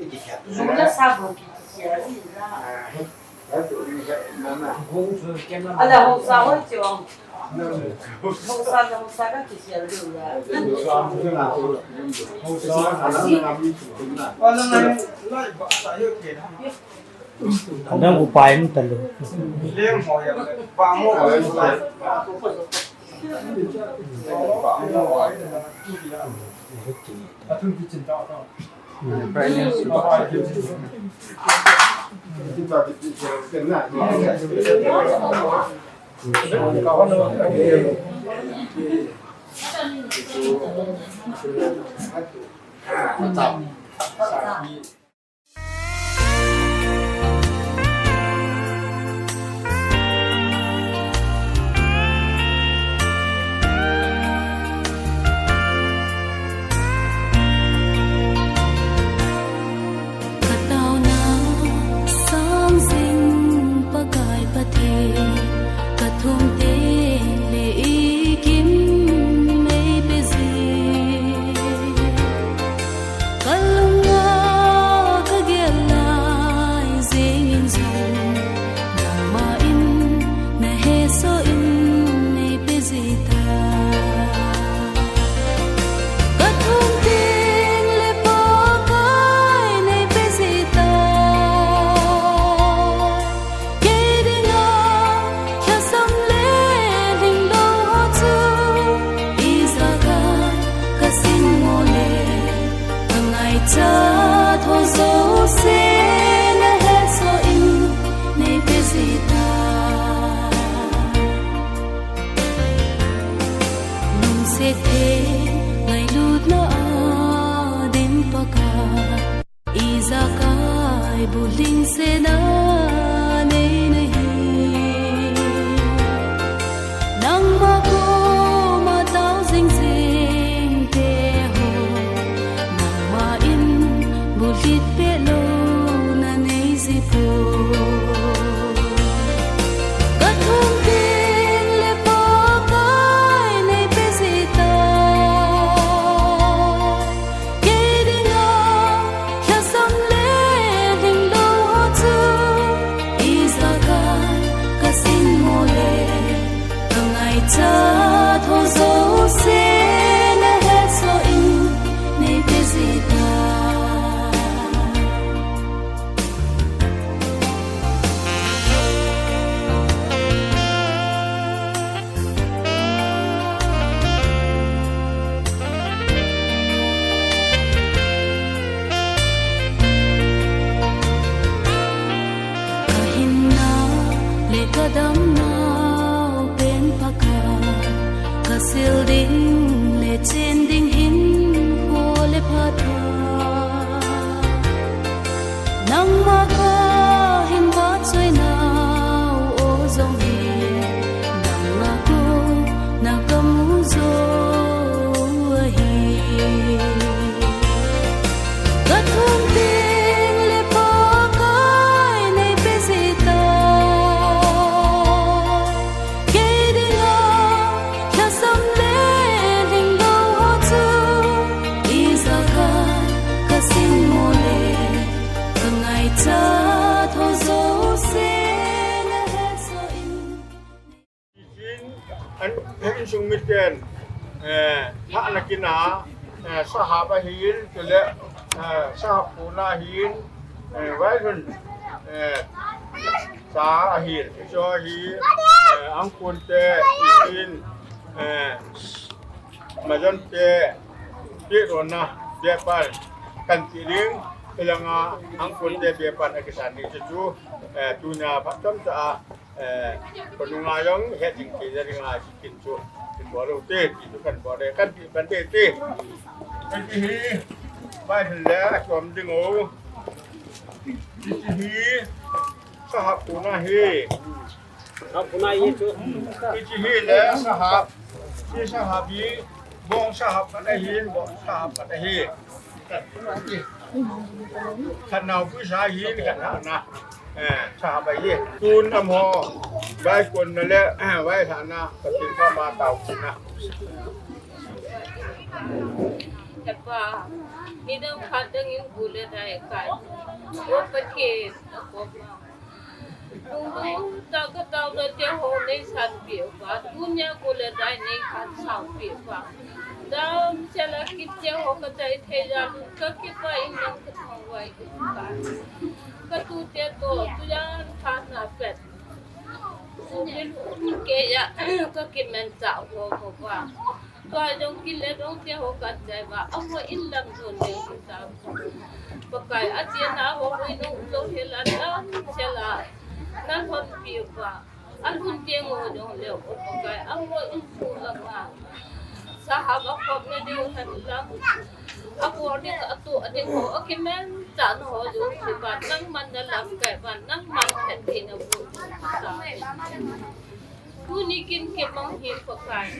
Zung le sa bou kikhel hi la. Ala hausa hoi chu. Hausa le hausa ka kikhel diu la. Hausa. Adang upai um talou. Ka taona sang jing Pakai Pathen, ka thum teng le i kim ei pe jing. Ka lung a ka gel lai jing in jong, nangma in na hesoh in nei pe jing tai. Ka thum teng le Pakai nei pe jing tai. Kei dinga lhasam le lhinglou ho chu ijakai ka sing mo le, ka ngaichat ho jouse na hesoh in nei pe jing tai. Lungset theng ngailutna a ding Pakai, ijakai bulhingsetna nei nahi. Nangma koma tao jing jing te ho, nangma in bulhit peh louna nei ji poi. Ka thum teng le Pakai nei pe jing tai. Kei dinga lhasam le lhinglou ho chu ijakai ka sing mo le, ka ngaichat ho jouse na hesoh in nei pe jing tai. Ka hinna le ka damna pen Pakai, ka sil ding le chen ding hinkho le phatna. Nangma ka hin vahchoi nau o jong hi, nangma kona ka mu jou ahi. Ka thum teng le Pakai nei pe jing tai. Kei dinga lhasam le lhinglou ho chu ijakai ka sing mo le, ka ngaichat ho jouse na hesoh in. An, insung miten, eh, lhahna kin a, eh, sahap ahin, chule, eh, sahap kona ahin, eh, vailhun, eh, sa ahin, hicho hi, eh, angkon te, ahin, eh, majon te, peh lona, beh pan, kan ti ding, hilanga, angkon te, beh pan, akisan ni chu chu, eh, tunia phat chomcha a, eh, khonunga jong het ding kei ja dinga kin chu, kin bol u te, ti chu kan bol le, kan ti, kan ti, ti. Kan ti hi, vailhun le, asom ding u. Ti hi, sahap kona hi. Sahap kona hi chu. Ti hi le, sahap. Ti sahap hi, bong sahap khat ahin, bong sahap khat ahi. Khat naopui sa ahin, khat lhahna. Eh, sahap ahi. Tun amaho, vaikonna le, eh, vailhahna, Pathen koma taona. Hepa, nidang khat dang in gu le dai kai. O Pathen, a ko ma. Lungdong tah ka taona te ho nei san peh uva, tunia gu le dai nei khat san peh uva. Damsel a kit te ho ka tai thei jal un, ka kipah in nang ka thangvah in ka. Ka tute toh, tujan phat na pet. Uvin ke ya, ka kimanchah ho ko va. Tua jong kile dong te ho ka chai va, amo in lam don ding kita. Pakai, a chena ho, ui nung lo hela, damsel a na lhonpi uva. A lhun te ngo jong leo, o Pakai, amo in su lama. Sahaba khop na ding hen lang. A bol ding, a tu, a ding ho, a kimanchah na ho jong si va, nangman na lamkai va, nangman khen thei na bu. Tuni kin kemang hi Pakai.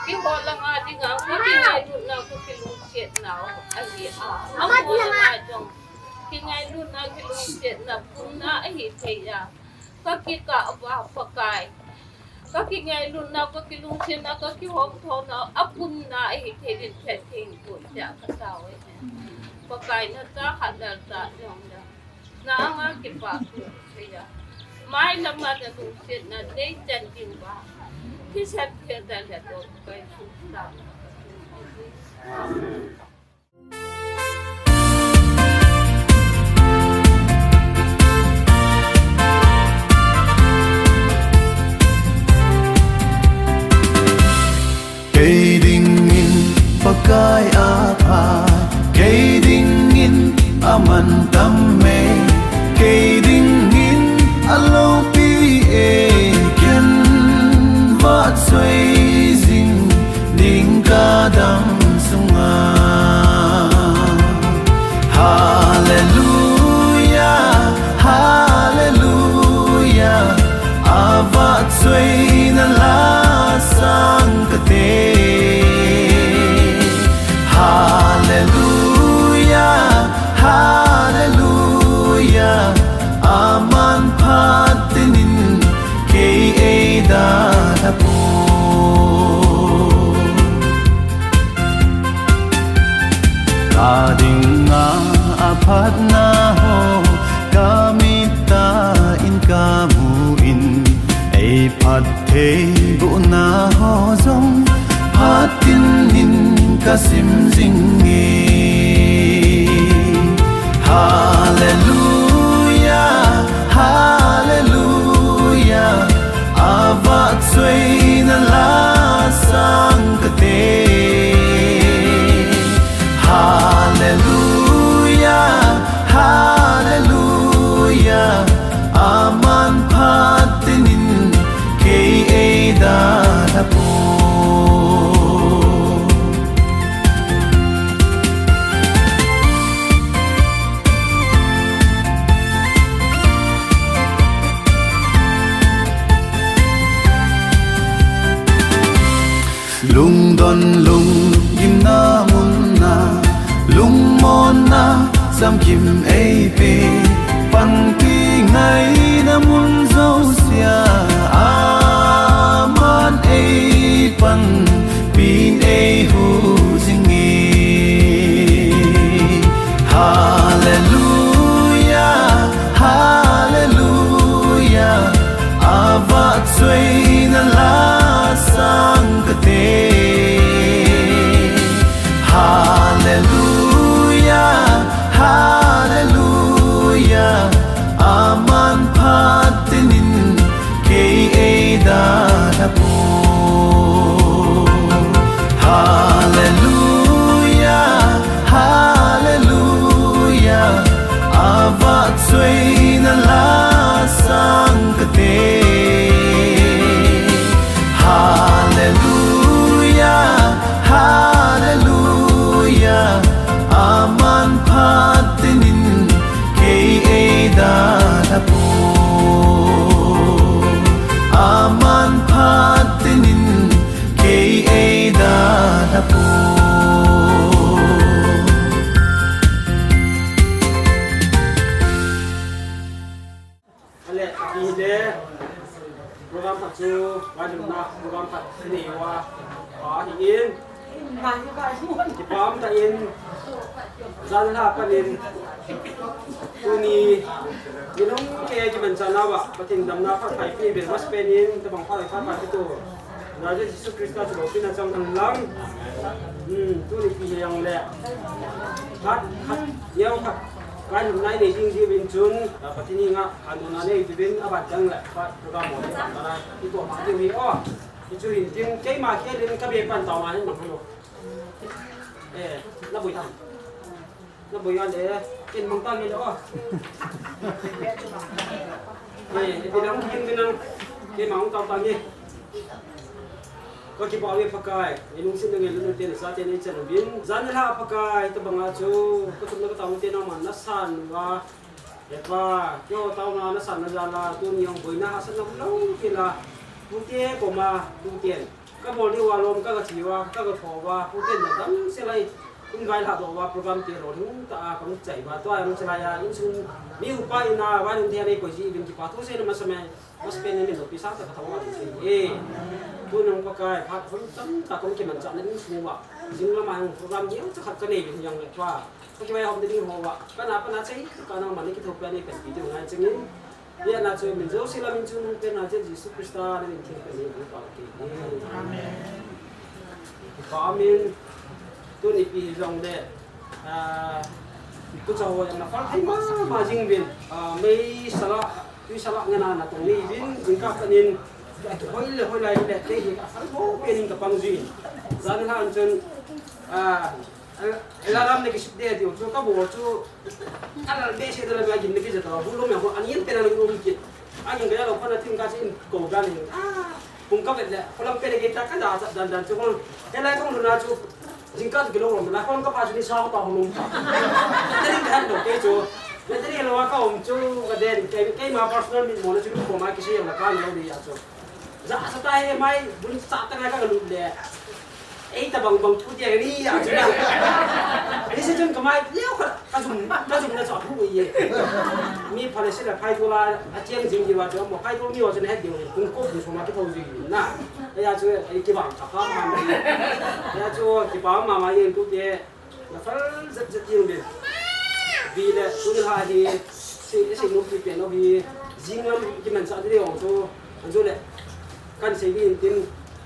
Keiho langa dinga, ka kingailutna, ka kilungsetna ahi a. Amaho langa jong kingailutna, kilungsetna, pumna ahi thei a. Ka kikah uva Pakai. Ka kingailutna, ka kilungsetna, ka kihouthona, a pumna ahi thei din phet thei in pun tia ka tao e. Pakai na cha khat lel cha jong le. Na anga kipah thu thei a. Mai lama na lungsetna nei chan ding uva. Thisan thil dan le to kai thu ta. Amen. Kei dingin Pakai apha, kei dingin aman tam e, kei dingin aloupi e, ken vahchoi jing ding ka dam sunga. Hallelujah, hallelujah, avahchoina la sang kate. Hallelujah, hallelujah, aman phat tinin kei eidalha poi. Ka dinga aphatna ho, ka mittah in ka mu in, ei phattheibohna ho jong, phat tinin ka sim jing e. Hallelujah, hallelujah, avahchoina la sang kate. Hallelujah, hallelujah, aman phat tinin kei eidalha poi. Lungdon lunggimna munna, lungmonna chamkim eipe, panpi ngaina mun jousea, aman eipanpi eihu jing e. Hallelujah, hallelujah, avahchoina la sang kate. Hallelujah, hallelujah, aman phat tinin kei eidalha poi. Hallelujah, hallelujah, avahchoina la sang kate. Hallelujah, hallelujah, aman phat tinin kei eidalha poi. Aman phat tinin kei eidalha poi. Ale, kile, program phat chu, vailutna program phat nei uva, ahin. Kipah tah in, jan lha pan in, tuni, nilhum kei kimanchah nauva, Pathen damna phat pha ipi pen, masapen in, tabang phat pha pha kito. Nazaret Jesu Christa chu loupina chang hen lang. Hmm, tuni pi hi jong le. Khat, khat, neo khat. Kai lum nai nei ding jiuvin chun, Pathen henga, hanuna nei jiuvin, aban chang le, phat program mo, para, ito ma jiu hi o. Hichu hin tin, keima khel in ka be pan tao ma hin mang lo. Eh, na boi tam. Na boi a le, ken mang tam ni lo. Eh, ipi nang kin nang, keima hung tao tam ni. Ka kipah uve Pakai, i lungset na ngen lunu te na sa te na i chan uvin. Jan lha Pakai, tabang a chu, ka thum na ka tao te na man na san uva. He Pa, keiho taona nasan na jal a, tuni jong boina hahsatna umlou kila, tute koma, tuten. Ka bol diu a lom ka ga thi uva, ka ga tho uva, tuten na dang se lai, in gai lha doh uva, program te lolhing tah a ka mu chai uva, tua jong se lai a, insung mi upa in a, vai lum thei a nei koi ji uvin kipa thu sei na masa me, masapen in min loupi sa tah ka tho uva, sei e. Tuni jong Pakai, phat hon tam tah ka kimanchah na insung uva, jing lam a jong program diu cha khat ka nei uvin jong le Pa. Ka kivai hom ding ho uva. Ka na pa na chei, ka na man ki thop ka ni pen video ngai chengin. Dia na chu min jo sila min chu nung pen na che Jesu Christa na min theng pen ni pa ke. Amen. Pa amen. Tuni pi jong le. Ah, tu cha ho yang na fal hai ma ma jing vin. Ah, mei sala, tu sala nga na na tong ni vin, jing ka panin. Hoi le hoi lai le te hi ka fal bo pen ka pang jin. Jan han chun, ah, Alarm na kisik de diu chu ka bol chu. Alal be se da la ma gin na kija ta. Bul lo me ho ani en pe na lo ki. A gin ga lo pa na tin ka sin ko ga ni. Ah, pung ka vet le. Ko lam pe le ge ta ka da sa dan dan chu ko. He lai ko na chu. Jing ka ki lo lo na ko ka pa chu ni sa ko ta ho lo. Te ni ka lo ke chu. Na te ni lo ka om chu ka den ke ke ma personal min mo na chu ko ma ki se ya na ka ni lo ni ya chu. Za sa ta he mai bun sa ta ka ka lut le. Ei, tabang bang thu dia ni, a chu na. Ni se chun ka mai, leo ka, ka zum, ka zum na chu a thu ye. Mi pha le se la phai tu la, a chiang jing ji wa chu, mo phai tu mi wa chu na het ding, kung ko bu so ma ki tho ji na. Ei, a chu, ei, ki bang, ka pha ma. Ei, a chu, ki pa ma ma yen tu te, na fal zat zat yen be. Bi le, tu ni ha hi, se, se nu ki pe no hi, jing lam ki man sa de ong chu, an chu le. Kan sei ding tin,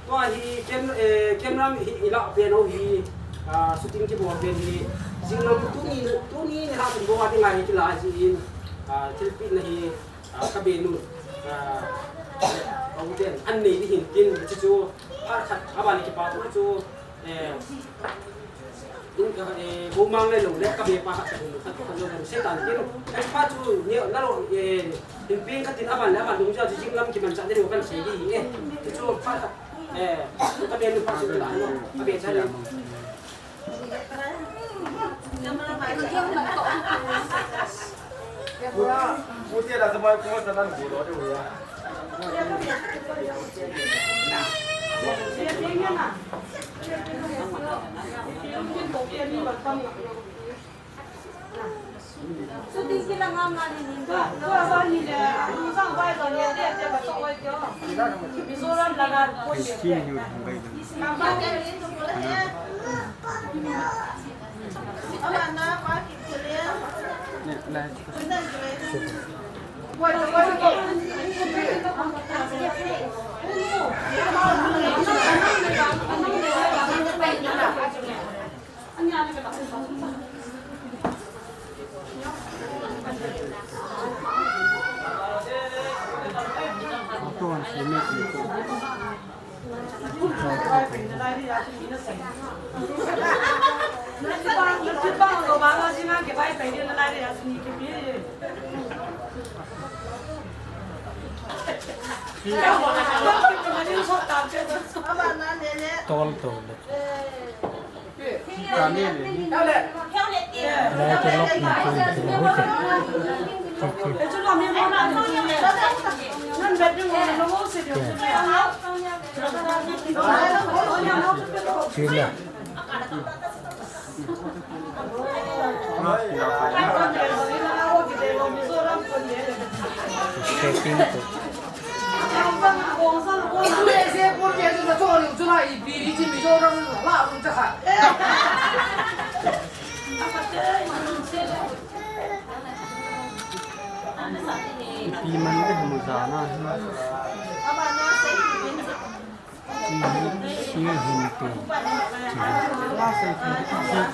tua hi cam-, eh, camera hi i la pen u hi, ah, shooting kibol pen hi, jing lam tuni, tuni ni ha pen bou a ding a hi kila ji in, ah, thilpeh na hi, ah, ka be nu, ah, a u ten, an nei ding hin tin, chu chu, phat khat, a ban kipa tu chu, eh, In, eh, bo mang le lo le ka be pa khat ka ding khat khat lo kan se tan tin. Ai pa chu ni la lo, eh, in pin ka tin aban le aban dong ja chu jing lam ki man cha de lo kan se di, eh. Chu pa khat, eh, ka be ni pa chu la lo. Ka be cha le. Tol tol. Setting to. Ipi man le mu jana hi. Chi hi, chi hin te. Chi hin.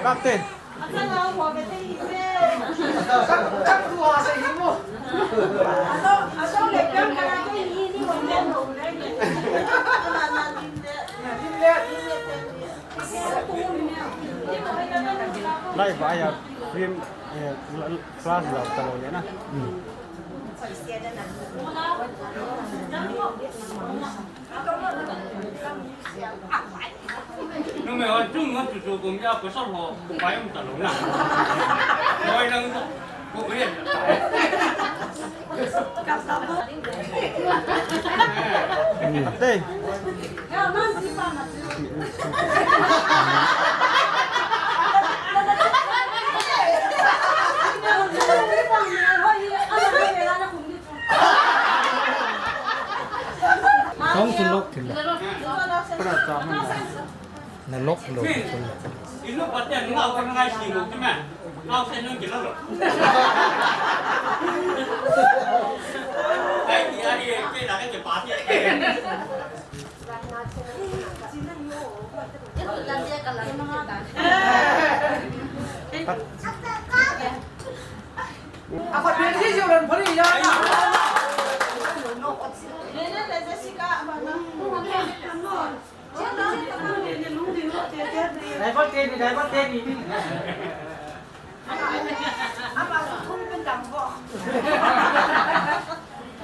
Kapte. Lai ba ya film, eh, la-, class la ta lo le na. Hmm. Numei hon chung ngon chu chu kum ya ko sa ho, ko pai um ta lo na. Hoi nang ko ko ye. Te. Kong chu lok thil la. Para cha man la. Na lok lo. Ilu paten ngau ko ngai si mo kime. Ngau se nung kilo lo. Ai ki ai ke da ke pa ti. Apa dia sih orang beri ya? Driver te ni, driver te ni.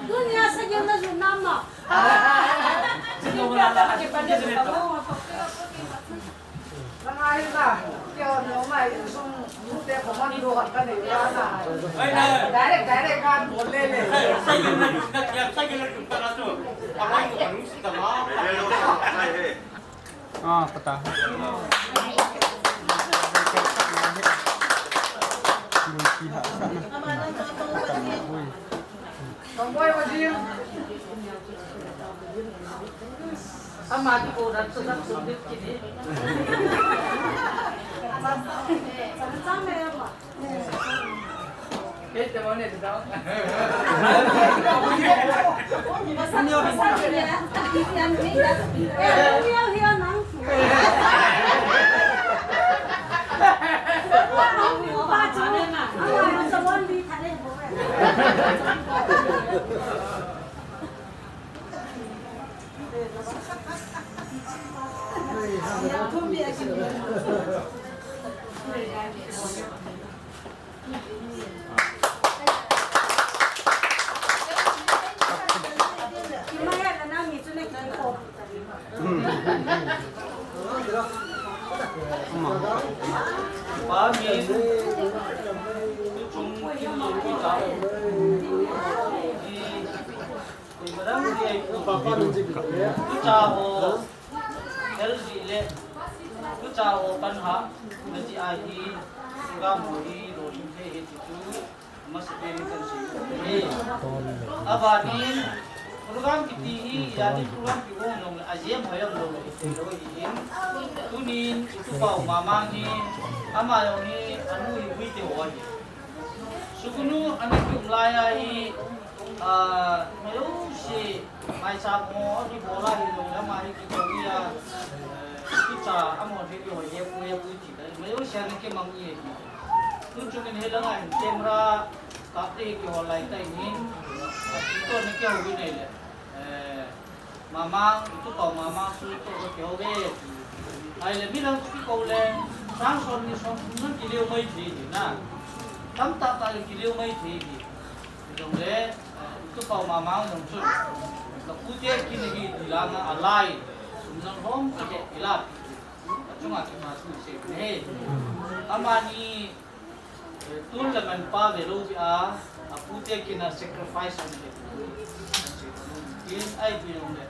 Dunia sa yung na yung nama. Direct, direct. Ah, pata. Ama tu ko rat tu rat tu bit kini. Tucha ho, L G le, tucha ho pan ha, na G I hi, program ho hi, lo lim the he ti chu, masa te ni kan si. Abanin, program kiti hi, ya ni program ki ho nong le, a jem ho yam lo le, te lo hi in. Tunin, itu pau mamang hi, ama yong hi, anu hi, ui te ho hi. Sukunu, ani ki um lai a hi, Ah, mayo si, mai sa mo, ni bola hi lo, ya mai ki ko ya. Ki cha, amo ni ko ye ko ye ko ti. Mayo si ani ke mang ye. Tu chu ni he la ngai camera, ka te ki ho lai tai ni. Ki to ni ke ho ni le. Eh, Mamang, itu pau mamang su to ko keu ve. Ai le mi lang ki ko le, sang son ni son sun ki leo mai thi di na. Tam ta ta le ki leo mai thi di. Jong le, itu pau mamang jong chu. La ku te ki ni hi di la na alai. Sun lang hom ka ke ila. Chunga ki ma su se ne. Amani, eh, tun le man pa ve lou pi a, apute kin a sacrifice an ke. Kin ai pi lou le.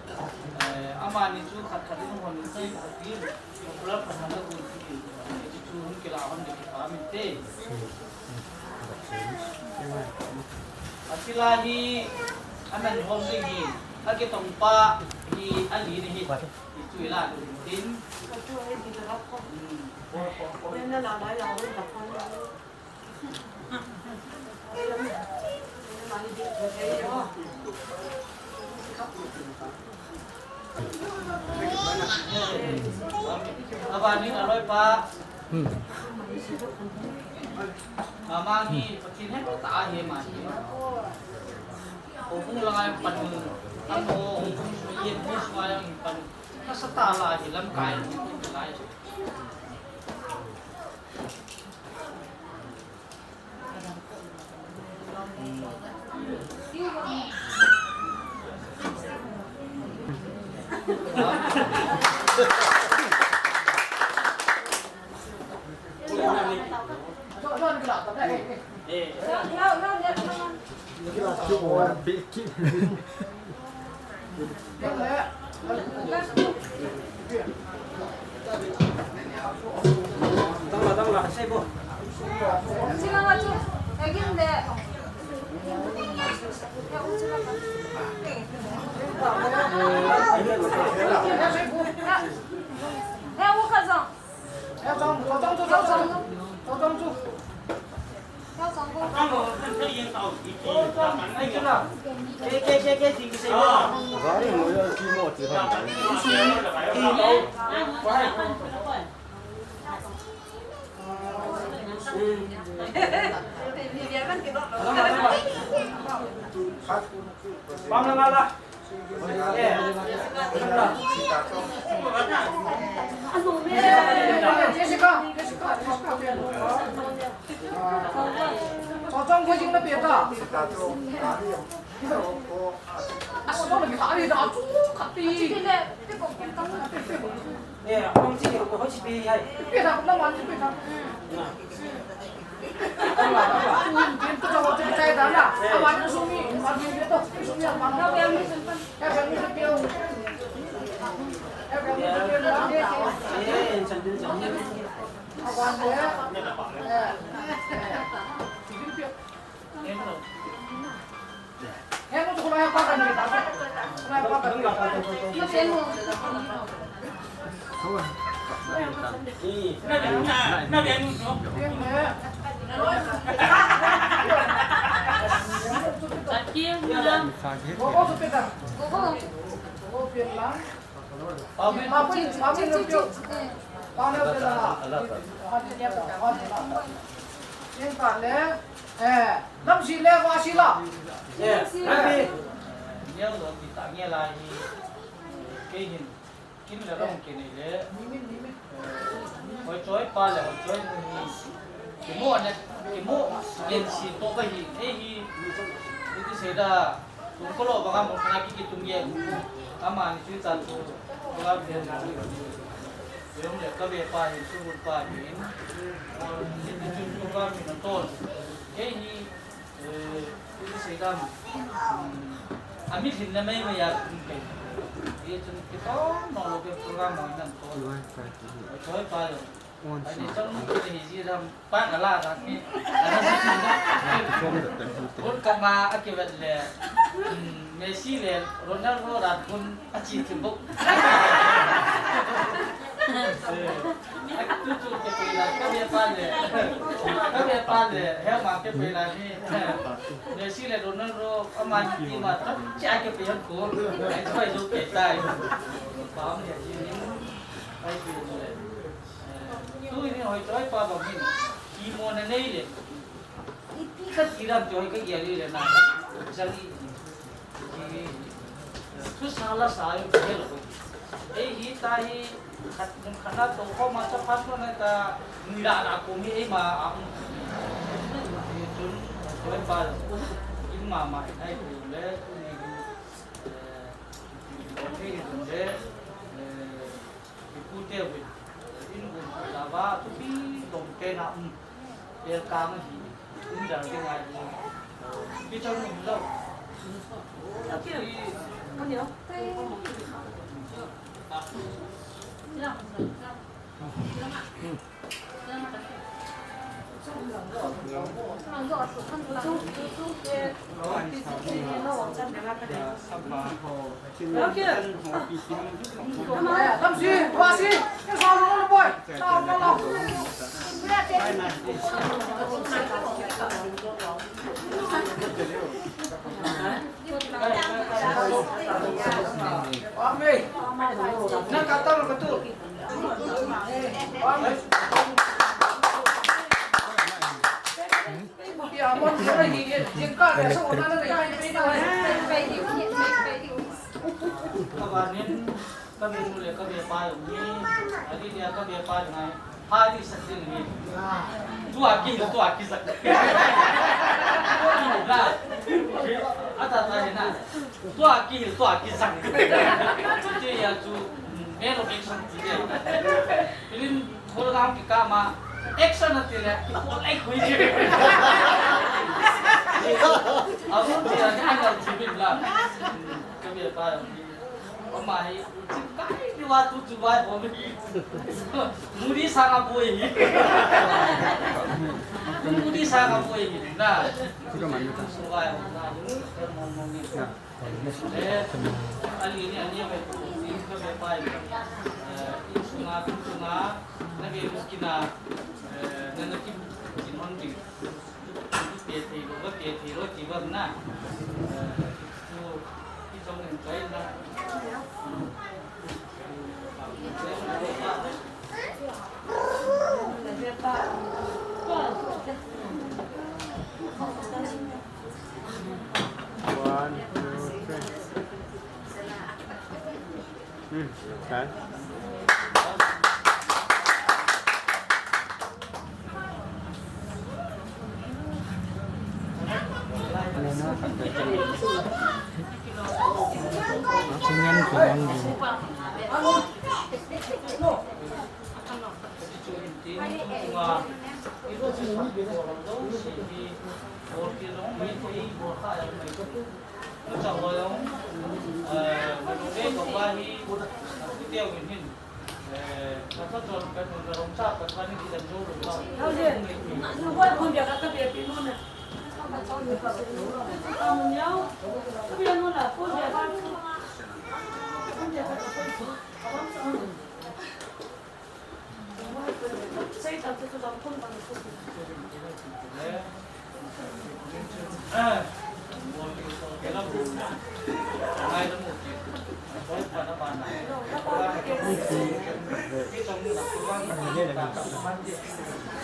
Eh, amani chu khat khat in hon in tin, tin, popular khat khat na gun tin. Chu chu hon kila hon de pa min te. Atila hi, anan hom ding hi, akitong pa hi, ali ni hi. Itui la tu tin. Abani aloi pa. Mama ni pakin he ta he ma ni. Ko bu la ngai pan. Ano ko bu ye bu ngai pan. Nasa tala hi lamkai lai. Kin le long kin le. Hoi choi pa le hoi choi nu hi. Kimu ne, kimu len si to ka hi. Ei hi. Iti se da. Tum ko lo ba ga mo na ki ki tum ye. Ama ni tu ta tu. Ko ga be na. Yong le ka be pa hi tu pa hi. Iti tu tu ka mi na to. Ei hi. Eh, iti sei dam, hmm, a mitlhinna mai mai a um kei. Hichun kiton nolo ke program mo nan to. Choi pa lo. Ani chang ni ji dam pa na la da ni. World Cup ma a kivet le. Hmm, Messi le Ronaldo da kun a chi thim bo. Eh, tu chu ke pe la, ka be pa le. Ka be pa le, he ma ke pe la ni. Messi le Ronaldo, ama ni ma, cha ke pe han ko. Ai, choi jo ke tai. Pa ni ji ni. Ai, tu le. Eh, tu ni hoi choi pa ba min. Ki mo na nei le. Ipi khat kiram choi ka gari le na. Jali. Thu sa la sa yo ka hel ko. Ei hi ta hi khat mun khat na to ko ma cha phat ko na ta ni la la ko mi ei ma a um. Chun choi pa in ma ma ai ko le ni. Eh, ko ni le. Eh, Ipu te uvin, in un lava thupi dom te na Welcome hi. Tum dal ding ai. Pi chang ni lo. Okay. Kon yo. Ka ve nu le ka ve pa jong hi, a, Lydia ka ve pa jong hi, pha ding sak ding hi. Tua kihil, tua kisak. Na. A ta ta hi na. Tua kihil, tua kisak. Chuti a chu, mm, man of action ti le. Film hol gam kikah ma, action ati le, kipol ai khui. A ru ti a ni angal ti bin la. Ka ve pa jong hi. Ama hi, chingkai ni va tu chu vai hom hi. Muri sanga boi hi. Muri sanga boi hi. Na. Chu ka man ta. Su vai hom na. Ya. Eh, ani ni, ani ve tu, ni ka ve pai. Eh, in sunga, in sunga, na ve mu kina, eh, na na kim, kin hon ding. Pe thei lo, pe thei lo, ti ba na. Eh, tu, ki jong en kai na. One, two, three. Hmm, okay.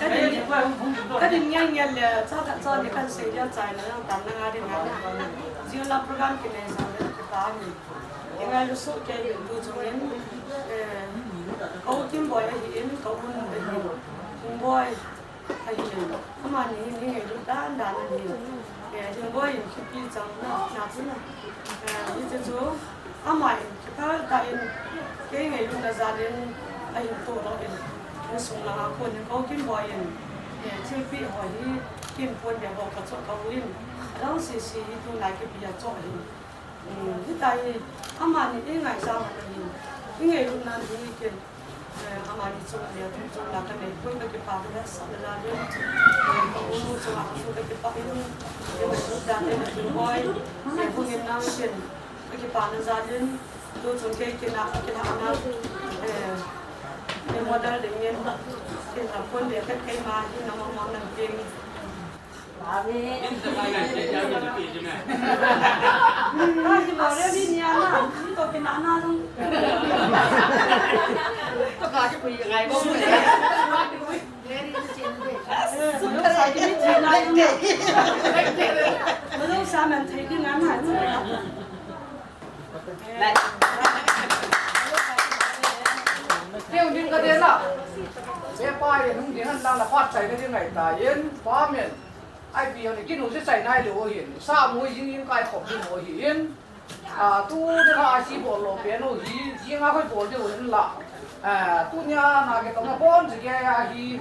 Ka din, ka din ngen ngen le, cha ka cha ni kan sei dia chai na, yang tam na nga din na. Zia la program ki nei sa le, ki ta ni. Engailu soh kei uvin tu chungin, eh, ka u Kimboi ahin, ka u Mun ahin, Kimboi ahin, amani hi ngailut dan dan ahin. Eh, Kimboi in kipi chang na, na chu na. Eh, hiche chu, ama in kiphal tah in, kei ngailutna jal in, ahin toh doh in, insung langa kon in, ka u Kimboi in, eh, thilpeh ho hi, kin pon be ho ka choh ka u in, adang sese hi tuna kipi a choh ahin. Hmm, hitia hi, amani i ngaichat man ahi, i ngailutna hi ken, eh, amani chung le, chung la ka nei poi ka kipah ka sa la le, eh, ka u nu chunga chu ka kipah in, i ngailutna te na Kimboi, eh, hung in nang ken, ka kipana jal in, tu chung kei kina, kina na, eh, i model ding in, kina pon le ka keima hi na mong mong nang ken. Keu ding ka ding la. Be pa ye nung ding han la la pat chai ka ding ngai ta yen pa men. Ai pi yo ni kinu se chai nai lo hin. Sa mo jing in kai khop ding mo hin. A tu de la si bol lo pe no hi. Jing a khoi bol de hin la. A tu nia na ke tong na bon ji ke ya hi.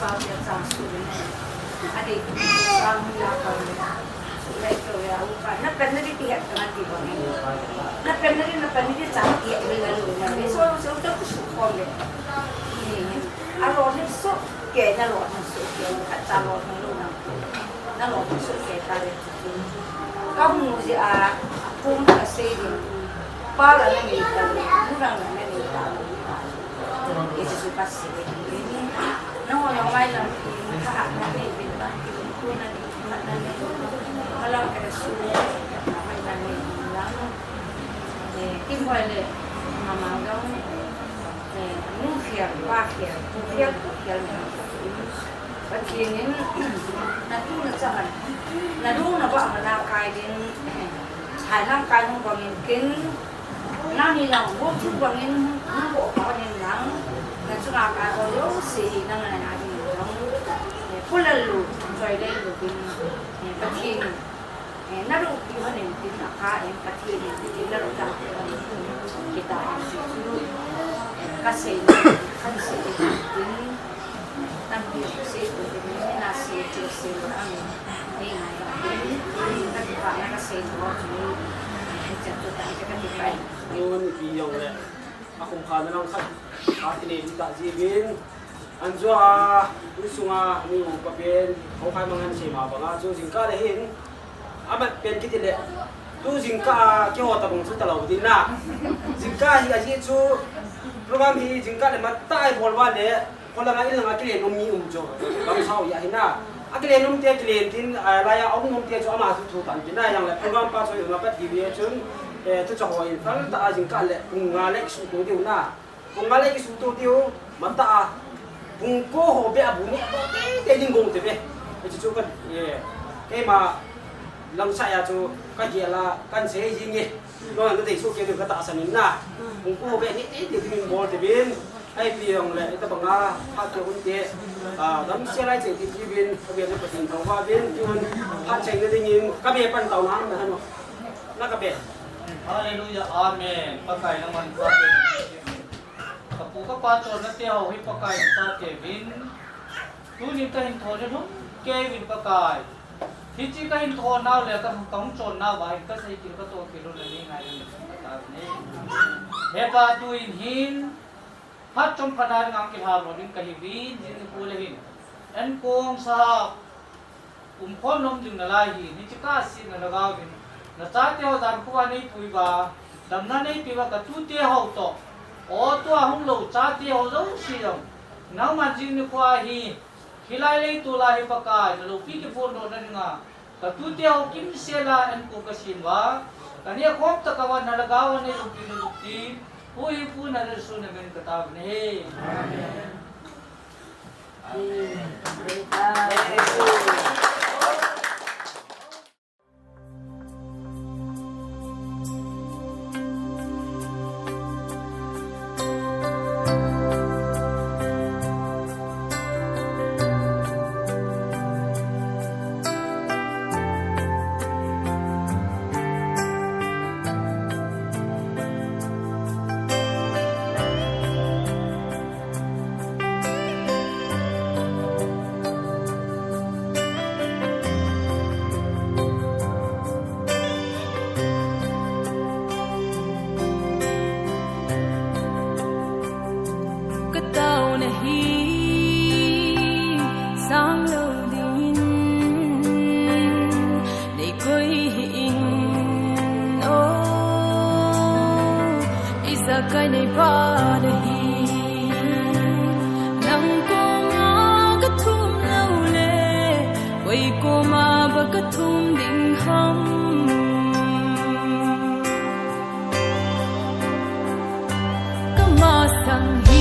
Pau ya chang su le. Ade, chang ya pa le. Su le to ya u pa. Na pen na di ti het na ti ba. Na pen na di, na pen na di chang ti het le na lu na le. So, so to ku su ko le. Ni, ni. A lo ni su ke, na lo ni su ke. Ka ta lo ni lu na. Na lo ni su ke ta le. Ka mu jeh a, a pum ka sei ding. Pa la na nei ta, mu la na nei ta. Jesu ka sei ding. Na ho na mai lam ki, ka ha na nei bin ba, ki ku na nei, ka na nei. Ka la ka su, ka mai na nei lam. Eh, kin hoi le, ma ma gam. Eh, nu khial, pa khial, pu khial, pu khial, ma. Pathen in, na tu na chaman, na lu na ba ma na kai ding, hai lang kai hung bangin kin, na ni lang, wo tu bangin, hung bo pa ni lang, na chu na kai ho yo se, na na na ni lang, eh, pu la lu, choi le lu bin, eh, Pathen. Eh, na lu pi ho nen tin a ka en Pathen in tin na lu ta. Kita si chu. Ka sei, ka sei tin. Tam pi sei ko tin na sei chu sei lo ang. Nei ngai ba. Ka ti pa na ka sei lo chu. Ni cha chu ta ka ti pa. Nun pi jong le. A kum kha na lang khat. Ka ti nei ta ji bin. An jo a, tu sunga, ni u pa pen, ho khai mangan sei ma banga, chu jingkah le hin, Amat pen kiti le. Tu jingkah a keiho tabang chu talou ding na. Jingkah hi ajeh chu program hi jingkah le matah a ibol uva le, kholanga inlanga kilen um mi um chu. Gamsau ya hi na. Akilen um te kilen tin, a, laiya um um te chu ama chu thu tan tin na, jong le program pa chu jong apat diu ve chun, eh, tu chu hoi, phal ta a jingkah le pung nga le kisuto diu na. Pung nga le kisuto diu, matah a. Pung ko ho beh a bu ni, te, te ding gong te beh. Hichu chu ka, eh, keima langsai a chu ka gel a, kan sei jing e. No, na dei soh kei diu ka tahsan in na. Pung ko ho beh ni, te, te ding bol te bin. Ahi pi jong le, ita banga, phat te hun te. Ah, dam sia lai che ti ti bin, ka be na Pathen thangvah bin, tun phat chai na ding in, ka be pan tau na, na no. Na ka be. Hallelujah, amen. Pakai nangman pa. Ka pu ka pa chonna teho hi Pakai in chate uvin. Tunin ka hin thon in hung kei uvin Pakai. Hiche ka hin thon nau le ka hung, ka hung chon nau va hin ka sei kit ka toh kit lou le nei ngai le ka ta ne. He Pa tuin hin. Phat chomkhat a ding a kilham lou ding ka hi uvin, jing nikho le hin. Enkong sahap. Umkhom nom ding nalai hi, hiche kasetna lhagao vin. Na chate ho dan khovah nei pui uva, damna nei pui uva ka tute ho toh. O tua hung lou chate ho jouse jong. Nangman jing nikho hi, hilai leitol a hi Pakai, na loupi kiphondohna dinga. Ka tute ho kimsel a enkong ka sem uva. Ka neh khom tah uva na lhagao a nei umpi na loupi. Huhhingpu Nazareth Jesu na min in ka taovin ahi. Amen. Ka taona hi sang lou dingin nei koi hih in, oh, ijakai nei pha ahi. Nang koma ka thum lou le, koi koma ba ka thum ding ham. Ka masang hi